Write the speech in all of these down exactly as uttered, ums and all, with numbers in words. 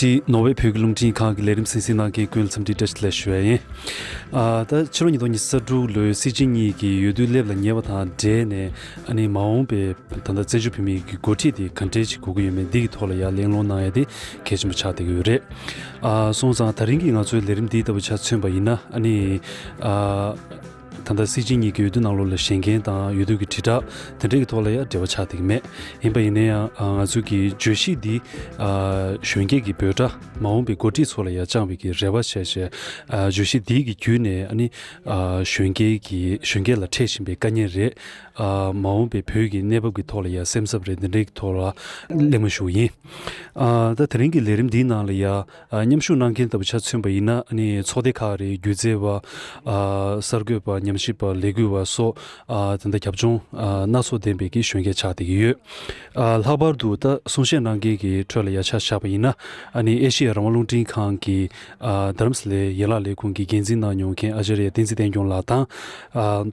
བཀྲིས། ནོར་ཝེ་བོད་ཀྱི་རླུང་འཕྲིན་ཁང་གི་ལས་རིམ་གསན་གཟིགས་གནང་མཁན་ཀུན་ལ་འཚམས་འདྲི་བཀྲ་ཤིས་བདེ་ལེགས་ཞུ་ཡ་ཡིན། ཨ། ད་ཕྱི་ལོ་ཉིས་སྟོང་ཉི་ཤུ་རྩ་དྲུག་ལོའི་སྲིད་སྤྱི་གཉིས་ཀྱི་འོས་བསྡུ་སླེབས་ལ་ཉེ་བ་དང་འབྲེལ་ནས། ཨ་ནི་མ་འོངས་པའི་ད་ལྟ་བཙན་བྱོལ་བོད་མིའི་གི་འགོ་ཁྲིད་དེ་ག་འདྲས་ཅིག་དགོས་ཀྱི་ཡོད་མེད་འདི་གི་ཐོག་ལ་ཡ་གླེང་སློང་གནང་ཡ་དེ་གལ་ཆེན་པོ་ཆགས་བསྡད་ཀྱི་ཡོད་རེད། ཨ། སོང་ཙང་ད་རིང་གི་ང་ཚོའི་ལས་རིམ་འདི་ལྟ་བུ་ཆ་མཚོན་པ་ཡིན་ན། ཨ་ནི། ཨ། ད་ལྟ་སྲིད་སྤྱི་གཉིས་ཀྱི་འོས་བསྡུ་ནང་ལོགས་ལ་བཞེངས་མཁན་དང་འོས་བསྡུ་གི་དྲིལ་བསྒྲགས་དེ་འདྲའི་གི་ཐོག་ལ་ཡང་འབྲེལ་བ་ཆགས་བསྡད་ཀྱི་མེད། ཡིན་པ་ཡིན་ན་ཡང་། ཨ། ང་ཚོའི་གི་བརྗོད་གཞི་འདི། ཨ། གཞོན་སྐྱེས་ཀྱི་འབོད་སྒྲ། མ་འོངས་པའི་འགོ་ཁྲིད་ཚོ་ལ་ཡང་བཅངས་པའི་གི་རེ་བ་བྱས་བྱས། ཨ། བརྗོད་གཞི་འདི་གི་བརྒྱུད་ནས། ཨ་ནི། ཨ། གཞོན་སྐྱེས་ཀྱི་གཞོན་སྐྱེས་ལ་འཕྲད་བཞིན་པའི་དཀའ་ངལ་རེད། ཨ། མ་འོངས་པའི་བོད་ཀྱི་གནས་བབ་ཀྱི་ཐོག་ལ་ཡང་སེམས་འཚབ་རེད། འདི་འདྲའི་གི་ཐོག་ལ་གླེང་མོལ་ཞུ་གི་ཡིན། ཨ། ད་དེ་རིང་གི་ལས་རིམ་འདིའི་ནང་ལ་ཡ། ཨ། མཉམ་ཞུགས་གནང་མཁན་ལྟ་བུ་ཆ་མཚོན་པ་ཡིན་ན། ཨ་ནི་ཚོགས་སྡེ་ཁག་རེད། སྒྱུ་རྩལ་བ། ཨ། གསར་འགོད་པ། ཉམས་ཞིབ་པ། ལས་འགུལ་བ་སོགས། ཨ། ད་ལྟ་རྒྱབ་ལྗོངས། ཨ། སྣ་ཚོགས་ལྡན་པའི་གི་གཞོན་སྐྱེས་ཆགས་བསྡད་ཀྱི་ཡོད། ཨ། ལྷག་པར་དུ་ད་གསུང་བཤད་གནང་མཁན་གྱི་ཁྲོད་ལ་ཡ་ཆ་བཞག་པ་ཡིན་ན། ཨ་ནི་ཨེ་ཤེ་ཡ་རང་དབང་རླུང་འཕྲིན་ཁང་གི། ཨ། རྡ་རམ་ས་ལའི་ཡན་ལག་ལས་ཁུངས་ཀྱི་འགན་འཛིན་གནང་མྱོང་མཁན་ཨ་ཅཱརྱ་བསྟན་འཛིན་བསྟན་སྐྱོང་ལགས་དང་། ཨ།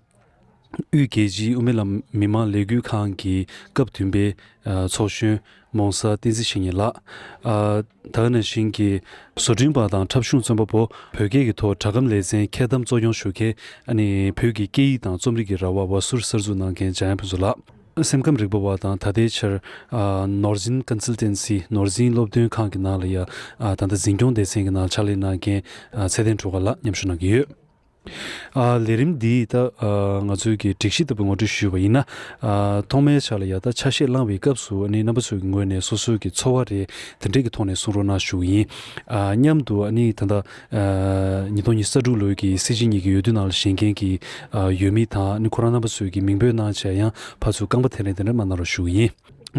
དབུས་རྒྱལ་སྤྱིའི་དབུ་མའི་ལམ་མི་མང་ལས་འགུལ་ཁང་གི་སྐབས་བདུན་པའི། ཨ། ཚོགས་གཞོན་མོང་སལ་བསྟན་འཛིན་བཤེས་གཉེན་ལགས། ཨ། ད་ག་ནང་བཞིན་གྱི་བཟོ་སྐྲུན་པ་དང་འཁྲབ་གཞུང་རྩོམ་པ་པོ། བོད་སྐད་ཀྱི་ཐོག་སྒྲ་སྒམ་ལེ་ཚན་འཁྱེར་གཏམ་གཙོ་སྐྱོང་ཞུ་མཁན། ཨ་ནི་བོད་ཀྱི་སྐད་ཡིག་དང་རྩོམ་རིག་གི་ར་བ་བ་ཟུར་གསར་འཛུགས་གནང་མཁན་འཇམ་དབྱངས་ཕུན་ཚོགས་ལགས། སེམས་ཁམས་རིག་པ་བ་དང་ད་ལྟའི་ཆར། ཨ། ནོར་འཛིན་ཀོན་སལ་ཊན་སི། ནོར་འཛིན་སློབ་སྟོན་ཁང་གི་ནང་ལ་ཡ། ཨ། ད་ལྟ་འཛིན་སྐྱོང་སྡེ་ཚན་གྱི་ནང་ཕྱག་ལས་གནང་མཁན། ཨ། ཚེ་བརྟན་སྒྲོལ་དཀར་ལགས་མཉམ་ཞུགས་གནང་གི་ཡོད། ཨ། ལས་རིམ་འདིའི་ད། ཨ། ང་ཚོའི་གི་སྒྲིག་གཞི་ལྟ་བུ་ངོ་སྤྲོད་ཞུས་པ་ཡིན་ན། ཨ། ཐོག་མའི་ཆ་ལ་ཡ་ད་ཆ་ཤས་བླངས་པའི་སྐབས་སུ། ཨ་ནི་རྣམ་པ་ཚོའི་གི་ངོས་ནས་སོ་སོའི་གི་ཚོར་བ་རེད། དེ་འདྲའི་གི་ཐོག་ནས་གསུང་རོགས་གནང་ཞུ་གི་ཡིན། ཨ། མཉམ་དུ། ཨ་ནི་ད་ལྟ། ཨ། ཉིས་སྟོང་ཉི་ཤུ་རྩ་དྲུག་ལོའི་གི་སྲིད་སྤྱི་གཉིས་ཀྱི་འོས་བསྡུ་ནང་ལ་བཞེངས་མཁན་གྱི། ཨ། འོས་མི་དང་། ཨ་ནི་ཁོ་རང་རྣམ་པ་ཚོའི་གི་མིང་འབོད་གནང་བྱས་ཡང་ཕར་ཚུར་རྐང་པ་འཐེན་རེས་དེ་འདྲ་མ་གནང་རོགས་ཞུ་གི་ཡིན།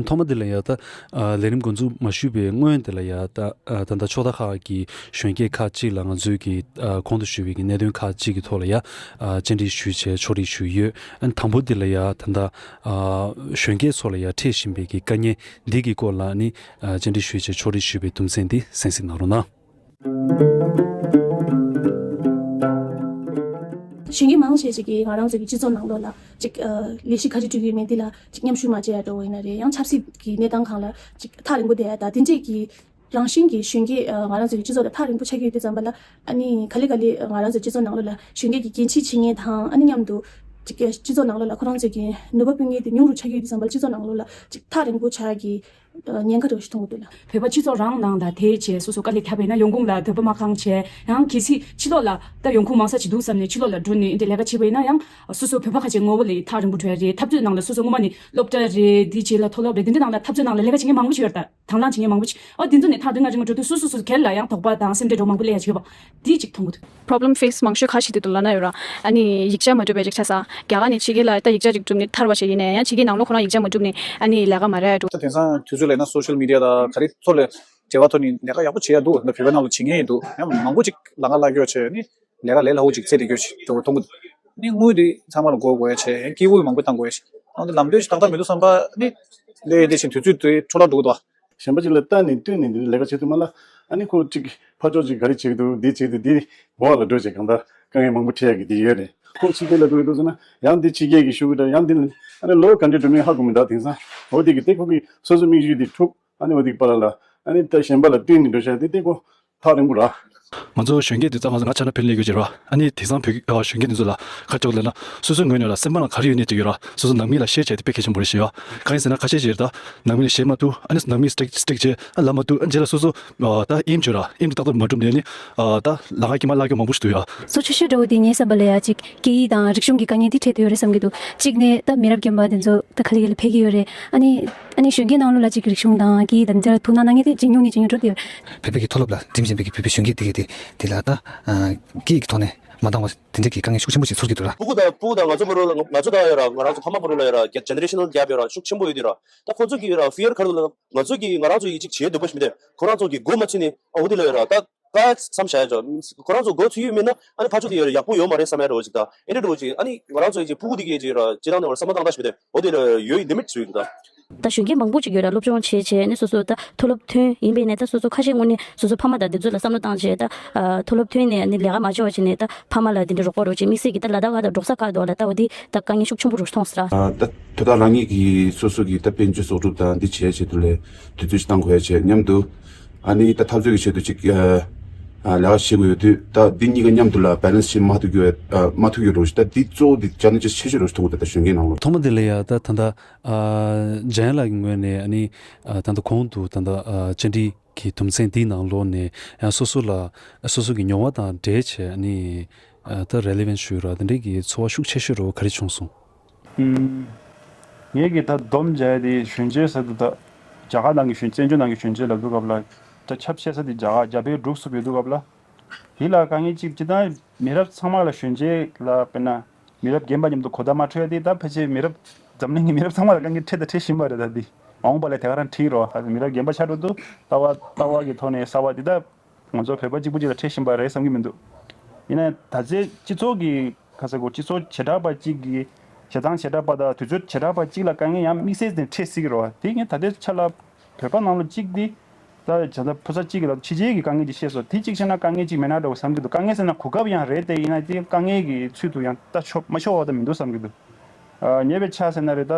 ཐོག་མ་འདི་ལ་ཡ་ད། ཨ། ལས་རིམ་འགོ་འཛུགས་མ་ཞུས་པའི་སྔོན་དེ་ལ་ཡ་ད། ཨ། ད་ལྟ་ཕྱོགས་མཐའ་ཁག་གི་གཞོན་སྐྱེས་ཁག་ཅིག་ལ་ང་ཚོས་ཀྱི། ཨ། གོང་དུ་ཞུས་པའི་གི་གནད་དོན་ཁག་ཅིག་གི་ཐོག་ལ་ཡ། ཨ། བཅར་འདྲི་ཞུས་བྱས་ཕྱོགས་སྒྲིག་ཞུས་ཡོད། ཨ་ནི་དང་པོ་འདི་ལ་ཡ་ད་ལྟ། ཨ། གཞོན་སྐྱེས་ཚོ་ལ་ཡ་འཕྲད་བཞིན་པའི་གི་དཀའ་ངལ་འདི་གི་སྐོར་ལ་ནི། ཨ། བཅར་འདྲི་ཞུས་བྱས་ཕྱོགས་སྒྲིག་ཞུས་པའི་དུམ་ཚན་འདི་གསན་གཟིགས་གནང་རོགས་གནང་། གཞོན་སྐྱེས་མང་ཆེ་ཞིག་གིས་ང་རང་ཚོ་གི་སྤྱི་ཚོགས་ནང་ལོགས་ལ་ཅིག་ཨ། ལས་གཞི་ག་རེ་སྒྲུབ་ཀྱི་ཡོད་མེད་འདི་ལ་ཅིག་མཉམ་ཞུགས་མ་བྱས་ཡ་འདྲ་བོ་ཡིན་ན་རེད། ཡང་ཆབ་སྲིད་ཀྱི་གནས་སྟངས་སྒང་ལ་ཅིག་ཐག་རིང་པོ་བསྡད་ཡ་དང་། དེ་འདྲས་ཀྱི་རང་བཞིན་གྱི་གཞོན་སྐྱེས་ཨ། ང་རང་ཚོ་གི་སྤྱི་ཚོགས་དང་ཐག་རིང་པོ་ཆགས་ཀྱི་ཡོད་དུས་ཙམ་པ་ལ། ཨ་ནི་ག་ལེ་ག་ལེ་ང་རང་ཚོ་སྤྱི་ཚོགས་ནང་ལོགས་ལ་གཞོན་སྐྱེས་ཀྱི་འགན་འཁྲི་བྱེད་མཁན་དང་། ཨ་ནི་མཉམ་དུ་ཅིག་སྤྱི་ཚོགས་ནང་ལོགས་ལ་ཁོ་རང་ཚོ་གི་ནུས་པ་ཕུན་མཁན་དེ་ཉུང་རུ་ཆགས་ཀྱི་ཡོད་དུས་ཙམ་པ་ལ་སྤྱི་ཚོགས་ནང་ལོགས་ལ་ཅིག་ཐག་རིང་པོ་ཆགས་ཀྱི་ཉེན་ཁ་འདྲ་བོ་ཞིག་མཐོང་གི་འདུག་ལ། བོད་པ་སྤྱི་ཚོགས་རང་ནང་ལ་དེའི་རྗེས་སོ་སོ་དཀའ་ལས་བརྒྱབ་པ་ཡིན་ན་ཡོང་ཁུངས་ལ་འདོད་པ་མ་ཁེངས་བྱས། ཡང་གལ་སྲིད་ཕྱི་ལོགས་ལ་ད་ཡོང་ཁུངས་མང་ས་ཅིག་འདུག་བསམ་ནས་ཕྱི་ལོགས་ལ་འགྲོ་ནས་འདི་ལས་ཀ་བྱེད་པ་ཡིན་ན་ཡང་། སོ་སོ་བོད་པ་ཁ་ཤས་ངོ་བོ་ལས་ཐག་རིང་པོ་འགྲོ་ཡ་རེད། འཐབ་རྩོད་ནང་ལ་སོ་སོ་སྔོན་མ་ནས་སློབ་གྲྭ་རེད། འདི་བྱས་ལ་མཐོ་སློབ་རེད། འདི་འདྲའི་ནང་ལ་འཐབ་རྩོད་ནང་ལ་ལས་ཀ་བྱེད་མཁན་མང་པོ་ཞིག་ཡོད་རེད་ད། དང་བླངས་བྱེད་མཁན་མང་པོ་ཅིག་ཨོ་དེ་ཚོ་ནས་ཐག་རིང་ང་རིང་ང་འགྲོ་དུས་སོ་སོ་སྒེར་ལ་ཡང་དོགས་པ་དང་སེམས་ཁྲལ་འདྲ་བོ་མང་པོ་སླེབས་ཡ་ཅིག་ཡོད་པ་འདི་ཅིག་མཐོང་གི་འདུག Problem face མང་ཤོས་ཁ་ཤས་དེ་དུ་ལ་ན་ཡོད་ར། ཨ་ནི་ཡིག་ཆ་མ་འགྲུབ་པའི་ཅིག་ཆ་ས། རྒྱ་གར་ནས་ཕྱི་རྒྱལ་ལ་ད་ཡིག་ཆ་ཅིག་བསྒྲུབས་ནས་ཐར་བ་ཞིག་ཡིན་ནའི་ཡང་ཕྱི་རྒྱལ་ནང་ལོགས་ཁོ་རང་ཡིག་ཆ་མ་བསྒྲུབས་ནས་ཨ་ནི་ལས་ཀ་མ་རག་ཡ་འགྲོ། ད་དེང་སང་དུས་ཚོད་ལ་ན་སོ་ཤལ་མི་ཌི་ཡ་དང་ག་རེ་ཚོ་ལ་འབྲེལ་བ་ཐོག་ནས་ལས་ཀ་ཡག་པོ་བྱེད་ཡ་འདུག་ད་བོད་པའི་ནང་ལ་བྱེད་མཁན་ཡིན་འདུག་ཡང་མང་པོ་ཅིག་ལ་ང་ལ་གཡོ་བྱས་ནི་ལས་ཀ་ལས་སླ་བོ་ཅིག་བཙལ་ཏེ་གྱོད་ཅིག་འགྲོ་མཐོང་གི་འདུག་ནི་དངུལ་དེ་ཚང་མ་ལ་དགོས་དགོས་ཡ་བྱས། ཡང་སྐྱེ་བོ་མང་པོ་བཏང་དགོས་ཡ་བྱས། ཨང་དེ་ལམ་སྟོན་ཞིག་ཏག་ཏག་མི་འདུག་བསམ་པ་ནི་ལས་དེ་བཞིན་དུས་ཚོད་དེ་འཕྲོ་བརླག་འགྲོ་གི་འདུག་གཞན་པ་ཅིག་ལ་ལྟ་ནས་བསྟུན་ནས་འདི་ལས་ཀ་བྱེད་ཐུབ་མ་ལ། ཨ་ནི་ཁོ་ཅིག་ཕར་ཕྱོགས་ཅིག་ག་རེ་བྱེད་ཀྱི་འདུག་འདི་བྱེད་དུས་འདི་འོག་ལ་འགྲོ་བྱས་གང་ལྟར་དཀའ་ངལ་མང་པོ་འཕྲད་ཡ་གི་འདི་ཡོད་རེད། ཁོ་ཕྱི་རྒྱལ་ལ་འགྲོ་གི་འདུག་ཟེར་ན་ཡང་འདི་ཕྱི་རྒྱལ་གྱི་ཤོག་གུ་འདྲ་ཡང་འདི་ཨ་ནི་ལོ་ག་འདྲ་འགྲོ་མིན་ཧ་གོ་མི་འདུག་དེང་སང་འོ་དེ་གི་དེ་ཁོ་གི་སོ་སོ་དམིགས་ཡུལ་འདི་ཐུབ། ཨ་ནི་འོ་དེ་གི་པ་ལ་ལ་ཨ་ནི་ད་གཞན་པ་ལ་བསྟུན་ནས་འགྲོ་བྱ་དེ་དེ་ཁོ་ཐག་རིང་པོ་ར། ང་ཚོ་གཞོན་སྐྱེས་དེ་ཚང་མ་ང་ཆ་ན་བོད་ལ་སླེབས་ཡོད་ཅེས་ར། ཨ་ནི་དེང་སང་བོད་ཨ་གཞོན་སྐྱེས་འདི་ཚོ་ལ་ཁ་ཕྱོགས་ལེན་ན་སོ་སོའི་ངོས་ནས་ལ་སེམས་པ་ནང་ག་རེ་ཡོད་ནས་ཅིག་ཡོད་ར། སོ་སོ་ནང་མི་ལ་བཤད་བྱས་དེ་དཔེ་གལ་ཆེན་པོ་རེད་ཤེས་ཡ། གང་ཡིན་ཟེར་ན་ཁ་ཤས་ཤིག་རེད་ད། ནང་མི་ལ་བཤད་མ་ཐུབ། ཨ་ནི་ནང་མི་སི་ཊིག་སི་ཊིག་བྱས་ཨ་ལབ་མ་ཐུབ། ཨ་རྗེས་ལ་སོ་སོ་ཨ་ད་ལག་ཁ་ཀྱི་མ་ལག་ཀྱི་མང་པོ་ཞིག་འདུག་ཡ། གཙོ་ཆེ་ཤོས་འདྲ་བོ་དེ་ངའི་བསམ་པ་ལ་ཡ་ཅིག་སྐད་ཡིག་དང་རིག་གཞུང་གི་དཀའ་ངལ་འདི་འཕྲད་དུ་ཡོད་རེད་བསམ་གྱི་འདུག་གཅིག་ནས་ད་མི་རབས་རྒན་པ་དེ་ཚོ་ད་ག་ལེ་ག་ལེ་ཕེབས་ཀྱི་ཡོད་རེད། ཨ་ནི་ཨ་ནི་གཞོན་སྐྱེས་ནང་ལོགས་ལ་ཅིག་རིག་གཞུང་དང་སྐད་ཡིག་དང་འདི་ལ་ཐུགས་སྣང་གནང་མཁན་དེ་ཇེ་ཉུང་ནས་ཇེ་ཉུང་འགྲོ་བསྡད་ཡོད་རེད། བོད་པའི་གི་མཐོ་སློབ་ལ་འགྲིམ་བཞིན་པའི་གི་བོད་པའི་གཞོན་སྐྱེས་དེ་གི་དེ་དེ་ལ་ད་སྐད་ཡིག་གི་ཐོག་ནས་མ་འདང་བ་དེ་འདྲ་གི་དཀའ་ངལ་ཤུགས་ཆེན་པོ་ཞིག་ཚོར་གྱི་འདུག་ར། སྤུ་གུ་དང་སྤུ་གུ་དང་ང་ཚོ་བར་ལ་ང་ཚོ་དང་ཡོད་ར། ང་རང་ཚོ་ཕ་མ་བར་ལ་ཡོད་ར། གེ་ཇེ་ནེ་རེ་ཤན་ནལ་གེབ་ཡོད་ར། ཤུགས་ཆེན་པོ་ཡོད་དུས་ར། ད་ཁོ་ཚོ་གི་ར་ཕི་ཡར་ག་རེ་ལ་ང་ཚོ་གི་ང་རང་ཚོ་ཡི་ཅིག་བྱེད་འདོད་པ་ཞིག་མི་འདུག་ཁོ་རང་ཚོ་གི་མགོ་མ་ཚོས་ནས་ཨ་འོ་དེ་ལ་ཡོད་ར། ད་ད་བསམ་བྱ་ཡ་ཅོ། ཁོ་རང་ཚོ་མགོ་ཚོས་ཡོད་མེད་ན་ཨ་ནི་ཕར་ཕྱོགས་དེ་ཡོད་ར་ཡག་པོ་ཡོད་མ་རེད་བསམ་ཡ་འདྲ་བོ་ཅིག་ད་ཨེ་འདྲ་འདྲ་བོ་ཅིག་ཨ་ནི་ང་རང་ཚོ་ཡི་ཅིག་སྤུ་གུ་དེ་གི་ཅིག་ར་སྤྱིར་བཏང་ནས་བར་བསམ་བློ་བཏང་སྟངས་ཞིག་མི་འདུག་འོ་དེ་ལ་ཡོད་ཡི་ལི་མིཊ་བཟོས་ཡོད་འདུག་ད། ད་གཞོན་སྐྱེས་མང་པོ་ཅིག་ཡོད་ར། སློབ་སྦྱོང་བྱས་བྱས་ནས་སོ་སོ་ད་མཐོ་སློབ་ཐོན་ཡིན་པས་ནས་ད་སོ་སོ་ཁ་ཤས་དངོས་གནས་སོ་སོ་ཕ་མ་དང་དེ་ཚོ་ལ་བསམ་བློ་བཏང་བྱས་ད་མཐོ་སློབ་ཐོན་ནས་ནི་ལས་ཀ་མ་བྱས་པ་བྱས་ནས་ད་ཕ་མ་ལ་དེ་འདྲ་རོགས་པ་རོགས་བྱས། དམིགས་བསལ་གྱི་ད་ལ་དྭགས་ཁ་དང་འབྲོག་ས་ཁག་དོག་ལ་ད་འོ་དེ་ད་དཀའ་ངལ་ཤུགས་ཆེན་པོ་རུ་མཐོང་སྲིད་ར། ད་དེ་དག་རང་ཉིད་ཀྱིས་སོ་སོ་གི་ད་དཔལ་འབྱོར་གསོག་སྒྲུབ་དང་འདི་བྱས་བྱས་དུ་ལས་དུས་ཚོད་ཅིག་བཏང་དགོས་ཡ་བྱས་མཉམ་དུ་ ཨ་ནི་ད་འཐབ་རྩོད་ཀྱི་ཆེད་དུ་ཅིག་ཨ་ཨ་ལས་ཀ་བྱེད་དགོས་ཡོད་དུས། ད་འདི་གཉིས་ཀ་མཉམ་དུ་ལ་བེ་ལན་སི་བྱེད་མ་ཐུབ་ཀྱི་ཡོད། ཨ་མ་ཐུབ་ཀྱི་རོགས་ཞིག་ད་འདི་གཙོ་བོ་འདི་ཅ་ལན་ཇི་ཆེ་ཤོས་རོགས་ཞིག་མཐོང་གི་ད་ད་གཞོན་སྐྱེས་ནང་ལོགས། ཐོག་མ་འདི་ལ་ཡ་ད་ད་ལྟ་ཨ་འཇམ་དབྱངས་ལགས་ཀྱི་ངོས་ནས་ཨ་ནི་ཨ་ད་ལྟ་གོང་དུ་ད་ལྟ་ཨ་བཅར་འདྲི་གི་དུམ་ཚན་འདིའི་ནང་ལོགས་ནས་ཡང་སོ་སོ་ལ་སོ་སོ་གི་མྱོང་བ་དང་འབྲེལ་བྱས་ཨ་ནི་ཨ་ད་རེ་ལི་ཝན་ཞུ་ར་དེ་འདྲའི་གི་ཚོར་བ་ཤུགས་ཆེ་ཤོས་རོགས་ག་རེ་བྱུང་སོང་། ཨུམ། ངས་ཀྱི་ད་སྡོམ་བྱས་ཏེ་གཞོན་སྐྱེས་ཟེར་དུས་ད་རྒྱ་གར་ནང་གི་གཞོན་བཙན་བྱོལ་ནང་གི་གཞོན་སྐྱེས་ལབ་དུས་སྐབས་ལ་ད་ཁྱབ་ཆེ་ས་དེ་རྒྱ་གར་རྒྱ་བལ་འབྲུག་སོགས་ཡོད་དུས་སྐབས་ལ། དེ་ལ་དཀའ་ངལ་གཅིག་སྤྱིར་བཏང་མི་རབས་ཚང་མ་ལ་གཞོན་སྐྱེས་ལ་དཔེར་ན་མི་རབས་རྒན་པ་མཉམ་དུ་གོ་བརྡ་མ་འཕྲོད་ཡ་དེ་ད་ཕལ་ཆེར་མི་རབས་འཛམ་གླིང་གི་མི་རབས་ཚང་མ་ལ་དཀའ་ངལ་འཕྲད་ད་འཕྲད་བཞིན་པ་རེད། ད་འདི་མ་འོངས་པ་ལ་དེ་ག་རང་འཕྲད་རོགས། མི་རབས་རྒན་པ་ཆགས་འགྲོ་དུས་ལྟ་བ་ལྟ་བ་གི་ཐོག་ནས་གསར་བ་དེ་ད། ང་ཚོ་བོད་པ་གཅིག་པུ་གཅིག་ལ་འཕྲད་བཞིན་པ་རེད་བསམ་གྱི་མི་འདུག་ཡིན་ན་ཡང་ད་ཆའི་སྤྱི་ཚོགས་ཀྱི་ཁ་ས་གོ་སྤྱི་ཚོགས་བྱེ་བྲག་པ་གཅིག་གི་བྱེད་སྟངས་བྱེ་བྲག་པ་དང་དུས་ཚོད་བྱེ་བྲག་པ་གཅིག་ལ་དཀའ་ངལ་ཡང་དམིགས་བསལ་དེ་འཕྲད་སྲིད་ཀྱི་རེད་བ། དེ་ངས་ད་ལྟའི་ཆ་ལ་བོད་པ་ནང་ལ་གཅིག་འདི་ད་བྱ་ད་ཕོ་གསར་གཅིག་གི་ལ་ཕྱི་རྒྱལ་གྱི་དཀའ་ངལ་ཅིག་བཤད་སོང་། དེ་གཅིག་བཤད་ན་དཀའ་ངལ་གཅིག་མེད་ན་འདྲ་བོ་བསམ་གྱི་འདུག་དཀའ་ངལ་ཟེར་ན་གོ་སྐབས་ཡང་རེད་དེ། ཡིན་ན་དེ་དཀའ་ངལ་གྱི་ཚུལ་དུ་ཡང་ལྟ་ཆོག་མ་ཆོག་བ་ད་མི་འདུག་བསམ་གྱི་འདུག་ངས་པའི་ཆ་ཟེར་ན་རེད་ད་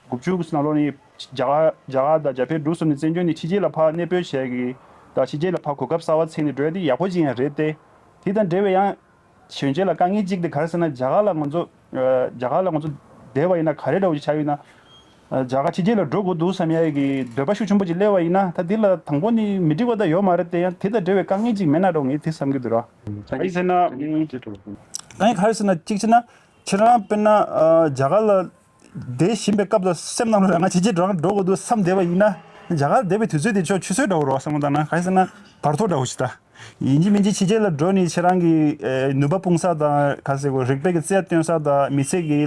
དགུ་བཅུ་ནང་ལོགས་ནས། རྒྱ་གར་རྒྱ་གར་དང་རྒྱ་བལ་འབྲུག་གསུམ་ནས་བཙན་བྱོལ་ནས་ཕྱི་རྒྱལ་ལ་ཕར་གནས་སྤོས་བྱས་ཀྱི་དང་ཕྱི་རྒྱལ་ལ་ཕར་གོ་སྐབས་གསར་བ་འཚོལ་ནས་འགྲོ་ཡ་དེ་ཡག་པོ་ཅིག་ཡང་རེད་དེ། དེ་དང་འབྲེལ་བའི་ཡང་གཞོན་སྐྱེས་ལ་དཀའ་ངལ་གཅིག་དེ་ག་རེ་ཟེར་ན། རྒྱ་གར་ལ་ང་ཚོ་རྒྱ་གར་ལ་ང་ཚོ་བསྡད་པ་ཡིན་ན་ག་རེ་འདྲ་བོ་ཅིག་ཆགས་ཡོད་ན། རྒྱ་གར་ཕྱི་རྒྱལ་ལ་འགྲོ་དགོས་འདུག་བསམ་ཡ་གི་འདོད་པ་ཤུགས་ཆེན་པོ་ཅིག་སླེབས་པ་ཡིན་ན། ད་འདི་ལ་དང་པོ་ནི་མི་འགྲིག་པ་ད་ཡོད་མ་རེད་དེ། ཡང་དེ་དང་འབྲེལ་བའི་དཀའ་ངལ་ཅིག་མེད་ན་འདྲ་བོ་ངས་དེ་བསམ་གྱི་འདུག་ར། ག་རེ་ཟེར་ན། དཀའ་ངལ་ག་རེ་ཟེར་ན་གཅིག་བྱས་ན་ཁྱེད་རང་དཔེར་ན་རྒྱ་གར་ལ། དེ་བཞིན་པའི་སྐབས་ལ་སེམས་ནང་ལ་ང་ཕྱི་རྒྱལ་འགྲོ་འགྲོ་དགོས་འདུག་བསམ་བསྡད་པ་ཡིན་ན། རྒྱ་གར་བསྡད་པའི་དུས་ཚོད་དེ་ཆོག་ཆུད་ཟོས་འདྲ་བོ་རེད་བསམ་བློ་བཏང་ན། ག་རེ་ཟེར་ན་བར་དོ་འདྲ་བོ་ཞིག་ད། ཡིན་གཅིག་མིན་གཅིག་ཕྱི་རྒྱལ་ལ་འགྲོ་ནས་ཁྱེད་རང་གི་ཨེ་ནུས་པ་སྤུངས་ས་དང་། ག་ཟེར་དགོས། རིག་པའི་གི་རྩལ་སྟོན་ས་དང་། མི་ཚེ་གི་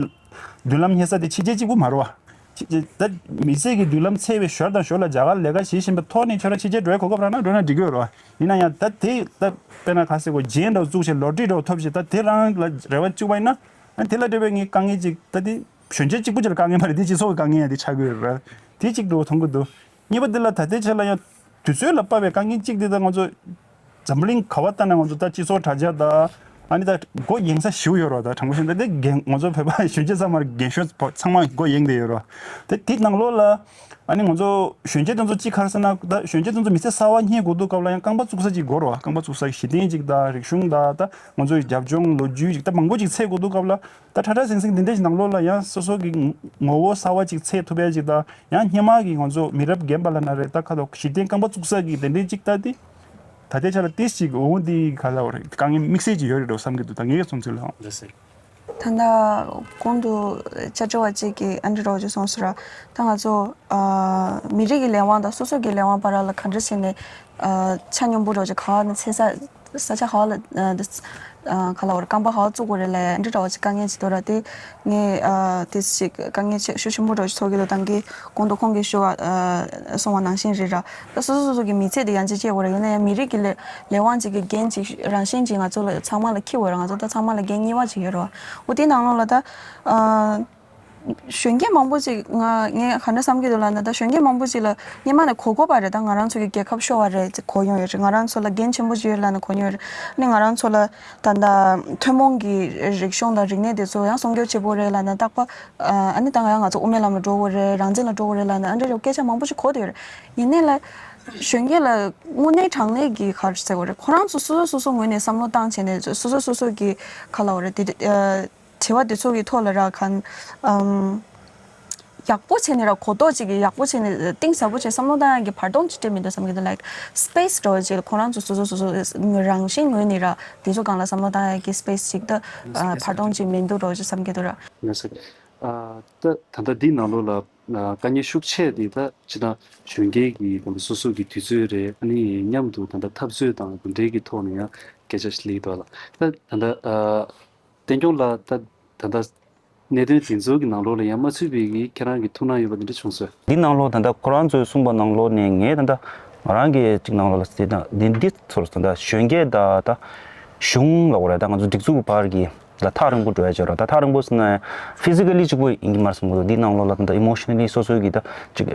མདུན་ལམ་སྙེག་ས་དེ་ཕྱི་རྒྱལ་གཅིག་པུ་མ་རེད་བ། ཕྱི་རྒྱལ་ད་མི་ཚེ་གི་མདུན་ལམ་འཚོལ་བའི་ཞོར་དང་ཞོར་ལ་རྒྱ་གར་ལས་ཀ་བྱེད་བཞིན་པའི་ཐོག་ནས་ཁྱོད་རང་ཕྱི་རྒྱལ་འགྲོ་ཡའི་གོ་སྐབས་རག་ན་འགྲོ་ན་འགྲིག་གི་ཡོད་རེད་བ། ཡིན་ན་ཡང་ད་དེ་ད་དཔེར་ན་ག་ཟེར་དགོས། རྗེས་འདྲ་བོ་བཙུགས་བྱས་ལོ་ཊ་རི་འདྲ་བོ་ཐོབ་བྱས་ད་དེ་རང་ལ་རེ་བ་བཅུག་པ་ཡིན་ན། ཨ་དེ་ལ་འབྲེལ་བའི་ངའི་དཀའ་ངལ་ཅིག་ད་དེ་གཞོན་སྐྱེས་གཅིག་པུ་ཅིག་ལ་དཀའ་ངལ་མ་རེད། དེ་སྤྱི་ཚོགས་ཀྱི་དཀའ་ངལ་ཡང་དེ་ཆགས་ཀྱི་ཡོད་རེད། དེ་གཅིག་འདྲ་བོ་མཐོང་གི་འདུག་གཉིས་པ་དེ་ལ་ད་ལྟའི་ཆ་ལ་ཡང་དུས་ཚོད་ལ་དཔག་པའི་དཀའ་ངལ་གཅིག་དེ་ད་ང་ཚོ་འཛམ་གླིང་ག་བ་ལྟ་ན་ང་ཚོ་ད་སྤྱི་ཚོགས་དྲ་རྒྱ་དང་། ཨ་ནི་ད་སྒོ་ཡེངས་ས་ཞེ་པོ་ཡོད་རེད་བ། ད་དྲང་པོ་བཤད་ན་ད་དེ་རྒན་ང་ཚོ་བོད་པ་གཞོན་སྐྱེས་ཚང་མ་རྒན་གཞོན་ཚང་མ་སྒོ་ཡེངས་བསྡད་ཡོད་རེད་བ། དེ་དེ་ནང་ལོགས་ལ་ཨ་ནི་ང་ཚོ་གཞོན་སྐྱེས་དེ་ཚོ་གཅིག་ག་རེ་ཟེར་ན། ད་གཞོན་སྐྱེས་དེ་ཚོ་མི་ཚེ་གསར་བ་སྙེག་དགོས་དུས་སྐབས་ལ་ཡང་རྐང་པ་བཙུགས་ས་ཅིག་དགོས་རེད་བ། རྐང་པ་བཙུགས་ས་གཞི་རྟེན་ཅིག་དང་། རིག་གཞུང་དང་། ད་ང་ཚོའི་རྒྱབ་ལྗོངས་ལོ་རྒྱུས་ཅིག་ད་མང་པོ་ཅིག་འཚོལ་དགོས་དུས་སྐབས་ལ། ད་ཁྲ་ཁྲ་ཟིང་ཟིང་འདི་འདྲ་ཞིག་ནང་ལོགས་ལ་ཡང་སོ་སོ་གི་ངོ་བོ་གསར་བ་ཅིག་འཚོལ་ཐུབ་ཡ་ཅིག་དང་། ཡང་སྔོན་མ་གི་ང་ཚོ་མི་རབས་རྒན་པ་ལབ་ན་རེད། ད་ཁ་ཐོག་གཞི་རྟེན་རྐང་པ་བཙུགས་ས་གི་དེ་འདྲའི་ཅིག་ད་དེ་ད་ལྟའི་ཆ་ལ་ཏིས་ཅིག་འོང་དེ་ག་ལ་བ་རེད། དཀའ་ངལ་དམིགས་བསལ་ཅིག་ཡོད་རེད་འགྲོ་བསམ་གྱི་འདུག་ད་ངའི་བསམ་ཚུལ་ལ། ལགས་སེ། ད་ལྟ་གོང་དུ་བཅར་འདྲི་བ་གཅིག་གིས་ཨ་འདྲ་འདྲ་བོ་ཅིག་གསུངས་སོང་ར། ད་ང་ཚོ་ཨ་མི་རིགས་ཀྱི་ལས་དབང་དང་སོ་སོ་གི་ལས་དབང་བར་ལ་ག་འདྲ་བྱས་ནས་ཨ་ཆ་སྙོམས་པོ་འདྲ་བོ་ཅིག་ག་བ་ནས་འཚོལ་ས། ས་ཆ་ག་བ་ལ་ཨ་འདི་ཨ་ག་ལ་བར་རྐང་པ་ག་བ་བཙུགས་དགོས་རེད་ལབ་ཡ་འདི་འདྲ་བ་ཅིག་དཀའ་ངལ་ཅིག་འདུག་ར། དེ་ངས་ཨ་དེ་ཅིག་དཀའ་ངལ་ཆེ་ཤུགས་ཆེན་པོ་འདྲ་བ་ཅིག་ཚོར་གྱི་འདུག་ད་གིན་གོང་དུ་ཁོང་གིས་ཞུ་བ་ཨ་གསུངས་པ་ནང་བཞིན་རེད་ར། ད་སོ་སོ་སོ་སོ་གི་མི་ཚེ་དེ་ཡང་ཅིག་སྐྱེལ་དགོས་རེད། ཡིན་ན་ཡང་མི་རིགས་ཀྱི་ལས་ལས་དབང་ཅིག་གི་འགན་ཅིག་རང་བཞིན་ཅིག་ང་ཚོ་ལ་ཚང་མ་ལ་འཁྱེར་དགོས་རེད། ང་ཚོ་ད་ཚང་མ་ལ་འགན་གཉིས་པ་ཅིག་ཡོད་རེད་བ། འོ་དེའི་ནང་ལོགས་ལ་ད་ཨ། གཞོན་སྐྱེས་མང་པོ་ཅིག་ང་ངས་ག་འདྲ་བསམ་གྱི་འདུག་ལབ་ན། ད་གཞོན་སྐྱེས་མང་པོ་ཅིག་ལ་སྔོན་མ་ནས་གོ་གོ་བ་རེད། ད་ང་རང་ཚོ་གི་རྒྱལ་ཁབ་ཤོར་བ་རེད་ཅེས་གོ་མྱོང་ཡོད་རེད། ང་རང་ཚོ་ལ་འགན་ཆེན་པོ་ཅིག་ཡོད་ལབ་ནས་གོ་མྱོང་ཡོད་རེད། ཨ་ནི་ང་རང་ཚོ་ལ་ད་ལྟ་ཐུན་མོང་གི་རིག་གཞུང་དང་རིག་གནས་དེ་ཚོ་ཡང་སྲུང་སྐྱོབ་བྱེད་དགོས་རེད་ལབ་ན། རྟག་པ་ཨ་ནི་ད་ང་ཡང་ང་ཚོ་དབུ་མའི་ལམ་ལ་འགྲོ་དགོས་རེད། རང་བཙན་ལ་འགྲོ་དགོས་རེད་ལབ་ནས་ཨ་འདྲ་རེད་སྐད་ཆ་མང་པོ་ཅིག་གོ་བསྡད་ཡོད་རེད། ཡིན་ནའི་ལ་གཞོན་སྐྱེས་ལ་དངོས་གནས་དྲང་གནས་ཀྱི་ག་རེ་ཟེར་དགོས་རེད། ཁོ་རང་ཚོ་སོ་སོ་སོ་སོ་ངོས་ནས་བསམ་བློ་བཏང་བྱས་ནས་སོ་སོ་སོ་སོ་གི་ག་ལབ་དགོས་རེད། དེ་ཨ། དྲི་བ་དེ་ཚོ་གི་ཐོག་ལ་ར་གང་ཨམ། ཡག་པོ་བྱས་ནས་ར་གོ་རྟོགས་ཅིག་གི་ཡག་པོ་བྱས་ནས་གཏིང་ཟབ་པོ་བྱས་བསམ་བློ་བཏང་ཡག་གི་བར་སྟོང་ཅིག་སྤྲད་མི་འདུག་བསམ་གྱི་འདུག་ལའིཀ་སི་པེ་སི་འདྲ་བོ་ཅིག་ཁོ་རང་ཚོ་སོ་སོ་སོ་སོ་རང་བཞིན་ངོས་ནས་ར་དེ་ཚོ་སྒང་ལ་བསམ་བློ་བཏང་ཡག་གི་སི་པེ་སི་ཅིག་ད་ཨ་བར་སྟོང་ཅིག་མི་འདུག་འདྲ་བོ་ཅིག་བསམ་གྱི་འདུག་ར། ལགས་སོ། ཨ་ད་ད་ལྟ་འདི་ནང་ལོགས་ལ་ཨ་དཀའ་ངལ་ཤུགས་ཆེ་འདི་ད་ཅི་ད་གཞོན་སྐྱེས་ཀྱི་ད་ལྟ་སོ་སོ་གི་དུས་ཚོད་རེད། ཨ་ནི་མཉམ་དུ་ད་ལྟ་འཐབ་རྩོད་དང་དེ་འབྲེལ་གྱི་ཐོག་ནས་ཡང་སྐད་ཆ་ཞིག་སླེབས་འདུག་ལ། ད་ད་ལྟ་ཨ། བསྟན་སྐྱོང་ལགས། ད་ད་ལྟ་གནད་དོན་དེ་ཚོ་གི་ནང་ལོགས་ལ་ཡང་མ་ཚུད་པའི་གི་ཁྱེད་རང་གི་ཐུགས་སྣང་ཡོད་པ་དེ་འདྲ་བྱུང་སོང་། འདི་ནང་ལོགས་ད་ལྟ་ཁོ་རང་ཚོས་གསུངས་པ་ནང་ལོགས་ནས་ངས་ད་ལྟ་ང་རང་གི་ཅིག་ནང་ལོགས་ལ་ཟེར་ན་འདི་འདི་ཚོར་སོང་། ད་གཞོན་སྐྱེས་དང་ད་གཞུང་ལ་འོ་རེད། ད་ང་ཚོ་སྒྲིག་འཛུགས་ཀྱི་བར་གྱི་ལ་ཐག་རིང་པོ་འགྲོ་ཡ་ཅིག་ཡོད་རེད། ད་ཐག་རིང་པོ་ཟེར་ན་ཕི་ཟི་ཀ་ལི་གཅིག་པོ་ཡིན་གྱི་མ་རེད་བསམ་གྱི་འདུག་འདི་ནང་ལོགས་ལ་ད་ལྟ་ཨི་མོ་ཤ་ན་ལི་སོ་སོའི་གི་ད་ཅིག་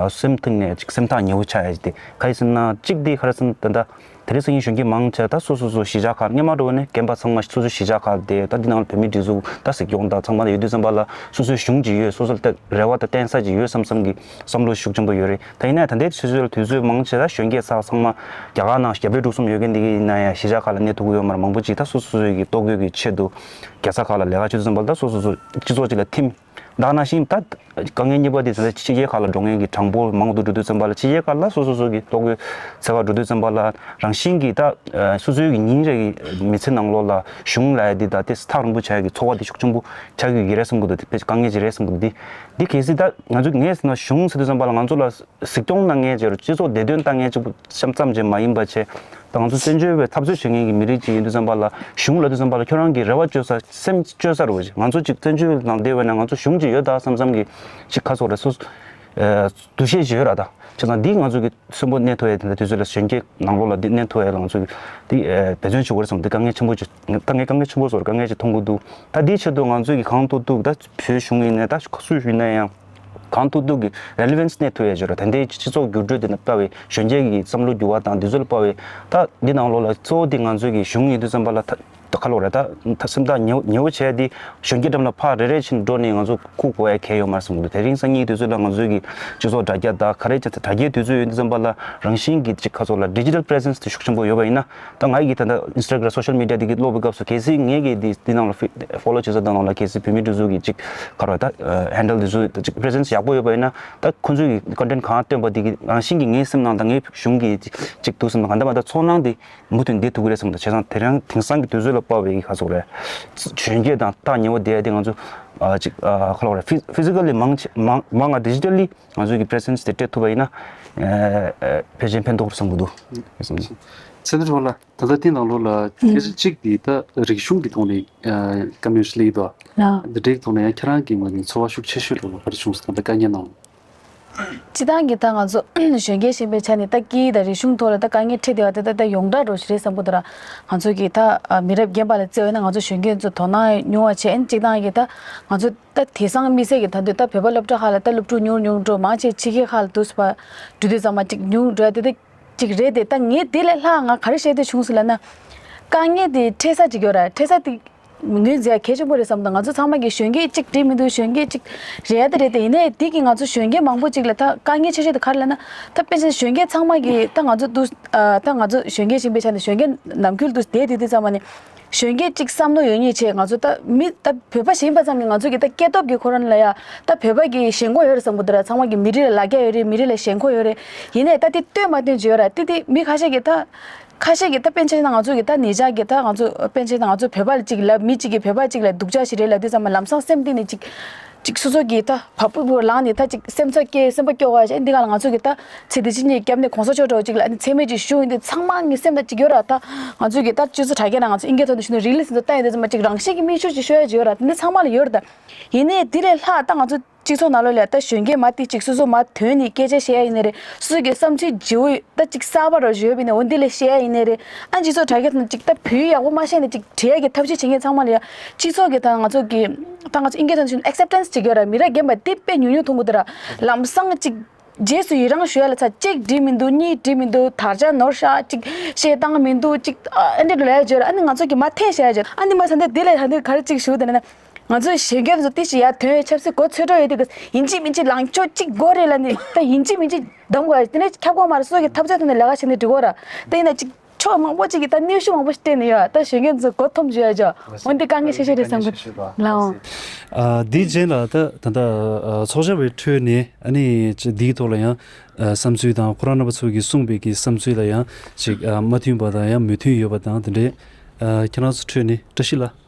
སེམས་གཏིང་ནས་ཅིག་སེམས་ཐག་ཉེ་བོ་ཆགས་ཡ་ཅིག་དེ་ག་རེ་ཟེར་ན། གཅིག་དེ་ག་རེ་ཟེར་ན་ད་ལྟ། དེ་རིང་སང་ཉིན་གཞོན་སྐྱེས་མང་ཆེ་ད་སོ་སོ་སོ་གཞིས་ཆགས་ཁག་སྔོན་མ་འགྲོ་ནས་རྒན་པ་ཚང་མ་སོ་སོའི་གཞིས་ཆགས་ཁག་དེ་ད་འདི་ནང་ལ་བོད་མི་སྒྲིག་འཛུགས་ད་སྲིད་སྐྱོང་དང་ཚང་མ་ད་ཡོད་དུས་ཙམ་པ་ལ་སོ་སོའི་གཞུང་ཅིག་ཡོད། སོ་སོ་ལ་ད་རེ་བ་ད་བརྟན་ས་ཅིག་ཡོད་བསམ་བསམ་གྱི་བསམ་བློ་ཤུགས་ཆེན་པོ་ཡོད་རེད། ད་ཡིན་ན་ད་ལྟའི་ཆུ་ཚོད་ལ་དུས་ཚོད་མང་ཆེ་ད་གཞོན་སྐྱེས་ཚང་ཚང་མ་རྒྱ་གར་ནང་རྒྱ་བལ་འབྲུག་གསུམ་ཡོད་མཁན་འདི་གི་ཡིན་ན་ཡང་གཞིས་ཆགས་ཁག་ལ་གནས་ཐུབ་ཀྱི་ཡོད་མ་རེད། མང་པོ་ཅིག་ད་སོ་སོ་སོའི་གི་ལྟོ་གོས་ཀྱི་ཆེད་དུ་རྒྱལ་ས་ཁག་ལ་ལས་ཀ་བྱེད་དུས་ཙམ་པ་ལ་ད་སོ་སོ་སོ་སྤྱི་ཚོགས་ཅིག་ལ་ཐིམ། ད་ནང་བཞིན་ད་དཀའ་ངལ་གཉིས་པ་དེ་ད་ཕྱི་རྒྱལ་ཁག་ལ་འགྲོ་མཁན་གྱི་གྲངས་འབོར་མང་དུ་འགྲོ་དུས་ཙམ་པ་ལ་ཕྱི་རྒྱལ་ཁག་ལ་སོ་སོ་སོ་གི་ལྟོ་གོས་འཚོལ་ག་འགྲོ་དུས་ཙམ་པ་ལ་རང་བཞིན་གྱིས་ད་སོ་སོའི་གི་ཉིན་རེ་གི་མི་ཚེ་ནང་ལོགས་ལ་གཞུང་ལ་ཡ་འདི་ད་དེ་ཐག་རིང་པོ་ཆགས་ཀྱི་ཚོར་བ་དེ་ཤུགས་ཆེན་པོ་ཆགས་ཀྱི་ཡོད་རེད་བསམ་གི་འདུག་དེ་དཔེ་དཀའ་ངལ་ཅིག་རེད་བསམ་གི་འདུག་དེ་དེ་གལ་སྲིད་ད་ང་ཚོ་ངས་ཟེར་ན་གཞུང་ཟེར་དུས་ཙམ་པ་ལ་ང་ཚོ་ལ་གཟིགས་སྐྱོང་གནང་མཁན་ཅིག་རེད། སྤྱི་ཚོགས་བདེ་དོན་བཏང་མཁན་ཅིག་པུ་ཙམ་ཙམ་ཅིག་མ་ཡིན་པ་བྱས། ད་ང་ཚོ་བཙན་བྱོལ་བའི་འཐབ་རྩོད་བྱེད་མཁན་གྱི་མི་རིགས་ཅིག་ཡིན་དུས་ཙམ་པ་ལ་གཞུང་ལབ་དུས་ཙམ་པ་ལ་ཁྱོད་རང་གི་རེ་བ་བཅོལ་ས་སེམས་བཅོལ་ས་རེད་བ། ང་ཚོ་ཅིག་བཙན་བྱོལ་ནང་བསྡད་པ་ན་ང་ཚོ་གཞུང་ཅིག་ཡོད་ད་བསམ་བསམ་གྱི་ཅིག་ཁ་ཚོགས་རེད་སོ། འདུ་ཤེས་ཅིག་ཡོད་ར། ད་བྱས་ཙང་འདི་ང་ཚོ་གི་གསོན་པོ་གནས་ཐུབ་ཡ་དེ་འདྲ་དུས་ཚོད་ལ་གཞོན་སྐྱེས་ནང་ལོགས་ལ་འདི་གནས་ཐུབ་ཡ་ལ་ང་ཚོ་གི་འདི་འབད་བརྩོན་བྱེད་དགོས་རེད་བསམ། འདི་དཀའ་ངལ་ཆེན་པོ་ཅིག་དཀའ་ངལ་དཀའ་ངལ་ཆེན་པོ་བཟོ་རེད། དཀའ་ངལ་ཅིག་མཐོང་གི་འདུག་ད་འདིའི་ཆེད་དུ་ང་ཚོ་གི་གང་ཐུབ་ཐུབ་ད་བོད་གཞུང་ཡིན་ནའི་ད་སུ་ཡིན་ན་ཡང་། གང་ཐུབ་ཐུབ་ཀྱི་relevance་གནས་ཐུབ་ཡ་བྱོས་ར། དེ་འདྲའི་སྤྱི་ཚོགས་འགྱུར་འགྲོས་དེ་ནས་དཔའ་བའི་གཞོན་སྐྱེས་ཀྱི་བསམ་བློ་འགྱུར་བ་དང་འདི་ཚོ་ལ་དཔའ་བའི་ད་འདི་ནང་ལོགས་ལ་གཙོ་བོ་དེ་ང་ཚོའི་གི་གཞུང་ཡིན་དུས་ཙམ་པ་ལ་ད་ད་ཁ་ལོ་ར་ད་ད་སེམས་ཐག་ཉེ་ཉེ་བོ་བྱས་ཏེ་གཞོན་སྐྱེས་འགྲམ་ལ་ཕར་རེ་རེ་བཞིན་འགྲོ་ནས་ང་ཚོ་ཁུག་དགོས་ཡ་གལ་ཡོད་མ་རེད་བསམ་གི་འདུག་དེ་རིང་སང་ཉིན་དུས་ཚོད་ལ་ང་ཚོའི་གི་སྤྱི་ཚོགས་དྲ་རྒྱ་དང་ག་རེ་བྱས་ཚེ་དྲ་རྒྱའི་དུས་ཚོད་ཡོད་དུས་ཙམ་པ་ལ་རང་བཞིན་གྱི་ཅིག་ཁ་ཚོགས་ལ་digital presence་དེ་ཤུགས་ཆེན་པོ་ཡོད་པ་ཡིན་ན། ད་ང་ཡི་གི་ད་ལྟ་Instagram་social media་འདི་གི་ཀློག་པའི་སྐབས་སུ་གལ་སྲིད་ངེད་ཀྱི་འདི་འདི་ནང་ལ་ཕི་follow་བྱེད་ས་དང་ནང་ལ་གལ་སྲིད་བོད་མི་འདི་ཚོ་གི་ཅིག་ག་རེ་ད་handle་འདི་ཚོ་ད་ཅིག་presence་ཡག་པོ་ཡོད་པ་ཡིན་ན། ད་ཁོང་ཚོའི་གི་content་གང་སྟོན་པ་འདི་གི་རང་བཞིན་གྱི་ངའི་སེམས་ནང་དང་ངའི་གཞུང་གི་ཅིག་འདུག་སེམས་ནང་གང་ལྟར་མ་ད་ཚོར་སྣང་འདི་མུ་མཐུད་བསྡད་ཐུབ་ཀྱི་རེད་བསམ། ད་བྱས་ཙང་དེ་རིང་དེང་སང་གི་དུས་ཚོད་ལ་དཔག་པའི་གི་ག་ཚོད་རེད། གཞོན་སྐྱེས་དང་ཐག་ཉེ་བོ་བསྡད་དེ་ང་ཚོ་ཅིག་ག་རེ་physically་མང་ཆེ་མང་མང་ང་digitally་ང་ཚོའི་གི་presence་དེ་སྤྲད་ཐུབ་པ་ཡིན་ན་ཕལ་ཆེར་ཕན་ཐོགས་བསམ་གི་འདུག་ཚེ་འདིར་བ་ལ། ད་ལྟ་དེ་ནང་ལོགས་ལ་ཁྱེད་ཚོ་གཅིག་དེ་ད་རིག་གཞུང་གི་ཐོག་ནས་བཀའ་མོལ་ཞིག་སླེབས་འདུག་ལགས། འདི་འདྲའི་ཐོག་ནས་ཡང་ཁྱེད་རང་གི་ངོས་ནས་ཚོར་བ་ཤུགས་ཆེ་ཤོས་ལ་ག་རེ་བྱུང་སོང་། ད་ལྟ་དཀའ་ངལ་ནང་། སྤྱི་བཏང་གི་ད་ང་ཚོ་གཞོན་སྐྱེས་ཤིག་ཡིན་པའི་ཆ་ནས་ད་སྐད་ཡིག་དང་རིག་གཞུང་ཐོག་ལ་ད་དཀའ་ངལ་འཕྲད་བསྡད་པ་དེ་ད་ད་ཡོངས་གྲགས་འདྲ་ཞིག་རེད་བསམ་གི་འདུག་ར། ང་ཚོ་གི་ད་མི་རབས་རྒན་པ་ལ་བརྩི་བ་ཡིན་ན་ང་ཚོ་གཞོན་སྐྱེས་ཚོ་དོ་སྣང་ཉུང་བ་བྱས། ཨ་ནི་སྤྱི་བཏང་གི་ད་ང་ཚོ་ད་དེང་སང་དམིགས་བསལ་གྱི་ད་དུང་ད་བོད་པ་སློབ་གྲྭ་ཁག་ལ་ད་སློབ་ཕྲུག་ཉུང་ཉུང་འགྲོ་མང་ཆེ་ཕྱི་རྒྱལ་ཁག་ལ་འདུག་སེ་ཕར་འགྲོ་དུས་ཙམ་པ་ཅིག་ཉུང་འགྲོ་ཡ་དེ་ད་ཅིག་རེད་དེ། ད་ངས་དེ་ལས་ལྷག་ང་ག་རེ་བཤད་འདོད་བྱུང་སོང་ལབ་ན། དཀའ་ངལ་དེ་འཕྲད་ས་ཅིག་ཡོད་ར། འཕྲད་ས་དེ་ངོས་འཛིན་ཡ་གལ་ཆེན་པོ་རེད་བསམ་འདུག་ང་ཚོ་ཚང་མ་གི་གཞོན་སྐྱེས་གཅིག་འགྲིག་མི་འདུག་གཞོན་སྐྱེས་གཅིག་རེད་ཡ་དེ་རེད་དེ། ཡིན་ནའི་དེ་གི་ང་ཚོ་གཞོན་སྐྱེས་མང་པོ་ཅིག་ལ་ད་དཀའ་ངལ་ཆེ་ཤོས་དེ་ག་རེ་ལབ་ན། ད་དཔེ་ཆ་གཞོན་སྐྱེས་ཚང་མ་གི་ད་ང་ཚོ་འདུག་ད་ང་ཚོ་གཞོན་སྐྱེས་ཡིན་པའི་ཆ་ནས་གཞོན་སྐྱེས་ནམ་རྒྱུན་འདུག་བསྡད་དུས་དེ་ཚང་མ་ནི། གཞོན་སྐྱེས་གཅིག་བསམ་བློ་ཡོད་མཁན་བྱས་ང་ཚོ་ད་མི་ད་བོད་པ་ཞིག་ཡིན་པ་ཙམ་གྱིས་ང་ཚོ་གི་ད་སྐྱེ་སྟོབས་ཀྱི་ཁོ་རང་ལ་ཡ་ད་བོད་པ་གི་ཞེན་ཁོག་ཡོད་རེད་བསམ་གི་འདུག་ར། ཚང་མ་གི་མི་རིགས་ལ་ལ་རྒྱ་ཡོད་རེད། མི་རིགས་ལ་ཞེན་ཁོག་ཡོད་རེད། ཡིན་ནའི་ད་དེ་སྟོན་མ་སྟོན་ཅིག་ཡོད་ར། དེ་དེ་མི་ཁ་ཤས་ཀྱིས་ད་ཁ་ཤས་ཀྱིས་ད་དཔེ་ཆ་ན་ང་ཚོ་གི་ད་ཉེ་ཆར་གི་ད་ང་ཚོ་དཔེ་ཆ་ན་ང་ཚོ་བོད་པ་ལ་ཅིག་ལབ་མི་གཅིག་གིས་བོད་པ་གཅིག་ལ་སྡུག་ཅག་ཞིག་རེད་ལབ་དུས་ཙམ་པ་ལམ་སང་སེམས་གཏིང་ནས་ཅིག་ཅིག་སོ་སོ་གི་ད་བ་སྤུ་སྤུ་ལངས་ནས་ད་ཅིག་སེམས་ཚ་སྐྱེ་སེམས་པ་སྐྱོ་བ་ཞིག་འདི་ག་ལ་ང་ཚོ་གི་ད་ཚེ་འདི་ཕྱི་གཉིས་སྐྱབས་གནས་གོང་ས་མཆོག་འདྲ་བོ་ཅིག་ལ་ཨ་ནི་མཚན་སྨད་ཅིག་ཞུ་ཡིན་དུས་ཚང་མ་གི་སེམས་ད་ཅིག་ཡོད་ར། ད་ང་ཚོ་གི་ད་སྤྱི་ཚོགས་དྲ་རྒྱ་ནང་ང་ཚོ་ཨིན་སྐད་ཐོག་ནས་ཞུ་ན་release་འདི་ལྟ་ཡིན་དུས་ཚང་མ་ཅིག་རང་བཞིན་གྱི་སྨད་ཤུགས་ཅིག་ཤོར་ཡ་ཅིག་ཡོད་ར། ད་འདི་ཚང་མ་ལ་ཡོད་ར། ད་ཡིན་ནའི་འདི་ལས་ལྷག་ད་ང་ཚོ་སྤྱི་ཚོགས་ནང་ལོགས་ལ་ད་གཞོན་སྐྱེས་མ་དེ་ཅིག་སོ་སོ་མ་དོན་ནི་སྐད་ཆ་བཤད་ཡ་ཡིན་ནའི་རེད། སོ་སོ་གི་བསམ་ཚུལ་བརྗེ་པོ་ད་ཅིག་གསར་པ་ར་ཞུ་ཡ་ཡིན་ནའི་རེད། ཨ་འདི་ལས་བཤད་ཡ་ཡིན་ནའི་རེད། ཨ་སྤྱི་ཚོགས་དྲ་རྒྱ་ཐོག་ནས་ཅིག་ད་བོད་ཡིག་ཡག་པོ་མ་ཤེས་ནས་ཅིག་བྲིས་ཡ་གི་ཐབས་ཤེས་བྱེད་མཁན་ཚང་མ་ལ་ཡ་སྤྱི་ཚོགས་ཀྱི་ད་ང་ཚོ་གི་ད་ང་ཚོ་ཨིན་སྐད་ཐོག་ནས་ཞུ་ན་acceptance་ཅིག་ཡོད་ར། མི་རབས་རྒན་པ་དེ་དཔེ་ཉུང་ཉུང་མཐོང་གི་འདུག་ར། ལམ་སང་ཅིག་རྗེས་སུ་ཡི་རང་ཞུ་ཡ་ལ་ཚ་གཅིག་འགྲིག་མི་འདུག་གཉིས་འགྲིག་མི་འདུག་དར་ཆ་ནོར་ཤག་ཅིག་བཤད་སྟངས་མི་འདུག་ཅིག་ཨ་འདྲ་ལབ་ཡ་ཅིག་ཡོད་ར། ཨ་ནི་ང་ཚོ་གི་མ་འཐེན་བཤད་ཡ་ཅིག་ཨ་ནི་མ་ཚ་འདི་དེ་ལས་ད་འདི་ག་རེ་ཅིག་ཞུ་དེ་ན། ང་ཚོའི་གཞོན་སྐྱེས་ཚོ་ཏི་ཞིག་ཡར་ཐོན་ཡས་ཆབ་སྲིད་གོ་ཚོད་འགྲོ་ཡོད་དུས་ཀྱི་ཡིན་གཅིག་མིན་གཅིག་ལངས་ཕྱོགས་གཅིག་དགོས་རེད་ལབ་ནས་ད་ཡིན་གཅིག་མིན་གཅིག་གདམ་དགོས་ཡ་དེ་ནས་ཁྱབ་དགོས་མ་རེད། སོ་སོ་གི་འཐབ་རྩོད་ཐོག་ནས་ལས་ཀ་བྱས་ནས་འགྲིག་གོ་ར། ད་ཡིན་ན་གཅིག་ཕྱོགས་མང་པོ་གཅིག་གིས་ད་གནོན་ཤུགས་མང་པོ་ཞིག་སྤྲད་ནས་ཡོད། ད་གཞོན་སྐྱེས་ཚོ་མགོ་འཐོམ་བཅུག་ཡ་ཅོ་འོན་ཏེ་དཀའ་ངལ་ཆེ་ཤོས་རེད་བསམ་གི་ལའོ། ཨ་འདིའི་རྗེས་ལ་ད་ད་ལྟ་ཚོགས་བཅར་བའི་ཁྲོད་ནས་ཨ་ནི་འདིའི་ཐོག་ལ་ཡང་བསམ་ཚུལ་དང་ཁོ་རང་རྣམ་པ་ཚོ་གིས་གསུངས་པའི་གི་བསམ་ཚུལ་ལ་ཡང་ཅིག་མ་མཐུན་པ་དང་ཡང་མོས་མཐུན་ཡོད་པ་དང་དེ་འདྲའི་ཁྱེད་རང་ཚོ་ཁྲོད་ནས་བཀྲ་ཤིས་ལགས།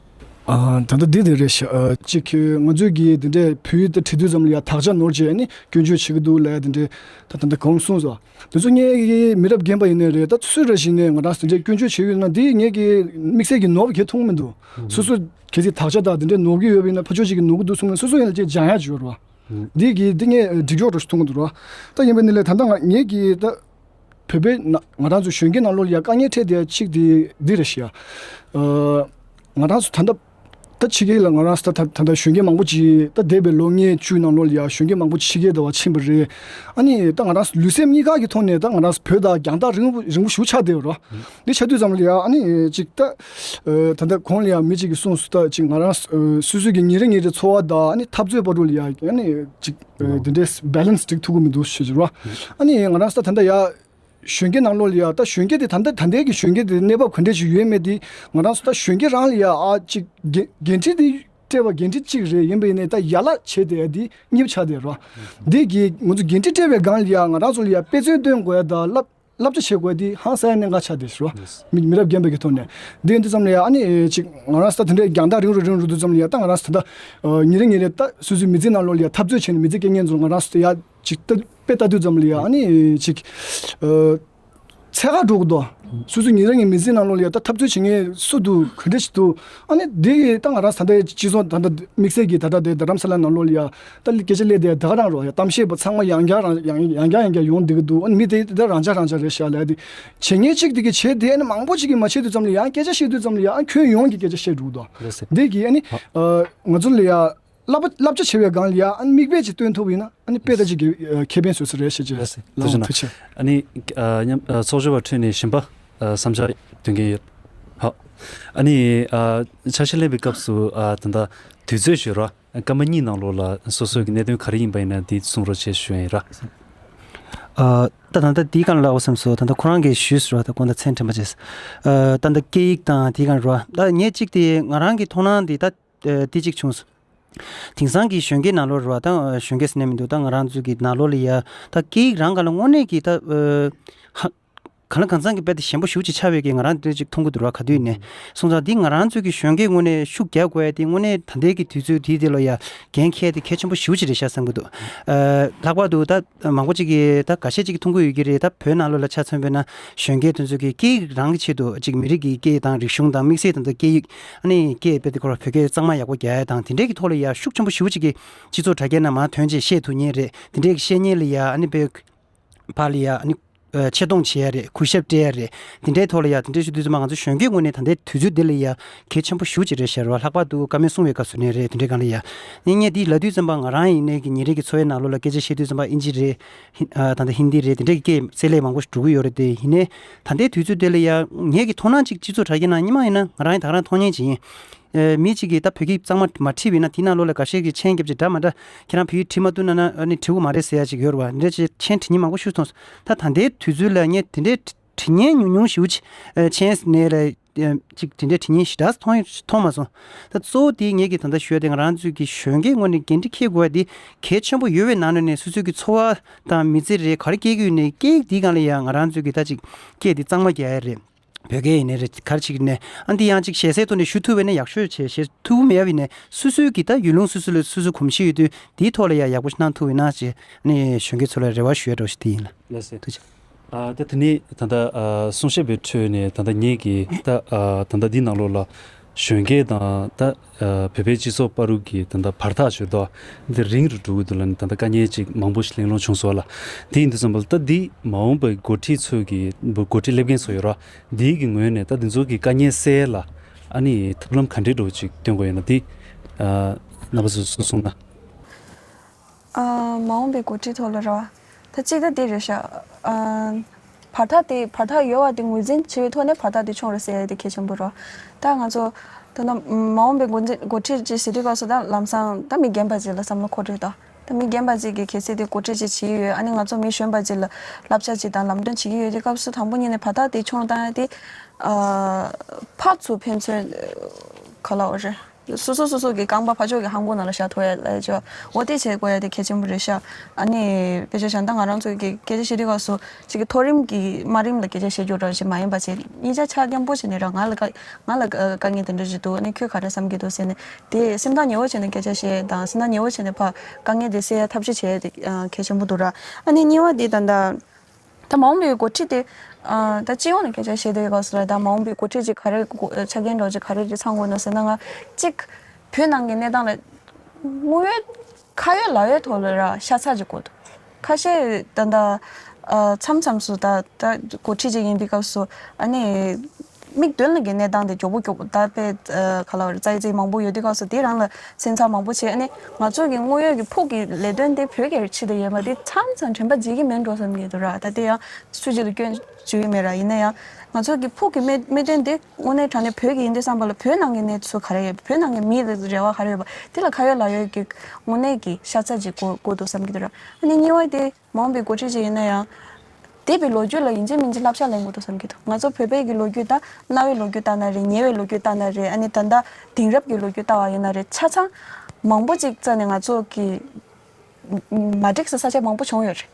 ཨ་ད་ལྟ་འདི་དེ་རེད་ཤག་ཨ་གཅིག་ང་ཚོས་ཀྱིས་འདི་འདྲའི་བོད་ཡིག་དེ་བྲིས་དུས་ཙམ་ལ་ཡ་དག་ཆ་ནོར་བྱས་ནས་སྐྱོན་བརྗོད་བྱེད་ཀྱི་འདུག་ལབ་ཡ་འདི་འདྲའི་ད་ད་ལྟ་གང་གསུངས་སོང་། འདི་ཚོ་ངའི་མི་རབས་རྒན་པ་ཡིན་ནའི་རེད། ད་སུ་རེ་བཞིན་ནས་ང་རང་འདི་འདྲའི་སྐྱོན་བརྗོད་བྱེད་ཡོད་ན་འདི་ངས་ཀྱི་དམིགས་བསལ་གྱི་ནོར་བ་གལ་མཐོང་མི་འདུག་སོ་སོ་གལ་སྲིད་དག་ཆ་དང་འདི་འདྲའི་ནོར་གྱི་ཡོད་པ་ཡིན་ན་ཕར་ཕྱོགས་གཅིག་གིས་ནོར་གྱི་འདུག་གསུངས་ན་སོ་སོ་ཡིན་ན་ཅིག་སྦྱང་ཡ་ཅིག་ཡོད་རེད་བ། འདི་གི་འདི་ངས་འགྲིག་ཕྱོགས་འདྲ་ཞིག་མཐོང་གི་འདུག་ར། ད་ཡིན་པ་ནི་ལས་ད་ལྟ་ང་ངས་ཀྱི་ད། བོད་པའི་ན་ང་རང་ཚོ་གཞོན་སྐྱེས་ནང་ལོགས་ལ་ཡ་དཀའ་ངལ་འཕྲད་བསྡད་ཡ་གཅིག་དེ་འདི་རེད་ཤག་ཨ་ང་རང་ཚོ་ད་ལྟ་ ད་ཕྱི་རྒྱལ་ལ་ང་རང་ད་ད་ད་ལྟ་གཞོན་སྐྱེས་མང་པོ་ཅིག་ད་འདས་པའི་ལོ་ལྔའི་བཅུའི་ནང་ལོགས་ལ་ཡ་གཞོན་སྐྱེས་མང་པོ་ཕྱི་རྒྱལ་དུ་བ་ཕྱིན་པ་རེད། ཨ་ནི་ད་ང་རང་ལུས་སེམས་གཉིས་ཀ་གི་ཐོག་ནས་ད་ང་རང་བོད་དང་རྒྱང་ཐག་རིང་པོ་རིང་པོ་ཞིག་ཆགས་བསྡད་ཡོད་རེད། འདི་ཆགས་དུས་ཙམ་ལ་ཡ་ཨ་ནི་ཅིག་ད་ད་ལྟ་གོང་ལ་ཡ་མི་ཅིག་གིས་གསུངས་སོང་། ད་ཅིག་ང་རང་སོ་སོའི་གི་ཉིན་རེ་ཉིན་རེ་འཚོ་བ་དང་ཨ་ནི་འཐབ་རྩོད་བར་དུ་ལ་ཡ་ཨ་ནི་ཅིག་འདི་འདྲའི་བེ་ལེན་སི་སྒྲིག་ཐུབ་ཀྱི་མི་འདུག་ཞུ་རྒྱུ་རེད། ཨ་ནི་ང་རང་ད་ད་ལྟ་ཡ་གཞོན་སྐྱེས་ནང་ལོགས་ལ་ཡ་ད་གཞོན་སྐྱེས་དེ་ད་ལྟ་ད་ལྟའི་གི་གཞོན་སྐྱེས་དེ་གནས་བབ་ག་འདྲས་ཞིག་ཡོད་མེད་དེ་ང་རང་ཚོ་ད་གཞོན་སྐྱེས་རང་ལ་ཡ་ཨ་ཅིག་འགན་འགན་འཁྲི་དེ་སྤྲད་པ་འགན་འཁྲི་གཅིག་རེད། ཡིན་པ་ཡིན་ནའི་ད་ཡ་ལ་བྱས་ཏེ་ཡ་དེ་གཉིས་པ་ཆགས་བསྡད་རོ། འདི་གི་ང་ཚོ་འགན་འཁྲི་སྤྲད་པའི་སྒང་ལ་ཡ་ང་རང་ཚོ་ལ་ཡ་དཔེ་མཚོན་སྟོན་དགོས་ཡ་ད་བསླབ་བསླབ་བྱ་བྱེད་དགོས་ཡ་དེ་ཧང་སང་ཡ་གནད་འགག་ཆགས་བསྡད་ཤག་རོ། མི་མི་རབས་རྒན་པ་གི་ཐོག་ནས་འདི་ཡིན་དུས་ཙམ་ལ་ཡ་ཨ་ནི་ཅིག་ང་རང་ཚོ་ད་དེ་འདྲའི་རྒྱང་ཐག་རིང་རུ་རིང་རུ་འགྲོ་དུས་ཙམ་ལ་ཡ་ད་ང་རང་ཚོ་ད་ལྟ་ཉིན་རེ་ཉིན་རེ་ད་སོ་སོའི་མི་ཚེ་ནང་ལོགས་ལ་ཡ་འཐབ་རྩོད་བྱས་ནས་མི་ཚེ་སྐྱེལ་མཁན་ཚོ་ང་རང་ཚོ་ད་ཡ་ཅིག་ད་དཔེ་ལྟ་དུས་ཙམ་ལ་ཡ་ཨ་ནི་ཅིག་ཨ་འཚེ་ཁ་འགྲོ་གི་འདུག་སོ་སོ་ཉིན་རེ་ཉིན་མི་ཚེ་ནང་ལོགས་ལ་ཡ་ད་འཐབ་རྩོད་བྱེད་མཁན་སུ་འདུག་ག་འདྲ་ཞིག་འདུག་ཨ་ནི་འདི་ད་ང་རང་ད་ལྟ་སྤྱི་ཚོགས་ད་ལྟ་དམིགས་བསལ་གྱི་ད་ལྟ་དེ་རྡ་རམ་ས་ལ་ནང་ལོགས་ལ་ཡ་ད་སྐད་ཆ་སླེབས་དེ་ད་ག་རང་རོ། ཡ་གཏམ་བཤད་པ་ཚང་མ་ཡང་བསྐྱར་རང་ཡང་ཡང་བསྐྱར་ཡང་བསྐྱར་ཡོང་བསྡད་ཀྱི་འདུག་ཨ་ནི་མི་དེ་ད་རང་འཇགས་རང་འཇགས་རེད་ཤག་ལ་ཡ་དེ་བྱེད་མཁན་གཅིག་དེ་གིས་བྱས་དེ་ཨ་ནི་མང་པོ་ཅིག་གིས་མ་བྱེད་དུས་ཙམ་ལ་ཡ་སྐད་ཆ་བཤད་དུས་ཙམ་ལ་ཡ་ཨ་ཁྱོན་ཡོངས་ཀྱི་སྐད་ཆ་བཤད་འགྲོ་གི་འདུག་ལགས་སེ། འདི་གིས་ཨ་ནི་ཨ་ང་ཚོ་ལ་ཡ་བསླབ་བསླབ་བྱ་བྱེད་པའི་སྒང་ལ་ཡ་ཨ་ནི་མིག་དཔེ་ཅིག་སྟོན་ཐུབ་ཡིན་ན་ཨ་ནི་དཔེ་ད་ཅིག་གི་ཨ་ཁེ་ཕན་བཟོ་ས་རེད་ཤག་ཅེས། ལགས་སོ་ལགས་འོང་། ཐུགས་རྗེ་ཆེ། ཨ་ནི་ཨ་མཉམ་ཨ་ཚོགས་ཞུགས་པ་ཁྲོད་ནས་གཞན་པ་ཨ་བསམ་འཆར་འདོན་མཁན་ཡོད། ཧ། ཨ་ནི་ཨ་འཆར་གཞི་ལེན་པའི་སྐབས་སུ་ཨ་ད་ལྟ་དུས་ཚོད་ཞུ་རོགས། སྐར་མ་གཉིས་ནང་ལོགས་ལ་སོ་སོའི་གི་གནད་དོན་ག་རེ་ཡིན་པ་ཡིན་ན་འདི་གསུང་རོགས་བྱེད་ཞུ་ཡ་ཡིན་ར། ཨ་ད་ད་ལྟ་འདིའི་སྒང་ལ་ལབ་བསམ་སོང་། ད་ལྟ་ཁོ་རང་གིས་ཞུས་སོང་ར། ད་དགོང་དག་མཚན་དྲན་པ་བྱས། ཨ་ད་ལྟ་སྐད་ཡིག་དང་དེའི་སྒང་ར། ད་ངས་གཅིག་དེ་ང་རང་གི་མཐོང་སྣང་འདི་ད་ཨ་དེ་གཅིག་བྱུང་སོང་། དེང་སང་གི་གཞོན་སྐྱེས་ནང་ལོགས་ར། ད་གཞོན་སྐྱེས་ཟེར་ནས་མི་འདུག་ད་ང་རང་ཚོའི་གི་ནང་ལོགས་ལ་ཡ་ད་སྐད་ཡིག་རང་ག་ལ་དངོས་གནས་ཀྱི་ད་ཨ་ཧ། གང་ལ་གང་འཚམ་གྱི་དཔེ་དེ་ཞན་པོ་ཞེ་པོ་ཅིག་ཆགས་པའི་གི་ང་རང་འདི་ཅིག་མཐོང་གི་འདུག་ར། ག་དུས་ནས་སོང་ཙང་འདི་ང་རང་ཚོའི་གི་གཞོན་སྐྱེས་ངོས་ནས་ཤུགས་རྒྱག་དགོས་ཡ་དེ་དངོས་གནས་ད་ལྟའི་གི་དུས་ཚོད་དེའི་དེ་ལ་ཡ་འགན་འཁྱེར་དེ་གལ་ཆེན་པོ་ཞེ་པོ་ཅིག་རེད་ཤག་བསམ་གི་འདུག་ཨ་ལྷག་པར་དུ་ད་མང་པོ་ཅིག་གིས་ད་འགའ་ཤས་ཅིག་གིས་མཐོང་གི་ཡོད་ཀྱི་རེད། ད་བོད་ནང་ལོགས་ལ་ཆ་མཚོན་པ་ཡིན་ན་གཞོན་སྐྱེས་དེ་ཚོ་གི་སྐད་ཡིག་རང་གི་ཆེད་དུ་ཅིག་མི་རིགས་ཀྱི་སྐད་དང་རིག་གཞུང་དང་དམིགས་བསལ་ད་ལྟ་སྐད་ཡིག་ཨ་ནི་སྐད་དཔེ་དེ་ཁོ་ར་བོད་སྐད་གཙང་མ་ཡག་པོ་རྒྱག་ཡ་དང་དེ་འདྲའི་གི་ཐོག་ལ་ཡ་ཤུགས་ཆེན་པོ་ཞེ་པོ་ཅིག་གིས་སྤྱི་ཚོགས་དྲ་རྒྱའི་ནང་མར་ཐོན་བྱས་བཤད་ཐུབ་མཁན་རེད། དེ་འདྲའི་གི་བཤད་མཁན་ལ་ཡ་ཨ་ནི་དཔེ་ཕར་ལ་ཡ་ཨ་ནི་ཨ་ཆེ་མཐོང་བྱེད་ཡ་རེད། གུས་ཞབས་སྤྲད་ཡ་རེད། དེ་འདྲའི་ཐོག་ལ་ཡ་དེ་འདྲའི་ཞུ་དུས་ཙམ་པ་ང་ཚོ་གཞོན་སྐྱེས་ངོས་ནས་ད་ལྟའི་དུས་ཚོད་འདི་ལ་ཡ་གལ་ཆེན་པོ་ཞེ་པོ་ཅིག་རེད་ཤག་ར། ལྷག་པར་དུ་བཀའ་མོལ་གསུང་བའི་སྐབས་སུ་ནས་རེད། དེ་འདྲའི་སྒང་ལ་ཡ་ངས་ངས་འདི་ལབ་དུས་ཙམ་པ་ང་རང་ཡིན་ནའི་གི་ཉིན་རེ་གི་འཚོ་བའི་ནང་ལོགས་ལ་སྐད་ཆ་བཤད་དུས་ཙམ་པ་ཨིན་ཇི་རེད། ཧིན་ཨ་ད་ལྟ་ཧིན་དི་རེད། དེ་འདྲའི་གི་སྐད་བསྲེས་ལྷད་མང་པོ་ཞིག་འགྲོ་གི་ཡོད་རེད། དེ་ཡིན་ནའི་ད་ལྟའི་དུས་ཚོད་འདི་ལ་ཡ་ངས་གི་མཐོང་སྣང་ཅིག་སྤྱི་ཚོགས་དྲ་རྒྱའི་ནང་སྔོན་མ་ཡིན་ན་ང་རང་ཡིན་ད་ག་རང་མཐོང་མཁན་ཅིག་ཡིན། ཨེ་མི་གཅིག་གིས་ད་བོད་སྐད་གཙང་མ་མ་བྲིས་པ་ཡིན་ན་དེའི་ནང་ལོགས་ལ་འགའ་ཤས་ཀྱིས་མཆན་རྒྱབ་ཅིག་འདྲ་མ་འདྲ་ཁྱེད་རང་བོད་ཡིག་བྲིས་མ་ཐུབ་ན་ན་ཨ་ནི་བྲིས་དགོས་མ་རེད་ཟེར་ཡ་ཅིག་ཡོད་རེད་བ། འདི་འདྲ་ཅིག་མཆན་བྲིས་མཁན་མང་པོ་ཞིག་མཐོང་སོང་། ད་ད་ལྟའི་དུས་ཚོད་ལ་ངས་དེ་འདྲའི་བྲིས་མཁན་ཉུང་ཉུང་ཞེ་པོ་ཅིག་ཨེ་མཆན་ནས་ལ་ཨེ་ཅིག་དེ་འདྲའི་བྲིས་མཁན་ཞེ་དྲག་མཐོང་མཐོང་མ་སོང་། ད་གཙོ་བོ་དེ་ངས་ཀྱི་ད་ལྟ་ཞུ་ཡ་དེ་ང་རང་ཚོའི་གི་གཞོན་སྐྱེས་ངོས་ནས་འགན་འཁྲི་འཁྱེར་དགོས་ཡ་དེ་གལ་ཆེན་པོ་ཡོད་པའི་ནང་ནས་ནས་སོ་སོའི་གི་འཚོ་བ་དང་མི་ཚེ་རེད་ག་རེ་སྐྱེལ་གི་ཡོད་ནའི་སྐད་ཡིག་འདིའི་སྒང་ལ་ཡ་ང་རང་ཚོའི་གི་ད་ཅིག་སྐད་འདི་གཙང་མ་རྒྱག་ཡ་རེད། བོད་སྐད་ཡིན་ནའི་རེད། ག་རེ་བྱེད་ཀྱི་ནས་ཨ་འདི་ཡང་ཅིག་ཞེ་སའི་ཐོག་ནས་ཞུ་ཐུབ་པ་ཡིན་ན་ཡག་ཤོས་བྱས། ཞེ་ཐུབ་མེད་པ་ཡིན་ནའི་སོ་སོའི་གི་ད་ཡུལ་ལུང་སོ་སོ་ལ་སོ་སོ་གོམས་གཤིས་ཡོད་དུས་དེའི་ཐོག་ལ་ཡང་ཡག་པོ་ཞིག་གནང་ཐུབ་ཡིན་ན་ཅེས་ནས་གཞོན་སྐྱེས་ཚོ་ལ་རེ་བ་ཞུ་ཡ་འདྲ་བོ་ཞིག་དེ་ཡིན་ལ། ལགས་སེ། ཐུགས་རྗེ་ཆེ། ཨ་ད་དེ་ནས་ད་ལྟ་ཨ་གསུང་བཤད་པའི་ཁྲོད་ནས་ད་ལྟ་ངེད་ཀྱི་ད་ཨ་ད་ལྟ་འདི་ནང་ལོགས་ལ་གཞོན་སྐྱེས་དང་ད་ཨ་བོད་པའི་སྤྱི་ཚོགས་བར་དུ་གི་ད་ལྟ་བར་ཐག་ཆོད་དོ་འདི་རིང་རུ་འགྲོ་གི་འདུག་ལ་ནི་ད་ལྟ་དཀའ་ངལ་ཅིག་མང་པོ་ཞིག་གླེང་སློང་བྱུང་སོང་ལ། དེ་ཡིན་དུས་ཙམ་པ་ལ་ད་འདི་མ་འོངས་པའི་འགོ་ཁྲིད་ཚོས་ཀྱི་འགོ་ཁྲིད་སླེབས་མཁན་ཚོ་ཡོད་ར། འདིའི་གི་ངོས་ནས་ད་འདི་ཚོ་གི་དཀའ་ངལ་སེལ་ལ་ཨ་ནི་ཐབས་ལམ་ག་འདྲའི་འགྲོ་ཅིག་སྟོན་དགོས་ཡོད་ན་འདི་ཨ་རྣམ་པ་ཚོས་གསུངས་ན། ཨ་མ་འོངས་པའི་འགོ་ཁྲིད་ཐོག་ལ་ར། ད་གཅིག་ད་འདི་རེད་ཤག་ཨ་བར་ཐག་དེ་བར་ཐག་ཡོད་པ་དེ་ངོས་འཛིན་བྱེད་པའི་ཐོག་ནས་བར་ཐག་དེ་ཆུང་རུ་སེལ་ཡ་དེ་གལ་ཆེན་པོ་ར། ད་ང་ཚོ་ད་ནི་མ་འོངས་པའི་འགོ་འཛིན་འགོ་ཁྲིད་ཅིག་ཟེར་དུས་སྐབས་སུ་ད་ལམ་སང་ད་མི་རྒན་པ་ཅིག་ལ་བསམ་བློ་འཁོར་དུས་ད། ད་མི་རྒན་པ་ཅིག་གིས་གལ་སྲིད་དེ་འགོ་ཁྲིད་ཅིག་བྱེད་ཀྱི་ཡོད། ཨ་ནི་ང་ཚོ་མི་གཞོན་པ་ཅིག་ལ་བསླབ་བྱ་ཅིག་དང་ལམ་སྟོན་བྱེད་ཀྱི་ཡོད་དུས་སྐབས་སུ་དང་པོ་ཉིད་ནས་བར་ཐག་དེ་ཆུང་བཏང་ཡ་དེ་ཨ་ཕར་ཚུར་ཕན་ཚུན་ག་ལབ་དགོས་རེད། སོ་སོ་སོ་སོ་གི་རྐང་པ་ཕར་ཕྱོགས་ཀྱི་ཧང་གོ་ནང་ལ་བཞག་ཐུབ་ཡ་ལ་ཅོ་འོ་དེ་བྱེད་དགོས་ཡ་དེ་གལ་ཆེན་པོ་རེད་ཤག་ཨ་ནི་དཔེ་ཆ་བཞག་ན་ད་ང་རང་ཚོ་གི་སྐད་ཆ་བཤད་དུས་སྐབས་སུ་ཅིག་གི་མཐོ་རིམ་གྱི་དམའ་རིམ་ལ་སྐད་ཆ་བཤད་རྒྱུ་འདྲ་ཞིག་མ་ཡིན་པ་བྱས་གཉིས་ཆ་ཆ་མཉམ་པོ་བྱས་ནས་ར་ང་ལ་དཀའ་ང་ལ་དཀའ་ངལ་དེ་འདྲ་ཞིག་འདུག་ཨ་ནི་ཁྱོད་ག་རེ་བསམ་གྱི་འདུག་ཟེར་ནས། དེ་སེམས་ཐག་ཉེ་བོ་བྱས་ནས་སྐད་ཆ་བཤད་དང་སེམས་ཐག་ཉེ་བོ་བྱས་ནས་ཕར་དཀའ་ངལ་དེ་སེལ་ཡ་ཐབས་ཤེས་བྱས་ཏེ་གལ་ཆེན་པོ་འདུག་ར། ཨ་ནི་གཉིས་པ་དེ་ད་ལྟ་ད་མ་འོངས་པའི་འགོ་ཁྲིད་དེ་ད་སྤྱི་ཡོངས་ནས་སྐད་ཆ་བཤད་དུས་སྐབས་སུ་ལ་ད་མ་འོངས་པའི་འགོ་ཁྲིད་ཅིག་ག་རེ་ཆ་རྐྱེན་འདྲ་ཅིག་ག་རེ་ཅིག་ཚང་དགོས་ན་ཟེར་ན་ང་གཅིག་བོད་ནང་གི་གནས་སྟངས་ལ་དངོས་ཡོད་ཁ་ཡོད་ལག་ཡོད་ཐོག་ལ་ར་ཤ་ཚ་ཅིག་དགོས་འདུག་ཁ་ཤས་ད་ད་མཚམས་མཚམས་སུ་ད་ད་འགོ་ཁྲིད་ཅིག་ཡིན་པའི་སྐབས་སུ་ཨ་ནི། མིག་མདུན་ལ་གི་གནས་སྟངས་དེ་མགྱོགས་པོ་མགྱོགས་པོ་ད་དཔེ་ཨ་ག་ལ་བར་རྩ་ཡི་རྩིས་མང་པོ་ཡོད་དུས་སྐབས་སུ་དེ་རང་ལ་སེམས་འཚབ་མང་པོ་བྱས། ཨ་ནི་ང་ཚོ་གི་དངོས་ཡོད་ཀྱི་ཕུགས་ཀྱི་ལས་དོན་དེ་བོད་ཀྱི་ཕྱི་དུ་ཡོད་པ་དེ་མཚམས་མཚམས་དྲན་པ་བརྗེད་ཀྱི་མེད་འགྲོ་བསམ་གྱི་འདུག་ར། ད་དེ་ཡང་སུ་གཅིག་ལ་སྐྱོན་བརྗོད་ཀྱི་མེད་ར། ཡིན་ན་ཡང་ང་ཚོ་གི་ཕུགས་ཀྱི་དམིགས་དམིགས་དོན་དེ་དངོས་གནས་དྲང་གནས་བོད་ཀྱི་ཡིན་དུས་བསམ་པ་ལ་བོད་ནང་གི་གནས་ཚུལ་ག་རེ་ཡོད། བོད་ནང་གི་མི་ལ་རེ་བ་ག་རེ་ཡོད་པ་དེ་ལ་ཁ་ཡོད་ལག་ཡོད་ཀྱི་དངོས་གནས་ཀྱི་ཤ་ཚ་ཅིག་དགོས་དགོས་འདུག་བསམ་གྱི་འདུག་ར། ཨ་ནི་གཉིས་པ་དེ་མ་འོངས་པའི་འགོ་ཁྲིད་ཅིག་ཡིན་ན་ཡང་། འདས་པའི་ལོ་རྒྱུས་ལ་ཡིན་གཅིག་མིན་གཅིག་བསླབ་བྱ་ལེན་དགོས་འདུག་བསམ་གྱི་འདུག་ང་ཚོ་བོད་པའི་གི་ལོ་རྒྱུས་ད་གནའ་བོའི་ལོ་རྒྱུས་ལྟ་ན་རེད། ཉེ་བའི་ལོ་རྒྱུས་ལྟ་ན་རེད། ཨ་ནི་ད་ལྟ་དེང་རབས་ཀྱི་ལོ་རྒྱུས་ལྟ་བ་ཡིན་ན་རེད། ཆ་ཚང་མང་པོ་ཅིག་རྩ་ནས་ང་ཚོ་གི་མ་འགྲིག་ས་ས་ཆ་མང་པོ་བྱུང་ཡོད་རེད།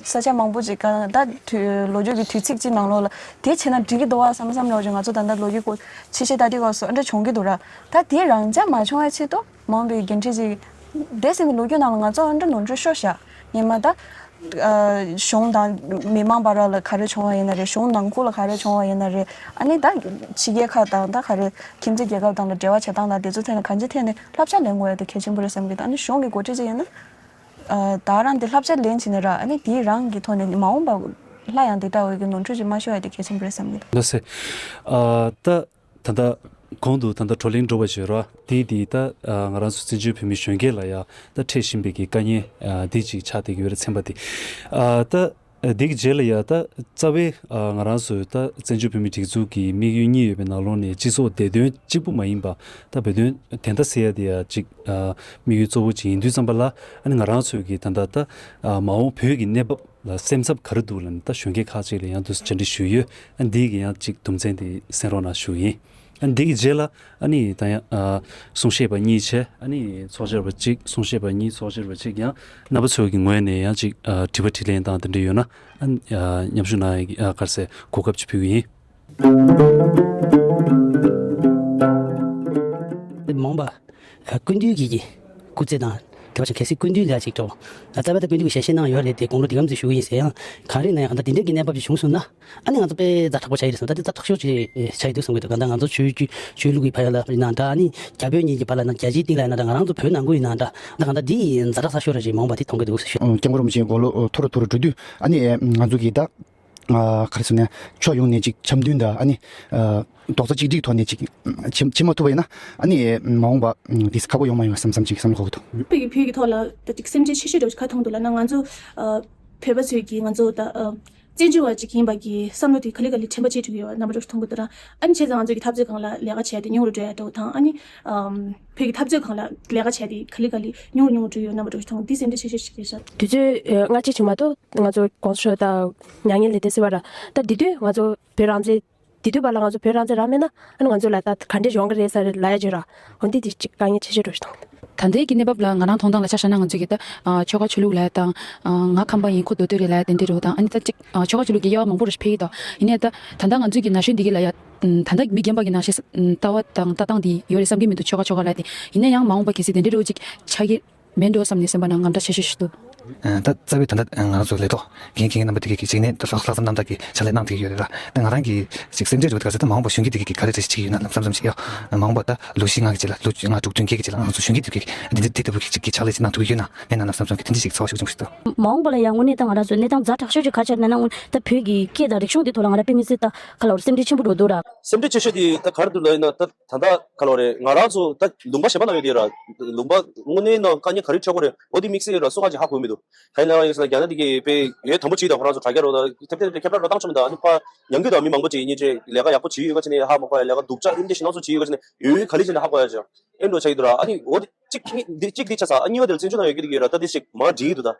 ས་ཆ་མང་པོ་ཅིག་ག་ད་དུས་ལོ་རྒྱུས་ཀྱི་དུས་ཚིགས་ཅིག་ནང་ལོགས་ལ་དེ་བྱས་ན་འགྲིག་གི་འདུག་བ་བསམ་བསམ་ལོག་ཅིག་ང་ཚོ་ད་ལྟ་ལོ་རྒྱུས་སྐོར་ཕྱི་བཤད་ལྟ་དུས་སྐབས་སུ་ཨ་འདྲ་བྱུང་གི་འདུག་ར། ད་དེ་རང་འཇགས་མ་བྱུང་བའི་ཆེད་དུ་མ་འོངས་པའི་འགན་འཁྲི་ཅིག་འདས་ཟིན་པའི་ལོ་རྒྱུས་ནང་ལ་ང་ཚོ་ཨ་འདྲ་ནོར་འཁྲུལ་ཤོར་བཞག་ཉི་མ་ད། ཨ་གཞུང་དང་མི་མང་བར་ལ་ག་རེ་བྱུང་བ་ཡིན་ན་རེད། གཞུང་ནང་ཁུལ་ལ་ག་རེ་བྱུང་བ་ཡིན་ན་རེད། ཨ་ནི་ད་ཕྱི་རྒྱལ་ཁག་དང་ད་ག་རེ་ཁྱིམ་མཚེས་རྒྱལ་ཁབ་དང་ལ་འབྲེལ་བ་བྱེད་སྟངས་དང་དེ་ཚོ་ཐད་ནས་གང་ཅིའི་ཐད་ནས་བསླབ་བྱ་ལེན་དགོས་ཡ་དེ་གལ་ཆེན་པོ་རེད་བསམ་གྱི་འདུག་ཨ་ནི་གཞུང་གི་འགོ་ཁྲིད་ཅིག་ཡིན་ན། ཨ་ད་རང་དེ་བསླབ་བྱ་ལེན་བྱས་ནས་ར། ཨ་ནི་དེའི་རང་གི་ཐོག་ནས་མ་འོངས་པ་སླར་ཡང་དེ་ལྟ་བུའི་གི་ནོར་འཁྲུལ་ཅིག་མ་ཤོར་ཡ་དེ་གལ་ཆེན་པོ་རེད་བསམ་གྱི་འདུག་ལགས་སེ། ཨ་ད། ད་ལྟ་གོང་དུ་ད་ལྟ་བགྲོ་གླེང་འགྲོ་བ་བརྗོད་རོགས་དེ་དེ་ད་ང་རང་ཚོ་བཙན་བྱོལ་བོད་མི་གཞོན་སྐྱེས་ལ་ཡ་ད་འཕྲད་བཞིན་པའི་གི་དཀའ་ངལ་འདི་ཅིག་ཆགས་བསྡད་ཀྱི་ཡོད་རེད། ཚན་པ་འདི་ད་འདི་གི་རྗེས་ལ་ཡ་ད་རྩ་བའི་ང་རང་ཚོའི་ད་བཙན་བྱོལ་བོད་མི་སྒྲིག་འཛུགས་ཀྱི་དམིགས་ཡུལ་གཉིས་ཡོད་པའི་ནང་ལོགས་ནས་སྤྱི་ཚོགས་བདེ་དོན་གཅིག་པུ་མ་ཡིན་པ་ད་བོད་དོན་བདེན་མཐའ་གསལ་ཡ་དེ་ཡ་ཅིག་དམིགས་ཡུལ་གཙོ་བོ་ཅིག་ཡིན་དུས་ཙམ་པ་ལ་ཨ་ནི་ང་རང་ཚོའི་གི་ད་ལྟ་ད་མ་འོངས་བོད་ཀྱི་གནས་བབ་ལ་སེམས་འཚབ་ག་རེ་འདུག་ལབ་ནས་ད་གཞོན་སྐྱེས་ཁག་ཅིག་ལ་ཡང་དུ་བཅར་འདྲི་ཞུས་ཡོད། ཨ་འདི་གི་ཡང་ཅིག་དུམ་ཚན་དེ་གསན་རོགས་གནང་ཞུ་ཡིན། ཨ་འདི་གི་རྗེས་ལ་ཨ་ནི་ད་ཡང་ཨ་གསུང་བཤད་པ་གཉིས་བྱས། ཨ་ནི་ཚོགས་བཅར་བ་གཅིག་གསུང་བཤད་པ་གཉིས་ཚོགས་བཅར་བ་གཅིག་ཡང་རྣམ་པ་ཚོ་གི་ངོས་ནས་ཡང་ཅིག་ཨ་དྲི་བ་དྲིས་ལན་དང་དེ་འདྲ་ཡོད་ན་ཨ་ཨ་མཉམ་ཞུགས་གནང་ཡ་གི་ཨ་ག་རེ་ཟེར་གོ་སྐབས་ཅིག་ཕུལ་གི་ཡིན། མ་འོངས་པ། ཨ་སྐུ་མདུན་གྱི་གི་སྐུ་ཚེ་དང་དེ་བ་ཅིག་གལ་སྲིད་སྐུ་མདུན་ལ་ཅིག་འགྲོ། ཨ་རྩ་བའི་ད་སྐུ་མདུན་གྱི་ཞལ་བཞེས་གནང་ཡོད་རེད་དེ་དགུང་ལོ་འདི་གམ་ཙམ་བཞུགས་ཡིན་ཟེར་ཡང་གང་རེད་ན་ཡང་ད་འདི་འདྲའི་གི་གནས་བབ་ཅིག་བྱུང་སོང་ན་ཨ་ནི་ང་ཚོ་དཔེ་ཛ་དྲག་པོ་ཆགས་ཡི་རེད་སོང་། ད་འདི་ཛ་དྲག་ཤོས་ཅིག་ཆགས་ཡི་འདུག་བསམ་གི་འདུག་གང་ལྟར་ང་ཚོ་ཆོས་བརྒྱུད་ཆོས་ལུགས་ཀྱི་བར་ལ་ན་རྒྱ་ཆེའི་སྟེང་ལ་ཡིན་ན་འདྲ་ང་རང་ཚོ་བོད་ནང་ཁུལ་ཡིན་ན་འདྲ་ད་གང་ལྟར་འདི་ཛ་དྲག་ས་ཤོས་ར་ཅིག་མ་འོངས་པ་དེ་མཐོང་གི་འདུག་ཟེར་ཞུ། སྐྱབས་མགོན་རིན་པོ་ཆེ་དགུང་ལོ་མཐོ་རུ་མཐོ་རུ་འགྲོ་དུས་ཨ་ནི་ང་ཚོ་གི་ད། ཨ་ག་རེ་ཟེར་ན་ཕྱོགས་ཡོངས་ནས་ཅིག་འཆམ་མཐུན་དང་ཨ་ནི་ཨ་རྡོག་རྩ་གཅིག་སྒྲིལ་ཐོག་ནས་ཅིག་བྱེད་བྱེད་མ་ཐུབ་པ་ཡིན་ན་ཨ་ནི་མ་འོངས་པ་དེ་ཁག་པོ་ཡོང་མ་ཡོང་བསམ་བསམ་ཅིག་བསམ་བློ་འཁོར་གི་འདུག་བོད་ཀྱི་བོད་ཀྱི་ཐོག་ལ་ད་ཅིག་སེམས་ཁྲལ་ཆེ་ཤོས་འདྲ་བོ་ཅིག་ག་མཐོང་འདུག་ལབ་ན་ང་ཚོ་ཨ་བོད་པ་ཚོས་ཀྱིས་ང་ཚོ་ད་ཨ་བཙན་བྱོལ་བ་ཅིག་ཡིན་པ་གི་བསམ་བློ་དེ་ག་ལེ་ག་ལེ་དྲན་པ་བརྗེད་འགྲོ་གི་ཡོད་པ་རྣམ་པ་འདྲ་བོ་ཅིག་མཐོང་གི་འདུག་ར། ཨ་ནི་བྱས་ཙང་ང་ཚོ་གི་འཐབ་རྩོད་སྒང་ལ་ལས་ཀ་བྱས་ཏེ་ཉུང་རུ་འགྲོ་ཡ་འདྲ་བོ་དང་ཨ་ནི་ཨམ་བོད་ཀྱི་འཐབ་རྩོད་སྒང་ལ་ལས་ཀ་བྱས་ཏེ་ག་ལེ་ག་ལེ་ཉུང་རུ་ཉུང་རུ་འགྲོ་ཡོད་རྣམ་པ་འདྲ་བོ་ཅིག་མཐོང་འདི་སེམས་ཁྲལ་ཆེ་ཤོས་ཤིག་རེད་ཤག་དུས་ཚོད་ཨ་སྔ་ཕྱི་ཅིག་མ་གཏོགས་ང་ཚོ་གོང་ས་མཆོག་དང་མྱ་ངན་ལས་འདས་ཟེར་བ་ར་ད་དེ་དུས་ང་ཚོ་བོད་རང་བཙན་དེ་དུས་བར་ལ་ང་ཚོ་བོད་རང་བཙན་རག་མེད་ན་ཨ་ནི་ང་ཚོ་ལ་ད་ག་འདྲས་ཡོང་གི་རེད་ཟེར་ལབ་ཡ་ཅིག་ར་འོ་འདི་དེ་ཅིག་དཀའ་ངལ་ཆེ་ཤོས་འགྲོ་ཞིག་དང་། ད་ལྟའི་གི་གནས་བབ་ལ་ང་རང་མཐོང་སྟངས་ལ་ཆ་བཞག་ན་ང་ཚོ་གི་ད་ཨ་ཆོལ་ཁ་ཆོས་ལུགས་ལབ་ཡ་དང་ཨ་ང་ཁམས་པ་ཡིན་ཁོ་མདོ་སྟོད་རེད་ལབ་ཡ་དེ་འདྲས་རེད་བ་དང་ཨ་ནི་ད་ཅིག་ཨ་ཆོལ་ཁ་ཆོས་ལུགས་ཀྱི་དབྱེ་བ་མང་པོ་རེ་ཞིག་འཕེལ་གི་འདུག་ཡིན་ནའི་ད་ད་ལྟ་ང་ཚོའི་གི་ན་གཞོན་འདི་གི་ལ་ཡ་ད་ལྟ་མི་རྒན་པ་གི་ན་གཞོན་ལྟ་བ་དང་ལྟ་སྟངས་འདི་ཡོད་རེད་བསམ་གི་མི་འདུག་ཆོལ་ཁ་ཆོལ་ཁ་ལབ་ཡ་དེ་ཡིན་ན་ཡང་མ་འོངས་པ་གལ་སྲིད་དེ་འདྲས་འདྲ་བོ་ཅིག་ཆགས་ཀྱི་མེད་འགྲོ་བསམ་ནས་སེམས་པ་ནང་དངངས་སྐྲག་ཆེ་ཤོས་ཤིག་འདུག་ད་རྩ་བའི་ད་ལྟ་ང་རང་ཚོ་ལས་ཐོག་འགན་འཁྱེར་མཁན་རྣམ་པ་དེ་གས་ཀྱིས་གཅིག་ནས་ད་ལྷག་ལྷག་བསམ་རྣམ་དག་གིས་ཕྱག་ལས་གནང་བསྡད་ཀྱི་ཡོད་རེད་ལ། ད་ང་རང་གིས་ཅིག་སེམས་ཁྲལ་ཡོད་ད་ག་ཚོད་ད་མ་འོངས་པ་གཞོན་སྐྱེས་དེ་གས་ཀྱིས་ག་རེ་རེ་ཞིག་བྱེད་ཀྱི་ཡོད་ན་ལམ་སང་བསམ་ཞིག་ཡོད། མ་འོངས་པ་ད་ལོ་བཞི་ལྔ་གི་རྗེས་ལ་ལོ་བཅོ་ལྔ་དྲུག་བདུན་བརྒྱད་ཀྱི་རྗེས་ལ་ང་ཚོ་གཞོན་སྐྱེས་དེ་གས་འདི་འདི་འདི་ལྟ་བུ་གི་ཅིག་གི་ཕྱག་ལས་ཅིག་གནང་ཐུབ་ཀྱི་ཡོད་ན་མེད་ན་ལམ་སང་བསམ་གི་དེ་འདྲ་ཞིག་ཚོར་བ་ཤུགས་ཆེན་པོ་ཞིག་འདུག་མ་འོངས་པ་ལ་ཡང་དངོས་གནས་ད་ང་རང་ཚོ་གནས་སྟངས་ཛ་དྲག་ཤོས་ཅིག་ག་རེ་ཆགས་ན་ན་དངོས་ད་བོད་ཀྱི་སྐད་དང་རིག་གཞུང་དེ་ཐོག་ལ་ང་རང་དཔེ་མི་སྲིད་ད་ག་ལ་བར་སེམས་ཁྲལ་ཆེན་པོ་འགྲོ་འདུག་ར། སེམས་ཁྲལ་ཆེ་ཤོས་དེ་ད་ག་རེ་འདུག་ལབ་ཡིན་ན་ད། ད་ལྟ་ག་ལོ་རེད། ང་རང་ཚོ་ད་ལུང་པ་གཞན་པ་ལ་ཡོད་དེ་ར། ལུང་པ་དངོས་གནས་ནང་དཀའ་ངལ་ག་རེ་འཕྲད་ཀྱི་ཡོད་རེད། འོ་དེ་དམིགས་བསལ་ར་སུ་གང་ཅིག་ཧ་གོ་མི་འདུག་ད་ཡིན་ན་ཡང་རྒྱ་ནག་དེ་གས་དཔེ་ཡོད་དམ་པོ་བྱས་དང་ཁོ་རང་ཚོ་དྲ་རྒྱ་རོ་ད་ཐེབས་ཐེབས་ཐེབས་ཐེབས་ར་རོ་བཏང་ཆོག་མི་འདུག་ཨ་ནི་ཕ་ཉམས་རྒུད་དང་མི་མང་པོ་ཅིག་ཡིན་ཉེ་ཆེ་ལས་ཀ་ཡག་པོ་བྱས་ཡོད་ག་ཅིག་ནས་ཧ་མ་གོ་ཡ། ལས་ཀ་སྡུག་ཅག་རིམ་བདེ་ཞིག་ནང་ཚོ་བྱས་ཡོད་ག་ཅིག་ནས་ཡོད་ཡོད་ག་ལེ་ཅིག་ནས་ཧ་གོ་ཡ་ཅིག་ཨེ་འགྲོ་ཆགས་ཡོད་དུ་ར། ཨ་ནི་འོ་དེ་གཅིག་གཅིག་འདི་གཅིག་འདི་ཆ་ཚང་ཨ་གཉིས་པ་དེ་ལ་བཙན་བྱོལ་ནང་ཡོད་ཀྱི་རེད་ཀྱི་ར། ད་དེ་ཞིག་མ་འགྲིག་གི་འདུག་ད་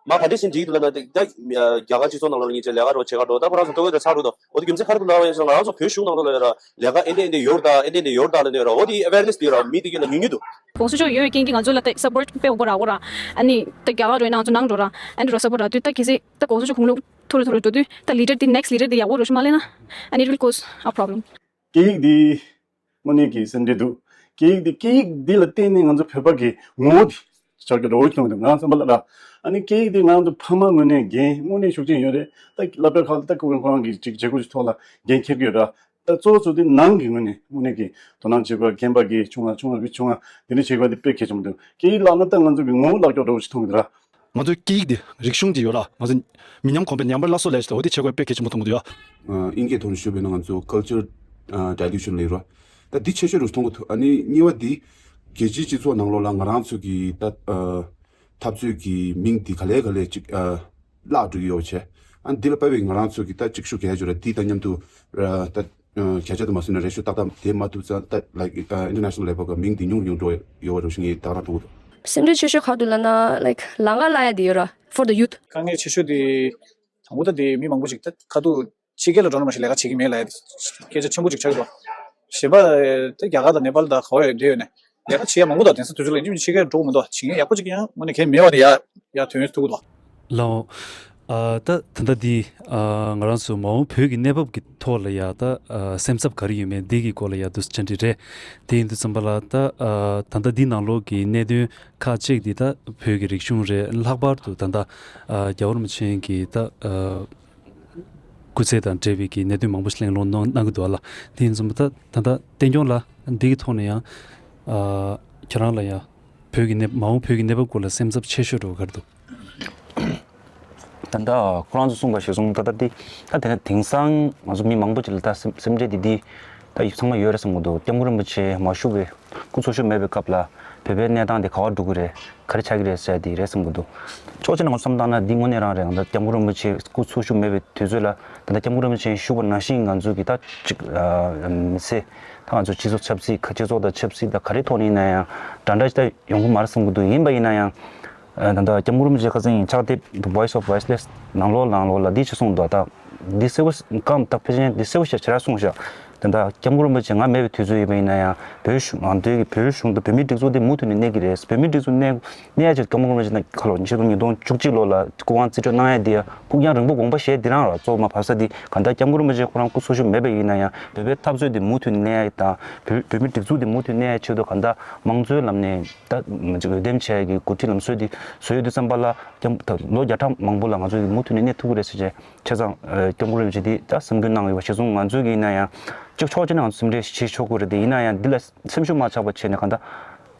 མ་ག་འདྲ་ཞིག་འགྲིག་གི་འདུག་ལབ་ན་ད་རྒྱ་གར་སྤྱི་ཚོགས་ནང་ལ་ཉིན་བྱེད་ལས་ཀ་རོགས་བྱེད་ག་འགྲོ་ད་ཁོ་རང་ཚོ་ལྟོ་གོས་དེ་ཚར་འདུག་ད་འོ་དེ་རྒྱུ་མཚན་ག་རེ་འདུག་ལབ་པ་ཡིན་ཙང་ང་རང་ཚོ་བོད་གཞུང་ནང་ལོགས་ལ་ཡོད་ར་ལས་ཀ་ཨེ་འདྲ་ཨེ་འདྲ་ཡོད་ར་ད་ཨེ་འདྲ་ཨེ་འདྲ་ཡོད་ར་ད་ལབ་ནས་ར། འོ་དེ་ཨ་ཝེར་ནེ་སི་དེ་ར་མི་དེ་གས་ལ་ཉུང་ཉུང་འདུག་གོང་ས་མཆོག་ཡོད་ཡོད་རྐྱེན་གྱིས་ང་ཚོ་ལ་ད་སབ་པོར་ཊི་དཔེ་ཡག་པོ་རག་གོ་ར། ཨ་ནི་ད་རྒྱ་གར་འགྲོ་ཡིན་ན་ང་ཚོ་ནང་འགྲོ་ར། ཨ་ནི་རོ་སབ་པོར་ཊི་རག་དུས་ད་གལ་སྲིད་ད་གོང་ས་མཆོག་དགུང་ལོ་མཐོ་རུ་མཐོ་རུ་འགྲོ་དུས་ད་ལི་ཌར་དེ་ནེགསི་ལི་ཌར་དེ་ཡག་པོ་རོ་ཞིག་མ་ལེན་ན་ཨ་ནི་it will cause a problem། སྐད་ཡིག་འདི་དངོས་གནས་ཀྱི་སེམས་ཁྲལ་འདུག་སྐད་ཡིག་འདི་སྐད་ཡིག་འདི་ལ་བརྟེན་ནས་ང་ཚོ་བོད་པ་གི་ངོ་བོ་འདི་ཆགས་ཀྱི་འགྲོ་བོ་ཁྱོང་འདུག་ང་བསམ་པ་ལ་ར། ཨ་ནི་སྐད་ཡིག་འདི་ང་ཚོ་ཕ་མ་ངོས་ནས་འགན་དངོས་གནས་ཤུགས་ཆེན་ཡོད་རེད། ད་སློབ་གྲྭ་ཁག་ལ་ད་ཁོ་རང་ཁོ་རང་གི་ཅིག་བྱེད་སྒོ་ཞིག་ཐོག་ལ་འགན་འཁྱེར་གྱི་ཡོད་ར། ད་གཙོ་བོ་གཙོ་དེ་ནང་གི་ངོས་ནས་དངོས་གནས་ཀྱི་དོ་སྣང་བྱེད་དགོས། རྒན་པ་གི་ཆུང་བ་ཆུང་བ་བི་ཆུང་བ་འདི་འདྲ་བྱེད་དགོས་འདི་དཔེ་གལ་ཆེན་པོ་འདུག་སྐད་ཡིག་བརླག་ན་ད་ང་ཚོ་གི་ངོ་བོ་བརླག་ཀྱོག་འགྲོ་བོ་ཞིག་མཐོང་གི་འདུག་ར། ང་ཚོའི་སྐད་ཡིག་འདི་རིག་གཞུང་འདི་ཡོད་ལ་ང་ཚོ་མི་ཉམས་གོང་འཕེལ་ཉམས་པ་སླར་གསོ་ལས་ཞིག་འོ་དེ་བྱེད་དགོས་དཔེ་གལ་ཆེན་པོ་མཐོང་གི་འདུག་ཡ། ཨིན་སྐད་ཐོག་ནས་ཞུས་པ་ཡིན་ན་ང་ཚོ་ཀལ་ ཨ་dilution ལབ་རོ། ད་འདི་ཆེ་ཤོས་རུ་མཐོང་གི་འདུག་ཨ་ནི་གཉིས་པ་འདི་རྒྱལ་སྤྱིའི་སྤྱི་ཚོགས་ནང་ལོགས་ལ་ང་རང་ཚོ་གི་ད་ཨ་འཐབ་རྩོད་ཀྱི་མིང་འདི་ག་ལེ་ག་ལེ་ཅིག་ཨ་བརླག་འགྲོ་གི་ཡོད་བྱས། ཨ་ནི་འདི་ལ་དཔག་པའི་ང་རང་ཚོ་གི་ད་ཅིག་ཤུགས་རྒྱག་ཡ་ཅིག་ར་འདི་དང་མཉམ་དུ་ར་ད་ཨ་བརྒྱ་ཆ་དུ་མ་སོང་ན་ratio ཏག་ཏག་དེ་མ་ཐུབ་ཙང་ད་like ཨ་international level གི་མིང་འདི་ཉུང་ཉུང་འགྲོ་ཡོད་པ་རུ་ཞིག་ངས་ད་ག་རང་མཐོང་གི་འདུག་སེམས་ཁྲལ་ཆེ་ཤོས་ག་རེ་འདུག་ལབ་ན་like ལམ་ཁ་བརླག་ཡ་དེ་ཡོད་ར། For the youth དཀའ་ངལ་ཆེ་ཤོས་དེ་དང་པོ་ད་དེ་མི་མང་པོ་ཞིག་ད་ཁ་ཐུག་ཕྱི་རྒྱལ་ལ་འགྲོ་ན་མ་གཞི་ལས་ཀ་བྱེད་ཀྱི་མེད་ལབ་ཡ་དེ་སྐད་ཆ་ཆེན་པོ་ཅིག་ཆགས་ཀྱི་འདུག་གཞན་པ་ད་རྒྱ་གར་དང་ནེ་པཱལ་དང་ག་བ་ཡོད་འདི་ཡོད་ནས་ལས་ཀ་བྱེད་ཡ་མང་པོ་འདུག་དེང་སང་དུས་ཚོད་ལ་ཡིན་གཅིག་མིན་གཅིག་ཕྱི་རྒྱལ་འགྲོ་གི་མི་འདུག་བྱེད་ཡ་ཡག་པོ་ཅིག་ཡང་དངོས་གནས་གལ་མེད་པ་དེ་ཡ་ཡ་དོན་ཡོད་ཐུག་གི་འདུག་ལའོ། ཨ་ད་ད་ལྟ་འདི་ཨ་ང་རང་ཚོ་མ་འོངས་བོད་ཀྱི་གནས་བབ་ཀྱི་ཐོག་ལ་ཡ་ད་ཨ་སེམས་འཚབ་ག་རེ་ཡོད་མེད་འདི་གི་སྐོར་ལ་ཡ་འདུག་སེ་བཅར་འདྲི་རེད། དེ་ཡིན་དུས་ཙམ་པ་ལ་ད་ཨ་ད་ལྟ་འདི་ནང་ལོགས་ཀྱི་གནད་དོན་ཁག་ཅིག་འདི་ད་བོད་ཀྱི་རིག་གཞུང་རེད། ལྷག་པར་དུ་ད་ལྟ་ཨ་རྒྱལ་བ་རིན་པོ་ཆེ་གི་ད་ཨ་སྐུ་ཚེ་དང་འབྲེལ་བའི་གི་གནད་དོན་མང་པོ་ཞིག་གླེང་སློང་གནང་གནང་གི་འདུག་ཨ་ལ། དེ་ཡིན་ཙམ་པ་ད་ད་ལྟ་བསྟན་སྐྱོང་ལགས་འདི་གི་ཐོག་ནས་ཡང་ཨ་ཁྱེད་རང་ལ་ཡང་བོད་ཀྱི་གནས་མ་འོངས་བོད་ཀྱི་གནས་བབ་སྐོར་ལ་སེམས་འཚབ་ཆེ་ཤོས་འདྲ་བོ་ག་རེ་འདུག་ད་ལྟ་ཁོ་རང་ཚོ་གསུངས་པ་ཞིག་སོང་ད་ལྟ་འདི་ད་དེ་ནས་དེང་སང་ང་ཚོ་མི་མང་པོ་ཅིག་ལ་ད་སེམས་སེམས་ཁྲལ་འདི་འདི་ད་ཡིག་ཚང་མ་ཡོད་རེད་བསམ་གི་འདུག་སྐྱབས་མགོན་རིན་པོ་ཆེ་མ་བཞུགས་པའི་སྐུ་འཚོ་བཞུགས་མེད་པའི་སྐབས་ལ་བོད་པའི་གནས་སྟངས་འདི་ག་བ་འགྲོ་གི་རེད། ག་རེ་ཆགས་ཀྱི་རེད་ཟེར་འདི་རེད་བསམ་གི་འདུག་ཕྱོགས་གཅིག་ནས་ང་ཚོ་བསམ་བཏང་ན་འདི་དངོས་གནས་རང་རེད། ང་ཚོ་སྐྱབས་མགོན་རིན་པོ་ཆེ་སྐུ་འཚོ་བཞུགས་མེད་པའི་དུས་ཚོད་ལ་ད་ལྟ་སྐྱབས་མགོན་རིན་པོ་ཆེ་བཞུགས་པ་ནང་བཞིན་ང་ཚོ་གི་ད་ཅིག་མི་ཚེ་ད་ང་ཚོ་སྤྱི་ཚོགས་ཆབ་སྲིད་ཁ་སྤྱི་ཚོགས་དང་ཆབ་སྲིད་དང་ག་རེ་ཐོག་ནས་ཡིན་ན་ཡང་འདྲ་འདྲ་ཅིག་ད་ཡོང་གི་མ་རེད་བསམ་གི་འདུག་ཡིན་པ་ཡིན་ན་ཡང་ད་ལྟ་སྐྱབས་མགོན་རིན་པོ་ཆེ་ཁ་སང་ཕྱག་དེབ་The Voice of Voiceless ནང་ལོགས་ནང་ལོགས་ལ་འདི་ཅི་གསུངས་འདུག་ད་འདི་གསལ་པོ་སྐམ་ད་ཕལ་ཆེར་འདི་གསལ་པོ་ཞེ་དྲག་གསུངས་ཤག་ད་ལྟ་སྐྱབས་མགོན་རིན་པོ་ཆེ་ང་མེད་པའི་དུས་ཚོད་ཡིན་པ་ཡིན་ན་ཡང་བོད་གཞུང་ང་ཚོའི་བོད་གཞུང་དང་བོད་མིའི་སྒྲིག་འཛུགས་འདི་མུ་མཐུད་ནས་གནས་ཀྱི་རེད། བོད་མིའི་སྒྲིག་འཛུགས་གནས་གནས་ཡ་ཆེད་སྐྱབས་མགོན་རིན་པོ་ཆེ་ཁ་ལོ་ཉིས་སྟོང་ཉིས་སྟོང་བཅུ་གཅིག་ལོ་ལ་སྐུ་དབང་རྩིས་སྤྲོད་གནང་ཡ་འདི་ཡ་ཕུགས་རྒྱང་རིང་པོ་དགོངས་པ་བཞེས་འདི་རང་ལ་གཙོ་བོ་མ་བབས་ས་འདི་ག་ད་སྐྱབས་མགོན་རིན་པོ་ཆེ་ཁོ་རང་སྐུ་འཚོ་བཞུགས་མེད་པ་ཡིན་ན་ཡང་བོད་པའི་འཐབ་རྩོད་འདི་མུ་མཐུད་ནས་གནས་ཡ་དང་བོད་བོད་མིའི་སྒྲིག་འཛུགས་འདི་མུ་མཐུད་གནས་ཡ་ཆེད་དུ་ག་ད་དམངས་གཙོའི་ལམ་ནས་ད་འོས་འདེམས་བྱས་ཡ་གི་འགོ་ཁྲིད་ལམ་སྲོལ་འདི་བཟོས་ཡོད་དུས་ཙམ་པ་ལ་སྐྱབས་ད་ལོ་བརྒྱ་ཕྲག་མང་པོ་ལ་ང་ཚོས་མུ་མཐུད་ནས་གནས་ཐུབ་ཀྱི་རེད་ཟེར་བྱས། བྱས་ཙང་ཨ་སྐྱབས་མགོན་རིན་པོ་ཆེ་འདི་ད་སེམས་འགུལ་གནང་ཡོད་པ་ཞེས་གསུངས། ང་ཚོས་ཀྱི་ཡིན་ན་ཡང་གཅིག་ཕྱོགས་གཅིག་ནས་ང་ཚོ་སེམས་ཁྲལ་བྱེད་ཆོག་གི་རེད་དེ། ཡིན་ན་ཡང་འདི་ལ་སེམས་ཤུགས་མ་ཆག་པ་བྱས་ནས་གང་ལྟར་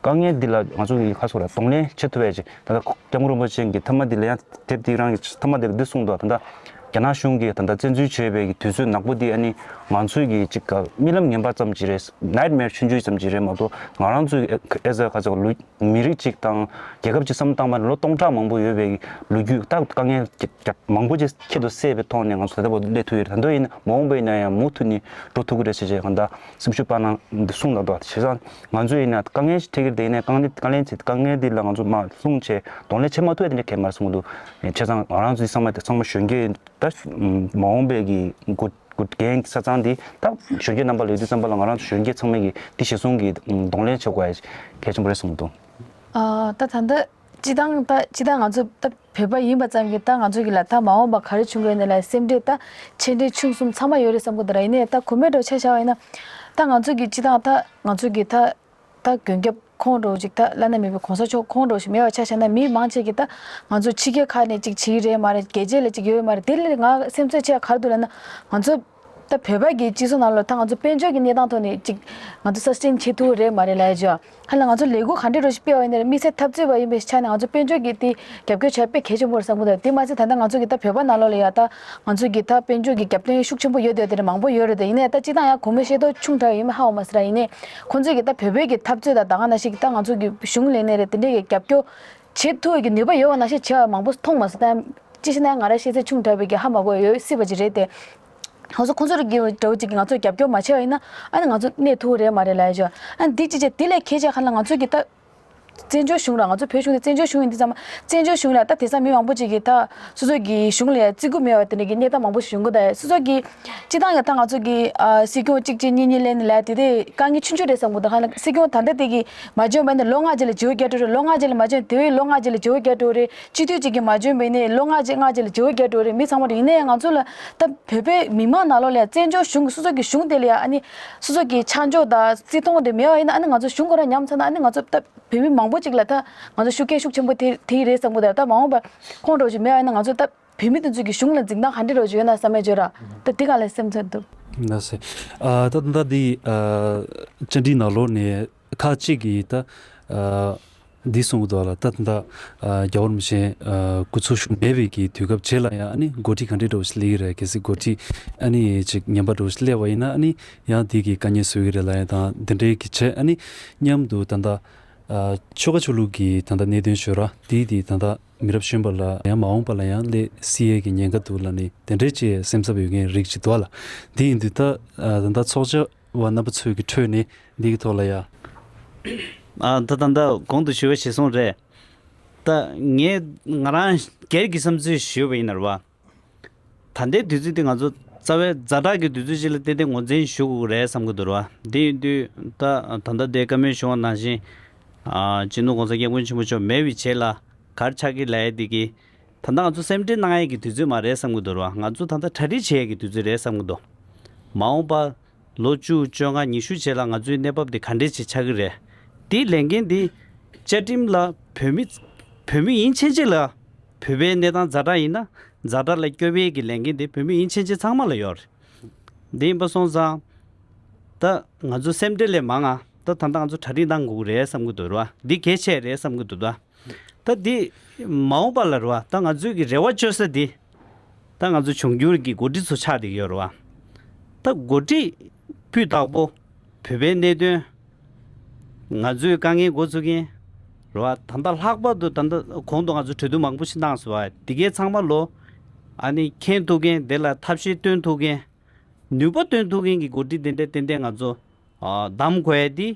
དཀའ་ངལ་འདི་ལ་ང་ཚོ་གི་ཁ་སོ་ར་གདོང་ལེན་བྱེད་ཐུབ་པའི་ཅིག་ད་ལྟ་སྐྱབས་མགོན་རིན་པོ་ཆེ་གི་ཐ་མ་འདི་ལ་ཡང་དེབ་འདི་རང་གི་ཐ་མ་འདི་ལ་འདི་གསུངས་འདུག་ད་ལྟ་རྒྱ་ནག་གཞུང་གིས་ད་ལྟ་བཙན་འཛུལ་བྱས་པའི་གི་དུས་ཚོད་ནག་པོ་འདི་ཨ་ནི་ང་ཚོས་གི་ཅིག་ག་རྨི་ལམ་ངན་པ་ཙམ་ཅིག་རེད། Nightmare ཆུང་ཆུང་ཙམ་ཅིག་རེད་མ་གཏོགས་ང་རང་ཚོའི་ཨེ་ཨེ་ཟེར་ཁ་ཚོ་ལུས། མི་རིགས་གཅིག་དང་རྒྱལ་ཁབ་གཅིག་བསམ་བཏང་བ་ལོ་སྟོང་ཕྲག་མང་པོ་ཡོད་པའི་ལོ་རྒྱུས་ད་དཀའ་ངལ་རྒྱ་རྒྱ་མང་པོ་ཅིག་ཁྱད་དུ་བསད་པའི་ཐོག་ནས་ང་ཚོ་ད་ལྟ་བར་དུ་སླེབས་ཐུབ་ཡོད་རེད། ད་དུང་ཡིན་ན་མ་འོངས་པ་ཡིན་ན་ཡང་མུ་མཐུད་ནས་འགྲོ་ཐུབ་ཀྱི་རེད་ཟེར་བྱས་གང་ལྟར་སེམས་ཤུགས་སྤར་གནང་གསུངས་ད་འདུག་བྱས་ཙང་ང་ཚོ་ཡིན་ན་དཀའ་ངལ་ཞིག་འཕྲད་ཀྱི་རེད་དེ། ཡིན་ན་དཀའ་ངལ་དཀའ་ངལ་དེ་དཀའ་ངལ་འདི་ལ་ང་ཚོ་མ་ལྷུང་བྱས་གདོང་ལེན་བྱེད་མ་ཐུབ་ཡ་དེ་འདྲ་གལ་མ་རེད་གསུངས་འདུག་བྱས་ཙང་ང་རང་ཚོའི་ཚང་མ་ཚང་མ་གཞོན་སྐྱེས་ད་མ་འོངས་པའི་གི་འགོ་འགོ་འགན་ས་ཚང་འདི་ད་གཞོན་སྐྱེས་རྣམ་པ་ལ་ཡོད་དུས་ཙམ་པ་ལ་ང་རང་ཚོ་གཞོན་སྐྱེས་ཚང་མས་ཀྱི་འདི་གཞིར་བཟུང་གི་གདོང་ལེན་བྱེད་དགོས་ཡ་གལ་ཆེན་པོ་རེད་བསམ་གྱི་འདུག་ཨ་ད་ད་ལྟ་སྤྱི་བཏང་ད་སྤྱི་བཏང་ང་ཚོ་ད་བོད་པ་ཡིན་པ་ཙམ་གྱིས་ད་ང་ཚོ་གི་ལ་ད་མ་འོངས་པ་ག་རེ་བྱུང་གི་ཡོད་ན་ལ་སེམས་ཁྲལ་ད་ཆེ་འབྲིང་ཆུང་གསུམ་ཚང་མ་ཡོད་རེད་བསམ་གྱི་འདུག་ར། ཡིན་ནའི་ད་གོ་མེད་འགྲོ་ཆ་བཞག་པ་ཡིན་ན་ད་ང་ཚོ་གི་སྤྱི་བཏང་ད་ང་ཚོ་གི་ད། ད་མགོན་སྐྱབས་ཁོང་འདྲ་བོ་ཅིག་ད་བླ་ན་མེད་པའི་གོང་ས་མཆོག་ཁོང་འདྲ་བོ་ཞིག་མེད་པ་ཆ་བཞག་ན་མི་མང་ཆེ་གིས་ད་ང་ཚོ་ཕྱི་རྒྱལ་ཁག་ནས་ཅིག་བྱེད་ཀྱི་རེད་མ་རེད། རྒྱལ་སྤྱི་ལ་ཅིག་ཡོད་མ་རེད། དེ་ལས་ང་སེམས་ཚོད་ཆེ་བ་ག་རེ་འདུག་ལབ་ན་ང་ཚོ་ད་བོད་པ་གི་སྤྱི་ཚོགས་ནང་ལ་ད་ང་ཚོ་དཔལ་འབྱོར་གྱི་གནས་སྟངས་ཐོག་ནས་ཅིག་ང་ཚོ་སབ་སི་ཊེན་བྱེད་ཐུབ་ཀྱི་རེད་མ་རེད་ལབ་ཡ་ཅིག་ཡོད། ཧ་ལ་ང་ཚོ་ལས་འགུལ་ག་འདྲ་འདྲ་བོ་ཞིག་སྤེལ་བ་ཡིན་ན་རེད། དམིགས་བསལ་འཐབ་རྩོད་པ་ཡིན་པའི་ཆ་ནས་ང་ཚོ་དཔལ་འབྱོར་གྱི་དེ་རྒྱབ་སྐྱོར་བྱ་དཔེ་གལ་ཆེན་པོ་རེད་བསམ་གྱི་འདུག་དེ་མ་ཚད་ད་ལྟ་ང་ཚོ་གི་ད་བོད་པ་ནང་ལོགས་ལ་ཡ་ད་ང་ཚོ་གི་ད་དཔལ་འབྱོར་གྱི་རྒྱབ་རྟེན་ཤུགས་ཆེན་པོ་ཡོད་དེ་དེ་འདྲ་མང་པོ་ཡོད་རེད། དེ་ཡིན་ནའི་ད་སྤྱི་བཏང་ཡང་གོང་མའི་ཤེས་རྟོགས་ཆུང་དྲགས་ཡོད་མེད་ཧ་གོ་མ་སོང་ར། ཡིན་ནའི་ཁོང་ཚོས་གི་ད་བོད་པའི་གི་འཐབ་རྩོད་དང་ད་ག་ནང་བཞིན་གི་ད་ང་ཚོ་གི་གཞུང་ལས་སྣེ་རེད། དེ་འདྲས་གི་རྒྱབ་སྐྱོར་བྱེད་ཐུབ་ཀྱི་ནུས་པ་ཡོད་པ་ནང་བཞིན་བྱས་པ་མང་པོ་མཐོང་མ་སོང་། ད་ཅི་ཞིག་ན་ང་རང་ཤེས་ཚད་ཆུང་དྲགས་པའི་གི་ཧ་མ་གོ་ཡོད་སྲིད་པ་ཅིག་རེད་དེ། ང་ཚོ་ཁོང་ཚོ་རིགས་ཀྱི་འདྲ་བོ་ཅིག་གིས་ང་ཚོར་རྒྱབ་སྐྱོར་མ་བྱས་པ་ཡིན་ན་ཨ་ནི་ང་ཚོ་གནས་ཐུབ་ཀྱི་རེད་མ་རེད་ལབ་ཡ་ཅིག་ཡོད། ཨ་ནི་འདི་ཅི་བྱས་དེ་ལས་གལ་ཆེ་ཁ་ལ་ང་ཚོ་གི་ད། བཙན་བྱོལ་གཞུང་ར་ང་ཚོ་བོད་གཞུང་དེ་བཙན་བྱོལ་གཞུང་ཡིན་དུས་ཙམ་པ་བཙན་བྱོལ་གཞུང་ལ་ད་དེང་སང་མི་མང་པོ་ཅིག་གིས་ད་སོ་སོ་གི་གཞུང་ལ་ཡ་བརྩི་བཀུར་མེད་པ་དེ་འདྲ་གི་གནས་སྟངས་མང་པོ་ཞིག་ཡོང་གི་ད། སོ་སོ་གི་སྤྱི་བཏང་གི་ད་ང་ཚོ་གི་ཨ་སྲིད་སྐྱོང་གཅིག་གཅིག་གཉིས་གཉིས་ལེན་ནས་ལ་དེ་དེ་དཀའ་ངལ་ཆུང་ཆུང་རེད་བསམ་གི་འདུག་ཧ་ལ་སྲིད་སྐྱོང་ད་ལྟ་དེ་གི་མ་འཇོན་པ་ཡིན་ན་ལོ་ལྔ་རྗེས་ལ་བརྗེ་པོ་རྒྱག་འགྲོ་རེད། ལོ་ལྔ་རྗེས་ལ་མ་འཇོན་དེ་བས་ལོ་ལྔ་རྗེས་ལ་བརྗེ་པོ་རྒྱག་འགྲོ་རེད། སྤྱི་འཐུས་གཅིག་གིས་མ་འཇོན་པ་ཡིན་ན་ལོ་ལྔ་རྗེས་ལྔ་རྗེས་ལ་བརྗེ་པོ་རྒྱག་འགྲོ་རེད། མི་ཚང་མ་རེད། ཡིན་ན་ཡང་ང་ཚོ་ལ་ད་བོད་པའི་མི་མང་ནང་ལོགས་ལ་ཡ་བཙན་བྱོལ་གཞུང་གི་སོ་སོ་གི་གཞུང་དེ་ལ་ཡ་ཨ་ནི་སོ་སོ་གི་ཆ་འཇོག་དང་བརྩི་མཐོང་དེ་མེད་པ་ཡིན་ན་ཨ་ནི་ང་ཚོ་གཞུང་ཁོ་རང་ཉམས་ཚར་ན་ཨ་ནི་ང་ཚོ་ད། བོད་མི་མང་པོ་ཅིག་ལ་ད་ང་ཚོ་ཤུགས་རྐྱེན་ཤུགས་ཆེན་པོ་དེ་དེ་རེད་བསམ་གི་འདུག་ད་མ་འོངས་པར་ཁོང་འདྲ་བོ་ཞིག་མེད་པ་ཡིན་ན་ང་ཚོ་ད་བོད་མི་དེ་ཚོ་གི་གཞུང་ལ་འཛིན་སྟངས་ག་འདྲ་འདྲ་བོ་ཞིག་ཡོད་ན་བསམ་ཡ་ཅིག་ཡོད་ར། ད་དེ་ག་ལ་སེམས་ཚོད་འདུག་ལགས་སེ། ཨ་ད་ད་འདི་ཨ་བཅར་འདྲི་ནང་ལོགས་ནས་ཁག་ཅིག་གིས་ད་ཨ་ འདི་གསུང་གི་འདུག་ལ། ད་ད་ལྟ་རྒྱལ་བ་རིན་པོ་ཆེ་སྐུ་འཚོ་བཞུགས་མེད་པའི་གི་དུས་སྐབས་རྗེས་ལ་ཡང་ཨ་ནི་འགོ་ཁྲིད་ག་འདྲའི་འདྲ་བོ་ཞིག་སླེབས་ཀྱི་རེད། གལ་སྲིད་འགོ་ཁྲིད་ཨ་ནི་ཅིག་ངན་པ་འདྲ་བོ་ཞིག་སླེབས་པ་ཡིན་ན་ཨ་ནི་ཡང་འདི་གི་དཀའ་ངལ་བཟོ་གི་རེད་ལ། ཡང་དང་འདི་འདྲའི་གི་བྱས་ཨ་ནི་མཉམ་དུ་ད་ལྟ་ཆོལ་ཁ་ཆོས་ལུགས་ཀྱི་ད་ལྟ་གནད་དོན་ཞོ་ར་འདི་དེ་ད་ལྟ་མི་རབས་གཞོན་པ་ལ་ཡང་མ་འོངས་པ་ལ་ཡང་སླེབས་སྲིད་ཡས་ཀྱི་ཉེན་ཁ་འདུག་ལ་ནི་དེ་འདྲའི་ཅིག་སེམས་འཚབ་ཡོད་མཁན་རིགས་ཅིག་འདུག་ལ། འདི་ཡིན་དུས་ད་ད་ལྟ་ཚོགས་བཅར་བ་རྣམ་པ་ཚོའི་གི་ཁྲོད་ནས་འདི་གི་ཐོག་ལ་ཡ། ཨ་ད་ད་ད་གོང་དུ་ཞུ་བ་བྱས་སོང་རེད། ད་ངས་ང་རང་སྒེར་གྱི་བསམ་ཚུལ་ཞུས་པ་ཡིན་ན་རེད་བ། ད་ལྟའི་དུས་ཚོད་འདི་ང་ཚོ་རྩ་བའི་ཛ་དྲག་གི་དུས་ཚོད་ཅིག་ལ་ཏན་ཏན་ངོས་འཛིན་ཞུ་དགོས་ཀྱི་རེད་བསམ་གྱི་འདུག་ར། འདི་ཡིན་དུས་ད་ད་ལྟ་དེ་བཀའ་མོལ་ཞུ་བ་ནང་བཞིན། ཨ་སྤྱི་ནོར་༸གོང་ས་༸སྐྱབས་མགོན་ཆེན་པོ་མཆོག་མེད་པའི་རྗེས་ལ་ག་རེ་ཆགས་ཀྱི་ལབ་ཡས་འདི་གི། ད་ལྟ་ང་ཚོ་སེམས་ཁྲལ་གནང་ཡས་ཀྱི་དུས་ཚོད་མ་རེད་བསམ་གྱི་འདུག་ར། ང་ཚོ་ད་ལྟ་གྲ་སྒྲིག་བྱེད་ཡས་ཀྱི་དུས་ཚོད་རེད་བསམ་གྱི་འདུག་མ་འོངས་པ་ལོ་བཅུ་བཅོ་ལྔ་ཉི་ཤུ་རྗེས་ལ་ང་ཚོའི་གནས་བབ་འདི་ག་འདྲས་ཅིག་ཆགས་ཀྱི་རེད། དེའི་ལས་འགན་འདི་བཅའ་ཁྲིམས་ལ་བོད་མི་བོད་མི་ཡིན་ཕྱིན་ཆད་ལ་བོད་པའི་གནས་སྟངས་ཛ་དྲག་ཡིན་ན་ཛ་དྲག་ལ་སྐྱོབ་ཡས་ཀྱི་ལས་འགན་དེ་བོད་མི་ཡིན་ཕྱིན་ཆད་ཚང་མ་ལ་ཡོད་རེད། འདི་ཡིན་པ་སོང་ཙང་། ད་ང་ཚོ་སེམས་ཁྲལ་ལས་མང་ང་ད་ད་ལྟ་ང་ཚོ་གྲ་སྒྲིག་གནང་དགོས་ཀྱི་རེད་བསམ་གྱི་འདུག་ར། འདི་གལ་ཆེ་རེད་བསམ་གྱི་འདུག་ད། ད་འདི་མ་འོངས་པ་ལ་རེད་བ། ད་ང་ཚོའི་གི་རེ་བ་བཅོལ་ས་འདི། ད་ང་ཚོ་འབྱུང་འགྱུར་གྱི་འགོ་ཁྲིད་ཚོ་ཆགས་བསྡད་ཀྱི་ཡོད་རེད་བ། ད་འགོ་ཁྲིད་སྤུས་དག་པོ་བོད་པའི་གནད་དོན། ང་ཚོའི་དཀའ་ངལ་འགོ་ཚུགས་མཁན་རེད་བ། ད་ལྟ་ལྷག་པར་དུ་ད་ལྟ་གོང་དུ་ང་ཚོ་གྲོས་བསྡུར་མང་པོ་ཞིག་གནང་སོང་བ། འདི་གའི་ཚང་མ་ལོ་ཨ་ནི་མཁྱེན་ཐུབ་མཁན། དེ་ལ་ཐབས་ཤེས་སྟོན་ཐུབ་མཁན། ནུས་པ་སྟོན་ཐུབ་མཁན་གྱི་འགོ་ཁྲིད་དེ་འདྲ་ཏན་ཏན་ང་ཚོ་ཨ་བདམས་དགོས་ཡ་འདི།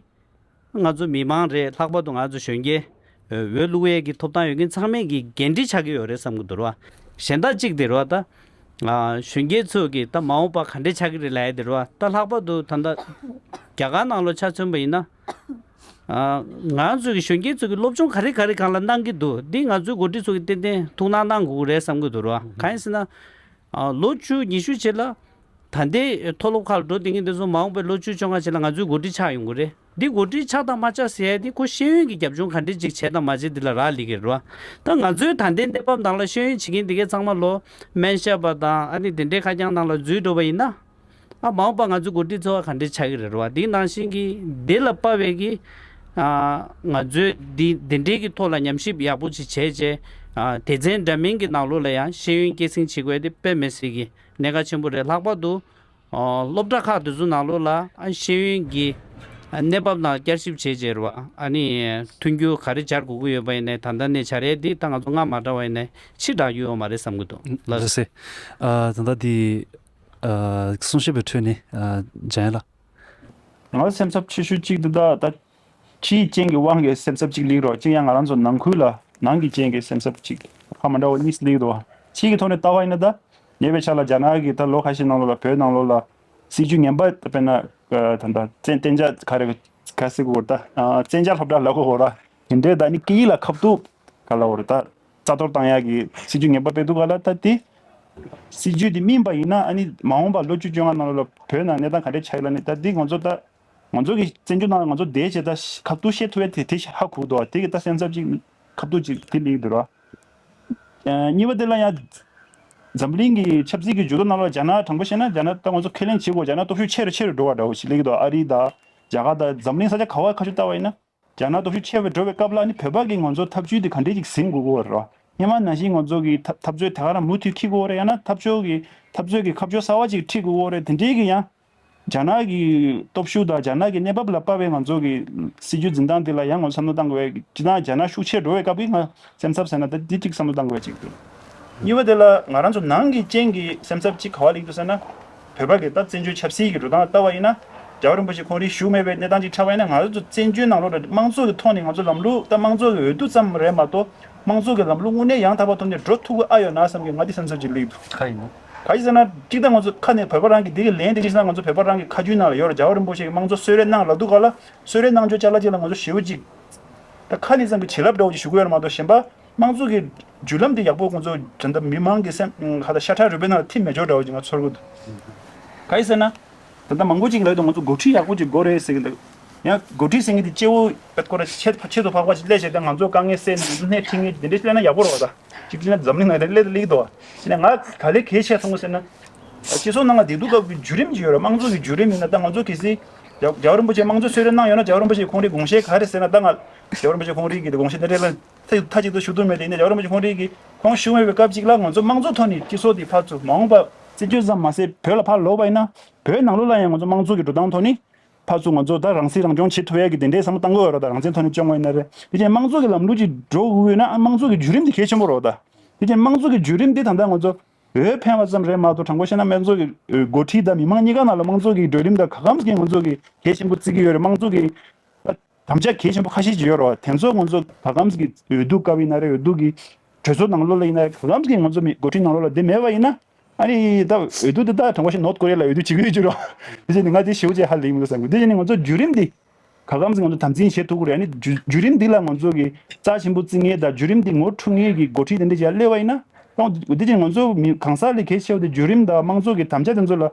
ང་ཚོ་མི་མང་རེད། ལྷག་པར་དུ་ང་ཚོ་གཞོན་སྐྱེས་འོས་བླུག་ཡས་ཀྱི་ཐོབ་ཐང་ཡོད་མཁན་ཚང་མས་ཀྱི་འགན་འཁྲི་ཆགས་ཀྱི་ཡོད་རེད་བསམ་གྱི་འདུག་ར། གཞན་དག་གཅིག་དེ་རེད་བ། ད་ཨ་གཞོན་སྐྱེས་ཚོ་གི་ད་མ་འོངས་པ་ག་འདྲས་ཆགས་ཀྱི་རེད་ལབ་ཡ་དེ་རེད་བ། ད་ལྷག་པར་དུ་ད་ལྟ་རྒྱ་གར་ནང་ལོགས་ཆ་མཚོན་པ་ཡིན་ན། ཨ་ང་ཚོ་གི་གཞོན་སྐྱེས་ཚོ་གི་སློབ་སྦྱོང་ག་རེ་ག་རེ་སྒང་ལ་གནང་གི་འདུག་འདི་ང་ཚོའི་འགོ་ཁྲིད་ཚོ་གི་ཏན་ཏན་ཐུགས་སྣང་གནང་དགོས་ཀྱི་རེད་བསམ་གྱི་འདུག་ར། གང་ཡིན་ཟེར་ན། ཨ་ལོ་བཅུ་ཉི་ཤུ་རྗེས་ལ་ད་ལྟའི་མཐོ་སློབ་ཁག་ལ་འགྲོ་བསྡད་མཁན་དེ་ཚོ་མ་འོངས་པའི་ལོ་བཅུ་བཅོ་ལྔ་རྗེས་ལ་ང་ཚོའི་འགོ་ཁྲིད་ཆགས་ཡོང་གི་རེད། འདི་འགོ་ཁྲིད་ཆགས་དང་མ་ཆགས་ཟེར་ཡ་དེ་ཁོ་ཤེས་ཡོན་གྱི་རྒྱབ་ལྗོངས་ག་འདྲས་ཅིག་བྱས་དང་མ་བྱས་འདི་ལ་རག་ལས་ཀྱི་རེད་བ། ད་ང་ཚོའི་ད་ལྟའི་གནས་བབ་ནང་ལ་ཤེས་ཡོན་བྱེད་མཁན་འདི་གའི་ཚང་མ་ལོ་སྨན་ཞབས་པ་དང་ཨ་ནི་དེ་འདྲའི་ཁ་རྐྱང་ནང་ལ་འཛུལ་འགྲོ་བ་ཡིན་ན། ཨ་མ་འོངས་པ་ང་ཚོའི་འགོ་ཁྲིད་ཚོ་བ་ག་འདྲས་ཆགས་ཀྱི་རེད་བ། འདི་ནང་བཞིན་གྱི་འདི་ལ་དཔག་པའི་གི་ཨ་ང་ཚོའི་འདི་འདི་འདྲའི་གི་ཐོག་ལ་ཉམས་ཞིབ་ཡག་པོ་ཅིག་བྱས་རྗེས། ཨ་སྡེ་ཚན་འདྲ་མིན་གྱི་ནང་ལོགས་ལ་ཡང་ཤེས་ཡོན་སྐྱེད་སྲིང་བྱེད་དགོས་དེ་དཔེ་མི་སྲིད་ཀྱི་གནད་འགག་ཆེན་པོ་རེད། ལྷག་པར་དུ་ཨ་སློབ་གྲྭ་ཁག་དེ་ཚོ་ནང་ལོགས་ལ་ཨ་ཤེས་ཡོན་གྱི་ཨ་གནས་བབ་ནང་བསྐྱར་ཞིབ་བྱས་རྗེས་རེད་བ། ཨ་ནི་མཐུན་འགྱུར་ག་རེ་སྦྱར་དགོས་ཀྱི་ཡོད་པ་ཡིན་ནའི་ད་ལྟ་ནས་བྱ་རེད། འདི་ད་ང་ཚོ་སྔ་མ་འདྲ་བ་ཡིན་ནའི་ཕྱི་དྲགས་ཡོད་མ་རེད་བསམ་གྱི་འདུག་ལགས་སོ། ལགས་སོ། ཨ་ད་ལྟ་འདི། ཨ་གསུང་བཤད་པའི་ཁྲོད་ནས་ཨ་འཇམ་དབྱངས་ལགས། ང་ལ་སེམས་འཚབ་ཆེ་ཤོས་གཅིག་འདི་ད་ད་ཕྱིའི་རྐྱེན་གྱི་དབང་གིས་སེམས་འཚབ་གཅིག་སླེབས་རོགས་གཅིག་ཡང་ང་རང་ཚོ་ནང་ཁུལ་ལ་ནང་གི་རྐྱེན་གྱིས་སེམས་འཚབ་གཅིག་ཁ་མ་འདྲ་བ་གཉིས་སླེབས་འདུག་ཕྱི་གི་ཐོག་ནས་ལྟ་བ་ཡིན་ན་ད་ཉེ་བའི་ཆར་ལ་རྒྱ་ནག་གིས་ད་ལོ་ཁ་ཤས་ནང་ལོགས་ལ་བོད་ནང་ལོགས་ལ་སྲིད་ཇུས་ངན་པ་དཔེར་ན་ད་ད་བཙན་བཙན་རྒྱལ་ག་རེ་ག་ཟེར་གོ་ད་བཙན་རྒྱལ་སློབ་གྲྭ་ལབ་གོ་ར་དེ་འདྲའི་ད་ནི་སྐད་ཡིག་ལ་ཁ་ཐུག་ག་ལབ་དགོས་རེད། ད་རྩ་གཏོར་བཏང་ཡག་གི་སྲིད་ཇུས་ངན་པ་སྤེལ་འདུག་ག་ལ། ད་དེ་སྲིད་ཇུས་དེ་སྨིན་པ་ཡིན་ན་ཨ་ནི་མ་འོངས་པ་ལོ་བཅུ་བཅོ་ལྔ་ནང་ལ་བོད་ནང་གནས་སྟངས་ག་འདྲས་ཆགས་ཡོད་ལ་ནི་ད་འདི་ང་ཚོ་ད་ང་ཚོ་གི་བཙན་བྱོལ་ནང་ང་ཚོ་བསྡད་བྱས་ད་ཁ་ཐུག་བཤད་ཐུབ་ཡ་དེ་དེ་ཧ་གོ་འདུག་དེ་གི་ད་སེམས་འཚབ་ཅིག་ཁ་ཐུག་ཅིག་དེ་སླེབས་འདུག་ར། གཉིས་པ་དེ་ལ་ཡང་འཛམ་གླིང་གི་ཆབ་སྲིད་ཀྱི་འགྱུར་ལྡོག་ནང་ལ་རྒྱ་ནག་དྲང་པོ་བཤད་ན་རྒྱ་ནག་ད་ང་ཚོ་ཁས་ལེན་བྱེད་དགོས། རྒྱ་ནག་སྟོབས་ཤུགས་ཆེ་རུ་ཆེ་རུ་འགྲོ་བ་འདྲ་བོ་ཞིག་སླེབས་འདུག་ཨ་རི་དང་རྒྱ་གར་དང་འཛམ་གླིང་ས་ཆ་ག་བ་ཁ་ཤས་ལྟ་བ་ཡིན་ན། རྒྱ་ནག་སྟོབས་ཤུགས་ཆེ་བར་འགྲོ་བའི་སྐབས་ལ་ནི་བོད་པ་གིས་ང་ཚོ་ཐབས་ཇུས་དེ་ག་འདྲས་ཅིག་ཟིན་དགོས་ཀྱི་ཡོད་རེད་བ། སྔོན་མ་ནང་བཞིན་ང་ཚོ་གི་འཐབ་འཐབ་རྩོད་དེ་ག་རང་མུ་མཐུད་འཁྱེར་དགོས་རེད། ཡང་ན་འཐབ་ཕྱོགས་ཀྱི་འཐབ་རྩོད་ཀྱི་ཁ་ཕྱོགས་གསར་བ་ཅིག་ཁྲིད་དགོས་རེད། དེ་འདྲའི་གི་ཡང་རྒྱ་ནག་གི་སྟོབས་ཤུགས་དང་རྒྱ་ནག་གི་གནས་བབ་ལ་དཔག་པའི་ང་ཚོ་གི་སྲིད་ཇུས་འཛིན་སྟངས་དེ་ལ་ཡང་ང་ཚོ་བསམ་བློ་བཏང་དགོས་ཡ་གི་སྤྱིར་བཏང་རྒྱ་ནག་ཤུགས་ཆེར་འགྲོ་བའི་སྐབས་ཀྱི་ང་སེམས་འཚབ་ཟེར་ན་ད་འདི་གཅིག་བསམ་བློ་བཏང་དགོས་ཡ་གཅིག་འདུག་གཉིས་པ་དེ་ལ་ང་རང་ཚོ་ནང་གི་རྐྱེན་གྱི་སེམས་འཚབ་ཅིག་ག་བ་སླེབས་འདུག་ཟེར་ན། བོད་པ་གི་ད་བཙན་བྱོལ་ཆབ་སྲིད་ཀྱི་འགྲོ་སྟངས་ལ་ལྟ་བ་ཡིན་ན། རྒྱལ་བ་རིན་པོ་ཆེ་ཁོང་རང་བཞུགས་མེད་པའི་གནས་སྟངས་ཅིག་ཆགས་པ་ཡིན་ན་ང་ཚོ་བཙན་བྱོལ་ནང་ལོགས་ལ་དམངས་གཙོ་གི་ཐོག་ནས་ང་ཚོ་ལམ་ལུགས་ད་དམངས་གཙོ་གི་འོས་བསྡུ་ཙམ་རེད་མ་གཏོགས་དམངས་གཙོ་གི་ལམ་ལུགས་དངོས་གནས་ཡང་དག་པ་ཐོག་ནས་འགྲོ་ཐུབ་ཀྱི་ཨ་ཡོད་ན་བསམ་གྱི་ང་འདི་སེམས་འཚབ་ཅིག་སླེབས་འདུག་ག་ཡིན་ནམ། ག་ཅི་ཟེར་ན་གཅིག་ད་ང་ཚོ་ཁ་ནས་བོད་པ་རང་གི་འདི་གི་ལན་དེ་ཅི་ཟེར་ན་ང་ཚོ་བོད་པ་རང་གི་ཁ་རྒྱུན་ནང་ལ་ཡོད་རེད། རྒྱལ་བ་རིན་པོ་ཆེ་གི་དམངས་གཙོ་གསོལ་རས་གནང་ལབ་འདུག་ག་ལ་གསོལ་རས་གནང་ཆོག་ཅ་ལག་ཅིག་ལ་ང་ཚོ་ཞེ་པོ་ཅིག་ད་ཁ་ནས་ཙམ་གྱི་བྱིན་རླབས་འདྲ་བོ་ཅིག་ཞུ་གི་ཡོད་རེད་མ་གཏོགས་གཞན་པ། དམངས་གཙོ་གི་བརྒྱུད་ལམ་དེ་ཡག་པོ་ཁོང་ཚོ་ད་ལྟ་མི་མང་གི་སེམས་ཁ་ད་ཤ་ཁྲག་རུས་པའི་ནང་ལ་ཐིམ་མེད་ཆོག་འདྲ་བོ་ཅིག་ང་ཚོར་གི་འདུག་ག་ཡིན་ཟེར་ན། ད་ལྟ་མང་པོ་ཅིག་ལབ་དུས་ང་ཚོ་འགོ་ཁྲིད་ཡག་པོ་ཅིག་དགོས་རེད་ཟེར་གི་འདུག་ཡང་འགོ་ཁྲིད་ཟེར་མཁན་དེ་སྐྱེ་བོ་པད་ཁོ་ར་ཆེད་ཆེད་དུ་འཕགས་པ་ཅིག་སླེབས་བྱས་ཏེ་ང་ཚོ་དཀའ་ངལ་སེལ་ནས་སྣེ་ཁྲིད་མཁན་དེ་འདྲ་ཞིག་སླེབས་ན་ཡག་པོ་རེད་བ། ད་གཅིག་བྱས་ན་འཛམ་གླིང་ནང་དེ་སླེབས་དེ་སླེབས་ཀྱི་འདུག་བ། ཡིན་ན་ང་ག་ལེ་གལ་ཆེ་མཐོང་གི་ཟེར་ན། སྤྱི་ཚོགས་ནང་ལ་བདེ་སྡུག་སྐབས་ཀྱི་བརྒྱུད་རིམ་ཅིག་ཡོད་རེད། དམངས་གཙོ་གི་བརྒྱུད་རིམ་ཡིན་ན་ད་ང་ཚོ་གལ་སྲིད་ རྒྱལ་རྒྱལ་བ་རིན་པོ་ཆེས་དམངས་གཙོ་གསོལ་རས་གནང་ཡོད་ན། རྒྱལ་བ་རིན་པོ་ཆེའི་ཁོང་རའི་དགོངས་བཞེད་ག་རེ་ཟེར་ན། ད་ང་རྒྱལ་བ་རིན་པོ་ཆེ་ཁོང་རའི་གི་དགོངས་བཞེད་འདི་འདྲ་ལ་མཐའ་མཐའ་གཅིག་ཏུ་ཞུ་ཐུབ་མེད་དེ། ཡིན་ནའི་རྒྱལ་བ་རིན་པོ་ཆེ་ཁོང་རའི་གི་ཁོང་ཞུ་མེད་པའི་སྐབས་གཅིག་ལ་ང་ཚོ་དམངས་གཙོ་ཐོག་ནས་སྤྱི་ཚོགས་འདི་ཕར་ཚུར་མ་འོངས་པ་བཙན་བྱོལ་ཙམ་མ་ཟད་བོད་ལ་ཕར་ལོག་པ་ཡིན་ན། བོད་ནང་ལོགས་ལ་ཡང་ང་ཚོ་དམངས་གཙོ་གི་འགྲོ་སྟངས་ཐོག་ནས་ཕར་ཚུར་ང་ཚོ་ད་རང་སྲིད་རང་སྐྱོང་བྱེད་ཐུབ་ཡ་གི་དེ་འདྲའི་བསམ་བློ་བཏང་དགོས་ཡོད་རེད། ད་རང་བཙན་ཐོག་ནས་སྐྱོང་བ་ཡིན་ན་རེད། དེ་བཞིན་དམངས་གཙོ་གི་ལམ་ལུགས་ཅིག་འགྲོ་དགོས་ཡོད་ན། དམངས་གཙོ་གི་བརྒྱུད་རིམ་དེ་གལ་ཆེན་པོ་རེད་ད། དེ་བཞིན་དམངས་གཙོ་གི་བརྒྱུད་རིམ་དེ་ད་ལྟ་ང་ཚོ་འོས་འཕེན་པ་ཙམ་རེད་མ་གཏོགས། དྲང་པོ་བཤད་ན་དམངས་གཙོ་གི་འགོ་ཁྲིད་དང་མི་མང་གཉིས་ཀ་ནང་ལ་དམངས་གཙོ་གི་བགྲོད་རིམ་དང་ག་གམ་གྱི་ང་ཚོ་གི་གལ་ཆེན་པོ་བརྩི་གི་ཡོད་རེད། དམངས་གཙོ་གི་དམ་བཅའ་གལ་ཆེན་པོ་ཁ་ཤས་ཅིག་ཡོད་རེད་བ། དེ་ཚོ་ང་ཚོ་ག་གམ་གྱི་འོས་བསྡུ་སྐབས་ཡིན་ན་རེད། འོས་བསྡུ་གི་གྲོས་ཚོགས་ནང་ལོགས་ལ་ཡིན་ན་རེད། ག་གམ་གྱི་ང་ཚོ་མི་འགོ་ཁྲིད་ནང་ལོགས་ལ་དེ་མེད་པ་ཡིན་ན། ཨ་ནི་ད་འོས་བསྡུ་དེ་ད་དྲང་པོ་བཤད་ནོར་ཐ་ཀོ་རི་ཡ་ལ་འོས་བསྡུ་བྱེད་ཀྱི་ཡོད་ཀྱི་རེད་བ། དེ་བཞིན་ནི་ང་དེ་ཞེ་པོ་ཅིག་ཧ་ལས་ཀྱི་མི་འདུག་བསམ་གི། དེ་བཞིན་ནི་ང་ཚོ་བརྒྱུད་རིམ་འདི་ག་གམ་གྱི་ང་ཚོ་དམ་འཛིན་བྱེད་ཐུབ་ཀྱི་རེད། ཨ་ནི་བརྒྱུད་བརྒྱུད་རིམ་འདི་ལ་ང་ཚོ་གི་རྩ་ཆེན་པོ་བརྩི་མཁན་དང་བརྒྱུད་རིམ་འདི་ངོ་འཕྲོད་མཁན་གྱི་འགོ་ཁྲིད་དེ་འདྲ་ཅིག་སླེབས་པ་ཡིན་ན། ཨོ། དེ་བཞིན་ང་ཚོ་མི་གང་ཟག་ལས་གལ་ཆེ་བ་དེ་བརྒྱུད་རིམ་དང་དམངས་གཙོ་གི་དམ་བཅའ་དེ་ཚོ་ལ་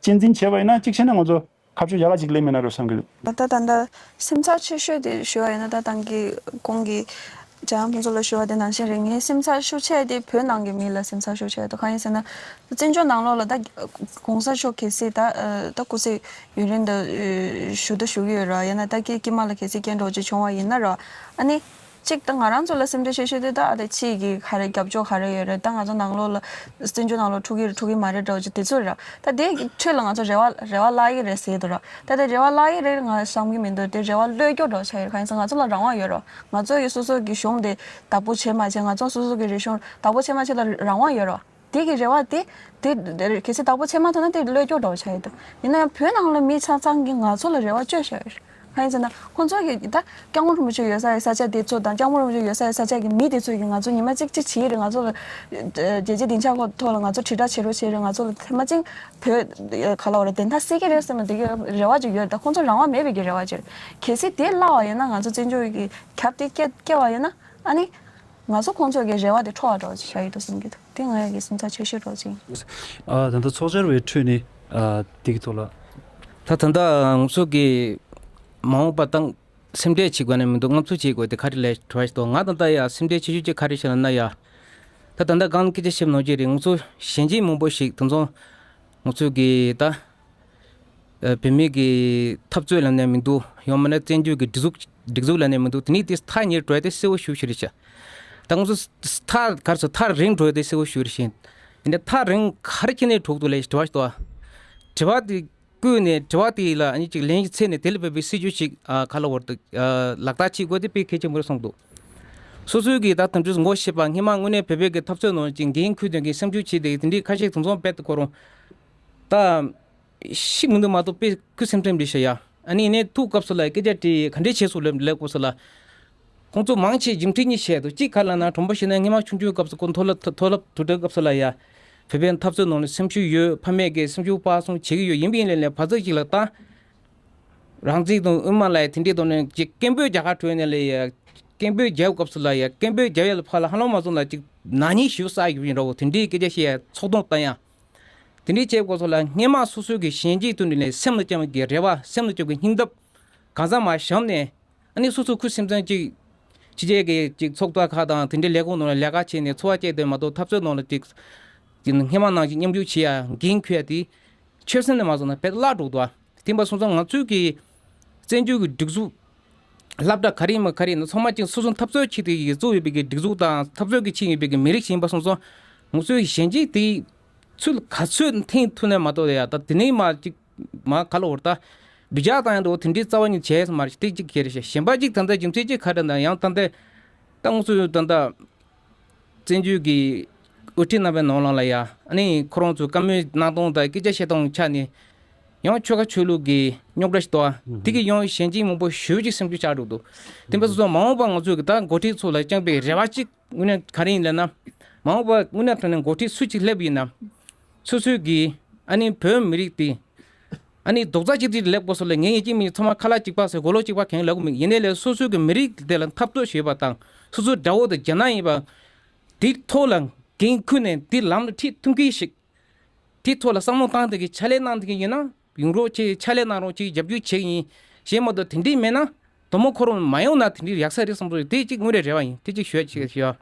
གཅེས་འཛིན་བྱས་པ་ཡིན་ན། གཅིག་བྱས་ན་ང་ཚོ་ཁ་ཕྱོགས་ཡག་ག་ཅིག་སླེབས་མེད་ན་རོ་བསམ་གི་འདུག། ད་ལྟ་ད་ལྟ་སེམས་འཚབ་ཆེ་ཤོས་དེ་ཞུ་བ་ཡིན་ན། ད་ད་གིན་གོང་གི་འཇམ་དབྱངས་ཕུན་ཚོགས་ལགས་ཞུ་བ་དེ་ནང་བཞིན་རེད། ངའི་སེམས་འཚབ་ཤུགས་ཆེ་དེ་བོད་ནང་གི་མི་ལ་སེམས་འཚབ་ཤུགས་ཆེ་འདུག། གང་ཡིན་ཟེར་ན། བཙན་བྱོལ་ནང་ལོགས་ལ་ད་གོང་ས་མཆོག་གལ་སྲིད་ད་ད་སྐུ་ཚེ་ཡུན་རིང་དུ་བཞུགས་ད་བཞུགས་ཀྱི་ཡོད་ར། ཡང་ན་ད་སྐྱེ་སྐྱེ་དམན་ལ་གལ་སྲིད་སྐྱེ་འགྲོ་ཅིག་བྱུང་བ་ཡིན་ན་ར། ཨ་ནི། གཅིག་ད་ང་རང་ཚོ་ལ་སེམས་ཁྲལ་ཆེ་ཤོས་དེ་ད་ཨ་ད་ཕྱི་གི་ག་རེ་རྒྱབ་སྐྱོར་ག་རེ་ཡོད་རེད། ད་ང་ཚོ་ནང་ལོགས་ལ་བཙན་བྱོལ་ནང་ལོགས་འཁྲུག་གི་རེད་འཁྲུག་གི་མ་རེད་འདྲ་བོ་ཅིག་དེ་ཚོ་རེད། ད་དེ་གི་ཁྲོད་ལ་ང་ཚོ་རེ་བ་རེ་བ་བརླག་གི་རེད་ཟེར་འདུག་ར། ད་དེ་རེ་བ་བརླག་གི་རེད་ང་བསམ་གི་མི་འདུག། དེ་རེ་བ་བློས་སྐྱོར་འདྲ་བོ་ཆགས་ཡོད། གང་ཡིན་ཟེར་ང་ཚོ་ལ་རང་དབང་ཡོད་ར། ང་ཚོ་ཡི་སོ་སོ་གི་གཞུང་དེ་བདག་པོ་བྱེད་མ་བྱེད། ང་ཚོ་སོ་སོ་གི་རིག་གཞུང་བདག་པོ་བྱེད་མ་བྱེད་ལ་རང་དབང་ཡོད་ར། དེ་གི་རེ་བ་དེ་དེ་གལ་སྲིད་བདག་པོ་བྱེད་མ་ཐུབ་ན་དེ་བློས་སྐྱོར་འདྲ་བོ་ཆགས་ཡོད་འདུག། ཡིན་ན་ཡང་བོད་ནང་ལ་མི་ཆ་ཚང་གིས་ང་ཚོ་ལ་རེ་བ་བཅོལ་བཞག་ཡོད་རེད། གང་ཡིན་ཟེར་ན་ཁོང་ཚོ་གིས་ད་སྐྱབས་མགོན་རིན་པོ་ཆེ་ཡོད་ས་ཡི་ས་ཆ་དེ་ཚོ་དང་། སྐྱབས་མགོན་རིན་པོ་ཆེ་ཡོད་ས་ཡི་ས་ཆ་གི་མི་དེ་ཚོ་གིས་ང་ཚོ་ཉི་མ་གཅིག་གཅིག་བྱེད་ཀྱི་རེད། ང་ཚོ་ལ་རྒྱལ་སྤྱིའི་སྡིངས་ཆ་ཁོ་ཐོག་ལ་ང་ཚོ་དྲིལ་བསྒྲགས་བྱེད་རོགས་བྱེད་རེད། ང་ཚོ་ལ་ཐེངས་མ་གཅིག་བོད་ག་ལ་བ་རེད་བདེན་མཐའ་གསལ་གྱི་རེད་བསམ་ན་དེ་གི་རེ་བ་ཅིག་ཡོད་རེད། ད་ཁོང་ཚོ་རང་དབང་མེད་པའི་གི་རེ་བ་ཅིག་རེད། གལ་སྲིད་དེ་བརླག་པ་ཡིན་ན། ང་ཚོ་བཙན་བྱོལ་གྱི་རྒྱབ་དེ་སྐྱེ་སྐྱེ་བ་ཡིན་ན། ཨ་ནི། ང་ཚོ་ཁོང་ཚོ་གི་རེ་བ་དེ་འཕྲོ་བ་འདྲ་བོ་ཅིག་བཞག་ཡོད་འདུག་བསམ་གྱི་འདུག། དེ་ང་ཡ་གི་སེམས་འཚབ་ཆེ་ཤོས་འདྲ་བོ་ཅིག་ཡིན། ཨ། ད་ལྟ་ཚོགས་བཅར་བའི་ཁྲོད་ནས། ཨ། དེ་གི་ཐོག་ལ། ད་ད་ལྟ་ང་ཚོ་གི་མ་འོངས་པ་དང་སེམས་ཁྲལ་བྱེད་དགོས་ནི་མི་འདུག། དངངས་འཚབ་བྱེད་དགོས་དེ་ག་རེ་ལས་དྲི་བ་ཞིག་འདུག། ང་ད་ལྟ་ཡ་སེམས་ཁྲལ་ཆེ་ཤོས་ཅིག་ག་རེ་བྱས་ན་ན་ཡ། ད་ད་ལྟ་གང་སྐད་ཆ་བཤད་ནོར་གྱི་རེད། ང་ཚོ་གཞོན་སྐྱེས་མང་པོ་ཞིག་དེ་ཚོ་ང་ཚོ་གི་ད། ཨ། བོད་མི་གི་འཐབ་རྩོད་ལབ་ནས་མི་འདུག། ཡང་མིན་ན་བཙན་བྱོལ་གི་སྒྲིག་འཛུགས་སྒྲིག་འཛུགས་ལབ་ནས་མི་འདུག། དེ་ནི་དེ་ཐག་ཉེ་རུ་འགྲོ་ཡ་དེ་གསལ་བོ་ཞེ་པོ་ཞིག་རེད་ཤག། ད་ང་ཚོ་ཐག་ག་རེ་ཟེར། ཐག་རིང་འགྲོ་ཡ་དེ་གསལ་བོ་ཞེ་པོ་རེད་ཤག། ཡིན་ནའི་ཐག་རིང་ག་རེ་བྱས་ནས་འགྲོ་གི་འདུག་ལབ་དྲི་བ་ཞིག་འདུག། ཨ། དྲི་བ་དེ་བཀོད་ནས་དྲི་བ་དེ་ལ་ཨ་ནི་ཅིག་ལན་ཞིག་འཚོལ་ནས་དེ་ལ་བབས་པའི་སྲིད་ཇུས་ཤིག། ཨ། ག་ལ་བར་དུ། ཨ། ལག་བསྟར་བྱེད་དགོས་དེ་དཔེ་གལ་ཆེན་པོ་རེད་བསམ་འདུག། སོ་སོའི་གི་ད་དམ་ཆོས་ངོ་ཤེས་པ། སྔོན་མ་དངོས་གནས་བོད་པའི་གི་འཐབ་རྩོད་ནང་ཅིག་འགན་ཁུར་དོན་གི་སེམས་ཤུགས་ཆེ་དེ་དེ་འདྲའི་ཁ་ཤས་དེ་ཚོ་དཔེ་དེ་ཁོ་རང་ད། ཤི་མི་འདུག་མ་གཏོགས་དཔེ་ཁུ་སིམ་སིམ་རེད་ཤག་ཡ། ཨ་ནི་ནས་ཐུག་སྐབས་སུ་ལ་སྐད་ཆ་དྲིས། ག་འདྲས་བྱས་སོང་ལབ་ལབ་སྐབས་སུ་ལ། ཁོང་ཚོ་མང་ཆེ་རྒྱུ་མཚན་གཉིས་བཤད་འདུག། གཅིག་ག་ལབ་ན་དྲང་པོ་བཤད་ན་སྔོན་མ་ཆུང་ཆུང་སྐབས་སུ་ཁོ་མཐོ་སློབ་མཐོ་སློབ་དུས་དྲན་སྐབས་སུ་ལ་ཡ། བོད་པའི་འཐབ་རྩོད་ནང་ལ་སེམས་ཤུགས་ཡོད། ཕ་མས་ཀྱི་སེམས་ཤུགས་སྤར་གསུམ་བྱེད་ཀྱི་ཡོད། ཡིན་པ་ཡིན་ལས་ལས་བར་ཚིགས་ཅིག་ལ་ད། རང་བཙན་དང་དབུ་མ་ལ་ཡ་དེ་འདྲས་དང་ནས་ཅིག་སྐད་འབོད་རྒྱག་ག་བྲོས་ནས་ལ་ཡ། སྐད་འབོད་རྒྱག་སྐབས་སུ་ལ་ཡ། སྐད་འབོད་རྒྱག་ཡ་ལ་ཕར་ལ་ཧ་ལམ་མ་སོང་ལ་ཅིག་ནག་ཉེས་ཞིག་བསགས་ཡོད་པ་ཡིན་འདྲ་བོ་དེ་འདྲས་སྐད་ཆ་བཤད་ཡ་ཚོགས་གཏོང་བཏང་ཡ། དེ་འདྲའི་བྱས་སྐབས་སུ་ལ་སྔོན་མ་སོ་སོའི་གི་གཞོན་སྐྱེས་དུས་ནས་སེམས་ལ་བཅངས་པའི་རེ་བ། སེམས་ལ་བཅངས་པའི་སྙིང་སྟོབས་གང་ཟག་མ་བཞག་ནས། ཨ་ནི་སོ་སོ་ཁུ་སིམ་སིམ་ཅིག་ཕྱི་རྒྱལ་གྱི་ཅིག་ཚོགས་པ་ཁག་དང་དེ་འདྲའི་ལས་ཁུངས་ནང་ལ་ལས་ཀ་བྱས་ནས་འཚོ་བ་སྐྱེལ་དེ་མ་གཏོགས་འཐབ་རྩོད་ནང་ལ་ཅིག་ཅིག་སྔོན་མ་ནང་བཞིན་མཉམ་ཞུགས་བྱེད་ཡ་འགན་འཁུར་ཡ་དེ་ཆོད་སེམས་ནས་མ་བཟུང་ན་དཔེ་བརླག་འགྲོ་འདུག། ཨ། དེ་འབའ་སོང་ཙང་ང་ཚོའི་གི་བཙན་བྱོལ་གྱི་སྒྲིག་འཛུགས་སློབ་གྲྭ་ག་རེ་ཡིན་པ་ག་རེ་ཡིན་ན་ཚང་མ་ཅིག་སོ་སོ་འཐབ་རྩོད་ཆེད་དུ་ཡིག་བཙུགས་ཡོད་པའི་གི་སྒྲིག་འཛུགས་དང་འཐབ་རྩོད་ཀྱི་ཆེད་ཡིན་པའི་གི་མི་རིགས་ཤིག་ཡིན་པ་སོང་ཙང་། ང་ཚོའི་གཞོན་སྐྱེས་དེ་ཚུལ་ག་ཚོད་འཐེན་ཐུབ་ན་མ་གཏོགས་ཡ། ད་དེ་ནས་མ་ཅིག་མ་ག་ལ་བར་ད་སྦི་ཇག་བཏང་ཡ་འདྲ་བོ་དེ་འདྲའི་རྩ་བ་ཉིད་བྱས་ཡོད་ས་མ་རེད། དེ་གཅིག་གལ་ཆེ། གཞན་པ་གཅིག་ད་ལྟ་རྒྱུ་མཚན་གཅིག་ག་རེ་ད་ཡང་ད་ལྟ་ད་ང་ཚོའི་ད་ལྟ་བཙན་བྱོལ་གྱི་དབུ་ཁྲིད་རྣམ་པའི་ནང་ལོགས་ལ་ཡ། ཨ་ནི་ཁོ་རང་ཚོའི་བཀའ་མོལ་གནང་སྟངས་དང་སྐད་ཆ་བཤད་སྟངས་ཆ་ནས་ཡང་ཆོལ་ཁ་ཆོས་ལུགས་ཀྱི་རྙོག་དྲ་ཞིག་འདུག། ཨ། དེ་གིས་ཡང་གཞོན་སྐྱེས་མང་པོ་ཞེ་པོ་ཅིག་སེམས་ཤུགས་ཆག་འགྲོ་འདུག། དེ་འབའ་སོང་ཙང་མ་འོངས་པ་ང་ཚོས་གི་ད་འགོ་ཁྲིད་ཚོ་ལ་བཅངས་པའི་རེ་བ་གཅིག་དངོས་གནས་ག་རེ་ཡིན་ལབ་ན། མ་འོངས་པ་དངོས་གནས་དྲང་གནས་འགོ་ཁྲིད་སུ་གཅིག་སླེབས་ཡིན་ན། སོ་སོའི་གི་ཨ་ནི་བོད་མི་རིགས་དེ་ཨ་ནི་རྡོག་རྩ་གཅིག་སྒྲིལ་སླེབས་དགོས་སོགས་ལ་ངས་ངེད་ཀྱི་མི་ཚང་མ་ཁ་ལག་གཅིག་པ་ཟེར་མགོ་ལོག་གཅིག་པ་གང་ལབ་གི་མེད། ཡིན་ནའི་ལས་སོ་སོའི་གི་མི་རིགས་དེ་ལ་འཐབ་རྩོད་བྱེད་པ་དང་། སོ་སོའི་དགྲ་བོ་དང་རྒྱ་ནག་ཡིན་པ་དེའི་ཐོག་ལ་འགན་ཁུར་ནས་དེ་ལམ་ལ་ཁྲིད་ཐུབ་མཁན་ཞིག། དེའི་ཐོག་ལ་བསམ་བློ་བཏང་བསྡད་མཁན་ཕྱག་ལས་གནང་བསྡད་མཁན་ཡིན་ན་ཡོང་རོགས་བྱེད། ཕྱག་ལས་གནང་རོགས་བྱེད། རྒྱབ་སྐྱོར་བྱེད་ཀྱི་ཡིན། གཞན་མ་གཏོགས་དེ་འདྲས་མེད་ན། དོ་མོ་ཁོ་རང་མ་ཡོང་ན་དེ་འདྲའི་ཡག་ས་རེད་བསམ་གྱི་འདུག། དེ་གཅིག་དངོས་གནས་རེ་བ་ཡིན། དེ་གཅིག་ཞུ་ཡ་ཅིག་ཞུ་ཡ།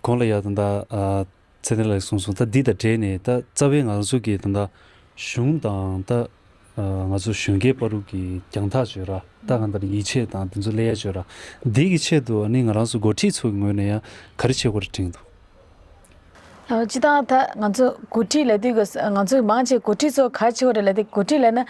གོང་ལ་ཡ་ད་ལྟ་ཨ་ཚེ་བརྟན་ལགས་གསུངས་སོང་། ད་འདི་དང་འབྲེལ་ནས་ད་རྩ་བའི་ང་ཚོ་གི་ད་ལྟ་གཞུང་དང་ད་ ང་ཚོ་གཞོན་སྐྱེས་བར་དུ་གི་རྒྱང་ཐག་བརྗོད་ར། ད་གང་ལྟར་ཡིད་ཆེས་དང་དེ་ཚོ་སླེབས་ཡ་བརྗོད་ར། འདི་གི་ཆེད་དུ་ཨ་ནི་ང་རང་ཚོ་འགོ་ཁྲིད་ཚོ་གི་ངོས་ནས་ཡང་ག་རེ་བྱེད་དགོས་རེད་དྲན་འདུག་ཨ། སྤྱིར་བཏང་ད་ང་ཚོ་འགོ་ཁྲིད་ལབ་དུས་ཀྱི་ང་ཚོ་མང་ཆེ་འགོ་ཁྲིད་ཚོ་ག་རེ་བྱེད་དགོས་རེད་ལབ་དུས། འགོ་ཁྲིད་ལབ་ན་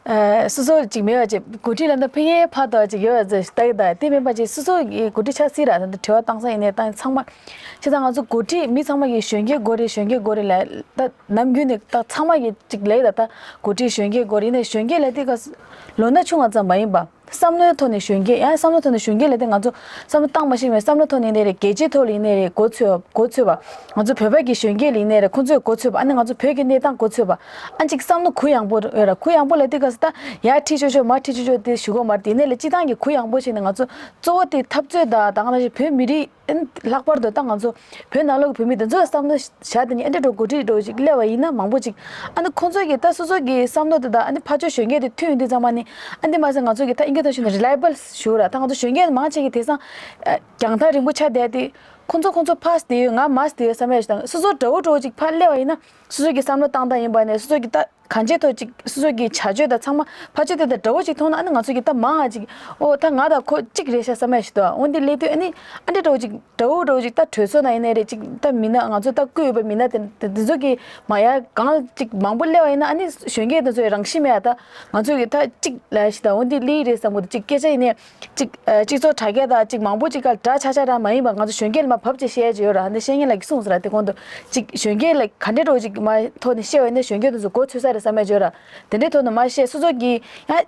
ཨ་སོ་སོ་ཅིག་མེད་པ་ཅིག་འགོ་ཁྲིད་ལབ་ན་ཕ་གིའི་ཕ་དོ་ཅིག་ཡོད་པ་ཅིག་ལྟ་གི། ད་དེ་མིན་པ་ཅིག་སོ་སོ་གི་འགོ་ཁྲིད་ཆགས་སྲིད་ར། ད་དྲི་བ་བཏང་ས་ཡིན་ནའི་བཏང་ཚང་མ། བྱས་ཙང་ང་ཚོ་འགོ་ཁྲིད་མི་ཚང་མ་གིས་གཞོན་སྐྱེས་དགོས་རེད། གཞོན་སྐྱེས་དགོས་རེད་ལབ། ད་ནམ་རྒྱུན་ནས་ད་ཚང་མ་གིས་ཅིག་ལབ་ད། ད་འགོ་ཁྲིད་གཞོན་སྐྱེས་དགོས་རེད། ཡིན་ནའི་གཞོན་སྐྱེས་ལབ་དུས་ཀ་ལོ་ན་ཆུང་བ་ཙམ་མ་ཡིན་པ། བསམ་བློའི་ཐོག་ནས་གཞོན་སྐྱེས། ཡང་བསམ་བློའི་ཐོག་ནས་གཞོན་སྐྱེས་ལབ་དུས་ང་ཚོ་བསམ་བློ་བཏང་མ་ཤེས་པའི་བསམ་བློའི་ཐོག་ནས་ཡིན་ནའི་རེད། རྒྱལ་སྤྱིའི་ཐོག་ལ་ཡིན་ནའི་རེད། མགོ་ཚོས་མགོ་ཚོས་པ། ང་ཚོ་བོད་པ་གི་གཞོན་སྐྱེས་ལ་ཡིན་ནའི་རེད། ཁོང་ཚོས་མགོ་ཚོས་པ། ཨ་ནི་ང་ཚོ་བོད་ཀྱི་གནས་སྟངས་མགོ་ཚོས་པ། ཨ་ཅིག་བསམ་བློ་གུ་ཡངས་པོ་ཡོད་ར། གུ་ཡངས་པོ་ལབ་དུས་ཀ་ད་ཡར་ཁྲིད་ཆོག་ཆོག་མར་ཁྲིད་ཆོག་ཆོག་དེ་ཞུ་གོ་མ་རེད། ཡིན་ནའི་ལ་སྤྱིར་བཏང་གི་གུ་ཡངས་པོ་བྱས་ནས་ང་ཚོ་གཙོ་བོ་དེ་འཐབ་རྩོད་དང་། ད་ག་ནང་བཞིན་བོད་མི་རིགས། ཨ་ནི་ལྷག་པར་དུ་ད་ང་ཚོ་བོད་ནང་ལོགས་ཀྱི་བོད་མི་དེ་ཚོའི་བསམ་བློ་བཞག་དེ་ནི་ཨ་འདྲ་འགྲོ་འགོ་ཁྲིད་འགྲོ་ཅིག་སླེབས་པ་ཡིན་ན་མང་པོ་ཅིག་ཨ་ནི་ཁོང་ཚོ་གི་ད་སོ་སོ་གི་བསམ་བློ་དེ་དང་། ཨ་ནི་ཕར་ཕྱོགས་གཞོན་སྐྱེས་དེ་མཐུན་ཡོང་དུས་ཙམ་པ་ནི། ཨ་འདི་མ་ཟད་ང་ཚོ་གི་ད་ཨིན་སྐད་ཐོག་ཞུས་ན་རི་ལའི་བལ་ཞུ་ར། ད་ང་ཚོ་གཞོན་སྐྱེས་མང་ཆེ་གི་དེང་སང་ཨ་རྒྱང་ཐག་རིང་པོ་ཆགས་བསྡད་དེ། ཁོང་ཚོ་ཁོང་ཚོ་ཕ་སི་བདེ་ཡོད། ང་མ་སི་བདེ་ཡོད་བསམ་ཡ་ཞིག་དང་། སོ་སོ་འདྲ་བོ་འདྲ་བོ་ཅིག་ཕར་སླེབས་པ་ཡིན་ན། སོ་སོ་གི་བསམ་བློ་བཏང་སྟངས་ཡིན་པ་ནས། སོ་སོ་གི་ད་གང་ཅིའི་ཐོག་ཅིག་སོ་སོ་གི་བྱ་སྤྱོད་དང་ཚང་མ་ཕར་ཕྱོགས་དེ་དང་འདྲ་བོ་ཅིག་མཐོང་ན། ཨ་ནི་ང་ཚོ་གི་ད་མང་ང་ཅིག་ཨོ་ད་ང་དང་ཁོ་གཅིག་རེད་ཤག་བསམ་ཡ་ཞིག་འདུག་འོན་ཏེ་སླེབས་དུས་ཨ་ནི་ཨ་འདྲ་འདྲ་བོ་ཅིག་འདྲ་བོ་འདྲ་བོ་ཅིག་ད་གྲོས་ཚོགས་ནང་ཡིན་ནའི་རེད། ཅིག་ད་མི་སྣ་ང་ཚོ་ད་བསྐོས་ཡོད་པའི་མི་སྣ་དེ་དེ་དེ་ཚོ་གི་མ་ཡ་གང་ཅིག་མང་པོ་སླེབས་པ་ཡིན་ན། ཨ་ནི་གཞོན་སྐྱེས་དེ་ཚོའི་རང་བཞིན་མེད་ཡ། ད་ང་ཚོ་གི་ད་གཅིག་ལབ་ཡ་ཞིག་དང་། འོན་ཏེ་སླེབས་རེད་བསམ་གི་འདུག་ཅིག་སྐད་ཆ་ཡིན་ནའི། གཅིག་ཨ་སྤྱི་ཚོགས་དྲ་རྒྱ་དང་གཅིག་མང་པོ་གཅིག་ག་འདྲ་ཆགས་ཆགས་ར་མ་ཡིན་པ། ང་ཚོ་གཞོན་སྐྱེས་ལ་མར་བབས་བྱས་བཤད་ཡ་ཅིག་ཡོད་ར། འདི་བཤེས་གཉེན་ལགས་ཀྱིས་གསུངས་ཟེར་ར། དེ་གོང་དུ་གཅིག་གཞོན་སྐྱེས་ལ་ག་འདྲ་འདྲ་བོ་ཅིག་མ་ཐོག་ནས་བཤད་པ་ཡིན་ན་གཞོན་སྐྱེས་དེ་ཚོ་མགོ་ཚོས་ས་རེད་བསམ་ཡ་ཅིག་ཡོད་ར། དེ་འདྲའི་ཐོག་ནས་མར་བཤད། སོ་སོ་གི་ཡང་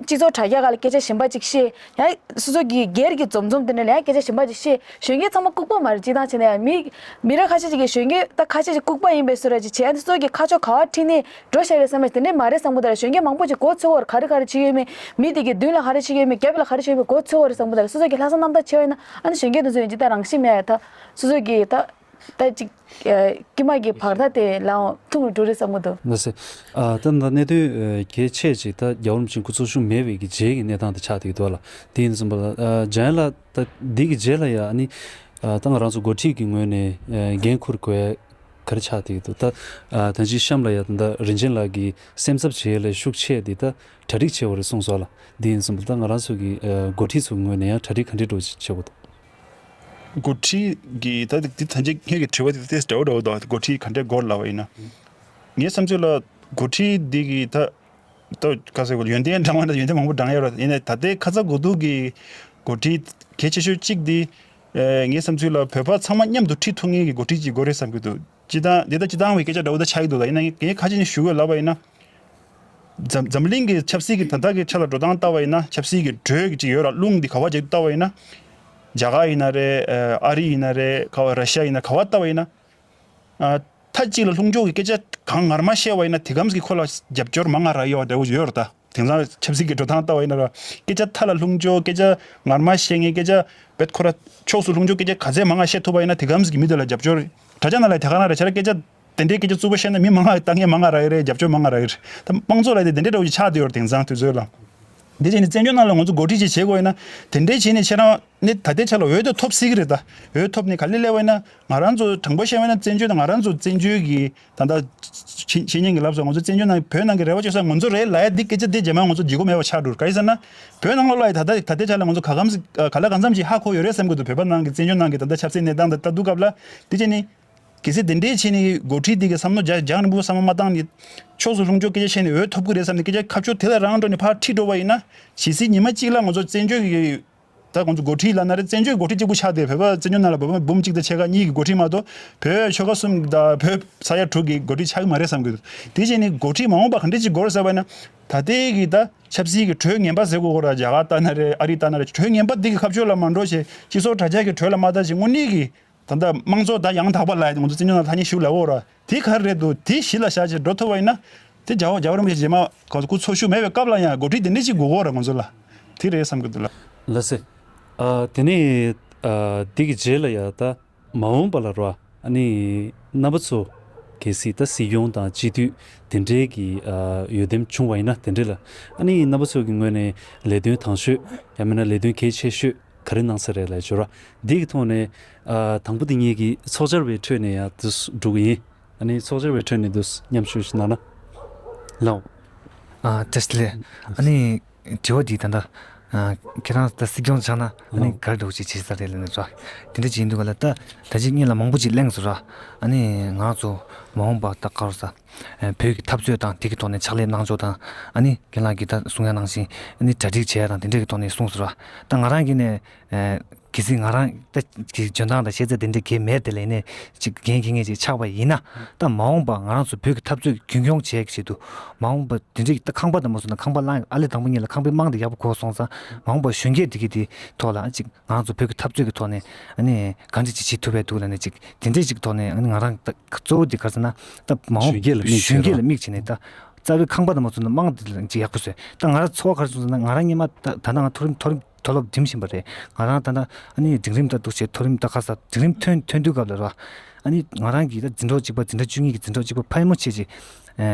སྤྱི་ཚོགས་དྲ་རྒྱ་སྒང་ལ་སྐད་ཆ་གཞན་པ་ཅིག་བཤད། ཡང་སོ་སོ་གི་སྒེར་གྱི་འཛོམས་འཛོམས་དེ་འདྲ་ལ་ཡང་སྐད་ཆ་གཞན་པ་ཅིག་བཤད། གཞོན་སྐྱེས་ཚང་མ་ལྐུགས་པ་མ་རེད། སྤྱིར་བཏང་བྱས་ན་ཡང་མི་མི་རབས་ཁ་ཤས་ཅིག་གིས་གཞོན་སྐྱེས་ད་ཁ་ཤས་ཅིག་ལྐུགས་པ་ཡིན་པའི་བཟོ་འདྲ་ཅིག་བྱས། ཨ་ནི་སོ་སོ་གི་ཁ་ཕྱོགས་ག་པར་ཁྲིད་ནས་འགྲོ་བཞག་རེད་བསམ་པ་དེ་འདྲ་མ་རེད་བསམ་གི་འདུག་ར། གཞོན་སྐྱེས་མང་པོ་ཅིག་མགོ་ཚོས་པ་རེད། ག་རེ་ག་རེ་བྱེད་ཀྱི་ཡོད་མེད། མི་དེ་གི་མདུན་ལ་ག་རེ་བྱེད་ཀྱི་ཡོད་མེད། རྒྱབ་ལ་ག་རེ་བྱེད་ཀྱི་ཡོད་མེད་མགོ་ཚོས་པ་རེད་བསམ་གི་འདུག་ར། སོ་སོ་གི་ལྷག་བསམ་རྣམ་དག་བྱས་པ་ཡིན་ན། ཨ་ནི་གཞོན་སྐྱེས་དེ་ཚོ་ཡང་ཇི་ལྟར་རང་བཞིན་མེད་ཡ། ད་སོ་སོ་གི་ད་ད་ཅིག་ཨ་ཀྱེ་མ་གི་བར་ཐག་དེ་ལའང་ཐུང་རུ་འགྲོ་རེད་བསམ་གི་འདུག་ལགས་སེ། ཨ་ད་ད་གནད་དོན་ཨ་གལ་ཆེ་ཅིག་ད་རྒྱལ་བ་རིན་པོ་ཆེ་སྐུ་འཚོ་བཞུགས་མེད་པའི་གི་རྗེས་ཀྱི་གནས་སྟངས་དེ་ཆགས་བསྡད་ཀྱི་འདུག་ལ། དེ་ཡིན་ཙམ་པ་ལ་ཨ་འཇམ་དབྱངས་ལགས། ད་འདི་གི་རྗེས་ལ་ཡ་ཨ་ནི་ཨ་ད་ང་རང་ཚོ་འགོ་ཁྲིད་ཀྱི་ངོས་ནས་ཨ་འགན་འཁུར་དགོས་ཡ་ག་རེ་ཆགས་བསྡད་ཀྱི་འདུག་ད་ཨ་ད་ཅི་གཤམ་ལ་ཡ་ད་ལྟ་རིན་ཆེན་ལགས་ཀྱིས་སེམས་འཚབ་བྱེད་ཡ་ལས་ཤུགས་ཆེ་དེ་ད་གྲ་སྒྲིག་བྱེད་དགོས་རེད་གསུངས་སོང་ལ། འདི་ཡིན་ཙམ་པ་ད་ང་རང་ཚོ་གི་ཨ་འགོ་ཁྲིད་ཚོའི་ངོས་ནས་ཡང་གྲ་སྒྲིག་ག་འདྲ་འདྲ་བོ་ཅིག་བྱེད་དགོས་འདུག་འགོ་ཁྲིད་ཀྱི་ད་འདི་ད་ཅི་ངེད་ཀྱི་དྲི་བ་དེ་ཏོག་ཙམ་འདྲ་བོ་འདྲ་བོ་འདུག་འགོ་ཁྲིད་ག་འདྲ་དགོས་ལབ་པ་ཡིན་ན། ངའི་བསམ་ཚུལ་ལ་འགོ་ཁྲིད་འདི་གི་ད་ད་ག་ཟེར་དགོས། ཡོན་ཏན་བགྲང་བ་ན་ཡོན་ཏན་མང་པོ་བགྲང་ཡོད་རེད། ཡིན་ནའི་ད་ལྟའི་ཁ་ཚ་དགོས་གཏུགས་ཀྱི་འགོ་ཁྲིད་གལ་ཆེ་ཤོས་གཅིག་འདི། ཨེ་ངའི་བསམ་ཚུལ་ལ་བོད་པ་ཚང་མ་མཉམ་དུ་ཁྲིད་ཐུབ་མཁན་གྱི་འགོ་ཁྲིད་ཅིག་དགོས་རེད་བསམ་གྱི་འདུག་སྤྱིར་བཏང་འདི་ལྟ་སྤྱིར་བཏང་བའི་སྐད་ཆ་འདྲ་བོ་ད་ཆགས་ཀྱི་འདུག་ད་ཡིན་ན་ངས་ཁ་ཅིག་ནས་ཞུ་དགོས་ལབ་པ་ཡིན་ན། འཛམ་འཛམ་གླིང་གི་ཆབ་སྲིད་ཀྱི་ད་ལྟ་གི་ཆ་ལ་འགྲོ་སྟངས་ལྟ་བ་ཡིན་ན། ཆབ་སྲིད་ཀྱི་འགྲོས་ཀྱི་ཅིག་ཡོད་ར། རླུང་འདི་ག་བ་ཅིག་ལྟ་བ་ཡིན་ན། རྒྱ་གར་ཡིན་ན་རེད། ཨ་རི་ཡིན་ན་རེད། ག་བ་ར་ཤ་ཡིན་ན་ག་བ་ལྟ་བ་ཡིན་ན། ཨ་མཐའ་གཅིག་ལ་ལྷུང་འཇོག་གི་སྐད་ཆ་གང་ངར་མ་བཤད་པ་ཡིན་ན་དེ་གམ་གྱི་ཁོ་ལ་རྒྱབ་སྐྱོར་མང་ང་རག་ཡོད་པ་འདྲ་བོ་ཡོད་རེད་ད། དེང་སང་ཆབ་སྲིད་ཀྱི་འགྲོ་སྟངས་ལྟ་བ་ཡིན་ན་ར། སྐད་ཆ་མཐའ་ལ་ལྷུང་འཇོག་སྐད་ཆ་ངར་མ་བཤད་མཁན། སྐད་ཆ་བེད་ཁོ་ར་ཕྱོགས་སུ་ལྷུང་འཇོག་སྐད་ཆ་ག་ཚད་མང་ང་བཤད་ཐུབ་པ་ཡིན་ན་དེ་གམ་གྱི་མི་དེ་ལ་རྒྱབ་སྐྱོར། དྲ་རྒྱ་ནང་ལ་དེ་ག་ནང་རེད་བྱས་ན་སྐད་ཆ་དེ་འདྲའི་སྐད་ཆ་རྩུབ་པོ་བཤད་ན་མི་མང་ང་ལྟ་མཁན་མང་ང་རག་གི་རེད། རྒྱབ་སྐྱོར་མང་ང་རག་གི་རེད། ད་དམངས་གཙོ་ལ་དེ་དེ་འདྲའི་འདྲ་བོ་ཅིག་ཆགས་བསྡད་ཡོད་རེད་དེང་སང་དུས་ཚོད་ལ། འདི་བྱས་ནས་བཙན་བྱོལ་ནང་ལ་ང་ཚོ་འགོ་ཁྲིད་ཅིག་བྱེད་དགོས་ཡིན་ན་དེ་འདྲའི་བྱས་ནས་ཁྱེད་རང་ནི་ད་ལྟའི་ཆ་ལ་འོས་དེ་ཐོབ་སྲིད་ཀྱི་རེད་ད། འོས་ཐོབ་ནས་ག་ལེར་སླེབས་པ་ཡིན་ན་ང་རང་ཚོ་དྲང་པོ་བཤད་པ་ཡིན་ན་བཙན་བྱོལ་དང་ང་རང་ཚོ་བཙན་བྱོལ་གྱི་ད་ལྟ་ཆེ་ཆེ་ཉན་གྱི་ལབ་སོང་། ང་ཚོ་བཙན་བྱོལ་ནང་བོད་ནང་གི་རེ་བ་བཅོལ་ས་ང་ཚོ་རེད་ལབ་ཡ་འདི་སྐད་ཆ་འདི་རྗེས་མ་ང་ཚོ་བརྗེད་དགོས་མེད་པ་ཆགས་འགྲོ། ག་རེ་ཟེར་ན་བོད་ནང་ལོགས་ལ་ད་ལྟ་ད་ལྟའི་ཆ་ལ་ང་ཚོ་ག་གམ་ག་ལ་གང་འཚམ་ཅིག་ཧ་གོ་ཡོད་རེད་བསམ་གྱི་འདུག་བོད་པ་ནང་གི་བཙན་བྱོལ་ནང་གི་ད་ལྟ་ཆབ་སྲིད་གནས་སྟངས་དང་ལྟ་དུས་སྐབས་ལ། དེ་བྱས་ནས་གལ་སྲིད་དེ་འདྲའི་བྱས་ནས་འགོ་ཁྲིད་འདི་གི་བསམ་བློ་རྒྱ་རྒྱང་རིང་པོ་བསམ་བློ་མ་བཏང་ནས་ཕྱོགས་སུ་ལྷུང་འཇོག་སྐད་ཆ་བཤད་ནས་འོས་ཐོབ་ཀྱི་རེད་བསམ་ནས་སྐད་ཆ་ཁ་ཕྱོགས་དེ་ལ་རང་འགྲོ་ནས་ཕར་ཁྲིད་འགྲོ་བ་ཡིན་ན། ཇི་སྲིད་ཉི་མ་གཅིག་ལ་ང་ཚོ་བཙན་བྱོལ་གྱི་ད་ང་ཚོ་འགོ་ཁྲིད་ལབ་ན་རེད། བཙན་བྱོལ་འགོ་ཁྲིད་གཅིག་པུ་ཆགས་བསྡད། བོད་པ་བཙན་བྱོལ་ནང་ལ་བོད་པ་འབུམ་གཅིག་དང་ཕྱེད་ཀ་གཉིས་ཀྱི་འགོ་ཁྲིད་མ་གཏོགས་བོད་ཆོལ་ཁ་གསུམ་དང་བོད་ས་ཡ་དྲུག་གི་འགོ་ཁྲིད་ཆགས་ཀྱི་མ་རེད་བསམ་གྱི་འདུག་དེ་བྱས་ནས་འགོ་ཁྲིད་མ་འོངས་པ་ག་འདྲས་ཅིག་དགོས་རེད་ཟེར་བ་ཡིན་ན། ད་ལྟའི་གི་ད་ཆབ་སྲིད་ཀྱི་གྲོས་ངན་པ་ཟེར་དགོས་གོ་ར། རྒྱ་གར་ལྟ་ན་རེད། ཨ་རི་ལྟ་ན་རེད། གྲོས་ངན་པ་འདི་གི་ཁ་ཕྱོགས་ལ་མ་འགྲོ་བྱས། སྤྱི་ཚོགས་དྲ་རྒྱ་གི་གྲོས་ལ་མ་ལྟ་བྱས། དངོས་གནས་ཀྱི་ད་ལྟ་དམངས་གཙོ་ད་ཡང་དག་པ་ལ་ང་ཚོ་བཙན་བྱོལ་ནང་ཐ་སྙད་ཞིག་ལབ་འོ་ར། དེ་ག་རེ་རེད་འདུག་དེ་གཞི་ལ་བཞག་བྱས་འགྲོ་ཐུབ་པ་ཡིན་ན། དེ་རྒྱལ་བ་རྒྱལ་བ་རིན་པོ་ཆེ་རྗེས་མ་ག་སྐུ་འཚོ་བཞུགས་མེད་པའི་སྐབས་ལ་ཡང་འགོ་ཁྲིད་དེ་འདྲ་ཅིག་དགོས་ཀྱི་ཡོད་རེད་ང་ཚོ་ལ། དེ་རེད་བསམ་གྱི་འདུག་ལགས། ལགས་སེ། ཨ་དེ་ནས་ཨ་འདི་གི་རྗེས་ལ་ཡ་ད་མ་འོངས་པ་ལ་རོ། ཨ་ནི་རྣམ་པ་ཚོ་གལ་སྲིད་ད་སྲིད་སྐྱོང་དང་སྤྱི་འཐུས་དེ་འདྲའི་གི་ཨ་འོས་འདེམས་བྱུང་བ་ཡིན་ན། དེ་འདྲ་ལ་ཨ་ནི་རྣམ་པ་ཚོ་གི་ངོས་ནས་ལས་དོན་དང་ཤོས་ཡང་མིན་ན་ལས་དོན་གལ་ཆེ་ཤོས་ག་རེ་གནང་ས་རེད་ལབ་བརྗོད་ར། འདི་གི་ཐོག་ནས་ཨ་དང་པོ་དེ་ངེད་ཀྱི་ཚོགས་བཅར་བའི་ཁྲོད་ནས་ཡང་དུ་འགྲོ་གི་ཡིན། ཨ་ནི་ཚོགས་བཅར་བའི་ཁྲོད་ནས་དུ་མཉམ་ཞུགས་ཤིག་གནང་ན་ལགས། ཨ་བཀྲ་ཤིས་བདེ་ལེགས། ཨ་ནི་དྲི་བ་འདི་ད་ལྟ་ཨ་ཁྱེད་རང་ད་སྲིད་སྐྱོང་ཆགས་ན་ཨ་ནི་ཨ་ག་རེ་འདྲ་བོ་ཅིག་བྱེད་ས་རེད་ལབ་ནས་ར། དེ་འདྲ་ཅིག་ཡིན་དུས་ག་ལ་ད་ད་ཅིག་སྔོན་ལ་མང་པོ་ཅིག་གླེང་སོང་ར། ཨ་ནི་ང་རང་ཚོ་མ་འོངས་པ་ད་ག་རེ་ཟ། ཨ་བོད་ཀྱི་འཐབ་རྩོད་དང་དེ་གི་ཐོག་ནས་ཕྱག་ལས་གནང་ཕྱོགས་དང་ཨ་ནི་རྒན་ལགས་ཀྱིས་ད་གསུང་ཡ་ནང་བཞིན་ཨ་ནི་གྲ་སྒྲིག་བྱེད་ཡ་དང་དེ་འདྲ་གི་ཐོག་ནས་གསུངས་སོང་ར། ད་ང་རང་གིས་ནས་ཨ་གལ་སྲིད་ང་རང་ད་གི་འཇོན་ཐང་དང་ཤེས་ཚད་དེ་འདྲ་གས་མེད་དེ་ལས་ནས་ཅིག་འགན་འཁྱེར་མཁན་ཅིག་ཆགས་པ་ཡིན་ན། ད་མ་འོངས་པ་ང་རང་ཚོ་བོད་ཀྱི་འཐབ་རྩོད་རྒྱུན་འཁྱོངས་བྱེད་ཀྱི་ཆེད་དུ་མ་འོངས་པ་དེ་འདྲའི་ད་ཁང་པ་དང་མ་སོང་ན་ཁང་པ་བླངས་ཨ་ལེ་དང་པོ་ཉིད་ལ་ཁང་པའི་རྨང་དེ་ཡག་པོ་གོ་སོང་ཙང་མ་འོངས་པ་གཞོན་སྐྱེས་དེ་གི་དེ་ཐོག་ལ་ཅིག་ང་རང་ཚོ་བོད་ཀྱི་འཐབ་རྩོད་ཀྱི་ཐོག་ནས་ཨ་ནི་གང་འདྲ་ཅིག་བྱེད་ཐུབ་པའི་འདུག་ལབ་ནས་ཅིག་དེ་འདྲའི་ཅིག་ཐོག་ནས་ཨ་ནི་ང་རང་ད་གཙོ་བོ་དེ་ག་རེ་ཟེར་ན་ད་མ་འོངས་གཞོན་སྐྱེས་ལ་དམིགས་བྱས་གཞོན་སྐྱེས་རོགས། ལ་དམིགས་བྱས་ནས་ད་རྩ་བའི་ཁང་པ་དང་མ་སོང་ན་རྨང་དེ་ལ་ཅིག་ཡག་པོ་བཟོས། ད་ང་རང་ཚོར་བ་ག་རེ་སོང་ཟེར་ན་ང་རང་སྔོན་མ་ད་ད་ལྟ་ང་མཐོ་རིམ་མཐོ་རིམ་མཐོ་སློབ་འགྲིམ་བཞིན་པ་རེད། ང་རང་ད་ལྟ་ཨ་ནི་འབྲིང་རིམ་ད་འདུག་བྱས་མཐོ་རིམ་ད་ཁ་ས་འབྲིང་རིམ་ཐོན་ཐོན་དུས་སྐབས་ལ་ར། ཨ་ནི་ང་རང་གི་ད་འཛིན་གྲོགས་གཅིག་པ་འཛིན་གྲྭ་བཅུ་གཉིས་ཀྱི་འཛིན་གྲོགས་གཅིག་པ་ཕ་ཡུལ་མོ་ཆེ་ཆེ།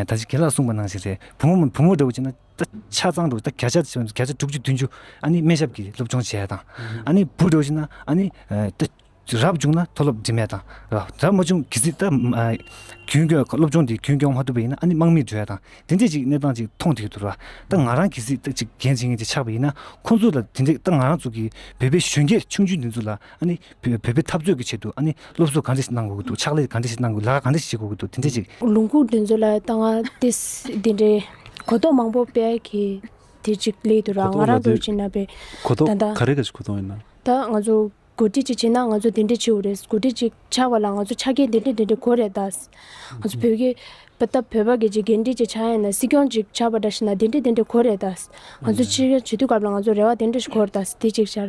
ད་ཅི་རྒན་ལགས་གསུངས་པ་ནང་བཞིན་རེད། བུ་མོ་བུ་མོ་འདྲ་བོ་བྱས་ན་ད་ཆ་ཚང་འགྲོ་ད་བརྒྱ་ཆ་བརྒྱ་ཆ་དྲུག་ཅུ་བདུན་ཅུ་ཨ་ནི་སྨན་ཞབས་ཀྱི་སློབ་སྦྱོང་བྱས་དང་། ཨ་ནི་བུ་འདྲ་བོ་བྱས་ན་ཨ་ནི་ད་རབ་བྱུང་ན་མཐོ་སློབ་འགྲིམ་ཡ་དང་ར། རབ་མ་བྱུང་གི་སྲིད་ད་རྒྱུན་སྐྱོང་སློབ་སྦྱོང་དེ་རྒྱུན་སྐྱོང་མ་ཐུབ་པ་ཡིན་ན་ཨ་ནི་དམག་མི་འགྲོ་ཡ་དང་དེ་འདྲས་ཅིག་གནས་སྟངས་ཅིག་མཐོང་ཐུབ་ཀྱི་འདུག་ར། ད་ང་རང་གི་སྲིད་ད་ཅིག་འགན་བྱེད་མཁན་ཅིག་ཆགས་པ་ཡིན་ན་ཁོང་ཚོ་ལ་དེ་འདྲས་ད་ང་རང་ཚོ་གི་བོད་པའི་གཞོན་སྐྱེས་ཆུང་ཆུང་འདི་ཚོ་ལ་ཨ་ནི་བོད་བོད་པའི་འཐབ་རྩོད་ཀྱི་ཆེད་དུ་ཨ་ནི་སློབ་གསོ་ག་འདྲས་ཤིག་གནང་དགོས་ཀྱི་འདུག་ཕྱག་ལས་ག་འདྲས་ཤིག་གནང་དགོས་ལག་ག་འདྲས་ཤིག་བྱེད་དགོས་ཀྱི་འདུག་དེ་འདྲས་ཅིག་ལུང་ཁུག་འདི་ཚོ་ལ་ད་ང་ཏིས་འདི་འདྲའི་གོ་རྟོགས་མང་པོ་སྤེལ་གི་དེ་ཅིག་སླེབས་འདུག་ར། གོ་རྟོགས་ང་རང་ལབ་དུས་འདྲ་བྱས་ན་པས་གོ་རྟོགས་ད་ལྟ་ག་རེ་ག་ཅིག་གོ་རྟོགས་ཡིན་ན། ད་ང་ཚོ་འགོ་ཁྲིད་ཅིག་བྱས་ན་ང་ཚོ་འདི་འདྲས་བྱེད་དགོས་རེད། འགོ་ཁྲིད་ཅིག་ཆགས་པ་ལ་ང་ཚོ་ཆ་རྐྱེན་འདི་འདྲས་འདི་འདྲས་དགོས་རེད་ད། ང་ཚོ་བོད་ཀྱི་པ་ད་བོད་པ་གི་ཅིག་འགན་འཁྲི་ཅིག་ཆགས་ཡིན་ན་སྲིད་སྐྱོང་ཅིག་ཆགས་པ་འདྲ་ཞིག་ན་འདི་འདྲས་འདི་འདྲས་དགོས་རེད་ད། ང་ཚོ་ཕྱི་རྒྱལ་བྱེད་དུས་སྐབས་ལ་ང་ཚོ་རེ་བ་འདི་འདྲས་ཞིག་དགོས་རེད་ད་དེ་ཅིག་ཤར།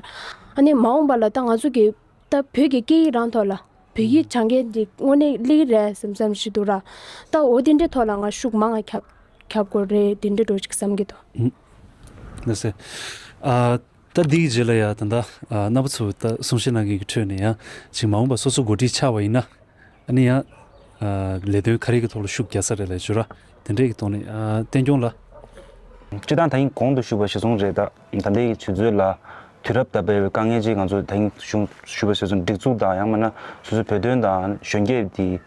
ཨ་ནི་མ་འོངས་པ་ལ་ད་ང་ཚོ་གི་ད་བོད་ཀྱི་སྐད་ཡིག་རང་ཐོག་ལ་བོད་ཡིག་སྦྱང་མཁན་འདི་དངོས་གནས་སླེབས་རེད་བསམ་བསམ་ཞིག་འདུག་ར། ད་འོ་དེ་འདྲའི་ཐོག་ལ་ང་ཤུགས་མང་ང་ཁྱབ་ཁྱབ་དགོས་རེད་དེ་འདྲའི་འགྲོ་ཅིག་བསམ་གྱི་འདུག་ལགས་སེ། ཨ་ད་འདིའི་རྗེས་ལ་ཡ་ད་ལྟ་ཨ་རྣམ་པ་ཚོ་ད་གསུང་བཤད་གནང་མཁན་གྱི་ཁྲོད་ནས་ཡང་ཅིག་མ་འོངས་པ་སོ་སོ་འགོ་ཁྲིད་ཆགས་པ་ཡིན་ན་ཨ་ནི་ཡང་ཨ་ལས་དོན་ག་རེ་གི་ཐོག་ལ་ཤུགས་རྒྱག་ས་རེད་ལབ་བརྗོད་ར། དེ་འདྲས་ཀྱི་ཐོག་ནས་ཨ་བསྟན་སྐྱོང་ལགས། སྤྱིར་བཏང་ད་ཡིན་གོང་དུ་ཞུས་པ་གཞིར་བཟུང་རེད། ད་ད་ལྟའི་དུས་ཚོད་ལ་དུས་རབས་ད་བའི་དཀའ་ངལ་ཅིག་ང་ཚོ་ད་ཡིན་གཞུང་ཞུས་པ་གཞིར་བཟུང་སྒྲིག་འཛུགས་དང་ཡང་མིན་ན་སོ་སོའི་བོད་དོན་དང་གཞོན་སྐྱེས་དེ་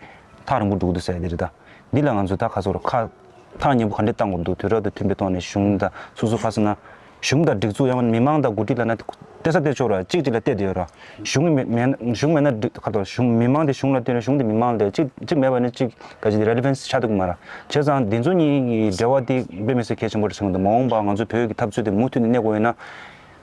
ཐག་རིང་པོ་འགྲོ་གི་འདུག་ཟེར་ཡ་དེ་རེད། ད་འདི་ལ་ང་ཚོ་ད་ག་ཚོད་ཁ་ཐག་ཉེ་པོ་ག་འདྲས་གཏང་དགོས་འདུག་དུས་རབས་དང་མཐུན་པའི་ཐོག་ནས་གཞུང་དང་སོ་སོ་ཁ་སང་ན་གཞུང་དང་སྒྲིག་འཛུགས་ཡང་མིན་མི་མང་དང་འགོ་ཁྲིད་ལབ་ན་བལྟས་ས་བལྟས་ཆོག་ར། གཅིག་གཅིག་ལ་བལྟས་བསྡད་ཡོད་ར། གཞུང་མེད་མེད་གཞུང་མེད་ན་སྒྲིག་ཁ་ཐོག་གཞུང་མི་མང་དེ་གཞུང་ལ་བལྟས་ན་གཞུང་དེ་མི་མང་ལ་བལྟས། གཅིག་གཅིག་མེད་པ་ནི་གཅིག་ག་ཅིག་དེ་relevance་ཆགས་ཐུབ་ཀྱི་མ་ར། བྱས་ཙང་འདི་ཚོ་གཉིས་ཀྱི་འབྲེལ་བ་དེ་དཔེ་མི་སྲིད་གལ་ཆེན་པོ་རེད་བསམ་གྱི་འདུག་མ་འོངས་པ་ང་ཚོ་བོད་ཀྱི་འཐབ་རྩོད་དེ་མུ་མཐུད་ནས་གནས་དགོས་ཡོད་ན།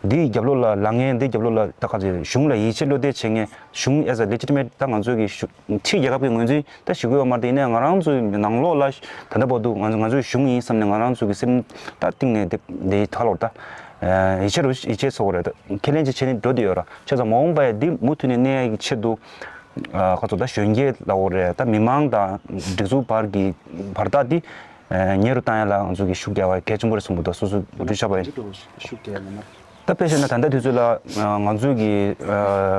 འདིའི་རྒྱབ་ལོགས་ལ་ལངས་མཁན་འདིའི་རྒྱབ་ལོགས་ལ་ད་ག་ཅིག་གཞུང་ལ་ཡིད་ཆེས་བློ་གཏད་བྱེད་མཁན་གཞུང་as a legitimate ད་ང་ཚོ་གི་གཞུང་ཕྱི་རྒྱལ་ཁབ་ཀྱི་ངོས་འཛིན་ད་ཞུ་གི་ཡོད་མ་རེད། དེ་ཡིན་ནའི་ང་རང་ཚོའི་ནང་ལོགས་ལ་ད་ལྟ་བར་དུ་ང་ང་ཚོའི་གཞུང་ཡིན་བསམ་ནས་ང་རང་ཚོ་གི་སེམས་ད་གཏིང་ནས་དེ་དེ་ཐ་ལོར་ད་ཡིད་ཆེས་རུ་ཡིད་ཆེས་ཚོགས་རེད། ཁས་ལེན་ཅིག་བྱས་ནས་འགྲོ་བསྡད་ཡོད་ར། བྱས་ཙང་མ་འོངས་པ་ཡ་འདི་མུ་མཐུད་ནས་གནས་ཡ་གི་ཆེད་དུ་ཁ་ཚོ་ད་གཞོན་སྐྱེས་ལ་འོ་རེད། ད་མི་མང་དང་སྒྲིག་འཛུགས་བར་གྱི་བར་ཐག་འདི་ཉེ་རུ་བཏང་ཡ་ལ་ང་ཚོ་གི་ཤུགས་རྒྱག་པ་གལ་ཆེན་པོ་རེད་བསམ་གྱི་འདུག་སོ་སོ་འགོ་ཁྲིད་ཆགས་པ་ཡིན། ཤུགས་རྒྱག་ཡ་ལ་ན། ད་དཔེ་བཤད་ན་ད་ལྟ་དུས་ཚོད་ལ་ང་ཚོས་ཀྱི་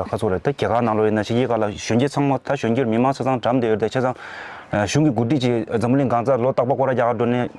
ཁ་ཚོ་རེད། ད་རྒྱ་གར་ནང་ལོགས་ཡིན་ན་ཕྱི་རྒྱལ་ཁག་ལ་གཞོན་སྐྱེས་ཚང་མ་ད་གཞོན་སྐྱེས་མི་མང་ཆ་ཚང་གྲམ་བསྡད་ཡོད་རེད། བྱས་ཙང་གཞུང་གི་འགོ་ཁྲིད་ཅིག་འཛམ་བུ་གླིང་གང་སར་ལོ་རྟག་པར་སྐོར་ར་རྒྱག་གར་འགྲོ་ནས་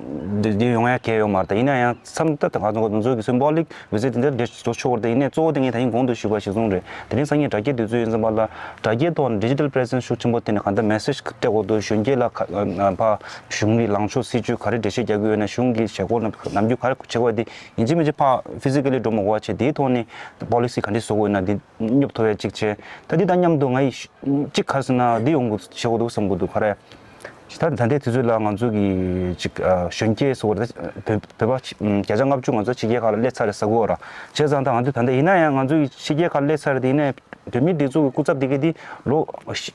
འདི་འདི་ཡོང་ཡ་གལ་ཡོད་མ་རེད། ད་ཡིན་ན་ཡང་མཚམས་ད་ང་ཚོ་ང་ཚོ་གི་symbolic visit་དེ་འདྲ་འགྲོ་ཆོག་གི་རེད། ད་ཡིན་ནས་གཙོ་བོ་དེ་ངས་ད་ཡིན་གོང་དུ་ཞུས་པ་གཞིར་བཟུང་རེད། དེ་རིང་སང་ཉིན་དྲ་རྒྱའི་དུས་ཚོད་ཡིན་ཙམ་པ་ལ་དྲ་རྒྱའི་ཐོག་ནས་digital presence་ཤུགས་ཆེན་པོ་བཏོན་ནས་གང་ལྟར་message་སྤྲད་དགོས་འདུག་གཞོན་སྐྱེས་ལ་ཕ་གཞུང་གི་ལངས་ཕྱོགས་སྲིད་ཇུས་ག་རེ་འགྲེལ་བཤད་རྒྱག་གི་ཡོད་ན། གཞུང་གི་བྱེད་སྒོ་ནམ་རྒྱུན་ག་རེ་བྱེད་དགོས་དེ་ཡིན་གཅིག་མིན་གཅིག་ཕར་physically་འགྲོ་མ་དགོས་པ་བྱས། དེའི་ཐོག་ནས་policy་ག་འདྲས་བཟོ་དགོས་ཡོད་ན་དེ་སྙོབ་ཐུབ་ཡ་གཅིག་བྱས། ད་འདི་དང་མཉམ་དུ་ང་ཡི་གཅིག་ག་རེ་ཟེར་ན་འདི་ཡོང་དགོས་བྱེད་དགོས་འདུག་བསམ་གྱི་འདུག་ག་རེ། ད་ད་ལྟའི་དུས་ཚོད་ལ་ང་ཚོ་གི་ཅིག་གཞོན་སྐྱེས་སོགས་བོད་བོད་པ་བརྒྱ་ཆ་ལྔ་བཅུ་ང་ཚོ་ཕྱི་རྒྱལ་ཁག་ལ་སླེབས་ཚར་རེད་ཟེར་གྱི་ཡོད་ར། བྱས་ཙང་ད་ང་ཚོ་ད་ལྟ་ཡིན་ན་ཡང་ང་ཚོ་གི་ཕྱི་རྒྱལ་ཁག་ལ་སླེབས་ཚར་རེད། དེ་ཡིན་ན་བོད་མིའི་སྒྲིག་འཛུགས་ཀྱི་སྐུ་ཚབ་དེ་ག་དེ་ལོ་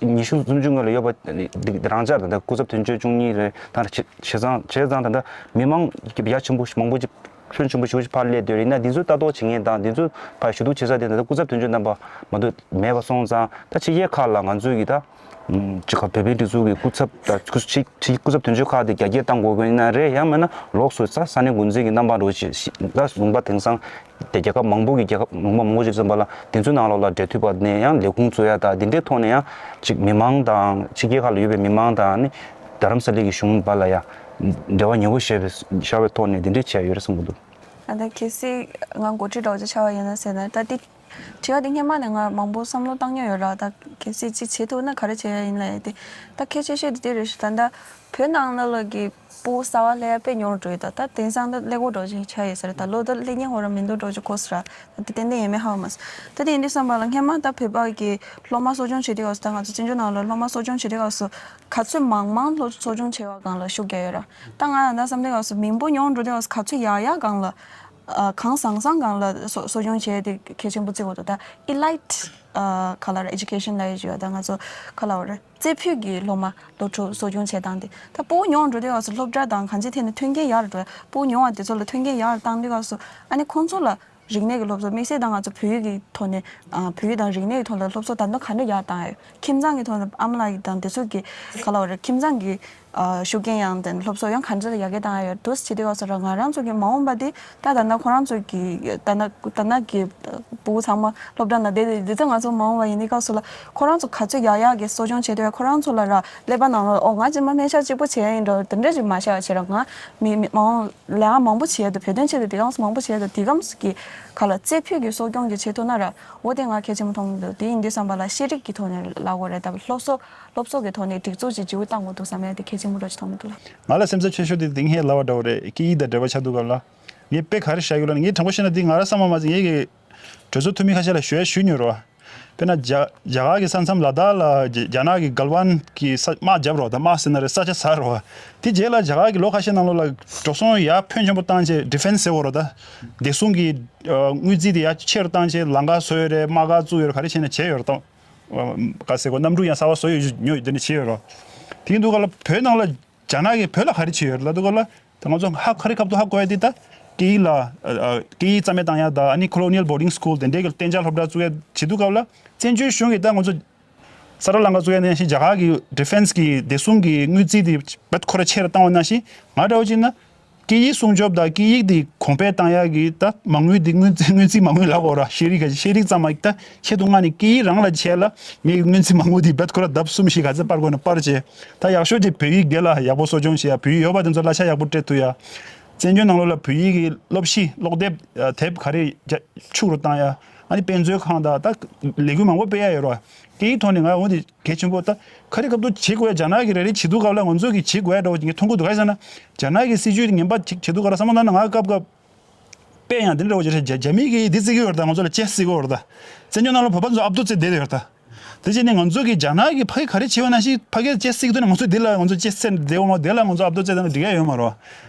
ཉི་ཤུ་སུམ་ཅུ་སྔོན་ལ་ཡོད་པ་དེ་རང་འཇགས་ད་ལྟ་སྐུ་ཚབ་དོན་གཅོད་བཅུ་གཉིས་རེད། ད་བྱས་ཙང་བྱས་ཙང་ད་ལྟ་མི་མང་ཡ་ཆེན་པོ་མང་པོ་ཅིག་ཕོན་ཆེན་པོ་ཞེ་པོ་ཅིག་ཕར་སླེབས་བསྡད་ཡོད་རེད། ཡིན་ན་འདི་ཚོ་ལྟ་རྟོག་བྱེད་མཁན་དང་འདི་ཚོ་ཕར་ཞུ་གཏུག་བྱེད་ས་དེ་ད་ལྟ་སྐུ་ཚབ་དོན་གཅོད་རྣམ་པ་མ་གཏོགས་མེད་པ་སོང་ཙང་། ད་ཕྱི་རྒྱལ་ཁག་ལ་ང་ཚོས་ཀྱི་ད་ཅིག་བོད་པའི་སྒྲིག་འཛུགས་ཀྱི་སྐུ་ཚབ་དང་སྐུ་ཕྱི་ཕྱི་སྐུ་ཚབ་དོན་གཅོད་ཁག་དེ་རྒྱ་སྐྱེད་བཏང་དགོས་ཀྱི་ཡིན་ན་རེད། ཡང་མིན་ན་ལོགས་སུ་ས་ས་གནས་འགོ་འཛིན་གྱི་རྣམ་པ་འགྲོ་ཞིག་ད་ལུང་པ་དེང་སང་དེ་རྒྱལ་ཁབ་མང་པོ་གི་རྒྱལ་ཁབ་ལུང་པ་མང་པོ་ཅིག་ཙམ་པ་ལ་དེ་ཚོའི་ནང་ལོགས་ལ་འབྲེལ་མཐུད་པ་ནས་ཡང་ལས་ཁུངས་བཙུགས་ཡ་ད་དེ་འདྲའི་ཐོག་ནས་ཡང་ཅིག་མི་མང་དང་ཕྱི་རྒྱལ་ཁག་ལ་ཡོད་པའི་མི་མང་དང་ནི་རྡ་རམ་ས་ལའི་གི་གཞུང་བར་ལ་ཡང་འབྲེལ་བ་ཉེ་བོ་བྱས་པའི་ཤར་བའི་ཐོག་ནས་དེ་འདྲའི་བྱས་ཡོད་རེད་བསམ་གྱི་འདུག་ཨ་ད་གལ་སྲིད་ང་འགོ་ཁྲིད་འདྲ་བོ་ཅིག་ཆགས་པ་ཡིན་ན་ཟེར་ན། ད་དེ་དྲི་བ་དེ་སྔན་མ་ནས་ང་མང་པོ་བསམ་བློ་བཏང་མྱོང་ཡོད་ར། ད་གལ་སྲིད་ཅིག་བྱེད་ཐུབ་ན་ག་རེ་བྱེད་ཡ་ཡིན་ལབ་ཡ་དེ། ད་གལ་ཆེ་ཤོས་དེ་དེ་རེད་ཤག་ད་ལྟ་བོད་ནང་ལ་ལ་གི་ སྤུ་གུ་གསར་པ་སླེབས་ཡ་དཔེ་ཉུང་རུ་འགྲོ་ཡོད་ད། ད་དེང་སང་ད་སླེབས་ཀྱི་འགྲོ་ཅིག་ཆགས་ཡོད་ས་རེད། ད་ལོ་ད་སླེབས་མཁན་ཁོ་རང་མི་འདུག་འགྲོ་ཅིག་གོ་ས་ར། ད་དེ་ཏན་ཏན་ཡིན་མིན་ཧ་གོ་མ་སོང་། ད་དེ་ཡིན་དུས་ཙམ་པ་ལ་སྔན་མ་ད་བོད་པ་གི་སློབ་མ་གསོ་སྐྱོང་བྱེད་དུས་སྐབས་སུ། ད་ང་ཚོ་བཙན་བྱོལ་ནང་ལ་སློབ་མ་གསོ་སྐྱོང་བྱེད་དུས་སྐབས་སུ་ག་ཚོད་མང་མང་སློབ་གསོ་སྐྱོང་བྱེད་པ་སྒང་ལ་ཤུགས་རྒྱག་ཡོད་ར། ད་ང་ཡང་ད་བསམ་དུས་སྐབས་སུ་མི་འབོར་ཉུང་རུ་འགྲོ་དུས་སྐབས་སུ་ག་ཚོད་ཡག་ཡག་སྒང་ལ། ཨ། གང་བཟང་བཟང་སྒང་ལ་གསོ་གསོ་སྐྱོང་བྱས་ཏེ་གལ་ཆེན་པོ་བརྩི་དགོས་འདུག་ད་elite ཨ། ག་ལ་རེད། ཨེ་ཇུ་ཀེ་ཤན་ལབ་ཡས་ཅིག་ཡོད། ད་ང་ཚོ་ག་ལ་བ་རེད། རྩེ་ཕུད་ཀྱི་སློབ་མ་སློབ་ཕྲུག་གསོ་སྐྱོང་བྱེད་སྟངས་དེ། ད་སྤུ་གུ་ཉུང་འགྲོ་དུས་སྐབས་སུ་སློབ་གྲྭ་དང་གང་ཅིའི་ཐད་ནས་མཐུན་རྐྱེན་ཡག་རུ་འགྲོ། སྤུ་གུ་ཉུང་བ་དེ་ཚོ་ལ་མཐུན་རྐྱེན་ཡག་རུ་བཏང་དུས་སྐབས་སུ། ཨ་ནི་ཁོང་ཚོ་ལ་རིག་གནས་ཀྱི་སློབ་གསོ། དམིགས་བསལ་ད་ང་ཚོ་བོད་ཡིག་གི་ཐོག་ནས། ཨ། བོད་ཡིག་དང་རིག་གནས་ཀྱི་ཐོག་ལ་སློབ་གསོ་ད་དུང་ག་འདྲ་ཡག་བཏང་ཡོད། ཁྱིམ་ཚང་གི་ཐོག་ནས་ཨ་མ་ལགས་ཀྱི་དང་དེ་ཚོ་གི་ག་ལ་བ་རེད། ཁྱིམ་ཚང་གི་ཨ། ཤུགས་རྐྱེན་ཡང་དེ་སློབ་གསོ་ཡང་ག་འདྲ་ཡག་གེ་བཏང་ཡ་ཡོད་འདུག་བྱེད་དུས་སྐབས་སུ་ར། ང་རང་ཚོ་གི་མ་འོངས་པ་དེ་ད་ད་ལྟ་ཁོ་རང་ཚོ་གི། ད་ད་ད་ལྟ་གི་སྤུ་གུ་ཚང་མ་སློབ་གྲྭ་ནང་བསྡད་དེ། འདི་ཚོ་ང་ཚོ་མ་འོངས་པ་ཡིན་དུས་སྐབས་སུ་ལ་ཁོ་རང་ཚོ་ག་ཚོད་ཡག་ཡག་གི་གསོ་སྐྱོང་བྱེད་དུས། ཁོ་རང་ཚོ་ལ་ར་ཀླད་པ་ནང་ལ། ཨོ། ང་ཅིག་མ་སྨན་ཤག་གཅིག་པོ་བྱས་ཡིན་འགྲོ། དེ་འདྲ་ཅིག་མ་བྱས་པ་བྱས་ར། ང་མི་མི་མ་འོངས་ལས་ཀ་མང་པོ་བྱེད་ཡ་འདུག་བོད་དོན་ཆེད་དུ་དེ་གམ་མང་པོ་བྱེད་ཡ་འདུག་དེ་གམ་གི་ག་ལ་རྩེ་ཕུད་ཀྱི་གསོ་སྐྱོང་གི་བྱེད་ཐུབ་ན་ར། འོ་དེ་ང་གལ་ཆེན་པོ་མཐོང་གི་འདུག་དེ་ཡིན་དུས་ཙམ་པ་ལ་ཤེས་རིག་གི་ཐོག་ནས་ལབ་དགོས་རེད། ད་སློབ་གསོ། སློབ་གསོ་གི་ཐོག་ནས་སྒྲིག་འཛུགས་ཅིག་བརྗེ་པོ་བཏང་དགོས་འདུག་བསམ་ཡ་དེ་གལ་ཆེན་པོ་འདྲ་ཅིག་མཐོང་གི་འདུག་ལ། ང་ལ་སེམས་འཚབ་ཆེ་ཤོས་དེ་དེ་སྔའི་ལབ་པ་འདྲ་བོ་རེད། སྐད་ཡིག་དང་འབྲེལ་བ་ཆགས་དུས་སྐབས་ལ། ངས་དཔེ་ག་རེ་བཞག་ཡོད་ལབ་ན། ངས་དྲང་པོ་བཤད་ན་འདི་ང་རང་བསམ་པ་མ་ཟད། ངས་ཀྱི་གྲོས་ཚོགས་འཐུས་མི་ཁ་ཤས་ལ་ཞུ་ཡ་ཞུས་མྱོང་རེད་བ། དཔེར་ན་རྒྱ་རྒྱ་གར་གྱི་ས་མཚམས་ལ་དྭགས་ལ་རྒྱ་རྒྱ་ནག་གི་གལ་ཝན་གྱི་ས་དམག་བརྒྱབ་རེད་བ། ད་དམག་ཟེར་ན་རེད། ས་ཆ་ཟ་རེད་བ། དེ་རྗེས་ལ་རྒྱ་གར་གྱིས་ལོ་ཁ་ཤས་ནང་ལོགས་ལ་འགྲོ་སོང་ཡར་ཕོན་ཆེན་པོ་བཏང་བྱས། ཌི་ཕེན་སི་ཟེར་བ་རེད་བ། ད་བདེ་སྲུང་གི་ཨ། དངུལ་རྩིས་དེ་ཡར་ཆེ་རུ་བཏང་བྱས། ལམ་ཁ་བཟོས་ཡོད་རེད། དམག་སྒར་བཙུགས་ཡོད་རེད། ག་རེ་བྱས་ན་བྱས་ཡོད་རེད། ད་ག་ཟེར་དགོས། གནམ་གྲུ་ཡང་གསར་པ་བཟོ་ཡོད། ཉོ་ཡོད། དེ་འདྲ་བྱས་ཡོད་རེད། དེ་ཡིན་དུས་སྐབས་ལ་བོད་ནང་ལ་རྒྱ་ནག་གིས་བོད་ལ་ག་རེ་བྱས་ཡོད་རེད་ལབ་དུས་སྐབས་ལ། ད་ང་ཚོ་ཧ་ག་རེ་སྐབས་ཐོག་ཧ་གོ་ཡ་དེ། ད་སྐད་ཡིག་ལ་ཨ། ཨ། སྐད་ཡིག་རྩ་མེད་བཏང་ཡ་དང་། ཨ་ནི་colonial boarding school དེ་འདྲའི་གི་གཏན་འཇགས་སློབ་གྲྭ་བཙུགས་ཡ་བྱེད་དུས་སྐབས་ལ། བཙན་བྱོལ་གཞུང་གིས་ད་ང་ཚོ་ས་ཊལ་ལམ་ཁ་བཙུགས་ཡ་ནང་བཞིན། རྒྱ་གར་གྱི་ཌི་ཕེན་སི་གི་བདེ་སྲུང་གི་དངུལ་རྩིས་དེ་རྦད་ཁོ་རང་ཆེ་རུ་བཏང་བ་ནང་བཞིན། ང་འདྲ་བོ་བྱས་ན་སྐད་ཡིག་སྲུང་སྐྱོབ་དང་སྐད་ཡིག་དེ་གོང་འཕེལ་བཏང་ཡ་གི་ད་མ་དངུལ་དེ། དངུལ་རྩིས། དངུལ་རྩིས་མ་དངུལ་ལབ་དགོས་རེད་བ། ཤེས་རིག་ག་ཤེས་རིག་ཙམ་མ་ཡིན། ད་ཆེད་དུ་མངགས་ནས་སྐད་ཡིག་རང་ལ་བྱས་ལ། ངས་དངུལ་རྩིས་མ་དངུལ་དེ་རྦད་ཁོ་རང་ལྡབ་གསུམ་བཞི་ག་ཚོད་སྤར་དགོས་ན་སྤར་བྱས། ད་ཡག་ཤོས་ཀྱི་བོད་ཡིག་དེ་ལ་ཡག་པོ་གསོ་སྐྱོང་བྱེད་ཡ། བོད་ཡིག་ཡོད་པ་དེ་ཚོ་གླ་ཆ་ཡག་པོ་སྤྲད་ཐུབ་ཡ། བཙན་བྱོལ་ནང་ལོགས་ལ་བོད་ཡིག་གི་སློབ་གཞི། ཀློག་དེབ། ཨ། དེབ་ག་རེ་རྒྱ་ཕྱུག་རུ་བཏང་ཡ། ཨ་ནི་དཔེ་མཛོད་ཁང་དང་། ད་ལས་འགུལ་མང་པོ་སྤེལ་ཡ་ཡོད་རེད་བ། སྐད་ཡིག་ཐོག་ནས་ང་འོ་དེ་གལ་ཆེན་པོ། ད་ག་རེ་སྐབས་ཐོག་བྱེད་དགོས་ཡ། རྒྱ་ནག་གིས་རེ་རེ་བྱེད་དུས་སྐབས་ལ་ང་ཚོ་གིས་བྱེད་དགོས་ཡ་འདྲ་བོ་ཅིག་ངས་མཐོང་གི་འདུག་ག་རེ་ཟེར་ན། རྒྱ་ནག་གི་སྲིད་ཇུས་དེ་ངན་པ་ཅིག་བྱེད་དུས་སྐབས་ལ། བསམ་བློ་བཏང་ན་ང་སྐབས་སྐབས་དཔེ་ཡང་དེ་འདྲ་བོ་ཅིག་རེད། རྒྱ་རྒྱ་མི་གིས་འདི་བརྩི་གི་ཡོད་རེད། ད་ང་ཚོ་ལ་ཅེས་བརྩི་གི་ཡོད་རེད། ད་བཙན་བྱོལ་ནང་ལ་བོད་པ་ཚོ་ཨབ་ཏུ་བརྩིས་བསྡད་ཡོད་རེད། ད་དེ་བྱས་ནས་ང་ཚོ་གིས་རྒྱ་ནག་གིས་ཕ་གི་ག་རེ་བྱས་པ་ནང་བཞིན་ཕ་གིར་ཅེས་བརྩི་གི་འདུག་ན། ང་ཚོ་འདི་ལ་ང་ཚོ་ཅེས་བརྩི་བསྡད་ཡོད་མ། དེ་ལ་ང་ཚོ་ཨབ་ཏུ་བརྩིས་བསྡད་ན་འགྲིག་ཡ་ཡོད་མ་རེད་བ།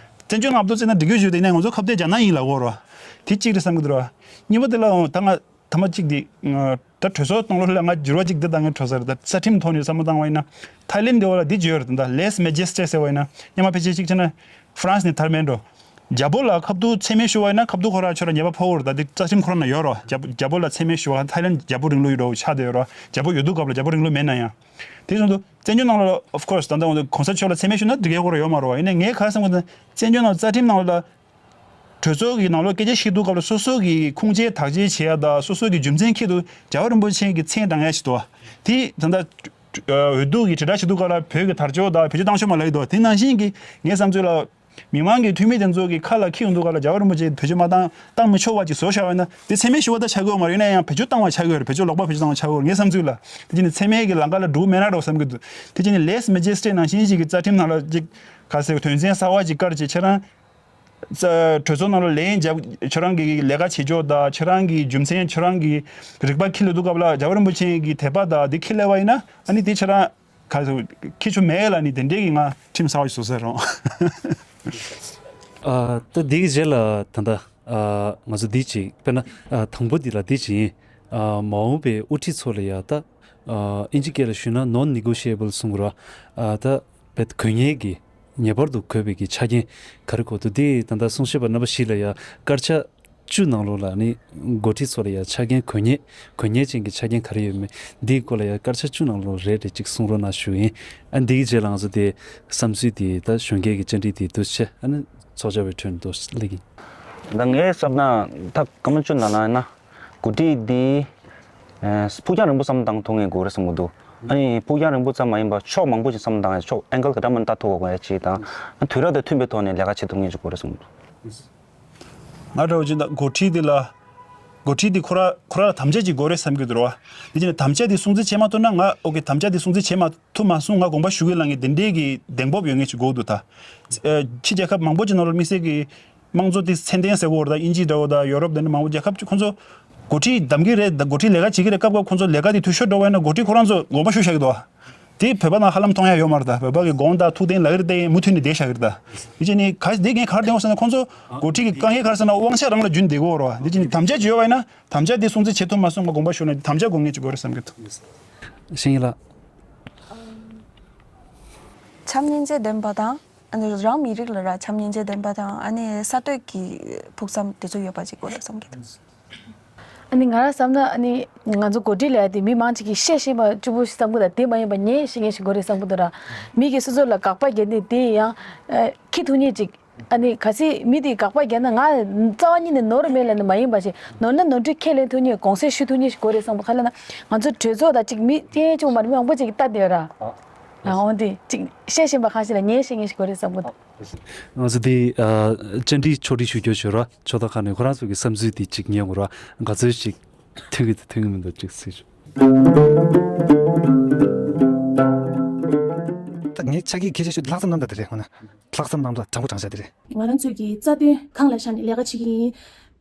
བཙན་བྱོལ་ནང་ཨབ་ཏུ་བརྩིས་ན་འགྲིག་གི་ཡོད་ཅིག་དེ་ནས་ང་ཚོ་ཁ་གཏད་རྒྱ་ནག་ཡིན་ལབ་དགོས་རེད་བ། དེ་གཅིག་རེད་བསམ་གྱི་འདུག་ར། གཉིས་པ་དེ་ལ་ད་ང་ཐ་མ་གཅིག་དེ། ད་གྲོས་ཚོགས་སྟེང་ལོགས་ལ་ང་འགྱུར་བ་གཅིག་འདི་ལྟ་ངས་འཕྲོད་ས་རེད། ད་རྩ་ཁྲིམས་ཐོག་ནས་བསམ་བློ་བཏང་བ་ཡིན་ན། ཐའི་ལེན་དེ་བ་ལ་འདི་བརྗོད་ཡོད་རེད། ད་ལེས་མེ་ཇེས་ཊི་ཟེར་བ་ཡིན་ན། སྔོན་མ་ཕལ་ཆེར་གཅིག་བྱས་ན་ཧྥ་རན་སི་ནས་ཐར་མེད་འགྲོ། རྒྱལ་པོ་ལ་ཁ་ཐུག་མཚན་སྨད་ཞུ་བ་ཡིན་ན། ཁ་ཐུག་ཁོ་རང་ཁྱོད་རང་ཉེས་པ་ཕོག་གི་རེད། ད་འདི་རྩ་ཁྲིམས་ཁོ་རང་ན་ཡོད་རེད་བ། རྒྱལ་པོ་རྒྱལ་པོ་ལ་མཚན་སྨད་ཞུ་བ། ཐའི་ལེན་རྒྱལ་པོ་རིང་ལུགས་ཡོད་རེད་བ། ཆགས་བསྡད་ཡོད་རེད་བ། རྒྱལ་པོ་ཡོད་དུས་སྐབས་ལ་རྒྱལ་པོ་རིང་ལུགས་མེད་ན་ཡང་། དེ་བཞིན་དུ་བཙན་བྱོལ་ནང་ལ། of course ད་ལྟ་ང་ཚོ་གོང་ས་མཆོག་ལ་མཚན་སྨད་ཞུ་ན་འགྲིག་གི་ཡོད་རེད། ཡོད་མ་རེད་བ། ཡིན་ནའི་ངས་ག་རེ་བསམ་གི་འདུག་ན། བཙན་བྱོལ་ནང་རྩ་ཁྲིམས་ནང་ལ། གྲོས་ཚོགས་ཀྱི་ནང་ལོགས་སྐད་ཆ་བཤད་དུས་སྐབས་ལ་སོ་སོ་གི་ཁུངས་སྐྱེལ་དག་སྐྱེལ་བྱེད་ཡ་དང་། སོ་སོ་གི་རྒྱུ་མཚན་འཁྱེར་དུས་རྒྱལ་བ་རིན་པོ་ཆེ་གི་མཚན་བགྲང་ཡ་ཞིག་འདུག་བ། དེ་ད་ལྟ་འོས་བསྡུ་གི་དྲིལ་བསྒྲགས་བྱེད་དུས་སྐབས་ལ་བོད་ཀྱི་དར་ལྕོག་དང་བོད་ཀྱི་བཏང་ཕྱོགས་མ་ལབ་ཀྱི་འདུག་བ། དེ་ནང་བཞིན་གྱི་ངའི་བསམ་ཚུལ་ལ། མི་མང་གི་འཐུས་མི་དེ་ཚོ་གི་ཁ་ལ་འཁྱེར་ཡོང་དུས་སྐབས་ལ་རྒྱལ་བ་རིན་པོ་ཆེ་བེད་སྤྱོད་མ་བཏང་། བཏང་མི་ཆོག་པ་ཅིག་བཟོ་བཞག་པ་ཡིན་ན། དེ་མཚན་སྨད་ཞུ་བ་ད་ཆགས་ཀྱི་ཡོད་མ་རེད། ཡིན་ན་ཡང་བེད་སྤྱོད་བཏང་བ་ཆགས་ཀྱི་ཡོད་རེད། བེད་སྤྱོད་ལོག་པ་བེད་སྤྱོད་བཏང་བ་ཆགས་ཀྱི་ཡོད་རེད། ངའི་བསམ་ཚུལ་ལ། དེ་བྱས་ནས་མཚན་སྨད་ཀྱི་ལམ་ཁ་ལ་འགྲོ་གི་མེད་ན་འགྲོ་བསམ་གྱི་འདུག་དེ་བྱས་ནས་ལེས་མེ་ཇེས་ཊི་ནང་བཞིན་ཞིག་གི་རྩ་ཁྲིམས་ནང་ལ་ཅིག་ག་ཟེར། དོན་ཚན་གསར་པ་ཅིག་བཀར་བྱས། ཁྱེད་རང་རྩ་གྲོས་ཚོགས་ནང་ལ་ལན་རྒྱབ། ཁྱེད་རང་གི་ལས་ཀ་བྱེད་ཕྱོགས་དང་། ཁྱེད་རང་གི་རྒྱུ་མཚན། ཁྱེད་རང་གི་རིག་པ་འཁྱེར་སླེབས་དུས་སྐབས་ལ་རྒྱལ་བ་རིན་པོ་ཆེ་གི་དད་པ་དང་འདི་འཁྱེར་སླེབས་པ་ཡིན་ན། ཨ་ནི་དེ་ཁྱེད་རང་ག་ཟེར། འཁྱེར་ཆོག་མེད་ལབ་ནས་དེ་འདྲའི་གི་ང་ཁྲིམས་གསར་པ་ཞིག་བཟོ་ཟེར་རོ། ཨ། ད་འདི་གི་རྗེས་ལ་ད་ལྟ། ཨ། ང་ཚོ་འདི་ཅིག་དཔེར་ན། ཨ། དང་པོ་འདི་ལ་འདི་ཅིག་ཡིན། ཨ། མ་འོངས་པའི་དབུ་ཁྲིད་ཚོ་ལ་ཡ་ད། ཨ། ཨིན་ཇི་སྐད་ལ་ཞུས་ན་non negotiable གསུང་གི་རེད། ཨ། ད་རྦད་དགོས་ངེས་ཀྱི། ངེས་པར་དུ་དགོས་པའི་གི་ཆ་རྐྱེན་ག་རེ་དགོས་འདུག་དེ་ད་ལྟ་གསུང་བཤད་པ་རྣམ་པ་བཞི་ལ་ཡ་དཀར་ཆག་བཅུ་ནང་ལོགས་ལ་ནི་འགོ་ཁྲིད་ཚོ་ལ་ཡ་ཆ་རྐྱེན། དགོས་ངེས། དགོས་ངེས་ཅན་གྱི་ཆ་རྐྱེན་ག་རེ་ཡོད་མེད། འདིའི་སྐོར་ལ་ཡ་དཀར་ཆག་བཅུ་ནང་ལོགས་རེ་རེ་གཅིག་གསུང་རོགས་གནང་ཞུ་ཡིན། ཨ། འདིའི་རྗེས་ལ་ང་ཚོ་དེ་བསམ་ཚུལ་དེ་ད་གཞོན་སྐྱེས་ཀྱི་བཅར་འདྲི་དེ་འདུག་བྱས། ཨ་ནི་ཚོགས་བཅར་བའི་ཁྲོད་འདུག་སླེབས་ཡིན། ད་ངའི་བསམ་ན་ད་སྐར་མ་བཅུ་ནང་ལ་ན། འགོ་ཁྲིད་འདི། ཨ། ཕུགས་རྒྱང་རིང་པོ་བསམ་བཏང་ཐུབ་མཁན་དགོས་རེད་བསམ་གྱི་འདུག་ཨ་ནི་ཕུགས་རྒྱང་རིང་པོ་ཙམ་མ་ཡིན་པར་ཕྱོགས་མང་པོ་ཞིག་བསམ་བཏང་ཡ། ཕྱོགས་ཨེང་གལ་ག་འདྲ་མིན་ལྟ་ཐུབ་པ་དགོས་ཡ་ཅིག་དང་། ཨ། དུས་རབས་དང་མཐུན་པའི་ཐོག་ནས་ལས་ཀ་བྱེད་ཐུབ་མཁན་ཅིག་དགོས་རེད་བསམ་གྱི་འདུག་ང་འདྲ་བོ་ཅིག་ད་འགོ་ཁྲིད་འདི་ལ་ འགོ་ཁྲིད་འདི་ཁོ་ར་ཁོ་ར་ལ་དམ་བཅའ་ཅིག་དགོས་རེད་བསམ་གྱི་འདུག་ར། འདི་ཅི་ནས་དམ་བཅའ་འདི་སྲུང་བརྩི་བྱེད་མ་ཐུབ་ན་ང་ཨོ་ཀེ་དམ་བཅའ་འདི་སྲུང་བརྩི་བྱེད་མ་ཐུབ་མ་སོང་ང་དགོངས་པ་ཞུ་གི་ལ་ངས་འདི་འདྲའི་གི་གདེང་སྤོབས་ཡོད་ངེས་ཅིག་དགོས་འདུག་ད། ཨ་ཕྱི་རྒྱལ་ཁབ་མང་པོ་ཅིག་ནང་ལ་དམིགས་བསལ་གྱི་དམངས་གཙོ་དེ་མཚན་ལྡན་ཟེར་གོ་ར་ད་དབྱིན་ཇི་འདྲ་བོ་ད་ཡོ་རོབ་དེ་འདྲ་མང་པོ་རྒྱལ་ཁབ་ཅིག་ཁོང་ཚོ་འགོ་ཁྲིད་གདམ་གི་རེད་ད་འགོ་ཁྲིད་ལས་ཀ་བྱེད་ཀྱི་རེད་སྐབས་སྐབས་ཁོང་ཚོ་ལས་ཀ་དེ་འཐུས་ཤོར་འགྲོ་བ་ཡིན་ན་འགོ་ཁྲིད་ཁོ་རང་ཚོ་དགོངས་པ་ཞུ་བཞག་གི་འདུག་ཨ། དེ་བོད་པ་ནང་ཧ་ལམ་མཐོང་ཡ་ཡོད་མ་རེད་ད། བོད་པ་གི་དགོངས་དག་ཐུགས་བདེན་ལབ་ཀྱི་རེད་དེ་མུ་མཐུད་ནས་བསྡད་བཞག་གི་རེད་ད། དེ་བྱས་ནས་ག་དེ་ངས་ག་རེ་བསྟན་དགོས་ཟེར་ན་ཁོང་ཚོ་འགོ་ཁྲིད་ཀྱི་དཀའ་ངལ་ག་རེ་ཟེར་ན་དབང་ཆ་རང་ལ་རྒྱུན་བསྡད་དགོས་རེད་བ། དེ་བྱས་ནས་དམ་བཅའ་བྱས་ཡོད་པ་ཡིན་ན་དམ་བཅའ་དེ་སྲུང་བརྩི་བྱེད་ཐུབ་མ་སོང་ང་དགོངས་པ་ཞུ་ན་དམ་བཅའ་དགོས་ངེས་ཅིག་དགོས་རེད་བསམ་གྱི་འདུག་ཤེས་ཡིན་ལ། བྱམས་སྙིང་རྗེ་ལྡན་པ་དང་ཨ་ནི་རང་མི་རིགས་ལ་ར་བྱམས་སྙིང་རྗེ་ལྡན་པ་དང་ཨ་ནི་གསར་གཏོད་ཀྱི་ཕུགས་བསམ་དེ་ཚོ་ཡོད་པ་ཅིག་དགོས་རེད་བསམ་གྱི་འདུག་ཨ་ནི་ང་རང་བསམ་ན་ཨ་ནི་ང་ཚོ་འགོ་ཁྲིད་ལབ་ཡ་དེ་མི་མང་ཅིག་གིས་བཤད་ཤེས་པ་གཅིག་པུ་ཞིག་བསམ་གི་འདུག་དེ་མ་ཡིན་པ་ཉན་ཤེས་མཁན་ཞིག་དགོས་རེད་བསམ་གི་འདུག་ར། མི་གིས་སོ་སོ་ལ་དགག་པ་རྒྱག་ནས་དེ་ཡང་ཨ་འཁྱེར་ཐུབ་མཁན་ཅིག་ཨ་ནི་གལ་སྲིད་མི་དེས་དགག་པ་རྒྱག་ན་ང་རྩ་བ་ཉིད་ནས་ནོར་མེད་ལབ་ནས་མ་ཡིན་པ་ཞིག་ནོར་ན་ནོར་འཁྲུལ་ཁས་ལེན་ཐུབ་མཁན་དགོངས་སེལ་ཞུ་ཐུབ་མཁན་ཞིག་དགོས་རེད་བསམ་གི་འདུག་ག་ལབ་ན་ང་ཚོ་གྲོས་ཚོགས་དང་གཅིག་མི་སྐྱེ་ཆུང་མ་རེད་མི་མང་པོ་ཅིག་གིས་ལྟ་བསྡད་ཡོད་ར། ཨ་འོང་དེ་གཅིག་བཤད་ཤེས་པ་ཁ་ཤས་ལ་ཉན་ཤེས་མཁན་ཞིག་དགོས་རེད་བསམ་གི་འདུག་ང་ཚོ་འདི་ཨ་བཅར་འདྲི་ཕྱོགས་སྒྲིག་ཞུ་རྒྱུ་བྱོས་ར། ཕྱོགས་མཐའ་ཁག་ནས་ཁོ་རང་ཚོ་གི་བསམ་ཚུལ་འདི་གཅིག་ཉན་དགོས་ར། ག་ཚོད་ཅིག་མཐུན་གི་འདུག་མཐུན་གི་མི་འདུག་ཅིག་གཟིགས་ཞུ། ད་ངའི་ཆ་རྐྱེན་གལ་ཆེ་ཤོས་དེ་ལྷག་བསམ་རྣམ་དག་དེ་རེད། འོ་ན་ལྷག་བསམ་རྣམ་དག་དྲང་པོ་དྲང་བཞག་དེ་རེད། ང་རང་ཚོས་ཀྱི་རྩ་དོན་གང་ལ་བཞག་ནས་ལས་ཀ་བྱེད་ཀྱི་ཡིན་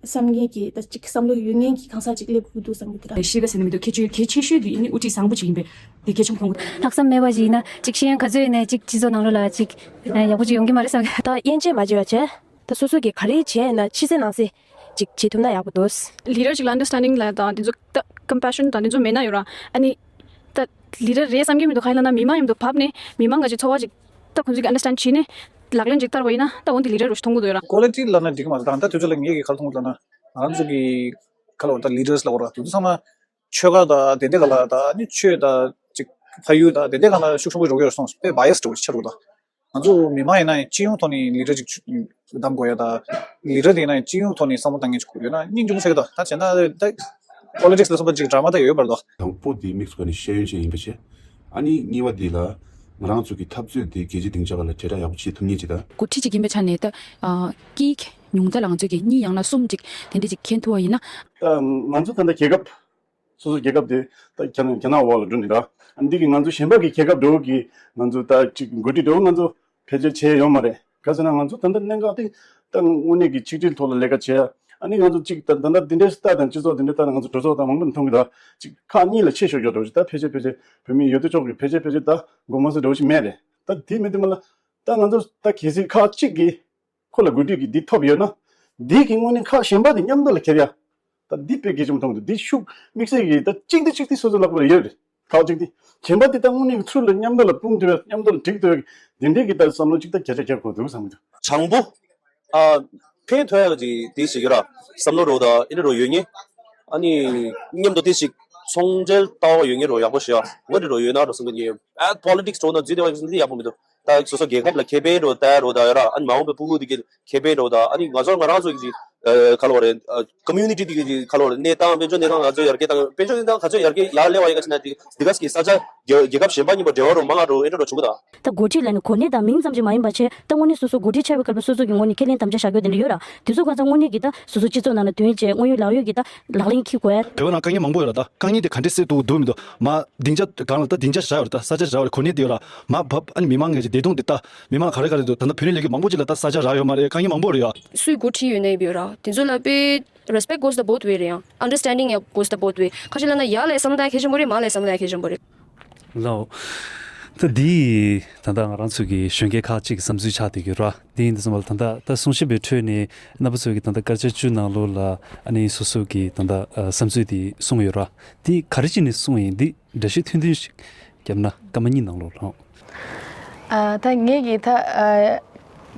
བསམ་མཁན་གྱི་ད་ཅིག་བསམ་བློ་ཡོད་མཁན་གྱི་གང་ཟག་ཅིག་སླེབས་དགོས་འདུག་བསམ་གྱི་འདུག་ཤེས་པ་ཟེར་ནས་མི་འདུག་ཁྱད་ཆོས་གལ་ཆེ་ཤོས་དེ་ཨ་ནི་དབུ་ཁྲིད་བཟང་པོ་ཅིག་ཡིན་པས་དེ་གལ་ཆེན་པོ་མཐོང་གི་འདུག་ལྷག་བསམ་མེད་པ་ཞིག་ཡིན་ན་ཅིག་ཤེས་ཡོན་ག་ཚོད་ཡོད་ནའི་ཅིག་སྤྱི་ཚོགས་ནང་ལོགས་ལ་ཅིག་ཡག་པོ་ཅིག་ཡོང་གི་མ་རེད་བསམ་གི་ད་དབྱེ་འབྱེད་མ་བྱས་པ་བྱས་ད་སོ་སོ་གིས་ག་རེ་བྱས་ན་ཕྱི་གསལ་ནང་གསལ་ཅིག་བྱེད་ཐུབ་ན་ཡག་པོ་འདུག་ལི་ཌར་ཅིག་ལ་ཨན་ཌར་སི་ཊེན་ཌིང་ལ་དང་དེ་ཚོ་ད་ཀམ་པེ་ཤན་དང་དེ་ཚོ་མེད་ན་ཡོད་ར། ཨ་ནི་ད་ལི་ཌར་རེད་བསམ་གྱི་མི་འདུག་ག་རེ་ལབ་ན་མི་མང་མཉམ་དུ་བབས་ནས་མི་མང་ག་ཅིག་ཚོར་བ་ཅིག་ད་ཁོང་ཚོ་གིས་ཨན་ཌར་སི་ཊེན་ཌི་བྱས་ནས་ལག་ལེན་ཅིག་བསྟར་བ་ཡིན་ན་ད་འོན་ཏེ་ལི་ཌར་རུ་ཞིག་མཐོང་གི་འདུག་ཡོད་ར། ཀོ་ལི་ཊི་ལབ་ན་འགྲིག་གི་མ་རེད། ད་ད་དུས་ཚོད་ལ་ངས་ཀྱིས་ག་རེ་མཐོང་གི་འདུག་ལབ་ན་ང་རང་ཚོ་གི་ག་ལ་བར་ད་ལི་ཌར་ལབ་དགོས་ར་དེ་ཚོ་ཚང་མ་ཆོལ་ཁ་དང་དེ་འདྲ་ག་ལ་ད་ནི་ཆོས་དང་ཅིག་ཕ་ཡུལ་དང་དེ་འདྲ་ག་ལ་ཤུགས་ཆེན་པོ་འགྲོ་གི་ཡོད་སོང་དཔེ་བྷ་ཡ་སི་འགྲོ་གི་ཆགས་འདུག་ད་ང་ཚོ་མི་མང་ཡིན་ན་ཡང་སྤྱི་ཡོངས་ཐོག་ནས་ལི་ཌར་ཅིག་གདམ་དགོས་ཡ་ད་ལི་ཌར་དེ་ཡིན་ན་ཡང་སྤྱི་ཡོངས་ཐོག་ནས་བསམ་བློ་བཏང་མཁན་ཅིག་དགོས་ཡོད་ན་སྙིང་རྗེ་མོ་ཟེར་གི་ད་ད་བྱས་ན་ད་པོ་ལི་ཊིག་སི་ལ་སོགས་པ་ཅིག་ཌ་ར་མ་ད་ཡོད་ཡོད་པ་རེད་དོ། དང་པོ་དེ་དམིགས་སུ་བཀར་ནས་ཤེས་ཡོན་ཅན་ཡིན་པ་བྱས། ཨ་ནི་གཉིས་པ་དེ་ལ་ང་རང་ཚོ་གི་འཐབ་རྩོད་དེ་རྒྱལ་སྤྱིའི་སྡིངས་ཆ་སྒང་ལ་དྲིལ་བསྒྲགས་ཡག་པོ་བྱེད་ཐུབ་མཁན་ཅིག་དང་། འགོ་ཁྲིད་ཅིག་ཡིན་པའི་ཆ་ནས་ད་ཨ་སྐད་ཉུང་མཐའ་ལ་ང་ཚོས་ཀྱི་གཉིས་ཡང་ན་གསུམ་ཅིག་དེ་འདྲ་ཅིག་མཁྱེན་ཐུབ་པ་ཡིན་ན། ད་ང་ཚོ་ད་ལྟ་རྒྱལ་ཁབ་སོ་སོ་རྒྱལ་ཁབ་དེ་ད་རྒྱ་ནག་རྒྱ་ནག་འོག་ལ་འགྲོ་ནི་ར། འདི་གི་ང་ཚོ་གཞན་པ་གི་རྒྱལ་ཁབ་འདྲ་བོ་གི་ང་ཚོ་ད་ཅིག་འགོ་ཁྲིད་འདྲ་བོ་ང་ཚོ་ཕལ་ཆེར་བྱས་ཡོད་མ་རེད། ག་ཟེར་ན་ང་ཚོ་ད་ལྟ་གནད་འགག་དེ་ད་དངོས་གནས་ཀྱི་ཆིག་སྒྲིལ་ཐོག་ལ་ལས་ཀ་བྱས། ཨ་ནི་ང་ཚོ་གཅིག་ད་ད་ལྟ་འདི་འདྲའི་ལྟ་དང་སྤྱི་ཚོགས་འདི་འདྲའི་ལྟ་དང་ང་ཚོ་གྲོས་ཚོགས་དང་མང་པོ་མཐོང་གི་འདུག་གཅིག་ཁག་གཉིས་ལ་ཆེས་ཤོས་ཡོད་འགྲོ་ཅིག་ད་ཕལ་ཆེར་ཕལ་ཆེར་བོད་མི་ཡོད་དོ་ཅོག་གི་ཕལ་ཆེར་ཕལ་ཆེར་ད་དགོངས་པ་སེ་འགྲོ་ཞིག་མེད་རེད། ད་དེ་མེད་དུས་མ་ལ་ད་ང་ཚོ་ད་གལ་སྲིད་ཁག་གཅིག་གིས་ཁོ་ལ་གུས་འདུད་ཀྱི་འདི་ཐོབ་ཡོད་ན། འདི་གི་དངོས་གནས་ཁག་གཞན་པ་དེ་མཉམ་དུ་ལ་འཁྱེར་ཡ། ད་འདི་དཔེ་གལ་ཆེན་པོ་མཐོང་གི་འདུག་འདི་ཤུགས་དམིགས་བསལ་གྱི་ད་གཅིག་འདི་གཅིག་འདི་སོ་སོ་ལག་པ་ལ་ཡོད་རེད། ཁག་གཅིག་འདི་གཞན་པ་འདི་ད་དངོས་གནས་ཀྱི་ཚུར་ལ་མཉམ་དུ་ལ་སྤུངས་ཐུབ་ཡ་མཉམ་དུ་ལ་འགྲིག་ཐུབ་ཡ་འདི་འདྲའི་གི་ད་བསམ་བློ་གཅིག་ད་བརྒྱ་ཆ་བརྒྱ་དགོས་འདུག་བསམ་གི་འདུག་དང་པོ། ཨ། ཕན་ཐོགས་ཡག་ཅིག་དེ་ཞིག་ཡོད་ར། བསམ་བློ་རོ་དང་ཨེ་འདྲ་རོ་ཡོད་ངེས། ཨ་ནི་མཉམ་དུ་དེ་ཞིག་ཚོང་འབྲེལ་ལྟ་བ་ཡོད་ངེས་རོ་ཡག་པོ་ཞིག་ཡ་འོ་འདྲ་རོ་ཡོད་ན་རོ་བསམ་གི་ཨ་པོ་ལི་ཊིག་སི་འགྲོ་ན་འཛུལ་བསྡད་པ་ཡིན་ན་ཡག་པོ་མི་འདུག་ད་སོ་སོ་རྒྱལ་ཁབ་ལ་ཁེ་ཕན་རོ་ལྟ་རོ་ད་ཡོད་ར། ཨ་ནི་མ་འོངས་པའི་སྤུ་གུ་དེ་གི་ཁེ་ཕན་རོ་ད་ཨ་ནི་ང་ཚོ་ང་རང་ཚོ་གི་ཨ་ཁ་ལོ་རེད། ཨ་ཀོ་མིའུ་ནི་ཊི་དེ་གི་ཁ་ལོ་རེད། གནས་སྟངས་དཔལ་འབྱོར་གནས་སྟངས་ང་ཚོ་ཡར་རྒྱས་དང་དཔལ་འབྱོར་གནས་སྟངས་ག་ཚོད་ཡར་རྒྱས་ཡར་སླེབས་པ་ཡིན་ག་ཅི་ན་དེ་དེ་ག་ས་གི་ས་ཆ་རྒྱལ་རྒྱལ་ཁབ་གཞན་པ་གཉིས་པ་འབྲེལ་བ་རོ་མང་ང་རོ་ཨེ་འདྲ་རོ་བྱུང་གི་ད། ད་འགོ་ཁྲིད་ལབ་ནས་གོ་གནས་དང་མིང་ཙམ་ཞིག་མ་ཡིན་པ་བྱས་ད་དངོས་གནས་སོ་སོ་འགོ་ཁྲིད་ཆགས་པའི་སྐབས་ལ་སོ་སོ་གི་ངོས་ནས་ཁས་ལེན་དམ་བཅའ་བཞག་རྒྱུ་དེ་འདྲ་ཡོད་ར། དེ་ཚོ་གང་ཚང་དངོས་གནས་ཀྱི་ད་སོ་སོ་སྤྱི་ཚོགས་ནང་ལ་དོན་བྱས་དངོས་ཡོད་ལག་ཡོད་ཀྱི་ད་ལག་ལེན་འཁེལ་དགོས་ཡ། བོད་པ་ནང་དཀའ་ངལ་མང་པོ་ཡོད་ར། ད་དཀའ་ངལ་དེ་ག་འདྲས་སེལ་ཐུབ་འདུག་མི་འདུག་མ་སྡིངས་ཆ་སྒང་ལ་ད་སྡིངས་ཆ་བཞག་ཡོད་ར། ད་ས་ཆ་བཞག་ཡོད་ར། གོ་གནས་དེ་ཡོད་ར། མ་བབ་ཨ་ནི་མི་མང་ངེས་ཀྱི་བདེ་སྡུག་དེ་ད་མི་མང་ག་རེ་ག་རེ་འདུག་ད་ལྟ་བོད་རིགས་ལས་འགུལ་མང་པོ་ཅིག་ལ་ད་ས་ཆ་རག་ཡོད་མ་རེད། དཀའ་ངལ་མང་པོ་རེད་ཡ། སུའི་འགོ་ཁྲིད་ཡོད་ནའི་ཡོད་ར། དེ་ཚོ་ལ་དཔེ་respect goes the both way རེད་ཡང་understanding goes the both way། ཁ་ཤས་ལ་ན་ཡ་ལས་བསམ་ན་གལ་ཆེན་པོ་རེད། མ་ལས་བསམ་ན་གལ་ཆེན་པོ་རེད། ལའོ། ད་འདི་ད་ལྟ་ང་རང་ཚོ་གི་གཞོན་སྐྱེས་ཁག་ཅིག་གི་བསམ་ཚུལ་ཆགས་བསྡད་ཀྱི་ར། འདི་ཡིན་དུས་ཙམ་པ་ལ་ད་ལྟ་ད་གསུང་བཤད་པའི་ཁྲོད་ནས་རྣམ་པ་ཚོ་གི་ད་ལྟ་སྐར་ཆ་བཅུ་ནང་ལོགས་ལ་ཨ་ནི་སོ་སོ་གི་ད་ལྟ་བསམ་ཚུལ་འདི་གསུངས་ཡོད་ར། འདི་ག་རེ་བྱས་ནས་གསུངས་ཡིན། འདི་འགྲེལ་བཤད་ཐུང་ཐུང་ཞིག་བརྒྱབ་ན་སྐར་མ་གཉིས་ནང་ལོགས་ལ། ཨ། ད་ངས་ཀྱིས་ད་ཨ་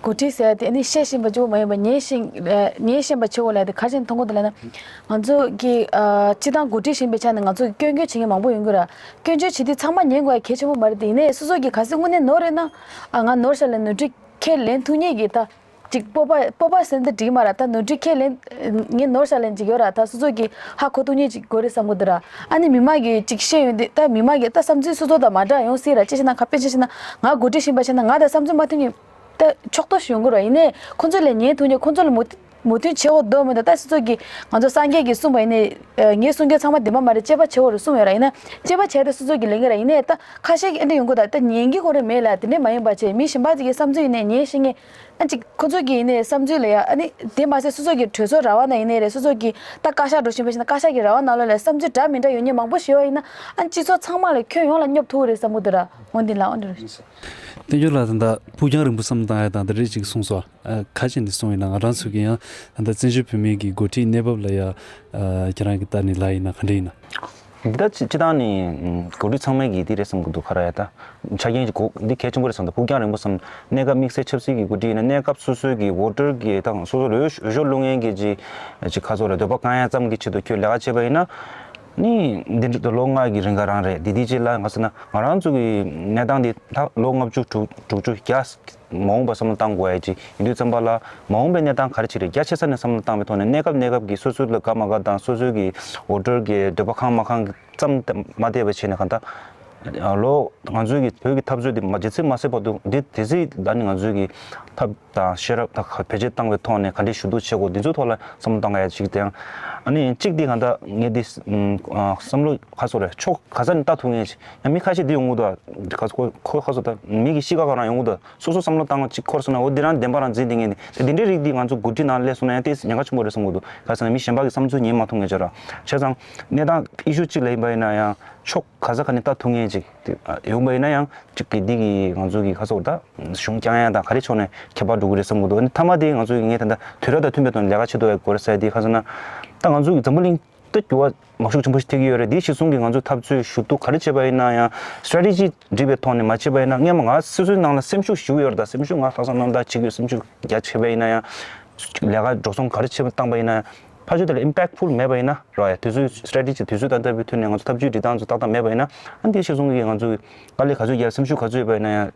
འགོ་ཁྲིད་ཟེར་ཡ་དེ་ཨ་ནི་བཤད་ཤེས་པ་གཅིག་པོ་མ་ཡིན་པར་ཉན་ཤེས་ཨ་ཉན་ཤེས་པ་ཆེ་བོ་ལབ་ཡ་དེ་ག་རེ་བྱས་ནས་མཐོང་གི་འདུག་ལབ་ན། ང་ཚོ་གི་ཨ་སྤྱི་བཏང་འགོ་ཁྲིད་ཡིན་པའི་ཆ་ནས་ང་ཚོ་གི་སྐྱོན་བརྗོད་བྱེད་མཁན་མང་པོ་ཡོང་གི་ར། སྐྱོན་བརྗོད་བྱེད་དུས་ཚང་མ་ཉན་དགོས་ཡ་གལ་ཆེན་པོ་མ་རེད་དེ། ཡིན་ནའི་སོ་སོ་གི་གལ་སྲིད་དངོས་གནས་ནོར་རེད་ན་ཨ་ང་ནོར་ཤག་ལབ་ནོར་འཁྲུལ་ཁས་ལེན་ཐུབ་མཁན་གྱི་ད། ཅིག་སྤོབས་པ་སྤོབས་པ་ཟེར་ན་འགྲིག་མ་ར། ད་ནོར་འཁྲུལ་ཁས་ལེན་ངས་ནོར་ཤག་ལབ་ཅིག་ཡོད་ར། ད་སོ་སོ་གིས་ཧ་གོ་ཐུབ་མཁན་ཅིག་དགོས་རེད་བསམ་གི་འདུག་ར། ཨ་ནི་མི་མང་གིས་ཅིག་བཤད་ཡོང་དུས་ད་མི་མང་གིས་ད་བསམ་ཚུལ་སོ་སོ་དང་མ་འདྲ་ཡོང་སྲིད་ར། ཅི་ཞིག་ན་ཁ་དཔེ་ཅི་ཞིག་ན་ང་འགོ་ཁྲིད་ཡིན་པ་བྱས་ན་ང་དང་བསམ་ཚུལ་མ་མཐུན་མཁན་ད་ཕྱོགས་གཏོགས་ཤིག་ཡོང་གི་ར། ཡིན་ནའི་ཁོ་ཚོ་ལས་ཉན་ཐུབ་མཁན་ཁོ་ཚོ་ལ་མོ་ མོས་མཐུན་བྱེད་འོ་འདོད་མི་འདུག་ད་སོ་སོ་གི་ང་ཚོ་སངས་རྒྱས་ཀྱིས་གསུངས་པ་ཡིན་ནའི་ངས་གསུང་རྒྱུ་ཚང་མ་བདེན་པ་མ་རེད། དཔྱད་པ་བྱེད་འོ་རེད་གསུངས་ཡོད་ར། ཡིན་ན་དཔྱད་པ་བྱས་ཏེ་སོ་སོ་གི་ལས་འགན་ར། ཡིན་ནའི་ད་ཁ་ཤས་ཀྱིས་ཨེ་འདྲ་ཡོང་གི་ད་ད་ཉན་གི་གོ་རེ་མེད་ལ། དེ་འདྲ་མ་ཡིན་པ་བྱས་མི་གཞན་པ་ཅིག་གི་བསམ་ཚུལ་ཡིན་ནའི་ཉན་ཤེས་ངེས། ཨ་ཅིག་ཁོ་ཚོ་གི་ཡིན་ནའི་བསམ་ཚུལ་ལ་ཡ། ཨ་ནི་དེ་མ་ཟད་སོ་སོ་གི་གྲོས་ཚོགས་ར་བ་ན་ཡིན་ནའི་རེད། སོ་སོ་གི་ད་བཀའ་ཤག་འགྲོ་བཞིན་པ་ཞིག་ན་བཀའ་ཤག་གི་ར་བ་ནང་ལོགས་ལ་བསམ་ཚུལ་འདྲ་མི་འདྲ་ཡོང་མཁན་མང་པོ་ཞིག་ཡོད་པ་ཡིན་ན། ཨ་སྤྱི་ཚོགས་ཚང་མ་ལ་ཁྱོན་ཡོངས་ལ་སྙོབ་ཐུབ་ཀྱི་རེད་བསམ་གི་འདུག་ར། འོན་ཏེ་ལ་འོན་ཏེ་རེད། བསྟན་འགྱུར་ལགས་ད་ལྟ་ཕུགས་རྒྱང་རིང་པོ་བསམ་བློ་བཏང་ཡ་དང་དེ་རེད་ཅིག་གསུངས་སོང་། ཨ་ཁ་ཅིག་ནས་གསུངས་ཡིན་ན་ང་རང་ཚོ་གི་ཡང་ད་ལྟ་བཙན་བྱོལ་བོད་མིའི་གི་འགོ་ཁྲིད་གནས་བབ་ལ་ཡ། ཨ་ཁྱེད་རང་གི་ལྟ་ནས་ལབ་ཡིན་ན་ག་འདྲ་ཡིན་ན། འདི་ད་སྤྱི་སྤྱི་བཏང་ནས་འགོ་ཁྲིད་ཚང་མས་གི་འདི་རེད་བསམ་གི་འདུག་ག་རེ་ཡ། ད་ཆ་རྐྱེན་གྱི་གོ་འདི་གལ་ཆེན་པོ་རེད་བསམ་འདུག་ཕུགས་རྒྱང་རིང་པོ་བསམ། གནས་སྐབས་དམིགས་བསལ་ཆབ་སྲིད་ཀྱི་འགོ་ཁྲིད་ཡིན་ན་གནས་སྐབས་སོ་སོའི་གི་འོས་སྦྱོར་གྱི་དང་སོ་སོ་ལ་འོས་འོས་ཤོག་བླུག་མཁན་གྱི་ཅིག་ཅིག་ཁ་ཚོ་ལ་འདོད་པ་བསྐང་ཡ་ཙམ་གྱི་ཆེད་དུ་ཁྱོད་ལས་ཀ་བྱས་པ་ཡིན་ན། ནི་འདི་འདྲ་ལོ་ལྔ་གི་རིང་ག་རང་རེད། འདི་འདི་ཅིག་ལ་ང་ཟེར་ན་ང་རང་ཚོ་གི་གནས་སྟངས་འདི་ད་ལོ་ལྔ་བཅུ་དྲུག་དྲུག་ཅུ་བརྒྱ་མ་འོངས་པ་བསམ་བློ་བཏང་དགོས་ཡ་ཅིག་ཡིན་དུས་ཙམ་པ་ལ་མ་འོངས་པའི་གནས་སྟངས་ག་རེ་ཅིག་རེད། རྒྱ་ཆེ་ས་ནས་བསམ་བློ་བཏང་བའི་ཐོག་ནས་གནས་སྐབས་གནས་སྐབས་ཀྱི་སོ་སོ་ལ་དགའ་མ་དགའ་དང་སོ་སོའི་གི་འོས་སྦྱོར་གྱི་འདོད་པ་ཁེངས་མ་ཁེངས་ཀྱི་ཙམ་མ་བལྟས་པ་བྱས་ནས་གང་ལྟར་ལོ་ང་ཚོའི་གི་བོད་ཀྱི་འཐབ་རྩོད་འདི་མ་ཇི་སྲིད་མ་སྲིད་བར་དུ་འདི་དེ་སྲིད་ད་ནི་ང་ཚོའི་གི་ཐབས་དང་ཤེས་རབ་དང་བེད་སྤྱོད་བཏང་བའི་ཐོག་ནས་ག་འདྲའི་ཞུ་གཏུག་བྱེད་དགོས་འདི་ཚོའི་ཐོག་ལ་བསམ་བློ་བཏང་ག་ཡ་ཅིག་དང་། ཨ་ནི་གཅིག་འདི་གང་ལྟར་ངས་འདི་བསམ་བློ་ག་སོ་རེད། ཕྱོགས་ག་ས་ནས་ལྟ་ཐུབ་ངེས་ཅིག་ཡང་མི་ཁ་ཤས་འདི་ཡོང་གི་འདུག་ཁ་སོ་ཁོ་ཁོ་ག་སོ་ད་མི་གི་གཤིས་ཀ་ག་རང་ཡོང་གི་འདུག་སོ་སོ་བསམ་བློ་བཏང་གཅིག་འཁོར་སོང་ན་འོ་འདི་རང་བདེན་པ་རང་འཛིན་བསྡད་མཁན་དེ་འདི་འདྲའི་རིགས་འདི་ང་ཚོ་འགོ་ཁྲིད་ནང་སླེབས་སོང་ན་ཡང་ཏོག་ཙམ་ཉེན་ཁ་ཆེན་པོ་རེད་བསམ་གི་འདུག་ག་ཟེར་ན་མི་གཞན་པ་གི་བསམ་ཚུལ་ཉན་མ་ཐུབ་མཁན་ཅིག་ར། བྱས་ཙང་གནས་སྟངས་ཨི་ཤུ་གཅིག་ལ་ཡིན་པ་ཡིན་ན་ཡང་ཕྱོགས་ག་ས་ག་ནས་ལྟ་ཐུབ་མཁན་ཅིག་དེ་ཡོང་པ་ཡིན་ན་ཡང་གཅིག་གི་འདི་གི་ང་ཚོ་གི་ག་ཟེར་ད་གཞུང་བསྐྱངས་ཡ་དང་ག་རེ་ཕྱོགས་ནས་ཁྱད་པར་འགྲོ་གི་རེད་བསམ་གི་འདུག་ཨ་ནི་མཐའ་མ་དེ་ང་ཚོ་གི་ངས་ད་ལྟ་དུས་རབས་དང་མཐུན་པའི་ཐོག་ནས་ལས་ཀ་བྱེད་ཐུབ་ཡ་དགོས་རེད་ཟེར་དེ་ག་ཟེར་ན། ད་ང་ཚོ་གི་འཛམ་བུ་གླིང་ད་འགྱུར་བ་མང་ཤོས་ཆེན་པོ་ཞིག་ཐེབས་ཀྱི་ཡོད་རེད། དེའི་གཞི་བཟུང་གི་ང་ཚོས་འཐབ་རྩོད་ཞུ་གཏུག་ག་རེ་བྱས་པ་ཡིན་ན་ཡང་སི་ཊེ་རེ་ཊི་ཇི་འགྲིག་པའི་ཐོག་ནས་མ་བྱས་པ་ཡིན་ན། སྔོན་མ་ང་སོ་སོའི་ནང་ལ་སེམས་ཤུགས་ཞུ་གི་ཡོད་རེད། ད་སེམས་ཤུགས་ང་ལྷག་བསམ་རྣམ་དག་བྱེད་ཀྱི་ཡོད། སེམས་ཤུགས་རྒྱ་ཆེ་བ་ཡིན་ན་ཡང་ལས་ཀ་འགྲོ་སོང་ག་རེ་བྱས་པ་བཏང་པ་ཡིན་ན་ཡང་ཕལ་ཆེར་དེ་ལ་ཨིམ་པེག་ཕུལ་མེད་པ་ཡིན་ན་རེད་ཡ། དུས་ཚོད་སི་ཊེ་རེ་ཊི་ཇི་དུས་ཚོད་ཏག་ཏག་པའི་ཐོག་ནས་ང་ཚོ་འཐབ་ཇུས་སྒྲིག་སྟངས་ཚོ་ཏག་ཏག་མེད་པ་ཡིན་ན། ཨ་འདིའི་གཞི་བཟུང་གི་ང་ཚོ་གི་དཀའ་ལས་ག་ཚོད་རྒྱག་སེམས་ཤུགས་ག་ཚོད་ཡོད་པ་ཡིན་ན་ཡང་།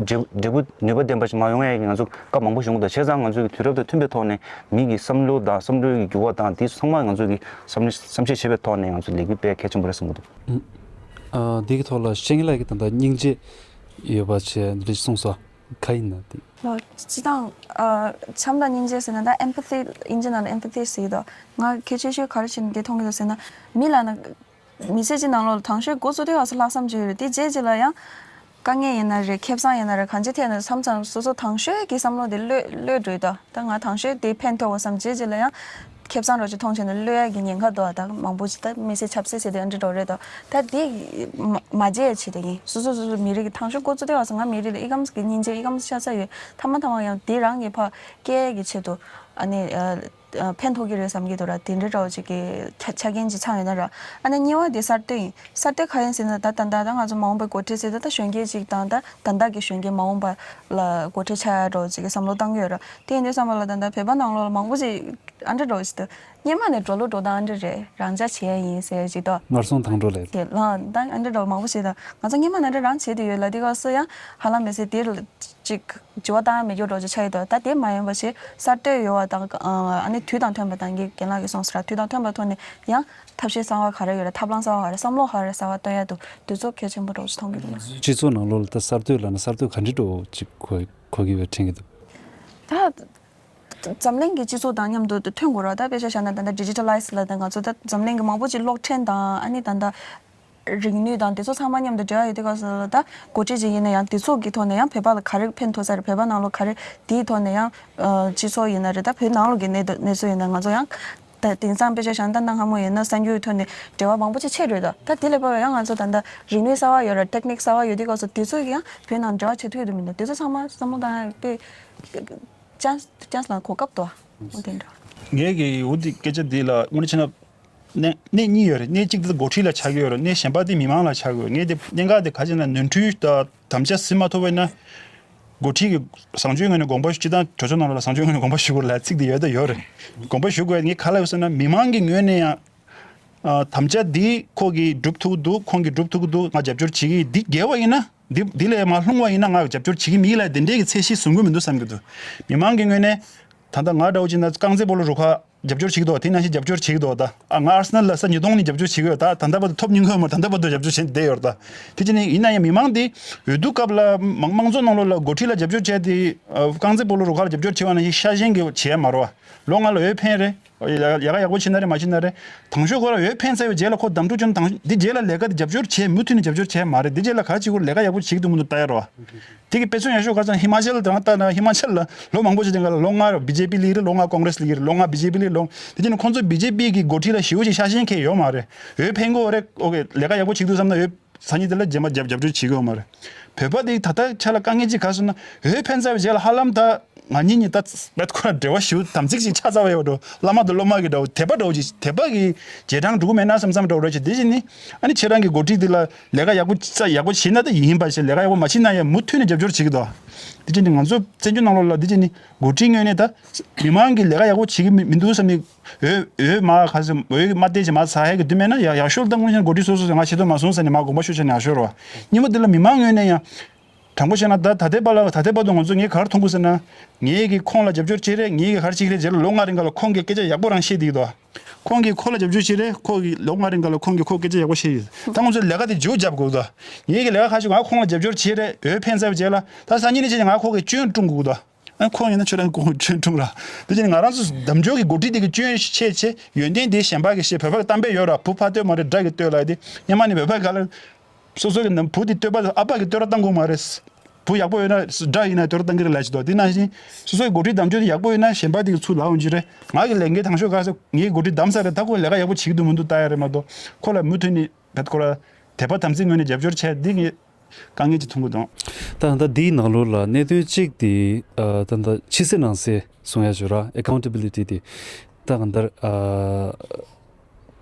འབྲས་འབྲས་བུ་ནུས་པ་ལྡན་པ་ཞིག་མ་ཡོང་ཡས་ཀྱི་ང་ཚོ་སྐབས་མང་པོ་བྱུང་གི་འདུག་བྱས་ཙང་ང་ཚོས་ཀྱི་དུས་རབས་དང་མཐུན་པའི་ཐོག་ནས་མི་གི་བསམ་བློ་དང་བསམ་བློའི་གི་འགྱུར་བ་དང་དེ་ཚང་མ་ང་ཚོས་ཀྱི་བསམ་བསམ་ཤེས་བྱེད་པའི་ཐོག་ནས་ང་ཚོ་ལས་འགུལ་སྤེལ་གལ་ཆེན་པོ་རེད་བསམ་གི་འདུག་ཨ། འདི་གི་ཐོག་ལ་ཤེས་ངེས་ལགས་ཀྱིས་ད་ལྟ་སྙིང་རྗེ་ཡོད་པ་བྱས་འདི་འདྲ་གསུངས་སོང་། ག་ཡིན་ན་དེ། ལོ། སྤྱི་བཏང་། ཨ། བྱམས་དང་སྙིང་རྗེ་ཟེར་ན་ད་ཨེམ་པ་ཐི། དབྱིན་ཇི་ནང་ལ་ཨེམ་པ་ཐི་ཟེར་གྱི་འདུག་ང་གལ་ཆེ་ཤོས་ག་རེ་བྱས་ནས་འདི་མཐོང་གི་འདུག་ཟེར་ན། མི་ལ་ན། མི་ཚེ་གཅིག་ནང་ལོགས་ལ་དང་ཤོས་འགོ་བཙུགས་དུས་སྐབས་སུ་ལྷག་བསམ་ཅིག་ཡོད་རེད། དེ་རྗེས་རྗེས་ལ་ཡང་དཀའ་ངལ་ཡིན་ན་རེད། ཁེ་བཟང་ཡིན་ན་རེད། གང་ཅི་ཐད་ནས་བསམ་ཙང་སོ་སོ་དང་ཤོས་ཀྱི་བསམ་བློ་དེ་གློད་གློད་འགྲོ་ཡི་ད། ད་ང་དང་ཤོས་དེ་ཕན་ཐོགས་པ་བསམ། རྗེས་རྗེས་ལ་ཡང་ཁེ་བཟང་རོ་ཅིག་མཐོང་བྱས་ནས་གློད་ཡ་གི་ཉེན་ཁ་འདུག་ད་མང་པོ་ཅིག་ད་མི་ཚེ་ཆབ་སྲིད་ཟེར་དེ་འདྲ་འགྲོ་རེད་ད། ད་དེ་མ་མ་བརྗེད་ཡ་ཆེད་དུ་ཡིན། སོ་སོ་སོ་སོ་མི་རིགས་ཀྱི་དང་ཤོས་འགོ་བཙུགས་དུས་སྐབས་སུ་ང་མི་རིགས་ལ་ཨི་ཁམས་ཀྱི་སྙིང་རྗེ་ཨི་ཁམས་ཤ་ཚ་ཡོད། ཐ་མ་ཐ་མ་ཡང་དེ་རང་གི་ཕ་སྐད་ཀྱི་ཆེད་དུ་ཨ་ནི། ཕན་ཐོགས་ཀྱི་རེད་བསམ་གྱི་འདུག་ར། དེ་འདྲའི་འདྲ་བོ་ཅིག་གི་ཆ་ཆ་རྐྱེན་ཅིག་ཚང་ཡོད་ན་ར། ཨ་ནི་གཉིས་པ་དེ་གསར་གཏོད་ཡིན། གསར་གཏོད་ག་ཡིན་ཟེར་ན་ད་ད་ད་ད་ང་ཚོ་མ་འོངས་པའི་འགོ་ཁྲིད་ཟེར་ད་ད་གཞོན་སྐྱེས་ཅིག་དང་ད་ད་ད་གི་གཞོན་སྐྱེས་མ་འོངས་པ་ལ་འགོ་ཁྲིད་ཆགས་ཡ་འདྲ་བོ་ཅིག་གི་བསམ་བློ་བཏང་གི་ཡོད་ར། དེ་ཡིན་དུས་ཙམ་པ་ལ་ད་ད་བོད་པ་ནང་ལོགས་ལ་མང་པོ་ཅིག་ཨ་འདྲ་འདྲ་བོ་ཅིག་འདུག་སྔོན་མ་ནས་འགྲོ་ལུགས་འགྲོ་སྟངས་ཨ་འདྲ་རེད། རང་འཇགས་བྱེད་ཡ་ཡིན་ཟེར་ཅིག་འདུག་ངར་སོང་དང་འགྲོ་ལས། དེ་ལ་ད་ཨ་འདྲ་འདྲ་བོ་མང་པོ་ཞིག་དང་ང་ཚོ་སྔོན་མ་ནས་འདྲ་རང་བྱེད་དུ་ཡོད་ལ་དེ་སྐབས་སུ་ཡང་ཧ་ལམ་མི་ཟེར་དེ་ལ། ཅིག་འགྱུར་བ་བཏང་ཡ་མེད་རྒྱུ་འདྲ་ཅིག་ཆགས་ཡོད་དོ། ད་དེ་མ་ཡིན་པ་ཞིག་གསར་གཏོད་ཡོད་པ་དང་། ཨ་ནི་དུས་དང་མཐུན་པ་དང་གི་རྒན་ལགས་ཀྱིས་གསུངས་སོང་ར། དུས་དང་མཐུན་པའི་ཐོག་ནས་ཡང་ཐབས་ཤེས་གསར་བ་ག་རེ་ཡོད་ར། ཐབས་ལམ་གསར་བ་ག་རེ། བསམ་བློ་ག་རེ་གསར་བ་བཏོན་ཡ་འདུག་དེ་ཚོ་གལ་ཆེན་པོ་འདྲ་ཅིག་མཐོང་གི་འདུག་སྤྱི་ཚོགས་ནང་ལོགས་ལ་ད་གསར་གཏོད་ལབ་ན་གསར་གཏོད་ག་འདྲ་འདྲ་ཅིག་གོ་གོ་གི་ཡོད་དྲན་གི་འདུག་ད་འཛམ་གླིང་གི་སྤྱི་ཚོགས་དང་མཉམ་དུ་ཐོན་དགོས་ར། ད་དཔེ་ཆ་བཞག་ན་ད་ལྟ་ཌི་ཇི་ཊ་ལའི་ཛི་ལབ་ད་ང་ཚོ་ད་འཛམ་གླིང་གི་མང་པོ་ཅིག་གློག་འཕྲིན་དང་ཨ་ནི་ད་ལྟ། རིག་ནུས་དང་དེ་ཚོ་ཚང་མ་མཉམ་དུ་འབྲེལ་བ་ཡོད་དུས་སྐབས་སུ་ད་འགོ་ཁྲིད་ཅིག་ཡིན་ན་ཡང་དེ་ཚོ་གི་ཐོག་ནས་ཡང་བོད་པ་ལ་ག་རེ་ཕན་ཐོགས་ས་རེད། བོད་པ་ནང་ལོགས་ག་རེ་དེའི་ཐོག་ནས་ཡང་སྤྱི་ཚོགས་ཡིན་ན་རེད། ད་བོད་ནང་ལོགས་ཀྱི་གནས་གནས་ཚུལ་ཡིན་ན་ང་ཚོ་ཡང་ད་དེང་སང་དཔེ་ཆ་བཞག་ན་ད་གནའ་སྔ་མོ་ཡིན་ན་གསར་འགྱུར་ཐོག་ནས་འབྲེལ་བ་མང་པོ་ཅིག་ཆད་རེད་ད། ད་དེ་ལས་ཕར་ཡང་ང་ཚོ་ད་ལྟ་རིག་ནུས་གསར་བ་ཡོད་རེད། ཊེག་ནིག་གསར་བ་ཡོད་དུས་སྐབས་སུ་དེ་ཚོ་གི་ཡང་བོད་ནང་འབྲེལ་བ་བྱེད་ཐུབ་ཡོད་དུ་མི་འདུག་དེ་ཚོ་ཚང་མ་བསམ་བློ་བཏང་ཡ་དཔེ་ཅན་ཅན་ལ་གོ་སྐབས་འདུག་འོ་དེ་འདྲ། ངས་ཀྱི་འོ་དེ་སྐད་ཆ་འདི་ལ་དངོས་གནས་བྱས་ན། གནད་གནད་གཉིས་ཡོད་རེད། གནད་གཅིག་དེ་འགོ་ཁྲིད་ལ་ཆགས་ཀྱི་ཡོད་རེད། གནད་གཞན་པ་དེ་མི་མང་ལ་ཆགས་ཀྱི་ཡོད། ངས་དེ་གནད་འགག་དེ་ག་ཅི་ན་ནོར་འཁྲུལ་དང་དམ་བཅའ་ཟིན་མ་ཐུབ་པ་ཡིན་ན། འགོ་ཁྲིད་ཀྱི་བཟང་སྤྱོད་ངོས་ནས་དགོངས་པ་ཞུ། སྤྱི་བཏང་གྲོས་ཚོགས་ནང་ལ་བཟང་སྤྱོད་ངོས་ནས་དགོངས་པ་ཞུ་དགོས་ལབ་ཚིག་དེ་ཡོད་དང་ཡོད་རེད། དགོངས་པ་ཞུ་དགོས་ངས་ག་ལ་ཡོད་ཟེར་ན་མི་མང་གི་ངོས་ནས་ཡང་། ཨ། དམ་བཅའ་འདི་ཁོ་གིས་སྒྲུབ་ཐུབ་འདུག་ཁོང་གིས་སྒྲུབ་ཐུབ་ཀྱི་འདུག་ང་རྒྱབ་སྐྱོར་བྱེད་ཀྱི་ཡིན། འདི་འགལ་བ་ཡིན་ན། འདི་འདི་ལས་མར་ལྷུང་བ་ཡིན་ན་ང་རྒྱབ་སྐྱོར་བྱེད་ཀྱི་མིན་ལབ་དེ་འདྲའི་གི་ཚད་གཞི་བཟུང་གི་མི་འདུག་བསམ་གྱི་འདུག་མི་མང་གི་ངོས་ནས་ད་ལྟ་ང་འདྲ་བོ་ཅིག་ན་རྐང་རྩེད་སྤོ་ལོ་རུ་ཁག་རྒྱབ་སྐྱོར་བྱེད་ཀྱི་འདུག་དེ་ནང་བཞིན་རྒྱབ་སྐྱོར་བྱེད་ཀྱི་འདུག་ད་ཨ་ང་ཨར་སི་ནལ་ལ་ས་ཉིས་སྟོང་ནས་རྒྱབ་སྐྱོར་བྱེད་ཀྱི་ཡོད། ད་ད་ལྟ་བར་དུ་ཐོབ་མྱོང་གི་ཡོད་མ་རེད། ད་ལྟ་བར་དུ་རྒྱབ་སྐྱོར་བྱས་ནས་བསྡད་ཡོད་རེད། ད་དེ་བྱས་ནས་ཡིན་ན་ཡང་མི་མང་འདི་འོས་བསྡུ་སྐབས་ལ་མང་དམངས་གཙོ་ནང་ལོགས་ལ་འགོ་ཁྲིད་ལ་རྒྱབ་སྐྱོར་བྱས་ཏེ་ཨ་རྐང་རྩེད་སྤོ་ལོ་རུ་ཁག་ལ་རྒྱབ་སྐྱོར་བྱས་པ་ནང་བཞིན་ཤ་ཞེན་གྱི་བྱས་མ་རེད་བ། ལོ་ལྔ་ལ་འོས་འཕེན་རེད། ལས་ཀ་ཡག་པོ་བྱེད་ན་རེད་མ་བྱེད་ན་རེད། དང་ཤོས་ཁོ་རང་འོས་འཕེན་ཚར་བའི་རྗེས་ལ་ཁོ་གདམ་འཁྲུག་བྱུང་དང་འདི་རྗེས་ལ་ལས་ཀ་འདི་རྒྱབ་སྐྱོར་བྱས་མུ་མཐུད་ནས་རྒྱབ་སྐྱོར་བྱས་མ་རེད། འདི་རྗེས་ལ་ག་རེ་བྱེད་དགོས་མི་འདུག་ལྟ་ཡ་རེད་བ། དེ་གི་དཔེ་མཚོན་ཡག་ཤོས་ག་ཚོད་ཧི་མ་ཅལ་དང་ལྟ་ན་ཧི་མ་ཅལ་ལ་ལོ་མང་པོ་ཞིག་དེ་ག་ལ་ལོ་ལྔ་བི་ཇེ་པི་སླེབས་ཀྱི་རེད། ལོ་ལྔ་ཀོང་གྲེས་སླེབས་ཀྱི་རེད། ལོ་ལྔ་བི་ཇེ་པི་སླེབས་ལོ་དེ་བྱས་ནས་ཁོང་ཚོ་བི་ཇེ་པི་གི་འགོ་ཁྲིད་ལ་ཞེ་པོ་ཅིག་ཤ་ཞེན་ཁེལ་ཡོད་མ་རེད། འོས་འཕེན་དགོས་རེད། ཨོ་ཀེ་ལས་ཀ་ཡག་པོ་བྱེད་འདུག་བསམ་ན་འོས་ས་ཉིད་དེ་ལ་རྗེས་མ་རྒྱབ་རྒྱབ་སྐྱོར་བྱེད་ཀྱི་ཡོད་མ་རེད། བོད་པ་དེ་ད་ལྟ་ཆ་ལ་དཀའ་ངལ་ཅིག་ག་སོང་ན་འོས་འཕེན་ཚར་བའི་རྗེས་ལ་ཧ་ལམ་ད་ང་གཉིས་གཉིས་ད་བེད་ཁོ་ན་འབྲེལ་བ་ཞེ་པོ་དམ་ཚིག་ཅིག་ཆགས་ཚར་བ་ཡོད་འགྲོ། བླ་མ་དང་སློབ་མ་གི་འདྲ་བོ་དད་པ་འདྲ་བོ་ཅིག་དད་པ་གི་རྗེས་འབྲང་འགྲོ་གི་མེད་ན་བསམ་བསམ་འདྲ་བོ་རེད་ཅིག་དེ་བཞིན་ནི་ཨ་ནི་ཁྱེད་རང་གི་འགོ་ཁྲིད་འདི་ལ་ལས་ཀ་ཡག་པོ་ས་ཡག་པོ་བྱེད་ན་ད་ཡིན་པ་བྱེད། ལས་ཀ་ཡག་པོ་མ་བྱེད་ན་ཡང་མུ་མཐུད་ནས་རྒྱབ་སྐྱོར་བྱེད་ཀྱི་འདུག་དེ་བཞིན་ནི་ང་ཚོ་བཙན་བྱོལ་ནང་ལོགས་ལ་དེ་བཞིན་ནི་འགོ་ཁྲིད་ངོས་ནས་ད་མི་མང་གིས་ལས་ཀ་ཡག་པོ་བྱེད་ཀྱི་མི་མི་འདུག་བསམ་ནི་འོས་འོས་མ་ག་ཚོད་འོས་མ་བལྟས་ཅིག་མ་ཚ་ཧད་ཀྱི་དུས་མེད་ན་ཡག་ཡག་ཤོས་ལ་ད་དངོས་གཞི་འགོ་ཁྲིད་སོ་སོ་ང་ཤེས་དོན་མ་སོང་ཟེར་ནས་མ་དགོངས་པ་ཞུ་བྱས་ནས་ཡག་ཤོས་རེད་བ། གཉིས་པ་འདི་ལ་མི་མང་ངོས་ནས་ཡང་དྲང་པོ་བཤད་ན་ད་ད་ལྟའི་བར་ལ་ད་ལྟའི་བར་དུ་ང་ཚོ་ངས་ག་རེ་མཐོང་གི་ཟེར་ན། ངེད་ཀྱིས་ཁོང་ལ་རྒྱབ་སྐྱོར་བྱེད་རེད། ངེད་ཀྱིས་ག་རེ་བྱེད་ཀྱི་རེད། རྗེས་ལ་ལོ་ལྔ་རིང་ག་ལ་ཁོང་གིས་སྐད་ཆ་ཡག་པོ་རང་བཤད་བསྡད་ཀྱི་འདུག་ཁོང་གིས་ཁོ་ལ་རྒྱབ་སྐྱོར་བྱེད་རེད། ཁོ་གིས་ལོ་ལྔ་རིང་ག་ལ་ཁོང་གིས་ཁོ་སྐད་ཆ་ཡག་པོ་བཤད་ཡོད། ད་ང་ཚོ་ལས་ཀ་དེ་མཇུག་རྒྱབ་དགོས་འདུག་ངེད་ཀྱི་ལས་ཀ་ཁ་ཤས་ང་ཁོང་ལ་རྒྱབ་སྐྱོར་བྱེད་རེད། འོས་འཕེན་ཚར་བའི་རྗེས་ལ་ད་སང་ཉིན་ནས་བྱས་ནས་ང་ཁོ་གི་སྐྱོན་སྲུང་དགོས་འདུག་ཨ་ཁོང་ཡིན་ན་ཁྱོད་རང་ཁོང་སྐྱོན་སྲུང་ར། དེ་བྱས་ནས་ང་རང་ཚོ་འདེམས་སྐྱོར་གྱི་འགོ་ཁྲིད་དེ་གི་སྐྱོན་ཤེས་བྱས། ཡོན་ཏན་དེ་གཞན་པ་གིས་ཤེས། བོད་པ་གི་གཏམ་དཔེ་ཡོད་ར། བུ་ཕ་ལྟོས་མ་རེད་དགྲ་གིས་ལྟོས་ལབ་ཡ་དེ། སྔོན་མ་ནས་བོད་པ་ག་ལ། སོ་སོ་གི་ནང་བུ་དེ་ལྟོས་པ་ཨ་ཕ་གིས་ལྟོས་ར་བཏང་དགོས་མ་རེད། བུ་ཡག་པོ་ཡོད་ན་དགྲ་ཡིན་ན་ལྟོས་ར་བཏང་གི་རེད་ལབ་ཀྱི་འདུག་དེ་ནང་བཞིན་སོ་སོའི་འགོ་ཁྲིད་འདེམས་སྐྱོར་དེ་ཡག་པོ་ཡོད་ན་གཞན་པ་དེ་གི་ཚུར་ལབ་འོང་གི་རེད། ང་གི་ལས་འགན་དང་ཤོས་ག་ས་ངའི་འགོ་ཁྲིད་བདམས་ས་རེད། ད་ཁོས་ལས་ཀ་ཡག་པོ་བྱེད་ཀྱི་འདུག་མི་འདུག་ལྟ་ཡ་རེད་མ་གཏོགས་ཁོ་ལ་མུ་མཐུད་ནས་བེད་ཁོ་ར་དད་པ་དམ་ཚིག་ངོས་ནས་རྒྱབ་སྐྱོར་བྱས་འདི་ངས་དཀའ་ངལ་ཅིག་མཐོང་གི་འདུག་ད་ད་འདིའི་ནང་ལོགས་ལ་གནད་དོན་གཅིག་དེ་ཨ་ད་ད་ཕྱི་གསལ་ནང་གསལ་གསུང་ཡ་ཞུ་ར། ཨེ་ཁའུན་ཊེ་བི་ལི་ཊི་དེ་ད་གང་ལྟར་ཨ།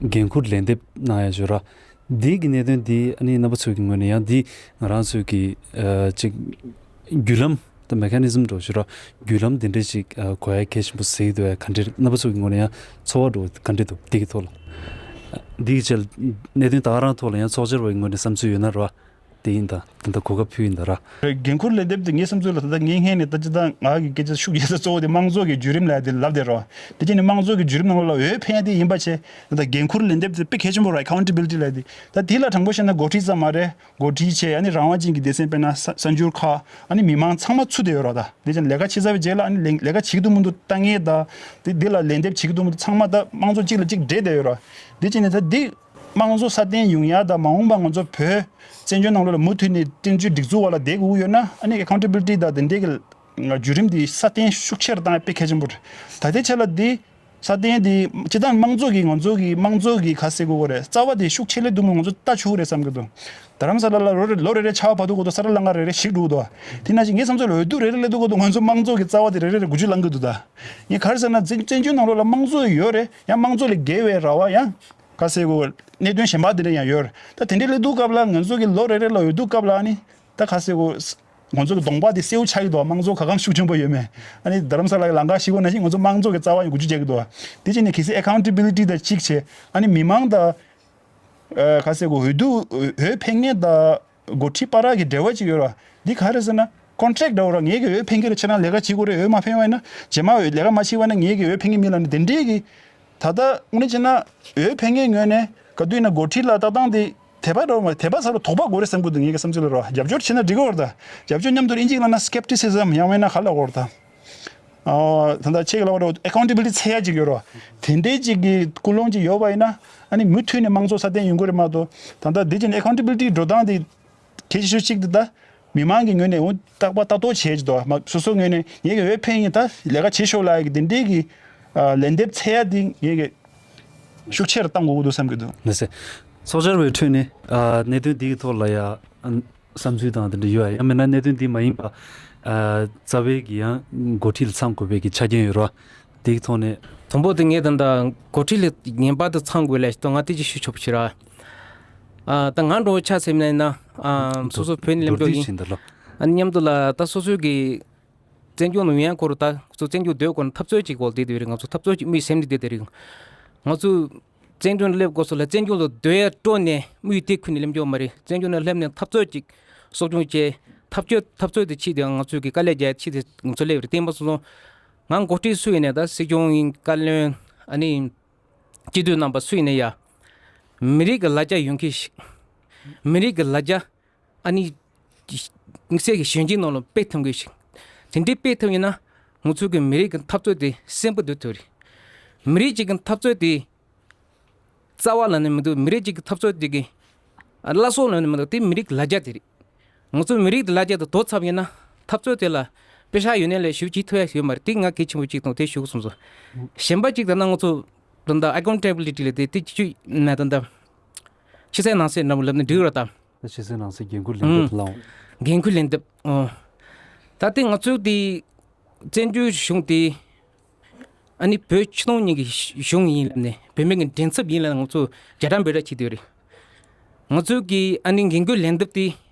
འགན་འཁུར་ལན་འདེབས་གནང་ཡ་ཞུ་ར། འདི་གི་གནད་དོན་འདི་ཨ་ནི་རྣམ་པ་ཚོ་གི་ངོས་ནས་ཡང་འདི་ང་རང་ཚོ་གི་ཨ་ཅིག་བརྒྱུད་ལམ་དང་མེ་ཁ་ནི་ཟམ་འགྲོ་ཞུ་ར། བརྒྱུད་ལམ་འདི་འདྲ་ཞིག་ཨ་གོ་ཡ་གལ་ཆེན་པོ་ཟེར་གྱི་འདུག་ཨ། ག་འདྲ་རྣམ་པ་ཚོ་གི་ངོས་ནས་ཡང་ཚོར་བ་འགྲོ་ག་འདྲ་འདུག་འདི་གི་ཐོག་ལ། འདི་གི་ཆེད་གནད་དོན་ད་ག་རང་ཐོག་ལ་ཡང་ཚོགས་བཅར་བའི་ངོས་ནས་བསམ་ཚུལ་ཡོད་ན་ར། དེ་ཡིན་ད། དེ་འདྲ་གོ་སྐབས་ཕུལ་ཡིན་ད་ར། འགན་འཁུར་ལས་འདེབས་དེ་ངའི་བསམ་ཚུལ་ལ་ད་ལྟ་ངའི་སྔན་ནས་ད་ཅི་ད་ང་གི་སྐད་ཆ་ཤུགས་རྒྱས་ས་གཙོ་བོ་དེ་དམངས་གཙོ་གི་བརྒྱུད་རིམ་ལ་དེ་ལབ་བསྡད་རོགས། དེ་ཅི་ནི་དམངས་གཙོ་གི་བརྒྱུད་རིམ་ནང་ལ་འོས་འཕེན་ཡ་དེ་ཡིན་པ་བྱས། ད་ལྟ་འགན་འཁུར་ལས་འདེབས་དེ་དཔེ་གལ་ཆེན་པོ་རེད། ཨེ་ཁའུན་ཊེ་བི་ལི་ཊི་ལབ་དེ། ད་དེ་ལ་དྲང་པོ་བཤད་ན་འགོ་ཁྲིད་ཙམ་མ་རེད། འགོ་ཁྲིད་བྱས་ཨ་ནི་རང་དབང་ཅན་གྱི་སྡེ་ཚན་དཔེར་ན་གསར་འགྱུར་ཁག་ཨ་ནི་མི་མང་ཚང་མ་ཚུད་བསྡད་ཡོད་རོགས། ད་དེ་ཅི་ནི་ལས་ཀ་བྱེད་ཚར་བའི་རྗེས་ལ་ཨ་ནི་ལས་ལས་ཀ་བྱེད་ཀྱི་འདུག་མི་འདུག་ལྟ་མཁན་ད། དེ་དེ་ལ་ལས་འདེབས་བྱེད་ཀྱི་འདུག་མི་འདུག་ཚང་མ་ད་དམངས་གཙོ་གཅིག་ལ་གཅིག་འདྲེས་བསྡད་ཡོད་རོགས། དེ་ཅི་ནི་ད་དེ། དམངས་གཙོ་སྲ་བརྟན་ཡོང་ཡ་དང་མ་འོངས་པ་ང་ཚོ་བོད་བཙན་བྱོལ་ནང་ལོགས་ལ་མུ་མཐུད་ནས་བསྟན་བཅོས་སྒྲིག་འཛུགས་འོག་ལ་བསྡད་དགོས་ཀྱི་ཡོད་ན་ཨ་ནི་ཨེ་ཁའུན་ཊེ་བི་ལི་ཊི་དང་དེ་འདྲའི་གི་བརྒྱུད་རིམ་དེ་སྲ་བརྟན་ཤུགས་ཆེ་རུ་བཏང་ཡ་དཔེ་གལ་ཆེན་པོ་རེད། ད་ལྟའི་ཆ་ལ་དེ་སྲ་བརྟན་དེ་སྤྱིར་བཏང་དམངས་གཙོ་གི་ང་ཚོ་གི་དམངས་གཙོ་གི་ག་ཟེར་དགོས་ཀྱི་རེད། རྩ་བ་དེ་ཤུགས་ཆེ་ལས་འདུག་མོད་ང་ཚོ་ལྟ་ཆོག་གི་རེད་བསམ་གྱི་འདུག་རྡ་རམ་ས་ལ་ལ་ལོ་རེ་ལོ་རེ་རེ་ཆར་པ་བབས་འདུག་གོ་ད་ས་ར་ལ་ང་རེ་རེ་ཞིག་འདུག་གོ་ད་དེ་ནང་བཞིན་ངའི་བསམ་ཚུལ་ལ་འོས་བསྡུ་རེ་རེ་སླེབས་འདུག་གོ་ད་ང་ཚོ་དམངས་གཙོ་གི་རྩ་བ་དེ་རེ་རེ་རེ་འགུལ་སྐྱོད་ལངས་གི་འདུག་ད་ངས་ག་རེ་ཟེར་ན་བཙན་བཙན་བྱོལ་ནང་ལོགས་ལ་དམངས་གཙོ་ཡོད་རེད། ཡང་དམངས་གཙོ་ལས་བརྒལ་བའི་ར་བ་ཡང་ག་ཟེར་དགོས་གནད་དོན་གཞན་པ་དེ་འདྲ་ཡང་ཡོད་རེད། ད་དེ་འདྲའི་སླེབས་འདུག་སྐབས་ལ་ང་ཚོ་གི་ལོ་རེ་རེ་ལ་འོས་བསྡུ་སྐབས་ལ་ཨ་ནི་ད་ག་ཟེར་དགོས་ང་ཚོ་གི་གདོང་པ་དེ་སེའུ་ཆགས་ཀྱི་འདུག་དམངས་གཙོ་ག་གམ་ཤུགས་ཆེན་པོ་ཡོད་མེད། ཨ་ནི་རྡ་རམ་ས་ལ་གི་ལམ་ཁ་ཞིག་གོ་ན་ཞིག་ང་ཚོ་དམངས་གཙོ་གི་རྩ་བ་ཡང་འགུལ་སྐྱོད་རྒྱག་གི་འདུག་དེ་བྱས་ནས་གལ་སྲིད་ཨེ་ཁའུན་ཊེ་བི་ལི་ཊི་དང་གཅིག་བྱས་ཨ་ནི་མི་མང་དང་། ཨ་ག་ཟེར་དགོས་འོས་བསྡུ་འོས་འཕེན་མཁན་དང་འགོ་ཁྲིད་བར་གྱི་འབྲེལ་བ་ཅིག་ཡོད་ར། འདི་ག་རེ་ཟེར་ན་ཀོན་ཊེག་འདྲ་བོ་ར། ངེད་ཀྱི་འོས་འཕེན་གྱི་རེད། ཁྱེད་རང་ལས་ཀ་བྱེད་དགོས་རེད། འོས་མ་འཕེན་པ་ཡིན་ན་རྗེས་མ་འོས་ལས་ཀ་མ་བྱེད་པ་ན་ངེད་ཀྱི་འོས་འཕེན་གྱི་མིན་ལབ་ནས་དེ་འདྲའི་གི། ད་ལྟ་དངོས་གནས་བྱས་ན་འོས་འཕེན་མཁན་ངོས་ནས་ག་དུས་ཡིན་ན་འགོ་ཁྲིད་ལ་ལྟ་སྟངས་དེ་དད་པ་འདྲ་བོ་མ་དད་པ་ཟེར་བ་དོགས་པ་དགོས་རེད་བསམ་གྱི་འདུག་ངེད་ཀྱི་བསམ་ཚུལ་ལ་ར། རྒྱབ་སྐྱོར་བྱེད་ན་འགྲིག་གི་རེད་ད། རྒྱབ་སྐྱོར་མཉམ་དུ་ཨིན་ཇིའི་ལབ་ན་སི་ཀེབ་ཊི་སི་ཛམ་ཡང་མིན་ན་ག་ལབ་དགོས་རེད་ད། ཨ་ད་ལྟ་ཁྱེད་ཀྱི་ལབ་པ་འདྲ་བོ་ཨེ་ཁའུན་ཊེ་བི་ལི་ཊི་འཚོལ་ཡ་ཅིག་ཡོད་རོགས། དེ་འདྲའི་ཅིག་གི་ཀུན་སློང་ཅིག་ཡོད་པ་ཡིན་ན་ཨ་ནི་མུ་མཐུད་ནས་དམངས་གཙོ་སྲ་བརྟན་ཡོང་གི་རེད་མ་གཏོགས། ད་ལྟ་འདི་བྱས་ནས་ཨེ་ཁའུན་ཊེ་བི་ལི་ཊི་འགྲོ་སྟངས་དེ་གལ་ཆེ་ཤོས་གཅིག་དེ་ད་མི་མང་གི་ངོས་ནས་འོ་རྟག་པ་ལྟ་རྟོག་བྱས་ཀྱི་འདུག་བ། སོ་སོ་ངོས་ནས་ངེད་ཀྱི་འོས་འཕེན་ཡིན་ད་ལས་ཀ་བྱེད་ཤོག་ལབ་ཡ་གི་དེ་འདྲའི་གི་ཨ་ལན་འདེབས་འཚོལ་ཡ་དེ་ངེད་ཀྱི་ཤུགས་ཆེ་རུ་གཏང་དགོས་ཀྱི་འདུག་བསམ་གྱི་འདུག་ལགས་སེ། ཚོགས་བཅར་བའི་ཁྲོད་ནས་ཨ་གནད་དོན་འདི་གི་ཐོག་ལ་ཡ་ཨ་བསམ་ཚུལ་དང་དེ་འདྲ་ཡོད། ཡང་མིན་ན་གནད་དོན་འདི་མ་ཡིན་པ་ཨ་རྩ་བའི་གི་ཡང་འགོ་ཁྲིད་ལ་ཚང་དགོས་པའི་གི་ཆ་རྐྱེན་ཡོད་རེད་བ། དེ་གི་ཐོག་ནས། དང་པོ་དེ་ངས་ད་ལྟ་འགོ་ཁྲིད་ལ་ངེས་པར་དུ་ཚང་དགོས་ལབ་ཞིག་ད་ང་དེ་ཅིག་ཞུ་ཆོག་པ་ཞིག་ར། ཨ་ད་ང་འགྲོ་ཆ་ཟེར་ན་ཡིན་ན་ཨ་སོ་སོ་བོད་ནས་སླེབས་མདོར་མགྱོགས་བསྡུས་ཡིན། བྱས་འདི་ལ། ཨ་མཉམ་དུ་ལ་ད་སོ་སོའི་གི་བཙན་བྱོལ་ནང་ཡོང་ཡ་སྐོར་ད་ཚོ་བཙན་བྱོལ་སྡོད་སྐོར་ནས་འཐབ་རྩོད་ཅིག་སྐོར་བསྡད་དེ་རེད། ང་ཚོ་འཐབ་རྩོད་ཅིག་དམིགས་སེམས་ནས་བསྡད་དེ་རེད། ང་ཚོ་བཙན་བྱོལ་ནང་སླེབས་དགོས་སོ་ལ་བཙན་བྱོལ་ལ་སྡོད་ཡ་སྤྲོ་ནས་དམིགས་དེ་ཁུར་ནས་སླེབས་མགྱོགས་མ་རེད། བཙན་བྱོལ་ནང་སླེབས་ནས་འཐབ་རྩོད་ཅིག་གསོ་སྐྱོང་བྱས། འཐབ་རྩོད་འཐབ་རྩོད་དེ་ཕྱིས་དེ་ང་ཚོའི་གི་དཀའ་ལས་རྒྱག་ཕྱིས་དེ་ང་ཚོ་སླེབས་རེད། བསྟན་པ་སོ་སོ་ང་འགོ་ཁྲིད་སུ་ཡིན་ནས་ད་སྲིད་སྐྱོང་ཡིན། བཀའ་བློན་ ཨ་ནི་སྤྱི་འཐུས་རྣམ་པ་སུ་ཡིན་ན་ཡ། མི་རིགས་ཀྱི་ལ་རྒྱ་ཡོད་མཁན་ཞིག་མི་རིགས་ཀྱི་ལ་རྒྱ་ཨ་ནི་དམིགས་བསལ་གྱི་གཞོན་སྐྱེས་ནང་ལ་སྤེལ་ཐུབ་མཁན་ཞིག་དེ་འདྲའི་སྤེལ་ཐུབ་ཡིན་ན། ང་ཚོ་གི་མི་རིགས་ཀྱི་འཐབ་རྩོད་དེ་གསོན་པོ་སྡོད་ཐུབ་རེད། མི་རིགས་གཅིག་གི་འཐབ་རྩོད་དེ་རྩ་བ་ལ་ནི་མི་འདུག་མི་རིགས་གཅིག་གི་འཐབ་རྩོད་དེ་གི་བླ་སྲོག་ལ་ནི་མི་འདུག་དེ་མི་རིགས་ལ་རྒྱ་དེ་རེད། ང་ཚོ་མི་རིགས་དེ་ལ་རྒྱ་དེ་དོར་ཚར་ཡིན་ན། འཐབ་རྩོད་དེ་ལ་པེ་ཤག་ཡོད་ནའི་ལས་ཞུ་བྱེད་ཐུབ་ཡ་ཡོད་མ་རེད། དེ་ང་གལ་ཆེན་པོ་གཅིག་དང་དེ་ཞུ་གི་སོང་ཙང་། གཞན་པ་གཅིག་ད་ན་ང་ཚོ་ད་ལྟ་ཨ་ཀའུན་ཊེ་བི་ལི་ཊི་ལ་དེ་དེ་ཅི་ན་ད་ལྟ་ཕྱི་གསལ་ནང་གསལ་འདྲ་མོ་ལབ་ན་འགྲིག་ར་ད། ད་ཕྱི་གསལ་ནང་གསལ་འགན་ཁུར་ལེན་ཐབས་ལའང་། འགན་ཁུར་ལེན་ཐབས། ཨོ། ད་ལྟའི་ང་ཚོའི་དེ་བཙན་བྱོལ་གཞུང་དེ་ཨ་ནི་བོད་ཕྱི་ནང་གཉིས་ཀྱི་གཞུང་ཡིན་ལབ་ནས། བོད་མི་གི་མགྲིན་ཚབ་ཡིན་ལབ་ནས་ང་ཚོ་རྒྱ་གྲམ་འབོད་སྒྲ་བྱེད་དེ་རེད། ང་ཚོའི་གི་ཨ་ནི་འགན་ཁུར་ལེན་ཐབས་དེ་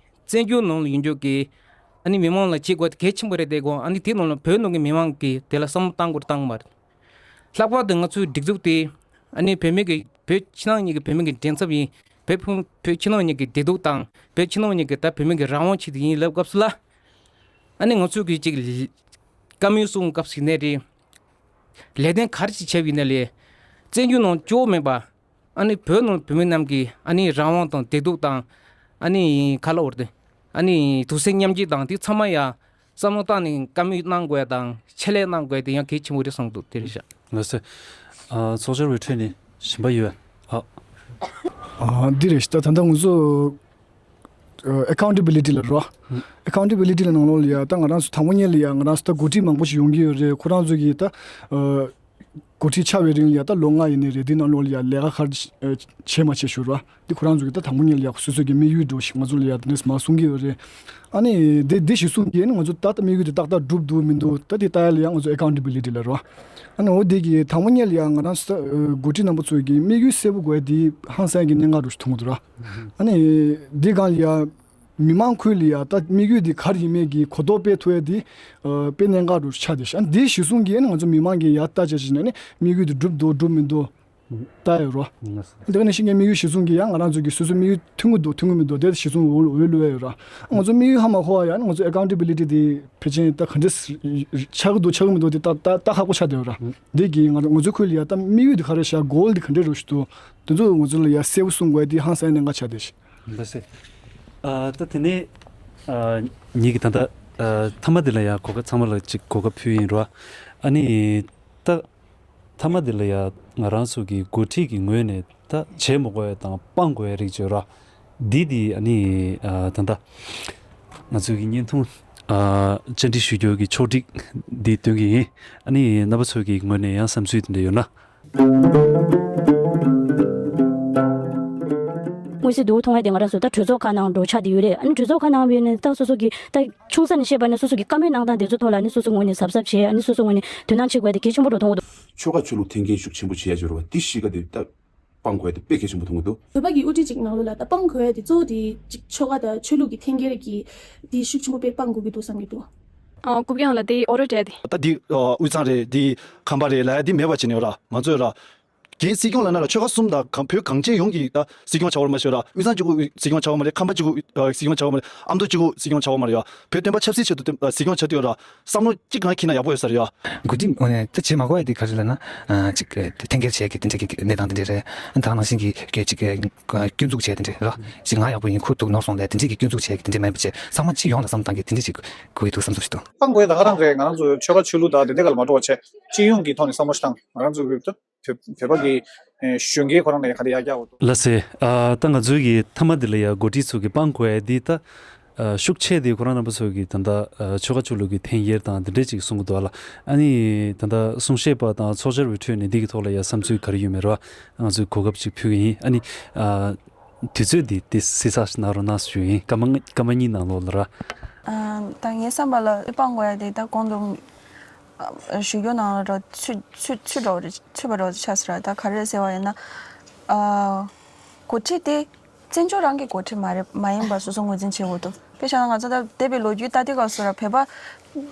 བཙན་བྱོལ་ནང་ལ་ཡོད་འཇོག་གི་ཨ་ནི་མི་མང་ལ་བྱེད་དགོས་དེ་གལ་ཆེན་པོ་རེད། དེ་དགོས་ཨ་ནི་དེ་ནང་ལ་བོད་ནང་གི་མི་མང་གི་དེ་ལ་བསམ་བློ་བཏང་དགོས་བཏང་མ་རེད། ལྷག་པར་དུ་ང་ཚོའི་སྒྲིག་འཛུགས་དེ་ཨ་ནི་བོད་མི་གི་བོད་ཕྱི་ནང་གཉིས་ཀྱི་བོད་མི་གི་མགྲིན་ཚབ་ཡིན། བོད་ཕུང་བོད་ཕྱི་ནང་གཉིས་ཀྱི་བདེ་སྡུག་དང་བོད་ཕྱི་ནང་གཉིས་ཀྱི་ད་བོད་མི་གི་རང་དབང་ཆེད་དུ་ཡིན་ལབ་སྐབས་སུ་ལ། ཨ་ནི་ང་ཚོའི་གི་ཅིག་བཀའ་མོལ་གསུང་སྐབས་ཤིག་ནས་རེད། ལས་དོན་ག་རེ་ཞིག་བྱས་པ་ཡིན་ན་ལས། བཙན་བྱོལ་ནང་སྐྱོ་བོ་མེད་པ། ཨ་ནི་བོད་ནང་བོད་མི་རྣམས་ཀྱི་ཨ་ནི་རང་དབང་དང་བདེ་སྡུག་དང་། ཨ་ནི་ག་ལ་འོར་ཏེ། ཨ་ནི་དུག་སེལ་མཉམ་སྐྱེད་དང་དེ་ཚང་མ་ཡ། བསམ་བློ་བཏང་ནས་བཀའ་མོལ་གནང་དགོས་དང་ཆེད་ལས་གནང་དགོས་དེ་ཡང་གལ་ཆེན་པོ་རེད་བསམ་འདུག་དེ་རེད་ཤག་ལགས་སེ། ཨ། ཚོགས་བཅར་བའི་ཁྲོད་ནས་གཞན་པ་ཡོད། ཨ། ཨ། འདི་རེད་ཤག་ད་ད་ལྟ་ང་ཚོ་ཨ་ཨེ་ཁའུན་ཊེ་བི་ལི་ཊི་ལ་རོ། ཨེ་ཁའུན་ཊེ་བི་ལི་ཊི་ལ་ནང་ལོགས་ལ་ཡ་ད་ང་རང་ཚོ་དང་པོ་ཉིད་ལ་ཡ་ང་རང་ཚོ་ད་འགོ་ཁྲིད་མང་པོ་ཞིག་ཡོང་གི་ཡོད་རེད། ཁོ་རང་ཚོ་གིས་ད་ཨ་འགོ་ཁྲིད་ཆགས་པའི་རིང་ལ་ཡ་ད་ལོ་ལྔ་ཡིན་ནའི་རེད། འདི་ནང་ལོགས་ལ་ཡ་ལས་ཀ་ག་རེ་བྱས་མ་བྱས་ཞུ་རོགས། འདི་ཁོ་རང་ཚོ་གིས་ད་དང་པོ་ཉིད་ལ་ཡ་སོ་སོ་གི་དམིགས་ཡུལ་འདྲ་བོ་ཞིག་ང་ཚོ་ལ་ཡ་དེ་འདྲས་མར་གསུང་གི་ཡོད་རེད། ཨ་ནི་འདི་འདི་ཞིག་གསུང་གི་ཨ་ནི་ང་ཚོ་ད་ལྟ་དམིགས་ཡུལ་དེ་ཏག་ཏག་འགྲུབ་འདུག་མི་འདུག་ད་དེ་ལྟ་ཡ་ལ་ཡ་ང་ཚོ་ཨེ་ཁའུན་ཊེ་བི་ལི་ཊི་ལ་རོ། ཨ་ནི་འོ་དེ་གི་དང་པོ་ཉིད་ལ་ཡ་ང་རང་ཚོ་ད་འགོ་ཁྲིད་རྣམ་པ་ཚོ་གི་དམིགས་ཡུལ་གསལ་པོ་དགོས་དེ་ཧང་སང་གི་གནད་འགག་འདྲ་བོ་ཞིག་མཐོང་གི་འདུག་ར། ཨ་ནི་འདི་སྒང་ལ་ཡ། མི་མང་ཁུལ་ལ་ཡ་ད་དམིགས་ཡུལ་འདི་ག་རེ་ཡིན་མིན་གྱི་གོ་རྟོགས་སྤེལ་ཐུབ་ཡ་འདི་ཨ་དཔེ་གནད་འགག་རུ་ཆགས་བསྡད་ཤག་ཨ་འདི་གཞི་བཟུང་གིས་ཨ་ནི་ང་ཚོ་མི་མང་གིས་ཡ་ལྟ་བྱས་ཤིག་ན་ནི་དམིགས་ཡུལ་འདི་འགྲུབ་འདུག་འགྲུབ་མི་འདུག་ལྟ་ཡ་རོ། ལགས་སོ། འདི་ག་ནས་ཤིང་གི་དམིགས་ཡུལ་གཞི་བཟུང་གིས་ཡ་ང་རང་ཚོ་གི་སོ་སོའི་དམིགས་ཡུལ་མཐུན་གི་འདུག་མཐུན་གི་མི་འདུག་དེ་གཞི་བཟུང་འོས་འོས་བླུག་ཡ་ཡོད་ར། ང་ཚོ་དམིགས་ཡུལ་ཧ་མ་གོ་བ་ཡ་ཨ་ནི་ང་ཚོ་ཨེ་ཁའུན་ཊེ་བི་ལི་ཊི་དེ་ཕལ་ཆེར་ད་ག་འདྲས་ཆགས་གི་འདུག་ཆགས་གི་མི་འདུག་དེ་ད་ད་ད་ཁག་པོ་ཆགས་བསྡད་ཡོད་ར། འདི་གིས་ང་ང་ཚོའི་ཁུལ་ལ་ཡ་ད་དམིགས་ཡུལ་འདི་ག་རེ་ཤག་གོལ་འདི་ག་འདྲས་རུ་ཞིག་འདུག་དེ་ཚོ་ང་ཚོ་ལ་ཡ་གསལ་པོ་གསུང་དགོས་དེ་ཧང་སང་གནད་འགག་ཆགས་བསྡད་ཤག་ལགས་སེ། ཨ། ད་དེ་ནས་ཨ་ངེད་ཀྱི་ད་ལྟ་ཨ་མཐའ་མ་འདི་ལ་ཡ་གོ་སྐབས་ཚང་མ་ལ་ཅིག་གོ་སྐབས་ཕུལ་ཡིན་རོ། ཨ་ནི་ད་མཐའ་མ་འདི་ལ་ཡ་ང་རང་ཚོ་གི་འགོ་ཁྲིད་ཀྱི་ངོས་ནས་ད་བྱེད་མི་དགོས་ཡ་དང་སྤང་དགོས་ཡ་རིགས་བརྗོད་རོ། འདི་འདི་ཨ་ནི་ཨ་ད་ལྟ་ང་ཚོ་གི་བརྙན་ཐུང་ཨ་བཅར་འདྲི་ཞུ་རྒྱུ་གི་ཕྱོགས་སྒྲིག་འདི་སྟོན་གྱི་ཡིན། ཨ་ནི་རྣམ་པ་ཚོ་གི་ངོས་ནས་ཡང་བསམ་ཚུལ་དེ་འདྲ་ཡོད་ན། མངོན་གསལ་དོད་པོ་མཐོང་ཡ་དེ་ང་རང་ཚོ་ད་གྲོས་ཚོགས་ཁག་ནང་འགྲོ་ཆགས་བསྡད་ཡོད་རེད། ཨ་ནི་གྲོས་ཚོགས་ཁག་ནང་ཡོད་ནས་ད་སོ་སོ་གི་ད་ཆུང་ས་ནས་བཤད་པ་ནས་སོ་སོ་གི་བཀའ་མོལ་གནང་སྟངས་དེ་ཚོ་ཐོག་ལ་ཨ་ནི་སོ་སོ་ངོས་ནས་གཟབ་གཟབ་བྱས་ཨ་ནི་སོ་སོ་ངོས་ནས་དོ་སྣང་བྱེད་དགོས་ཡ་དེ་གལ་ཆེན་པོ་འགྲོ་མཐོང་གི་འདུག་ཆོལ་ཁ་ཆོས་ལུགས་འཐེན་འཁྱེར་ཤུགས་ཆེན་པོ་བྱེད་ཡ་ཅིག་ཡོད་རེད་བ། འདི་གཞིས་ཀ་དེ་ད་སྤང་དགོས་ཡ་དེ་དཔེ་གལ་ཆེན་པོ་མཐོང་གི་འདུག་བོད་པ་གི་དབུ་ཁྲིད་ཅིག་ནང་ལོགས་ལ་ད་སྤང་དགོས་ཡ་དེ་གཙོ་བོ་དེ་ཅིག་ཆོལ་ཁ་དང་ཆོས་ལུགས་ཀྱི་འཐེན་འཁྱེར་གྱི་དེ་ཤུགས་ཆེན་པོ་དཔེ་སྤང་དགོས་ཀྱི་འདུག་བསམ་གྱི་འདུག་ཨ། རྐུབ་བཀྱག་ལ་དེ་ཨོ་རོ་སྤྲད་དེ། ད་འདི་ཨ་དབུས་གཙང་རེད། འདི་ཁམས་པ་རེད་ལབ་ཡ་འདི་མེད་པ་བྱས་ནས་ཡོད་ར། ང་ཚོས་ར། རྒན་སྲིད་སྐྱོང་ལབ་ན་ར་ཆོལ་ཁ་གསུམ་དང་གང་བོད་གངས་ཅན་ཡོངས་ཀྱི་ད་སྲིད་སྐྱོང་བྱ་བ་རེད་མ་ཤེས་ར། དབུས་གཙང་གཅིག་པུ་སྲིད་སྐྱོང་བྱ་བ་མ་རེད། ཁམས་པ་གཅིག་པུ་ཨ་སྲིད་སྐྱོང་བྱ་བ་མ་རེད། ཨ་མདོ་གཅིག་པུ་སྲིད་སྐྱོང་བྱ་བ་མ་རེད་ཡ། བོད་སྟོན་པ་ཆབ་སྲིད་ཆེད་དུ་སྟོན་ཨ་སྲིད་སྐྱོང་བྱ་དུས་ཡོད་ར། བསམ་བློ་གཅིག་གང་འཁྱེར་ན་ཡག་པོ་ཡོད་ས་རེད་ཡ། འགོ་ཁྲིད་ཨ་ནི་ད་བྱེད་མ་དགོས་ཡ་དེ་ག་རེ་ལབ་ན། ཨ་ཅིག་ཨ་འཐེན་འཁྱེར་བྱེད་ཀྱི་དེ་འདྲ་གི་གནས་སྟངས་དེ་འདྲ་རེད། ད་ནང་བཞིན་གྱི་གི་ཅིག་ཨ་སྐྱོན་འཛུགས་བྱས་དེ་འདྲ་ར། ཅིག་ང་ཡག་པོ་ཡིན། ཁོ་སྡུག་ནོར་སོང་ལབ་དེ་འདྲ་གི་སྐྱོན་འཛུགས་བྱས་ཀྱི་དེ་འདྲ་མེད་པ་བྱས། ཚང་མ་སྤྱི་ཡོངས་ལ་བསམ་བློ་བཏང་གི་དེ་འདྲ་ཅིག་དགོས་ཀྱི་འདུག་བསམ་ཚུལ་ཞིག་འདུག་སྤང་དགོས་ཡ་ད་ག་རང་རེད། ང་རང་ཚོ་ཆོལ་ཁ་ཆོས་ལུགས་དང་དེ་འདྲ་ག་ལ་མ་འགྲོ་བ་བྱས། སྤྱི་ཡོངས་ཀྱི་ཐོག་ནས་བསམ་བློ་ཞིག་བཏང་། ང་རང་ཚོ་གི་ད་བོད་བོད་པ་གི་ཨེ་གཞོན་སྐྱེས་ཁོ་རང་ལ་ཡང་ག་འདྲ་ཡར་རྒྱས་འོང་འདུག་ལགས་སེ། ཨ་ད་ང་ཚོའི་གི་མཐའ་མ་འདི་ལ་ཡ་འགོ་ཁྲིད་ཚོ་གི་སྤང་དགོས་ཡ་འདི་ད་ཨ་ཤུགས་ཆེ་དེ་ཁོ་རང་རྣམ་པ་ཚོ་གི་ད་ལྟ་ཨ་ཆོལ་ཁ་ཆོས་ལུགས་ཀྱི་འཐེན་འཁྱེར་དང་འདི་འདྲས་ཅིག་གསུང་གི་འདུག་ཨ་ལ། ཨ་ནི་ད་ལྟ་གསུང་བཤད་པ་དང་ཚོགས་བཅར་བའི་ཁྲོད་ནས་འདི་གི་ཐོག་ལ་ཡ་བསམ་ཚུལ་ག་རེ་ཡོད་མེད་ར་ང་ཚོས་གོ་སྐབས་ཅིག་ཕུལ་གི་ཡིན། ཨ་ནི་ཨ་དུས་ཚོད་འདི་དེ་སྲིད་ས་ཞིག་གནང་རོགས་གནང་ཞུ་ཡིན། སྐར་མ་སྐར་མ་གཉིས་ནང་ལོགས་ལ་ར། ཨ་ད་ངའི་བསམ་པ་ལ་སྤང་དགོས་ཡ་དེ་ད་གོང་དུ་ཨ་ཞུ་རྒྱུ་ནང་ལ་ར་ཚུད་ཚུད་ཚུད་འགྲོ་རེད། ཚུད་པ་འགྲོ་ཆགས་ཟེར་ར། ད་ག་རེ་ཟེར་བ་ཡིན་ན། ཨ་འགོ་ཁྲིད་དེ་བཙན་བྱོལ་རང་གི་འགོ་ཁྲིད་མ་རེད། མ་ཡིན་པ་སོ་སོ་ངོས་འཛིན་བྱེད་དགོས་འདུག་དཔེ་བཞག་ན་ང་ཚོ་ད་འདས་པའི་ལོ་རྒྱུས་ལྟ་དུས་སྐབས་སུ་ར་བོད་པ་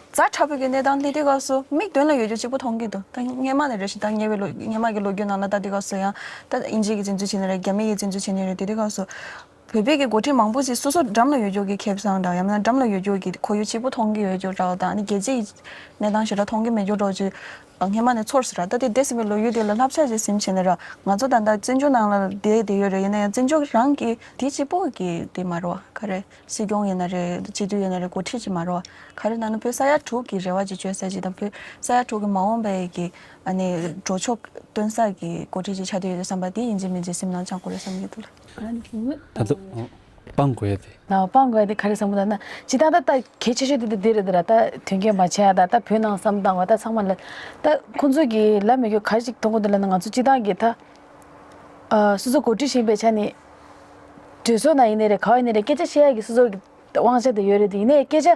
ཛ་དྲག་པོའི་གི་གནས་སྟངས་སླེབས་དུས་སྐབས་སུ་མིག་མདུན་ལ་ཡོད་རྒྱུ་གཅིག་པུ་མཐོང་གི་འདུག་ད་སྔས་མ་ནས་རེད་ཤག་ད་ཉེ་བའི་ལོ་སྔས་མ་གི་ལོ་རྒྱུས་ནང་ལ་ལྟ་དུས་སྐབས་སུ་ཡང་ད་དབྱིན་ཇི་གི་བཙན་འཛུལ་བྱས་ནི་རེད། རྒྱ་མི་གི་བཙན་འཛུལ་བྱས་ནི་རེད། དེ་དུས་སྐབས་སུ་ བོད་པའི་གི་འགོ་ཁྲིད་མང་པོ་ཞིག་སོ་སོ་འགྲམ་ལ་ཡོད་རྒྱུ་གི་ཁེ་བཟང་དང་ཡང་ན་འགྲམ་ལ་ཡོད་རྒྱུ་གི་ཁོར་ཡུག་གཅིག་པུ་མཐོང་གི་ཡོད་རྒྱུ་འདྲ་བ་དང་ཨ་ནི་རྒྱལ་སྤྱིའི་གནས་སྟངས་ཞེ་དྲག་མཐོང་གི་མེད་རྒྱུ་འདྲ་བ་ཅིག་སྔན་མ་ནས་ཚོར་སོང་ར། ད་དེ་འདས་ཟིན་པའི་ལོ་རྒྱུས་དེ་ལ་བསླབ་བྱ་ཞིག་ཟིན་བྱས་ནས་ར། ང་ཚོ་ད་ལྟ་བཙན་བྱོལ་ནང་ལ་བསྡད་བསྡད་ཡོད་རེད། ཡིན་ན་ཡང་བཙན་བྱོལ་རང་གི་དེ་གཅིག་པུ་གི་དེ་མ་རེད་བ། ག་རེ་སྲིད་སྐྱོང་ཡིན་ན་རེད། སྤྱི་འཐུས་ཡིན་ན་རེད། འགོ་ཁྲིད་ཅིག་མ་རེད་བ། ག་རེ་ན་ནི་བོད་ས་ཡ་དྲུག་གི་རེ་བ་ཅིག་བཅོལ་ས་ཅིག་དང་བོད་ས་ཡ་དྲུག་གི་མ་འོངས་པའི་གི་ཨ་ནི་འགྲོ་ཕྱོགས་སྟོན་ས་གི་འགོ་ཁྲིད་ཅིག་ཆགས་བསྡད་ཡོད་དུས་ཙམ་པ་དེ་ཡིན་གཅིག་མིན་གཅིག་སེམས་ནང་བཅངས་དགོས་རེད་བསམ་གྱི་འདུག་ལ། ད་ལྟ་སྤང་དགོས་ཡ་དེ། ལ་སྤང་དགོས་ཡ་དེ་ག་རེ་བསམ་གྱི་འདུག་ན། སྤྱིར་བཏང་ད་ད་གལ་ཆེ་ཤོས་དེ་དེ་རེད་དེ་ར། ད་དོན་འཁྱོལ་མ་བྱས་ཡ་ད་ད་བོད་ནང་བསམ་བཏང་བ་ད་ཚང་མ་ལ་ད་ཁོང་ཚོས་ཀྱི་ལབ་མི་དགོས་ག་རེ་ཅིག་མཐོང་གི་འདུག་ལབ་ན། ང་ཚོ་སྤྱིར་བཏང་གི་ད་ཨ་སོ་སོ་འགོ་ཁྲིད་བཞིན་པའི་ཆ་ནས་གྲོས་ཚོགས་ནང་ཡིན་ནའི་རེད། ག་བ་ཡིན་ནའི་རེད། སྐད་ཆ་བཤད་ཡ་གི་སོ་སོ་གི་དབང་ཆ་དེ་ཡོད་རེད་དེ། ཡིན་ནའི་སྐད་ཆ་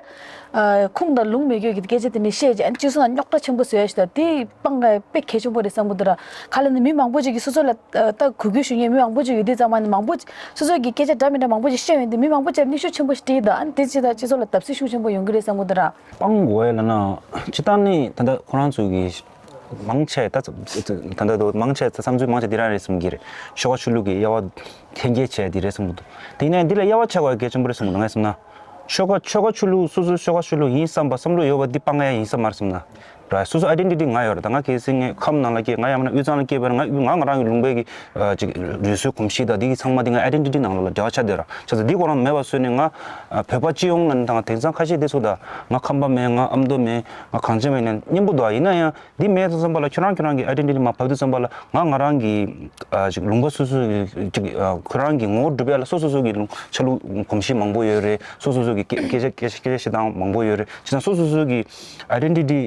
ཨ་ཁུངས་དང་ལུང་མེད་རྒྱུ་གི་སྐད་ཆ་དེ་འདྲ་བཤད་རྗེས་ཨ་ནི་སྤྱི་ཚོགས་ནང་རྙོག་དྲ་ཆེན་པོ་བཟོ་ཡ་ཞིག་དང་དེ་སྤང་དགོས་ཡ་དཔེ་གལ་ཆེན་པོ་རེད་བསམ་གྱི་འདུག་ར། ག་ལབ་ན་མི་མང་པོ་ཅིག་གིས་སོ་སོ་ལ་ཨ་ད་གུས་བཀུར་ཞུ་མཁན་མི་མང་པོ་ཅིག་ཡོད་དུས་ཙམ་པ་ནི་མང་པོ་སོ་སོ་གི་སྐད་ཆ་འདྲ་མི་འདྲ་མང་པོ་ཅིག་བཤད་ཡོང་དུས་མི་མང་པོ་ཅིག་ལ་གནོན་ཤུགས་ཆེན་པོ་ཞིག་སྤྲད་ཀྱི་འདུག་ཨ་ནི་དེ་ཅིག་ད་སྤྱི་ཚོགས་ལ་བརྡབ་གསིག་ཤུགས་ཆེན་པོ་ཡོང་གི་རེད་བསམ་གྱི་འདུག་ར། སྤང་དགོས་ཡ་ལབ་ན་སྤྱིར་བཏང་ནི་ད་ལྟ་ཁོ་རང་ཚོ་གི་མང་ཆེ་ད་ད་ལྟ་དུ་མང་ཆེ་ད་བསམ་ཚུལ་མང་ཆེ་འདི་རང་རེད་བསམ་གྱི་རེད། ཤོག་ཁ་ཆོས་ལུགས་ཀྱི་དབྱེ་བ་འཐེན་འཁྱེར་བྱས་འདི་རེད་བསམ་གྱི་འདུག་དེ་ནས་འདི་ལ་དབྱེ་བ་ཕྱེ་དགོས་ཡ་གལ་ཆེན་པོ་རེད་བསམ་གྱི་འདུག་ངས་བསམ་ན། ཤོག་ཁ་ཆོལ་ཁ་ཆོས་ལུགས་སོ་སོའི་ཤོག་ཁ་ཆོས་ལུགས་ཡིན་བསམ་པ་བསམ་བློ་ཡོད་པ་འདི་སྤང་ཡ་ཡིན་ས་མ་རེད་བསམ་ན། ར་སོ་སོ་ཨའི་ཌེན་ཊི་ཊི་ང་ཡོད་རེད། ད་ང་གལ་སྲིད་ངས་ཁམས་ནང་ལ་སྐྱེས། ང་ཡང་མིན་ན་དབུས་གཙང་ལ་སྐྱེས་པ་ཡིན་ན་ང་ང་ང་རང་གི་ལུང་པའི་གི་ཨ་ཅིག་རུས་སྲོལ་གོམས་གཤིས་དང་འདི་གི་ཚང་མ་འདི་ང་ཨའི་ཌེན་ཊི་ཊི་ནང་ལོགས་ལ་འབྲེལ་བ་ཆགས་བསྡད་ར། བྱས་ཙང་འདི་ཁོ་རང་མེད་པ་བཟོས་ནས་ང་ཨ་བོད་པ་སྤྱི་ཡོངས་ལ་དང་དེང་སང་ཁ་ཤས་འདི་ཚོ་ད་ང་ཁམས་པ་མིན། ང་ཨ་མདོ་མིན། ང་གངས་ཅན་མིན་ནས་སྙན་པོ་འདུག་ཡིན་ན་ཡང་འདི་མེད་དུས་ཙམ་པ་ལ་ཁྱོད་རང་ཁྱོད་རང་གི་ཨའི་ཌེན་ཊི་ཊི་མར་བབས་དུས་ཙམ་པ་ལ་ང་ང་རང་གི་ཨ་ཅིག་ལུང་པ་སོ་སོ་གི་ཅིག་ཨ་ཁོ་རང་གི་ངོ་བོ་སྒྲུབ་ཡ་ལ་སོ་སོ་སོ་གི་ལུང་ཆ་ལུགས་གོམས་གཤིས་མང་པོ་ཡོད་རེད། སོ་སོ་སོ་གི་སྐད་སྐད་ཆ་སྐད་ཆ་སྐད་ཆ་བཤད་སྟངས་མང་པོ་ཡོད་རེད། བྱས་ཙང་སོ་སོ་སོ་གི་ཨའི་ཌེན་ཊི་ཊི་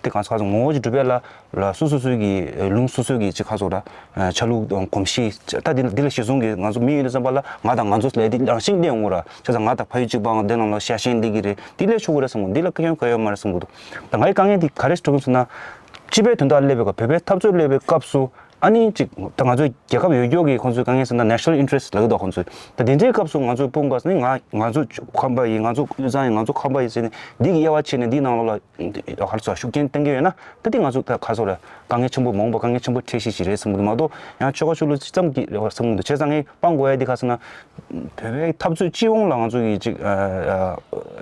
དེ་གང་ཟག་གང་ཟག་ངོ་བོ་ཅིག་སྒྲུབ་ཡ་ལ་ལ་སོ་སོ་སོ་གི་ལུང་སོ་སོ་གི་ཅིག་ཁ་སོ་ར་ཆ་ལུགས་གོམས་གཤིས་ད་འདི་འདི་ལ་གཞི་བཟུང་གི་ང་ཚོ་མི་ཡོད་དུས་ཙམ་པ་ལ་ང་དང་ང་ཚོ་ལས་དེ་རང་བཞིན་གནས་ཡོང་གི་ར། བྱས་ཙང་ང་དང་ཕ་ཡུལ་གཅིག་པའང་དེ་ནང་ལ་ཤ་ཞེན་འདི་གི་རེད། འདི་ལས་ཆོག་གི་རེད་བསམ་གི་འདུག་འདི་ལ་ཁ་ཡོང་ག་ཡོད་མ་རེད་བསམ་གི་འདུག་ད་ངའི་དཀའ་ངལ་འདི་ག་རེ་གྲུབ་སོང་ན། སྤྱི་པའི་དོན་དག་སླེབས་པའི་སྐབས་བོད་པའི་འཐབ་རྩོད་སླེབས་པའི་སྐབས་སུ་ཨ་ནི་ཅིག་ད་ང་ཚོའི་རྒྱལ་ཁབ་ཡོད་རྒྱུ་གི་ཁོང་ཚོའི་དཀའ་ངལ་ཟེར་ན་ནེ་ཤ་ནལ་ཨིན་ཊི་རེ་སི་ཊི་ལབ་ཀྱི་འདུག་ཁོང་ཚོས། ད་དེ་འདྲའི་སྐབས་སུ་ང་ཚོའི་དཔུང་པ་ནི་ང་ང་ཚོ་ཁམས་པ་ཡིན། ང་ཚོ་དབུས་གཙང་ཡིན། ང་ཚོ་ཁམས་པ་ཡིན་ཟེར་ནས་འདི་གི་དབྱེ་བ་ཕྱེ་ནས་འདིའི་ནང་ལོགས་ལ་ག་རེ་ཟེར་ཤུགས་རྐྱེན་གཏོང་གི་ཡོད་ན་ད་འདི་ང་ཚོ་ད་ག་རེ་ཟེར་དཀའ་ངལ་ཆེན་པོ་མ་འོངས་པ་དཀའ་ངལ་ཆེན་པོ་འཕྲད་ཤེས་ཤིག་རེད་བསམ་གི་འདུག་མ་གཏོགས་ཡང་ཆོལ་ཁ་ཆོས་ལུགས་ཙམ་གྱི་རེད་བསམ་གི་འདུག་བྱས་ཙང་ངས་སྤང་དགོས་ཡ་འདི་ག་རེ་ཟེར་ན་བོད་པའི་འཐབ་རྩོད་སྤྱི་ཡོངས་ལ་ང་ཚོ་གི་ཅིག་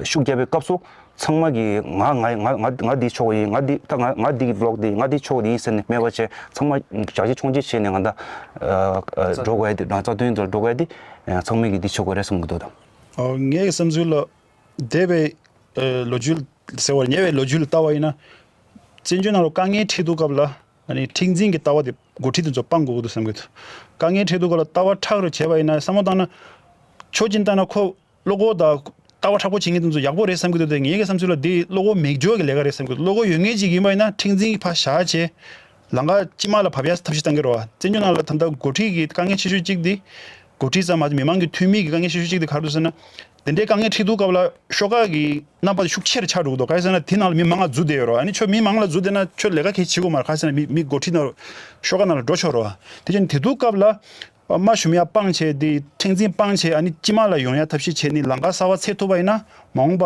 ཤུགས་རྒྱབ་པའི་སྐབས་སུ། ཚང་མ་གིས་ང་ང་ང་ང་ང་འདི་ཕྱོགས་ཡིན། ང་འདི་ད་ང་ང་འདི་གི་བློ་འདི་ང་འདི་ཕྱོགས་འདི་ཡིན་ཟེར་ནས་མེད་པ་བྱས་ཚང་མ་རྒྱ་ཆེ་ཆུང་ཆེ་བྱས་ནས་ང་ད་ཨ་ཨ་འགྲོ་དགོས་ཡ་འདི་རང་རྩ་དོན་དུ་འགྲོ་དགོས་ཡ་འདི་ཚང་མ་གིས་འདི་ཕྱོགས་དགོས་རེད་བསམ་གི་འདུག་ད། ཨོ་ངའི་བསམ་ཚུལ་ལ་འདས་པའི་ཨ་ལོ་རྒྱུས་ཟེར་བ་ཉེ་བའི་ལོ་རྒྱུས་ལ་ལྟ་བ་ཡིན་ན་བཙན་བྱོལ་ནང་ལ་དཀའ་ངལ་འཕྲད་དུས་སྐབས་ལ་ཨ་ནི་མཁྲེགས་འཛིན་གྱི་ལྟ་བ་དེ་འགོ་ཁྲིད་དེ་ཚོ་སྤང་དགོས་ཀྱི་འདུག་བསམ་གི་འདུག་དཀའ་ངལ་འཕྲད་དུས་སྐབས་ལ་ལྟ་བ་ཁྲག་རུ་བྱས་པ་ཡིན་ན་བསམ་བློ་བཏང་ན་ཕྱོགས་གཅིག་ནས་བལྟས་ན་ཁོ། བློ་ཁོག་དང་ལྟ་བ་མཁྲེགས་པོ་བྱེད་མཁན་དེ་ཚོ་ཡག་པོ་རེད་བསམ་གྱི་འདུག་དེ་ངའི་གི་བསམ་ཚུལ་ལ་དེ་བློ་ཁོག་མེད་འཇོག་གི་ལས་ཀ་རེད་བསམ་གྱི་འདུག་བློ་ཁོག་ཡོད་མཁན་ཅིག་ཡིན་པ་ཡིན་ན་མཁྲེགས་འཛིན་གྱི་ཕར་བཞག་བྱས། ལམ་ཁ་དཀྱིལ་མ་ལ་བབས་ཡ་ཐབས་ཤེས་གཏང་གི་རེད་བ། བཙན་བྱོལ་ནང་ལ་ད་ལྟ་འགོ་ཁྲིད་ཀྱི་དཀའ་ངལ་ཆེ་ཤོས་གཅིག་དེ། འགོ་ཁྲིད་ཙམ་མ་ཟད་མི་མང་གི་འཐུས་མི་གི་དཀའ་ངལ་ཆེ་ཤོས་གཅིག་དེ་ག་རེ་འདུག་ཟེར་ན། དེ་འདྲའི་དཀའ་ངལ་འཕྲད་དུས་སྐབས་ལ་ཤོག་ཁག་གི་རྣམ་པ་ཤུགས་ཆེ་རུ་ཆགས་འགྲོ་གི་འདུག་ག་རེ་ཟེར་ན་དེ་ནང་ལ་མི་མང་ང་འཛུལ་བསྡད་ཡོད་རེད་བ། ཨ་ནི་ཁྱོད་མི་མང་ལ་འཛུལ་བསྡད་ན་ཁྱོད་ལས་ཀ་གལ་ཆེ་གོ་མ་རེད། ག་རེ་ཟེར་ན་མི་མི་འགོ་ཁྲིད་ནང་ཤོག་ཁག་ནང་ལ་འགྲོ་ཆོག་རེད་བ། དེ་བཞིན་དེ་དུས་སྐབས་ལ། དམའ་ཤོམ་ཡ་སྤངས་བྱས་དེ་མཁྲེགས་འཛིན་སྤངས་བྱས་ཨ་ནི་དཀྱིལ་མ་ལ་ཡོང་ཡ་ཐབས་ཤེས་བྱས་ནས་ལམ་ཁ་གསར་པ་འཚོལ་ཐུབ་པ་ཡིན་ན་མ་འོངས་པ་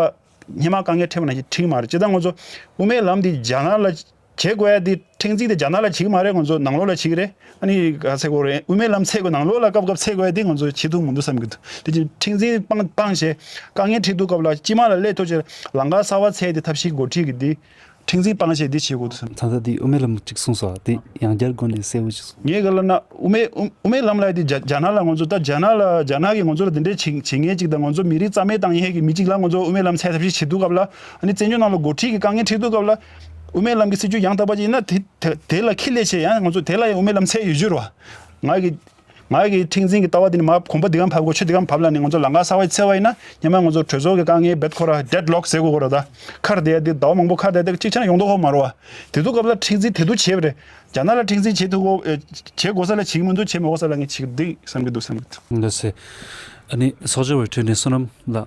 སྔོན་མ་དཀའ་ངལ་འཕྲད་པ་ནང་བཞིན་འཕྲད་ཀྱི་མ་རེད། སྤྱིར་བཏང་ང་ཚོ་དབུ་མའི་ལམ་འདི་རྒྱ་ནག་ལ་བྱེད་དགོས་ཡ་འདི་མཁྲེགས་འཛིན་དེ་རྒྱ་ནག་ལ་བྱེད་ཀྱི་མ་རེད། ང་ཚོ་ནང་ལོགས་ལ་བྱེད་ཀྱི་རེད། ཨ་ནི་ག་ཚད་དགོས་རེད། དབུ་མའི་ལམ་འཚོལ་དགོས་ནང་ལོགས་ལ་སྐབས་སྐབས་འཚོལ་དགོས་ཡ་འདི་ང་ཚོ་བྱེད་ཐུབ་མི་འདུག་བསམ་གྱི་འདུག་དེ་བཞིན་མཁྲེགས་འཛིན་སྤངས་སྤངས་བྱས་དཀའ་ངལ་འཕྲད་དུས་སྐབས་ལ་དཀྱིལ་མ་ལ་སླེབས་ཐུབ་བྱས་ལམ་ཁ་གསར་པ་འཚོལ་ཡ་འདི་ཐབས་ཤེས་འགོ་ཁྲིད་ཀྱི་འདི། མཁྲེགས་འཛིན་སྤང་བྱས་འདི་བྱེད་དགོས་འདུག་བསམ། ད་ལྟ་འདི་དབུ་མའི་ལམ་གཅིག་གསུངས་སོང་། དེ་ཡང་བསྐྱར་སྒོ་ནས་གསལ་པོ་ཅིག་གསུངས། ངའི་ག་ལ་ན་དབུ་མའི་དབུ་དབུ་མའི་ལམ་ལ་འདི་རྒྱ་རྒྱ་ནག་ལ་ང་ཚོ་ད་རྒྱ་ནག་ལ་རྒྱ་ནག་གིས་ང་ཚོ་ལ་དེ་འདྲའི་བྱེད་བྱེད་མཁན་ཅིག་དང་ང་ཚོ་མི་རིགས་རྩ་མེད་བཏང་ཡས་ཀྱི་མི་གཅིག་ལ་ང་ཚོ་དབུ་མའི་ལམ་འཚོལ་ཐབས་ཤེས་བྱེད་དུས་སྐབས་ལ་ཨ་ནི་བཙན་བྱོལ་ནང་ལ་འགོ་ཁྲིད་ཀྱི་དཀའ་ངལ་འཕྲད་དུས་སྐབས་ལ་དབུ་མའི་ལམ་གྱི་སྲིད་བྱུས་ཡང་དག་པ་ཅིག་ཡིན་ན་དེ་དེ་དེ་ལ་ཁས་ལེན་བྱས་ཡང་ང་ཚོ་དེ་ལ་ཡང་དབུ་མའི་ལམ་འཚོལ་ཡོད་རྒྱུ་རེད་བ། ང་གི་ང་གི་མཁྲེགས་འཛིན་གྱི་ལྟ་བ་དེ་ནི་མ་གོམ་པ་འདི་གམ་བབས་དགོས། ཆུ་འདི་གམ་བབས་ལ་ནི་ང་ཚོ་ལམ་ཁ་གསར་པ་འཚོལ་བ་ཡིན་ན་སྔོན་མ་ང་ཚོ་གྲོས་ཚོགས་ཀྱི་དཀའ་ངལ་རྦད་ཁོ་ར་ཌེཌ་ལོག་ཟེར་དགོས་ཁོ་ར་ད་ཁར་བསྡད་ཡ་དེ་ཟླ་བ་མང་པོ་ཁར་བསྡད་དེ་གཅིག་ཆ་ན་ཡོང་མདོག་ཁོ་མ་རེད་བ། དེ་དུས་སྐབས་ལ་མཁྲེགས་འཛིན་དེ་དུས་བྱས་པ་རེད། རྒྱ་ནག་ལ་མཁྲེགས་འཛིན་བྱེད་ཐུབ་གོ་བྱེད་དགོས་ས་ལ་བྱེད་ཀྱི་མི་འདུག་བྱེད་མི་དགོས་ས་ལ་ངས་བྱེད་ཀྱི་འདུག་བསམ་གྱི་འདུག་བསམ་གྱི་འདུག་ལགས་སེ། ཨ་ནི་ཚོགས་བཅར་བའི་ཁྲོད་ནས་བསོད་ནམས་ལགས།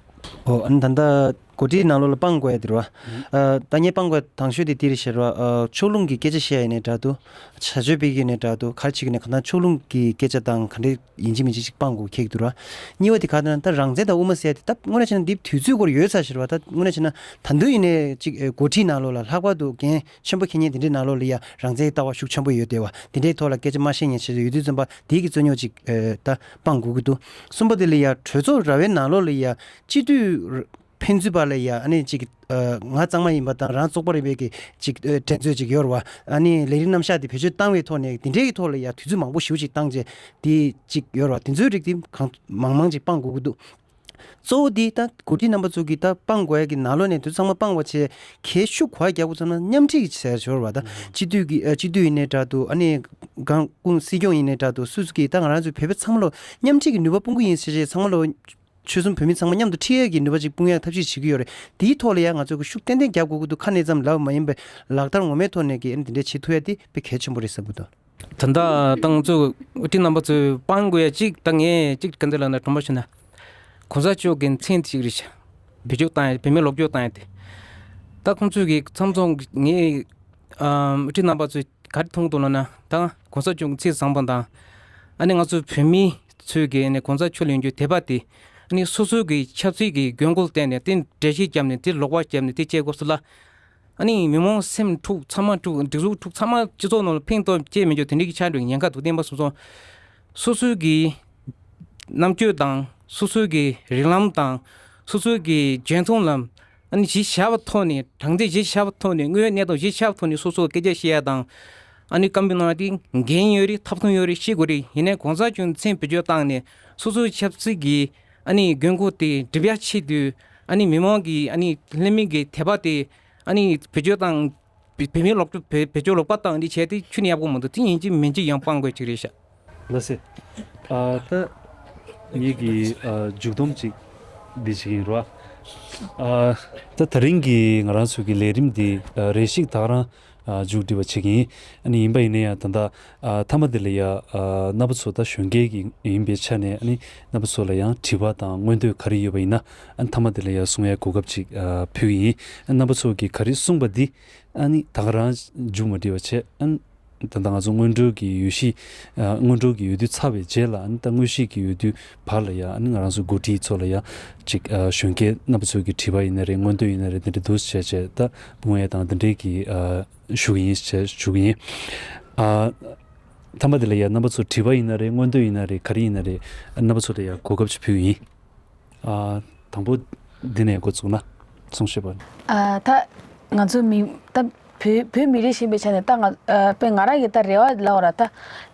ཨོ་ཨ་ནི་ད་ལྟ། འགོ་ཁྲིད་ནང་ལོགས་ལ་སྤང་དགོས་ཡ་དེ་རེད་བ། ཨ། ད་ངས་སྤང་དགོས་ཡ་དང་ཤོས་དེ་དེ་རེད་ཤག་རེད་བ། ཨ། ཕྱོགས་ལྷུང་གི་སྐད་ཆ་བཤད་ཡ་ཡིན་ནའི་འདྲ་འདུག་བྱ་སྤྱོད་སྤེལ་གྱི་ཡིན་ནའི་འདྲ་འདུག་ག་རེ་བྱེད་ཀྱི་ཡིན་ནའི་གང་ལྟར་ཕྱོགས་ལྷུང་གི་སྐད་ཆ་དང་ག་འདྲ་ཡིན་གཅིག་མིན་གཅིག་ཅིག་སྤང་དགོས་ཁེལ་གྱི་འདུག་ར། གཉིས་པ་དེ་ག་རེ་ན། ད་རང་བཙན་དང་དབུ་མ་ཟེར་ཡ་དེ་ད་དངོས་གནས་བྱས་ན་འདི་དུས་ཚོད་སྐོར་ཡོད་ཚར་ཤག་རེད་བ། ད་དངོས་གནས་བྱས་ན་ད་དུང་ཡིན་ནའི་ཅིག་ཨེ། འགོ་ཁྲིད་ནང་ལོགས་ལ་ལྷག་པར་དུ་འགན་ཆེན་པོ་འཁྱེར་མཁན་དེ་འདྲའི་ནང་ལོགས་ལ་ཡ་རང་བཙན་ལྟ་བ་ཤུགས་ཆེན་པོ་ཡོད་བསྡད་བ། དེ་འདྲའི་ཐོག་ལ་སྐད་ཆ་མ་བཤད་མཁན་བྱས་ཡོད་དུས་ཙམ་པ་དེའི་གི་རྩོད་རྙོག་ཅིག་ཨེ། ད་སྤང་དགོས་ཀྱི་འདུག་གསུམ་པ་དེ་ལ་ཡ་གྲོས་ཚོགས་ར་བའི་ནང་ལོགས་ལ་ཡ་སྤྱི་འཐུས་ཕན་ཚུན་བར་ལ་ཡ་ཨ་ནི་ཅིག་ཨ། ང་གཙང་མ་ཡིན་པ་དང་རང་བཙོག་པ་རེད་པའི་གི་ཅིག་ཨ། འགྲན་རྩོད་ཅིག་ཡོད་རེད་བ། ཨ་ནི་ལས་རིམ་རྣམ་གཞག་དེ་བེད་སྤྱོད་བཏང་བའི་ཐོག་ནས་དེ་འདྲའི་གི་ཐོག་ལ་ཡ་དུས་ཚོད་མང་པོ་ཞེ་པོ་ཅིག་བཏང་རྗེས་དེ་ཅིག་ཡོད་རེད་བ། དེ་ཚོའི་རིགས་དེ་གང་མང་མང་ཅིག་སྤང་དགོས་ཀྱི་འདུག་གཙོ་བོ་དེ་ད་འགོ་ཁྲིད་རྣམ་པ་ཚོ་གིས་ད་སྤང་དགོས་ཡ་གི་ནང་ལོགས་ནས་དེ་ཚོ་ཚང་མ་སྤང་བ་བྱས་གལ་ཤུགས་ག་རྒྱག་དགོས་ཚོད་ན་མཉམ་ཁྲིད་ཀྱི་བྱས་ཡོད་རེད་བ། ད་སྤྱི་འཐུས་ཀྱི་ཨ། སྤྱི་འཐུས་ཡིན་ནའི་འདྲ་འདུག་ཨ་ནི་སྒང་སྐུ་སྲིད་སྐྱོང་ཡིན་ནའི་འདྲ་འདུག་སུ་སུ་གིས་ད་ང་རང་ཚོའི་བོད་པ་ཚང་མ་ལོ་མཉམ་ཁྲིད་ཀྱི་ནུས་པ་སྤུངས་ཀྱི་ཡིན་ཟེར་བྱས་ཚང་མ་ལོ། ཆོལ་གསུམ་བོད་མི་ཚང་མ་མཉམ་དུ་ཁྲིད་ཡས་ཀྱི་ནུས་པ་ཅིག་སྤུངས་ཡས་ཐབས་ཤེས་བྱེད་ཀྱི་ཡོད་རེད། དེའི་ཐོག་ལ་ཡང་ང་ཚོ་གི་ཤུགས་ཏན་ཏན་རྒྱབ་དགོས་ཀྱི་འདུག་ཁ་ནས་ཙམ་ལབ་མ་ཡིན་པའི་ལག་བསྟར་ངོ་མའི་ཐོག་ནས་ཀྱི་ཨ་ནི་དེ་འདྲས་བྱེད་ཐུབ་ཡས་དེ་དཔེ་གལ་ཆེན་པོ་རེད་བསམ་གྱི་འདུག་ད་ལྟ་ཏང་ཙུའུ་དབུ་ཁྲིད་རྣམ་པ་ཚོས་སྤང་དགོས་ཡ་གཅིག་ད་ངས་གཅིག་ག་འདི་ལབ་ན་དྲང་པོ་བཤད་ན། གོང་ས་མཆོག་གི་མཚན་གཅིག་རེད་ཤག་བེད་སྤྱོད་བཏང་ཡ། བོད་མི་ལོག་སྤྱོད་བཏང་ཡ་དེ། ད་ཁོང་ཚོས་ཀྱི་མཚམས་མཚམས་ངས་ཨམ། དབུ་ཁྲིད་རྣམ་པ་ཚོས་ག་རེ་མཐོང་གི་འདུག་ལབ་ན། ད་གོང་ས་མཆོག་གི་མཚན་བཟང་པོ་དང་། ཨ་ནི་ང་ཚོ་བོད་མི་ཚོས་ཀྱི་ཨ་ནི་གོང་ས་མཆོག་ལ་ཡོང་རྒྱུའི་དད་པ་དེ། ཨ་ནི་སོ་སོའི་གི་ཆབ་སྲིད་ཀྱི་དགོས་མཁོ་ལ་བརྟེན་ནས་དེ་འགྲེལ་བཤད་བརྒྱབ་ནས་དེ་ལོག་པ་བརྒྱབ་ནས་དེ་བྱེད་དགོས་སུ་ལ། ཨ་ནི་མི་མང་སེམས་འཁྲུག་ཚང་མ་འཁྲུག་སྒྲིག་འཛུགས་འཁྲུག་ཚང་མ་སྤྱི་ཚོགས་ནང་ལ་ཕན་ཐོགས་སྐྱེ་མི་འཇུག་དེ་འདྲའི་གི་ཆགས་འགྲོ་ཉེན་ཁ་འདུག་བསྟན་པ་སོ་སོ། སོ་སོའི་གི་རྣམ་དཔྱོད་དང་སོ་སོའི་གི་རིགས་ལམ་དང་སོ་སོའི་གི་འཇོན་ཐང་ལ་ཨ་ནི་གཞི་བཞག་པའི་ཐོག་ནས། དྲང་བདེན་གཞི་བཞག་པའི་ཐོག་ནས། དངོས་ཡོད་གནས་སྟངས་གཞི་བཞག་པའི་ཐོག་ནས་སོ་སོ་སྐད་ཆ་བཤད་ཡ་དང་། ཨ་ནི་བཀའ་མོལ་གནང་ཡ་དེ་འགན་ཡོད་རེད། ཐབས་ཐུང་ཡོད་རེད། ཤེས་དགོས་རེད། ཡིན་ནའི་གོང་ས་མཆོག་མཚན་བེད་སྤྱོད་བཏང་ནས་སོ་སོའི་ཆབ་སྲིད་ཀྱི་ཨ་ནི་དགོས་མཁོ་དེ་སྒྲུབ་ཡ་ཆེད་དུ། ཨ་ནི་མི་མང་གི་ཨ་ནི་ལྷད་མེད་ཀྱི་དད་པ་དེ་ཨ་ནི་བེད་སྤྱོད་བཏང་། བོད་མིའི་ལོག་སྤྱོད་བེད་སྤྱོད་ལོག་པ་བཏང་འདི་བྱས་ཏེ་ཁྱོན་ནས་ཡག་པོ་མི་འདུག་དེ་ཡིན་གཅིག་མིན་གཅིག་ཡང་སྤང་དགོས་གཅིག་རེད་ཤག་ལགས་སེ། ཨ། ད་ངེད་ཀྱི་ཨ་མཇུག་སྡོམ་ཅིག་འདི་ཞིག་ཡིན་རོ། ཨ། ད་དེ་རིང་གི་ང་རང་ཚོའི་གི་ལས་རིམ་འདི་ཨ་རེ་ཞིག་ད་ག་རང་ཨ་མཇུག་སྒྲིལ་བ་བྱེད་ཀྱི་ཡིན། ཨ་ནི་ཡིན་པ་ཡིན་ན་ཡང་ད་ལྟ་ཨ་མཐའ་མ་དེ་ལ་ཡ་ཨ་རྣམ་པ་ཚོ་ད་གཞོན་སྐྱེས་ཀྱི་ཡིན་པའི་ཆ་ནས། ཨ་ནི་རྣམ་པ་ཚོ་ལ་ཡང་དྲི་བ་དང་མངོན་འདོད་ག་རེ་ཡོད་པ་ཡིན་ན། ཨ་ནི་མཐའ་མ་དེ་ལ་ཡ་གསུང་ཡའི་གོ་སྐབས་ཅིག་ཨ་ཕུལ་གྱི་ཡིན། ཨ་རྣམ་པ་ཚོ་གིས་ག་རེ་གསུངས་པ་འདི། ཨ་ནི་ད་ག་རང་མཇུག་མ་སྒྲིལ་བ་བྱས། ཨ་ནི་ད་ལྟ་ང་ཚོ་སྔོན་འགྲོའི་གི་འོས་གཞི། ཨ། སྔོན་འགྲོའི་གི་འོས་བསྡུ་ཚར་བའི་རྗེས་ལ། ཨ་ནི་ད་དངོས་གཞི་གི་འོས་བསྡུ་བར་ལ་ཡ། ཨ་ནི་ང་རང་ཚོ་འགོ་ཁྲིད་ཚོ་ལ་ཡ་ཅིག་ཨ་གཞོན་སྐྱེས་རྣམ་པ་ཚོ་གི་དྲི་བ་ཡིན་ན་རེད། མངོན་འདོད་ཡིན་ན་རེད། དེ་འདྲ་འདུག་བྱས་བྱས་ད་སྤུངས་ཡ་དང་དེ་འདྲའི་གི་ཨ་ཞུ་གི་ཡིན་ཞེས་ཞུ་གི་ཡིན། ཨ། མཐའ་མ་དེ་ལ་ཡ་རྣམ་པ་ཚོ་དྲི་བ་ཡིན་ན་རེད། མངོན་འདོད་ཡིན་ན་རེད། ག་རེ་ཡིན་ན་རེད། ཨ། རྣམ་པ་ཚོ་ལ་ཡ་གོ་སྐབས་ཅིག་ཕུལ་གི་ཡིན། ཨ། དང་པོ་འདི་ནས་འགོ་བཙུགས་ན་གསུང་བཤད་པ། ཨ། ད་ང་ཚོ་མི་ད་བོད་བོད་མི་རིགས་ཡིན་པའི་ཆ་ནས་ད་ང་ཨ་དཔེ་ང་རང་གི་ད་རེ་བ་ལབ་པ་ར། ད་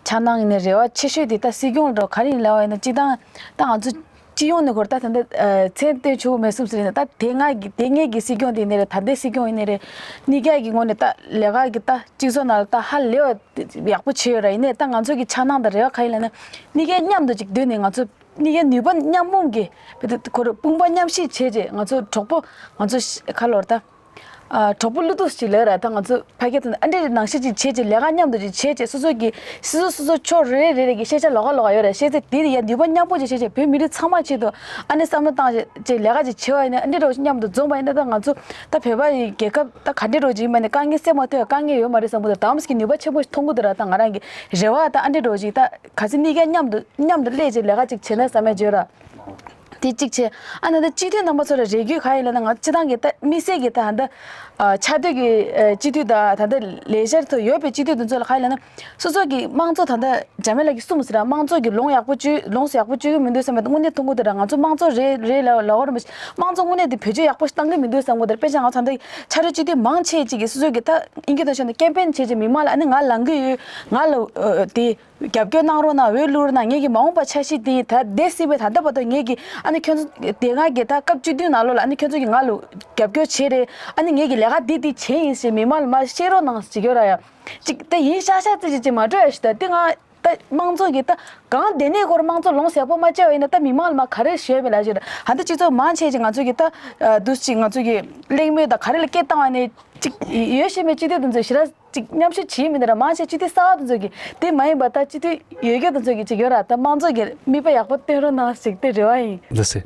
འཆར་སྣང་ཡིན་ནའི་རེ་བ་ཆེ་ཤོས་དེ་ད་སྲིད་སྐྱོང་འགྲོ་ག་རེ་ཡིན་ལབ་པ་ཡིན་ན། སྤྱིར་བཏང་ད་ང་ཚོ་སྤྱི་ཡོངས་ནས་ཁོར་ད་ད་ལྟ་ཨ་མཚན་བཏོན་ཆོག་གི་མེད་བསམ་ཟེར་ན། ད་དེ་སྔ་གི་དེ་སྔའི་གི་སྲིད་སྐྱོང་དེ་ཡིན་ནའི་རེད། ད་ལྟའི་སྲིད་སྐྱོང་ཡིན་ནའི་རེད། གཉིས་ཀ་གི་ངོས་ནས་ད་ལས་ཀ་གི་ད་སྤྱི་ཚོགས་ནང་ལ་ད་ཧ་ལས་པ་ཡག་པོ་བྱས་ཡོད་ར། ཡིན་ནའི་ད་ང་ཚོ་གི་འཆར་སྣང་དང་རེ་བ་ག་ཡིན་ལབ་ན། གཉིས་ཀ་མཉམ་དུ་ཅིག་བསྡུས་ནས་ང་ཚོ་གཉིས་ཀའི་ནུས་པ་མཉམ་སྤུངས་ཀྱིས་བེད་ཁོ་རང་དཔུང་པ་མཉམ་གཤིབ་བྱས་རྗེས་ང་ཚོ་གྲོགས་པོ་ང་ཚོ་ཤ་ཁ་ལོར་ད། ཨ། གྲོགས་པོ་ཀླུ་ཐུག་ཅིག་ལབ་ར། ད་ང་ཚོ་ཕ་གི་ད་ཨ་འདྲེ་ནང་བཞིན་ཅིག་བྱས་རྗེས་ལས་ཀ་མཉམ་དུ་ཅིག་བྱས་རྗེས་སོ་སོ་གི་སོ་སོ་སོ་སོ་ཕྱོགས་རེ་རེ་རེ་གི་ཤེས་བྱ་ལོགས་ཀ་ལོགས་ཀ་ཡོད་ར། ཤེས་ཚད་དེ་ཡ་ནུས་པ་མཉམ་སྤུངས་ཅིག་བྱས་རྗེས་བོད་མི་རིགས་ཚང་མ་ཆེད་དུ་ཨ་ནི་བསམ་བློ་བཏང་རྗེས་ལས་ཀ་ཅིག་བྱས་པ་ཡིན་ན། ཨ་འདྲེ་རོགས་མཉམ་དུ་འཛོམས་པ་ཡིན་ན། ད་ང་ཚོ་ད་བོད་པ་ཡི་རྒྱལ་ཁབ་ད་ག་འདྲེ་རོགས་ཅིག་ཡིན་པ་ནི་དཀའ་ངལ་སེལ་མ་ཐུབ་ཡ་དཀའ་ངལ་ཡོད་མ་རེད་བསམ་གི་འདུག་ད་མ་སི་གི་ནུས་པ་ཆེན་པོ་མཐོང་གི་འདུག་ར། ད་ང་རང་གི་རེ་བ་ད་ཨ་འདྲེ་རོགས་ཅིག་ད། གལ་སྲིད་གཉིས་ཀ་མཉམ་དུ་མཉམ་དུ་སླེབས་བྱས་ལས་ཀ་ཅིག་བྱས་ན་བསམ་ཡས་བརྗོད་ར། དེ་གཅིག་བྱས། ཨ་ནི་ད་སྤྱི་འཐུས་རྣམ་པ་ཚོ་ལ་རེ་སྐུལ་ག་ཡིན་ལབ་ན། ང་སྤྱི་བཏང་གི་ད་དམིགས་བསལ་གྱི་ད་ད་ལྟ་ཨ་ཆབ་སྡེ་གི་ཨ་སྤྱི་འཐུས་དང་ད་ལྟ་ལས་འཆར་ཐོག་ཡོད་པའི་སྤྱི་འཐུས་དེ་ཚོ་ལ་ག་ཡིན་ལབ་ན། སོ་སོ་གི་དམངས་གཙོ་ད་ལྟ་འཇམ་དབྱངས་ལགས་ཀྱིས་གསུངས་ཟེར་ར། དམངས་གཙོ་གི་ལུང་ཡག་པོ་བཅོས་ལུང་ཡག་པོ་བཅོས་ཀྱི་མི་འདུག་བསམ་པ་དངོས་གནས་མཐོང་གི་འདུག་ར། ང་ཚོ་དམངས་གཙོ་རེད་རེད་ལབ་ལབ་པ་རེད། མ་གཞི་དམངས་གཙོ་དངོས་གནས་དེ་བེད་སྤྱོད་ཡག་པོ་ཞིག་བཏང་གི་མི་འདུག་བསམ་གི་འདུག་དཔེ་བཞག་ང་ཚོ་ད་ལྟ་ཆ་རོགས་སྤྱི་འཐུས་མང་ཆེ་ཅིག་གིས་སོ་སོ་གི་ད་ཨིན་སྐད་ཐོག་བཤད་ན་ཀེམ་པེན་བྱས་བྱས་མི་མང་ལ་ཨ་ནི་ང་ལངས་ཀྱི་ཡོད། ང་ལ་ཨ་དེ། རྒྱབ་སྐྱོར་གནང་རོགས་གནང་། འོས་བླུག་རོགས་གནང་། ངེད་ཀྱི་མ་འོངས་པ་འཆར་གཞི་འདི་ད་འདས་ཟིན་པའི་ད་ལྟ་བར་དུ་ངེད་ཀྱི་ཨ་ནི་ཁྱོད་ཚོ་དེ་སྔ་གི་ད་སྐབས་བཅུ་བདུན་ནང་ལོགས་ལ་ཨ་ནི་ཁྱོད་ཚོ་གིས་ང་ལ་རྒྱབ་སྐྱོར་བྱས་རེད། ཨ་ནི་ངེད་ཀྱི་ལས་ཀ་འདི་འདི་བྱས་ཡིན་ཞེས་མི་མང་ལ་མར་བཤད་རོགས་གནང་ཞེས་ཡོད་ར་ཡ། ཅིག་ད་ཡིན་ཤག་ཤག་ཙི་ཅིག་ཅིག་མ་སྤྲོ་ཡ་ཞིག་ད་དེ་ང་ད་དམངས་གཙོ་གི་ད་གང་དེ་ནས་ཁོར་དམངས་གཙོ་ལོངས་ཡག་པོ་མ་སྤྱད་པ་ཡིན་ན་ད་མི་མང་ལ་མར་ག་རེ་ཞུས་མེད་ལ་ཞུས་ར། ཧ་ད་སྤྱི་ཚོགས་མང་ཆེ་ཅིག་ང་ཚོ་གི་ད་འདུག་ཅིག་ང་ཚོ་གི་གླེང་མོལ་ད་ག་རེ་ལ་སྐད་བཏང་བ་ནས་ཅིག་ཡོད་ཤེས་མེད་སྤྱི་འཐུས་དེ་ཚོ་ཞེ་དྲག་ཅིག་མཉམ་ཞུགས་བྱེད་མི་འདུག་ར། མང་ཆེ་སྤྱི་འཐུས་གསར་པ་དེ་ཚོ་གིས་དེ་མ་ཡིན་པ་ད་སྤྱི་འཐུས་ཡོད་རྒྱུ་དེ་ཚོ་གིས་ཅིག་ཡོད་ར། ད་དམངས་གཙོ་གི་མིག་དཔེ་ཡག་པོ་སྟོན་རོགས་གནང་ཞིག་དེ་རེ་བ་ཡིན། ལགས་སེ།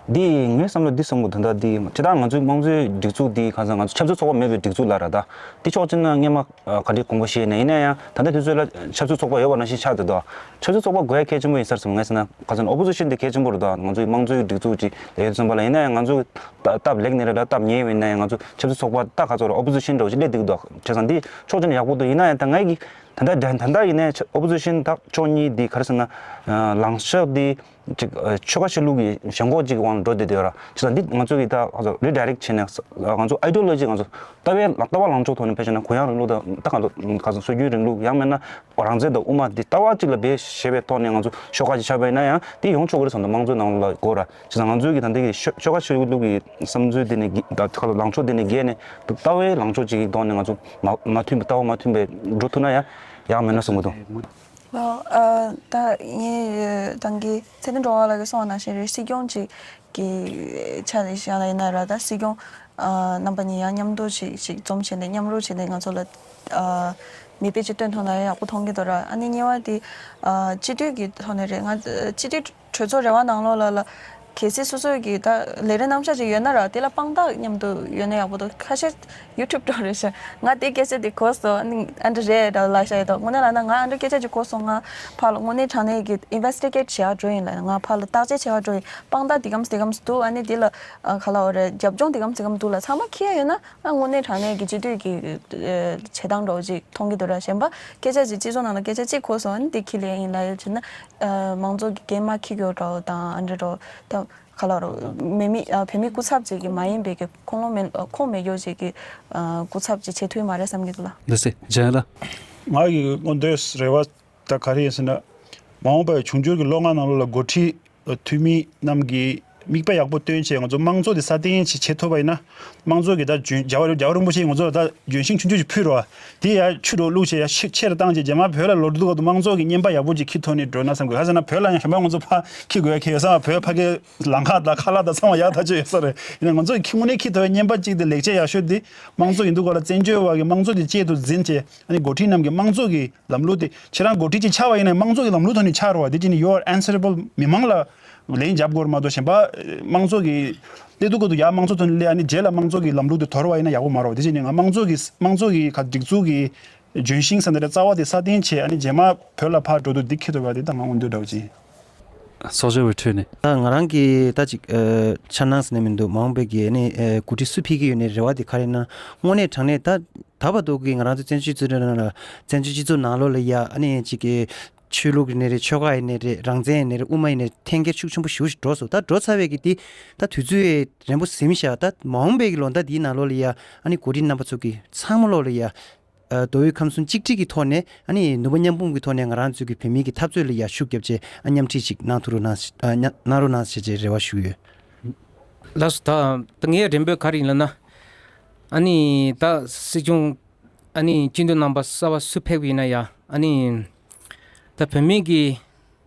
འདི་ངའི་བསམ་བློ་འདི་གསུང་གི་འདུག་ད་འདི་ཇི་ལྟར་ང་ཚོའི་དམངས་གཙོའི་སྒྲིག་འཛུགས་འདི་གང་ཟེར་ང་ཚོ་ཆབ་སྲིད་ཚོགས་པ་མེད་པའི་སྒྲིག་འཛུགས་ལ་ར་ད་འདི་ཕྱོགས་གཅིག་ན་སྔས་མ་ག་འདྲའི་དགོངས་པ་བཞེས་ནས་ཡིན་ན་ཡང་ད་ལྟ་དུས་ཚོད་ལ་ཆབ་སྲིད་ཚོགས་པ་ཡོད་པ་ནང་བཞིན་ཆགས་འདུག་ད་ཆབ་སྲིད་ཚོགས་པ་དགོས་ཡ་གལ་ཆེན་པོ་ཡིན་ས་རེད་བསམ། ངས་ཟེར་ན་ག་ཟེར་ན་ཨོ་པོ་ཟི་ཤན་དེ་གལ་ཆེན་པོ་རེད། ད་ང་ཚོའི་དམངས་གཙོའི་སྒྲིག་འཛུགས་ཅིག་ལ་ཡོད་ཙམ་པ་ལ་ཡིན་ན་ཡང་ང་ཚོ་སྟབས་ལེགས་ནས་རེད་ད་སྟབས་ཉེས་ཡིན་ན་ཡང་ང་ཚོ་ཆབ་སྲིད་ཚོགས་པ་ད་ག་ཚོད་རེད་ཨོ་པོ་ཟི་ཤན་འདྲ་བོ་ཅིག་སླེབས་བསྡད་ཀྱི་འདུག་བྱས་ཙང་འདི་ཕྱོགས་གཅིག་ནས་ཡག་པོ་འདུག་ཡིན་ན་ཡང་ད་ངའི་གི་ད་ལྟ་ད་ལྟ་ཡིན་ན་ཡང་ཨོ་པོ་ཟི་ཤན་ད་ཕྱོགས་གཉིས་འདི་ག་རེ་ཟེར་ན་ལངས་ཕྱོགས་འདི། ཅིག་ཆོལ་ཁ་ཆོས་ལུགས་ཀྱི་ཞེན་ཁོག་ཅིག་དབང་ལ་འགྲོ་བསྡད་དེ་ཡོད་ར། བྱས་ཙང་འདི་ང་ཚོ་གིས་ད་ང་ཚོ་རི་ཌའི་རེག་བྱས་ནས་ང་ཚོ་ཨའི་ཌི་ཡོ་ལོ་ཇི་ང་ཚོ་ལྟ་བའི་ལྟ་བ་ལངས་ཕྱོགས་ཐོག་ནས་ཕལ་ཆེར་ན་གུ་ཡངས་རིང་ལུགས་དང་ད་ག་ལོ་ག་ཚོད་སྲོལ་རྒྱུན་རིང་ལུགས་ཡང་མིན་ན་རང་བཙན་དང་དབུ་མ་འདི་ལྟ་བ་གཅིག་ལ་བེད་བཞག་པའི་ཐོག་ནས་ང་ཚོ་ཤོག་ཁག་ཅིག་ཆགས་པ་ཡིན་ན་ཡང་འདི་ཡོང་ཆོག་གི་རེད་བསམ་འདུག་དམངས་གཙོའི་ནང་ལ་དགོས་ར། བྱས་ཙང་ང་ཚོའི་གི་ད་འདི་གི་ཤོ་ཆོལ་ཁ་ཆོས་ལུགས་ཀྱི་བསམ་ཚུལ་འདི་ནས་ད་ག་ལོ་ལངས་ཕྱོགས་འདི་ནས་བརྒལ་ནས་ལྟ་བའི་ལངས་ཕྱོགས་ཅིག་གི་ཐོག་ནས་ང་ཚོ་མ་མ་མཐུན་པའི་ལྟ་བ་མ་མཐུན་པའི་འགྲོ་ཐུབ་ན་ཡང་ཡག་མེད་ན་བསམ་གི་འདུག་ལགས། ཨ། ད་ངས་ད་གིན་ཚེ་བརྟན་སྒྲོལ་དཀར་ལགས་ཀྱིས་གསུངས་པ་ནང་བཞིན་རེད། སྲིད་སྐྱོང་གཅིག་གི་ཆ་ནས་བཞག་ན་ཡིན་ན་ར་ད་སྲིད་སྐྱོང་ཨ་རྣམ་པ་གཉིས་ཡང་མཉམ་དུ་ཅིག་ཅིག་འཛོམས་བྱས་ནས་མཉམ་རུབ་བྱས་ནས་ང་ཚོ་ལ་ཨ་མིག་དཔེ་ཅིག་སྟོན་ཐུབ་ན་ཡག་པོ་མཐོང་གི་འདུག་ར། ཨ་ནི་གཉིས་པ་དེ་ཨ་སྤྱི་འཐུས་ཀྱི་ཐོག་ནས་རེད། ང་སྤྱི་འཐུས་གྲོས་ཚོགས་རེ་བ་ནང་ལོགས་ལ་ལ་གལ་སྲིད་སོ་སོའི་གི་ད་ལས་རིམ་རྣམ་གཞག་ཅིག་ཡོད་ན་ར་དེ་ལ་དཔང་རྟགས་མཉམ་དུ་ཡོད་ན་ཡག་པོ་འདུག་ཁ་ཤས་ཡུ་ཊུབ་འགྲོ་རེད་ཤག་ང་དེ་སྐད་ཆ་དེ་གོ་སོང་། ཨ་ནི་ཨ་འདྲ་རེད་ད་ལབ་ཤག་ཡོད་དོ། དངོས་གནས་ལབ་ན་ང་ཨ་འདྲ་སྐད་ཆ་ཅིག་གོ་སོང་། ང་ཕར་ལ་དངོས་གནས་དྲང་གནས་ཀྱི་ཨིན་ཝེ་སི་ཊི་གེ་ཊི་བྱེད་ཡག་འགྲོ་ཡིན་ལབ། ང་ཕར་ལ་བརྟག་དཔྱད་བྱེད་ཡག་འགྲོ་ཡིན། དཔང་རྟགས་འདི་གམ་འདི་གམ་འདུག་ཨ་ནི་འདི་ལ་ཨ་ག་ལབ་དགོས་རེད། རྒྱབ་ལྗོངས་འདི་གམ་འདི་གམ་འདུག་ལབ་ཚང་མ་འཁྱེར་ཡོད་ན་ཨ་དངོས་གནས་དྲང་གནས་ཀྱི་སྤྱི་འཐུས་ཀྱི་ཨ་བྱེད་སྟངས་འདྲ་བོ་ཅིག་མཐོང་གི་འདུག་ར། གཞན་པ་སྐད་ཆ་ཅིག་སྤྱི་ཚོགས་ནང་ལ་སྐད་ཆ་ཅིག་གོ་སོང་། ཨ་ནི་འདི་འཁྱེར་ལེ་ཡིན་ལབ་ཡོད་བྱས་ན་ཨ་མང་ཚོགས་ཀྱི་འགན་མ་འཁྱེར་རྒྱུ་འདྲ་བོ་དང་ཨ་འདྲ་འདྲ་བོ་ད། ག་ལབ་རོགས། མི་མི་ཨ་བོད་མི་སྐུ་ཚབ་ཅིག་གི་མ་ཡིན་པའི་གི་ཁུངས་ལུང་མེད་ཨ་ཁུངས་མེད་རྒྱུ་ཅིག་གི་ཨ་སྐུ་ཚབ་ཅིག་བྱེད་ཐུབ་ཡོད་མ་རེད་བསམ་གྱི་འདུག་ལགས། འདི་སེ་ཇན་ལ། ང་གི་མངོན་འདོད་རེ་བ་ད་ག་རེ་ཡིན་ཟེར་ན། མ་འོངས་པའི་འབྱུང་འགྱུར་གྱི་ལོ་ལྔ་ནང་ལོགས་ལ་འགོ་ཁྲིད་འཐུས་མི་རྣམས་ཀྱིས་མིག་དཔེ་ཡག་པོ་སྟོན་བྱས་ང་ཚོ་དམངས་གཙོ་དེ་སྲ་བརྟན་ཅིག་བྱེད་ཐུབ་པ་ཡིན་ན། དམངས་གཙོ་གི་ད་ལྗོན་རྒྱལ་བ་རྒྱལ་བ་རིན་པོ་ཆེས་ང་ཚོ་ལ་ད་ལྗོན་ཤིང་ཆུང་ཆུང་ཞིག་ཕུལ་རོགས། དེ་ཡར་ཆུ་རུ་བླུགས་བྱས་ཡར་ཆེ་ཆེ་རུ་བཏང་བྱས་རྗེས་མ་བོད་ལ་ལོག་དུས་སྐབས་སུ་དམངས་གཙོ་གི་བསྙེན་པ་ཡག་པོ་ཅིག་འཁྱེར་ཐུབ་ནས་འགྲོ་ན་བསམ་གི། ག་ཟེར་ན་བོད་ལ་ཡང་གཞན་པ་ང་ཚོ་ཕར་འཁྱེར་དགོས་ཡ་གལ་ཡོད་ས་མ། བོད་ཕ་གི་ལམ་ཁ་དང་ཁ་ལག་དང་ཚང་མ་ཡག་ཐག་ཆོད་ཡོད་ས་རེད། ཡིན་ན་ང་ཚོ་ཡི་ཁྱི་དངོས་གནས་འཁྱེར་ཐུབ་པའི་བསྙེན་པ་གཅིག་དེ་ལེགས་བྱས་ཡག་ཤོས་དེ་དམངས་གཙོ་ཡིན་དུས་སྐབས་ལ་བཙན་བྱོལ་བ་གི་དམངས་གཙོ་དེ་གཅིག་ཏུ་འཛིན་བྱས་ཨ་ནི་འགོ་ཁྲིད་རྣམས་ཀྱི་དམངས་གཙོ་གི་ལམ་ལུགས་དེ་ཁྱེད་རང་འགོ་ཁྲིད་ཅིག་ཆགས་པ་ཡིན་ན་དམངས་གཙོ་གི་ལམ་ལུགས་ཐོག་ནས་ཆགས་རོགས། དེ་བྱས་ནས་you are answerable མི་མང་ལ་ལན་རྒྱབ་དགོས་རེད་མ་གཏོགས་གཞན་པ་དམངས་གཙོ་གི་སླེབས་དུས་སྐབས་སུ་ཡར་དམངས་གཙོ་ཐོག་ནས་སླེབས་ཨ་ནི་རྗེས་ལ་དམངས་གཙོ་གི་ལམ་ལུགས་དེ་དོར་བ་ཡིན་ན་ཡག་པོ་མ་རེད། དེ་བྱས་ནས་ང་དམངས་གཙོ་གི་དམངས་གཙོ་གི་ག་སྒྲིག་འཛུགས་ཀྱི་ལྗོན་ཤིང་ཟེར་ན་རེད། རྩ་བ་དེ་སྲ་བརྟན་བྱས་ཨ་ནི་རྗེས་མ་བོད་ལ་ཕར་འགྲོ་དུས་འདི་འཁྱེར་ཐུབ་པ་དེ་ད་ང་མངོན་འདོད་འདྲ་བོ་ཅིག་ཡིན། ཚོགས་ཆུང་བའི་ཁྲོད་ནས་ད་ང་རང་གི་ད་ཅིག་ཨ་འཆར་སྣང་ཟེར་ནས་མི་འདུག་མ་འོངས་པའི་གི་ཨ་ནི་ཨ་འགོ་ཁྲིད་སུ་ཕེབས་ཀྱི་ཡོད་ནའི་རེ་བ་དེ་ག་རེ་ཡིན་ན། དངོས་གནས་དྲང་གནས་ད་ད་བར་དུ་གི་ང་རང་ཚོ་བཙན་བྱོལ་སྤྱི་ཚོགས་ནང་ལ་བཙན་བྱོལ་སྤྱི་ཚོགས་ནང་ལོགས་ལ་ཡ་ཨ་ནི་ཅིག་གི་ཆོས་ལུགས་ཡིན་ནའི་རེད། ཆོལ་ཁ་ཡིན་ནའི་རེད། རང་བཙན་ཡིན་ནའི་རེད། དབུ་མ་ཡིན་ནའི་འཐེན་འཁྱེར་ཤུགས་ཆེན་པོ་ཞེ་པོ་ཞིག་འགྲོ་སོང་། ད་འགྲོ་ཚར་བའི་གི་དེ་ད་དུས་ཚོད་རན་པོ་ཟིན་ཤག་ད་མ་འོངས་པའི་གི་ལོ་ཟླ་འདིའི་ནང་ལོགས་ལ་ཡ་ཨ་ནི་འགོ་ཁྲིད་རྣམ་པ་ཚོ་གི་ཚང་མ་ལོགས་ལ་ཡ། ཨ་མདོ་དབུས་ཁམས་གསུམ་གཅིག་སྒྲིལ་གྱི་ཐོག་ནས་ཨ་ནི་ནུས་པ་མཉམ་སྤུངས་ཀྱི་ཐོག་ནས་ང་རང་ཚོའི་གི་བོད་མི་གི་འཐབ་རྩོད་ལ་ཡ་ཤུགས་བརྒྱབ་བྱས་ཨ་མཉམ་ཁྲིད་ཅིག་གནང་ཐུབ་རོགས་གནང་ཨ་གནང་རོགས་གནང་ཞེས་བྱས་རེ་བ་ཞུ་གི་ཡོད། ལགས་སོ། ད་ད་ངའི་རེ་འབོད་ག་རེ་ཡིན་ལབ་ན། ཨ་ནི་ད་སྲིད་སྐྱོང་ཨ་ནི་སྤྱི་འཐུས་རྣམ་པ་གསར་པ་སུ་ཕེབས་ཡིན་ན་ཡ་ཨ་ནི་ད་བོད་མི་གི་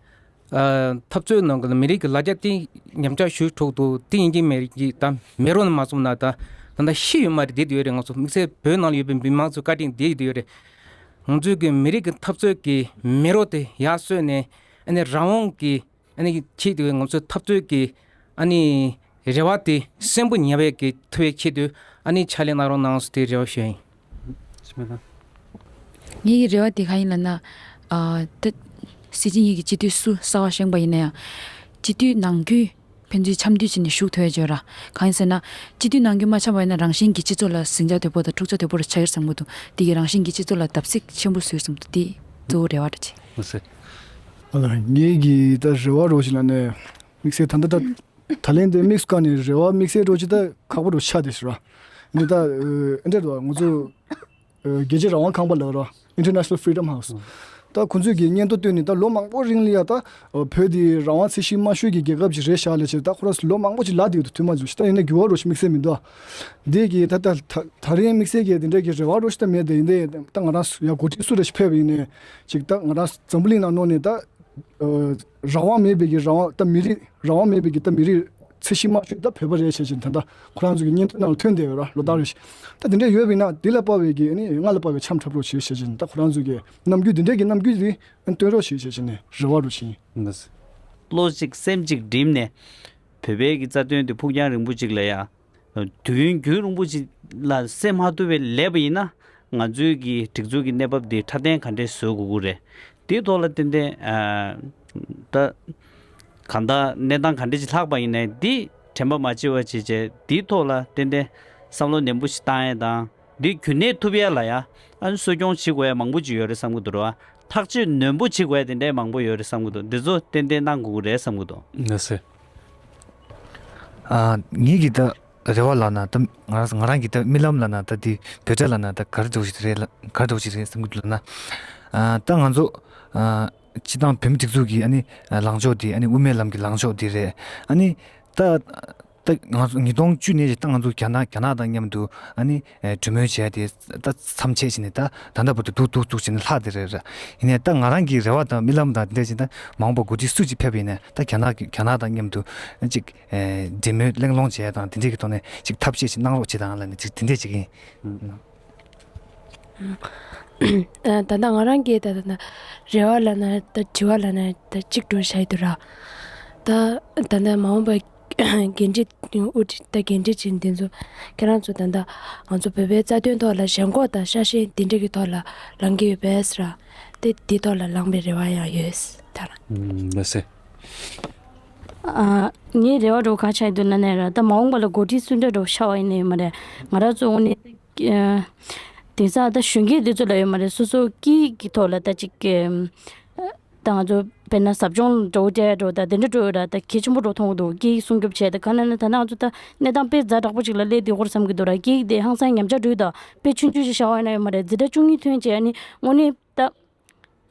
ཨ་འཐབ་རྩོད་ནང་གི་མི་རིགས་ཀྱི་ལ་རྒྱ་དེ་ཉམས་ཆག་ཞུ་གྲུག་འདུག་དེ་ཡིན་གྱི་མེད་ཀྱི་ད་མེ་རོ་ནས་མ་བཟུང་ན་ད་ད་ལྟ་ཤི་ཡོད་མ་རེད། བསྡད་ཡོད་རེད། ང་ཚོ་དམིགས་བསལ་བོད་ནང་ལ་ཡོད་པའི་མི་མང་ཚོ་བཀའ་དྲིན་བསྡད་ཡོད་རེད། ང་ཚོའི་གི་མི་རིགས་ཀྱི་འཐབ་རྩོད་ཀྱི་མེ་རོ་དེ་ཡར་གསོས་ནས་ཨ་ནི་རང་དབང་གི་ཨ་ནི་ཆེད་དུ་ང་ཚོའི་འཐབ་རྩོད་ཀྱི་ཨ་ནི་རེ་བ་དེ་གསོན་པོ་ཉར་བའི་གི་ཐུབ་པའི་ཆེད་དུ་ཨ་ནི་ཕྱག་ལས་གནང་རོགས་གནང་ཟེར་དེ་རེ་བ་ཞུ་ཡ་ཡིན། ངེད་ཀྱི་རེ་བ་དེ་ག་ཡིན་ལབ་ན། ཨ་ད་སྲིད་སྤྱི་གཉིས་ཀྱི་སྤྱི་འཐུས་སུ་གསར་པ་བཞེངས་པ་ཡིན་ན་ཡང་། སྤྱི་འཐུས་ནང་ཁུལ་ཕན་ཚུན་འཆམ་མཐུན་བྱས་ནས་བཞུགས་ཐུབ་ཡ་བྱོས་ར། གང་ཡིན་ཟེར་ན། སྤྱི་འཐུས་ནང་ཁུལ་མ་འཆམ་པ་ཡིན་ན་རང་བཞིན་གྱིས་སྤྱི་ཚོགས་ལ་ཟིང་ཆ་དོད་པོ་དང་འཁྲུག་ཆ་དོད་པོ་རུ་ཆགས་ཀྱི་རེད་བསམ་གྱི་འདུག་དེ་གིས་རང་བཞིན་གྱིས་སྤྱི་ཚོགས་ལ་བརྡབ་གསིག་ཆེན་པོ་བཟོས་བསམ་གྱི་འདུག་དེ་གཙོ་བོ་རེ་བ་འདྲ་ཅིག་མ་ཟད། ཨ་ལ་ངེད་ཀྱི་ད་རེ་བ་རོགས་ཞིག་ལ་ནས་དམིགས་བསལ་ད་ལྟ་ད་ད་ལན་དེ་དམིགས་སུ་བཀར་ནས་རེ་བ་དམིགས་བསལ་རོགས་ཅིག་ད་ཁག་པོ་རུ་ཆགས་བསྡད་ཤག་ར། འདི་ད་ཨ་འདྲ་འདུག་ང་ཚོ། རྒྱལ་སྤྱིའི་རང་དབང་ཁང་པ་ལབ་ར། International Freedom House། ད་ཁོང་ཚོས་ཀྱི་སྙན་ཐོ་བཏོན་ནས་ད་ལོ་མང་པོ་རིང་ལ་ཡ་ད་བོད་འདི་རང་དབང་ཚད་གཞི་དམའ་ཤོས་ཀྱི་རྒྱལ་ཁབ་ཅིག་རེད་ཤག་ལབ་བྱས་ད་ཁོ་རང་ཚོ་ལོ་མང་པོ་ཅིག་ལབ་བསྡད་ཡོད་འདུག་ཐུན་མ་ཚོ་ཞིག་ད་ཡིན་ན་འགྱུར་བ་རོ་ཞིག་དམིགས་བསལ་མི་འདུག་འདི་གི་ད་ད་ད་རིང་དམིགས་བསལ་གྱི་དེ་འདྲ་གི་རེ་བ་རོ་ཞིག་ད་མེད་དེ་ཡིན་དེ་ད་ང་རང་ཡ་འགོ་ཁྲིད་སུ་རེ་ཞིག་ཕེབས་པ་ཡིན་ནའི་ཅིག་ད་ང་རང་འཛམ་བུ་གླིང་ནང་ནང་ནས་ད། རང་དབང་མེད་པའི་གི་རང་དབང་ད་མི་རིགས་རང་དབང་མེད་པའི་གི་ད་མི་རིགས་ཚད་གཞི་དམའ་ཤོས་ད་བོད་པ་རེད་བྱས་ཅིག་ད་ལྟ་ཁོ་རང་ཚོ་གི་སྙན་ཐོ་ནང་ལ་ཐོན་བསྡད་ཡོད་ར་ལོ་ལྟར་རེ་བཞིན། ད་དེ་འདྲ་ཡོད་པ་ཡིན་ན་དེ་ལ་དཔག་པའི་གི་ཨ་ནི་ང་ལ་དཔག་པའི་འཆམ་འཁྲབ་རོགས་བྱེད་བྱས་ཅིག་ད་ཁོ་རང་ཚོ་གི་རྣམ་འགྱུར་དེ་འདྲ་གི་རྣམ་འགྱུར་དེ་སྟོན་རོགས་བྱེད་བྱས་ཅིག་ནས་རེ་བ་རོགས་བྱེད་ཡིན། བློ་གཅིག་སེམས་གཅིག་བསྒྲིམས་ནས་ བོད་པའི་གི་རྩ་དོན་དེ་ཕུགས་རྒྱང་རིང་པོ་ཅིག་ལ་ཡ། དུས་ཡུན་རྒྱུན་རིང་པོ་ཅིག་ལ་སེལ་མ་ཐུབ་པའི་ལས་པ་ཡིན་ན། ང་ཚོའི་གི་སྒྲིག་འཛུགས་ཀྱི་གནས་བབ་འདི་འཕྲོད་བསྟེན་ག་འདྲས་བཟོ་དགོས་ཀྱི་རེད། དེའི་ཐོག་ལ་ཏན་ཏན་ཨ། ད་གང་ལྟར་གནས་སྟངས་ག་འདྲས་ཅིག་ལྷག་པ་ཡིན་ནའི་འདི་དྲན་པ་མ་བརྗེད་པ་བྱས་བྱས་འདིའི་ཐོག་ལ་ཏན་ཏན་བསམ་བློ་ནན་པོ་ཞིག་བཏང་ཡས་དང་། འདི་རྒྱུན་གནས་ཐུབ་ཡས་ལ་ཡ། ཨ་ནི་གསོ་སྐྱོང་བྱེད་དགོས་ཡས་མང་པོ་ཅིག་ཡོད་རེད་བསམ་གྱི་འདུག་ར། ཐག་གཅོད་ནན་པོ་བྱེད་དགོས་ཡས་དེ་འདྲས་མང་པོ་ཡོད་རེད་བསམ་གྱི་འདུག་འདི་ཚོ་ཏན་ཏན་གནང་དགོས་ཀྱི་རེད་བསམ་གྱི་འདུག་ལགས་སེ། ཨ། ངེད་ཀྱི་ད་རེ་བ་ལབ་ན་ད་ང་རང་ང་རང་གི་ད་རྨི་ལམ་ལབ་ན་ད་འདི་བོད་སྐད་ལབ་ན་ད་ག་རེ་འདྲ་བོ་ཞིག་རེད་ལ་ག་རེ་འདྲ་བོ་ཞིག་རེད་བསམ་གྱི་འདུག་ལབ་ན། ཨ། ད་ང་ཚོ་ཨ། སྤྱི་བཏང་བོད་མི་སྒྲིག་འཛུགས་ཀྱི་ཨ་ནི་ལངས་ཕྱོགས་འདི་ཨ་ནི་དབུ་མའི་ལམ་གྱི་ལངས་ཕྱོགས་འདི་རེད། ཨ་ནི་ད། ད་ང་ཚོ་ཉིས་སྟོང་བཅུ་ནས་ད་ང་ཚོ་རྒྱ་ནག་རྒྱ་ནག་དང་མཉམ་དུ་ཨ་ནི་གྲོས་མོལ་བྱས་ཏེ་ད་མཚམས་ཆད་བྱས་ནས་ད་ད་ལྟ་བར་དུ་འདུག་འདུག་འདུག་བྱས་ནས་ལྷག་བསྡད་རེད་ར། ཡིན་ནའི་ད་ང་རང་གི་རེ་བ་དང་རྨི་ལམ་དང་དེ་འདྲ་བྱས་ན་ད་མ་འོངས་པ་འགོ་ཁྲིད་སུ་གཅིག་ཕེབས་པ་ཡིན་ནའི་ད་རྒྱ་ནག་གི་རྒྱ་ནག་དང་མཉམ་དུ་གཅིག་འབྲེལ་མོལ་གླེང་སློང་བྱས་དང་དེ་འདྲའི་གི་ཐོག་ནས་གཅིག་ཐབས་ཤེས་ཤིག་གནང་རོགས་བྱེད་དང་ལབ་ནས་གཅིག་དེ་འདྲས་བྱེད་ཀྱི་ཡིན། ད་ད་ལྟ་ང་རང་གིས་ད་ད་ད་རེ་བ་ལབ་ན་ད་དྲི་བ་ལབ་ན་ད་གཅིག་འགྲོ་བཞག་ཡི་འདུག་ར། ད་ད་ལྟ་མ་འོངས་པ་འགན་འཁྲི་དབུ་ཁྲིད་ད་འགན་འཁྲི་ཅན་འདི་ཚོ་ཁྱེད་རང་ཚོ་ད་ལྟ་ང་ཚོ་བོད་པའི་རྩ་དོན་ཐོག་ལ་ཞེན་ཁོག་དང་ཤ་ཞེན་འདི་འདྲ་གི་ཐོག་ལ་ལངས་ཀྱི་ཡོད་པས་ར། དེ་འདི་ཐོག་ལ་ལངས་པའི་རེ་བ་ཡང་ཡོད་ད་ར། ལགས་སེ། ཨ། ངའི་རེ་བ་འདྲ་བོ་ག་ཆགས་འདུག་ལབ་ན་ར་ད་མ་འོངས་པ་ལ་འགོ་ཁྲིད་སུ་འདྲ་འདྲ་བོ་ཤར་བ་ཡིན་ན་ཡོད་མ་རེད། ང་རང་ཚོ་དངོས་གནས་ཨ། དེང་སང་ད་གཞོན་སྐྱེས་འདི་ཚོ་ལ་ཡོད་མ་རེད། སོ་སོ་སྐད་ཡིག་གི་ཐོག་ལ་ད་ཅིག་ཨ། ད་ང་ཚོ་དཔེར་ན་ཟབ་སྦྱོང་འདྲ་བོ་སྤྲད་འགྲོ་ད་དེ་འདྲ་འགྲོ་ཡོད་ར། ད་གལ་ཆེན་པོ་འགྲོ་མཐོང་གི་འདུག་སྐད་ཡིག་སྲུང་སྐྱོབ་བྱས་ད་ག་ནས་ན་ད་ནང་ང་ཚོ་ད་གནས་སྟངས་དཔེ་ཛ་དྲག་པོ་ཅིག་ལ་སླེབས་བསྡད་ཡོད་རེད་བསམ་གྱི་འདུག་ར། སྐད་ཡིག་དེ་ཧང་སང་ཉམས་ཆག་འགྲོ་ཡོད་ད། དཔེ་ཆུང་ཆུང་ཞིག་ཤར་བ་ཡིན་ན་ཡོད་མ་རེད། འཛིན་གྲྭ་བཅུ་གཉིས་ཐོན་བྱས་ཨ་ནི་དངོས་གནས་ད།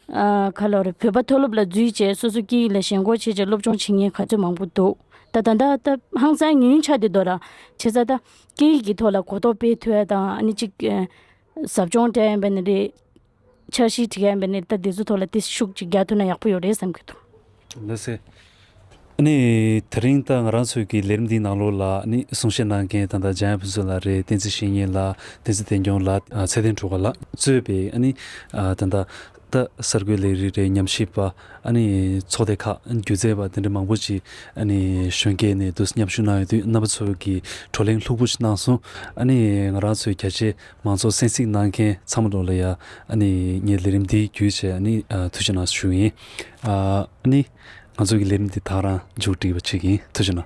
ཨ། ག་ལབ་རེད། བོད་པ་མཐོ་སློབ་ལ་འཛུལ་བྱས་སོ་སོ་སྐད་ཡིག་ལ་ཞེན་ཁོག་བྱས་བྱས་སློབ་སྦྱོང་བྱེད་མཁན་ག་ཚོད་མང་པོ་འདུག་ད་ད་ད་ད་ཧང་སང་ཉུང་ཉུང་ཆགས་བསྡད་འདུག་ར། བྱས་ཙང་ད་སྐད་ཡིག་གི་ཐོག་ལ་གོ་རྟོགས་སྤེལ་ཐུབ་ཡ་དང་ཨ་ནི་གཅིག་ཨ། ཟབ་སྦྱོང་སྤྲད་ཡ་ཡིན་པ་ནི་རེད། འཆར་གཞི་སྒྲིག་ཡ་ཡིན་པ་ནི་ད་དེ་ཚོ་ཐོག་ལ་ཏོག་ཙམ་ཤུགས་ཅིག་རྒྱག་ཐུབ་ན་ཡག་པོ་ཡོད་རེད་བསམ་གྱི་འདུག་ལགས་སེ། ཨ་ནི་དེ་རིང་ད་ང་རང་ཚོའི་གི་ལས་རིམ་འདིའི་ནང་ལོགས་ལ་ཨ་ནི་གསུང་བཤད་གནང་མཁན་ད་ལྟ་འཇམ་དབྱངས་ཕུན་ཚོགས་ལགས་རེད། བསྟན་འཛིན་བཤེས་གཉེན་ལགས། བསྟན་འཛིན་བསྟན་སྐྱོང་ལགས། ཨ། ཚེ་བརྟན་སྒྲོལ་དཀར་ལགས་གཙོས་པའི་ཨ་ནི་ཨ། ད་ལྟ་ད་གསར་འགོད་ལས་རིགས་རེད། ཉམས་ཞིབ་པ། ཨ་ནི་ཚོགས་སྡེ་ཁག་སྒྱུ་རྩལ་པ་དེ་འདྲ་མང་པོ་ཅིག་ཨ་ནི་གཞོན་སྐྱེས་ནས་འདུག་མཉམ་ཞུགས་གནང་ཡོང་དུས་རྣམ་པ་ཚོ་གིས་བགྲོ་གླེང་ལྷུག་པོ་ཞིག་གནང་སོང་། ཨ་ནི་ང་རང་ཚོའི་རྒྱ་ཆེ་མང་ཚོགས་གསན་གཟིགས་གནང་མཁན་ཚང་མ་ལོ་ལ་ཡ་ཨ་ནི་ངའི་ལས་རིམ་འདི་བརྒྱུད་བྱས་ཨ་ནི་ཨ། ཐུགས་རྗེ་གནང་ཞུ་ཡིན། ཨ། ཨ་ནི་ང་ཚོ་གི་ལས་རིམ་འདི་ད་རང་མཇུག་སྒྲིལ་བ་བྱེད་ཀྱི་ཡིན། ཐུགས་རྗེ་གནང་།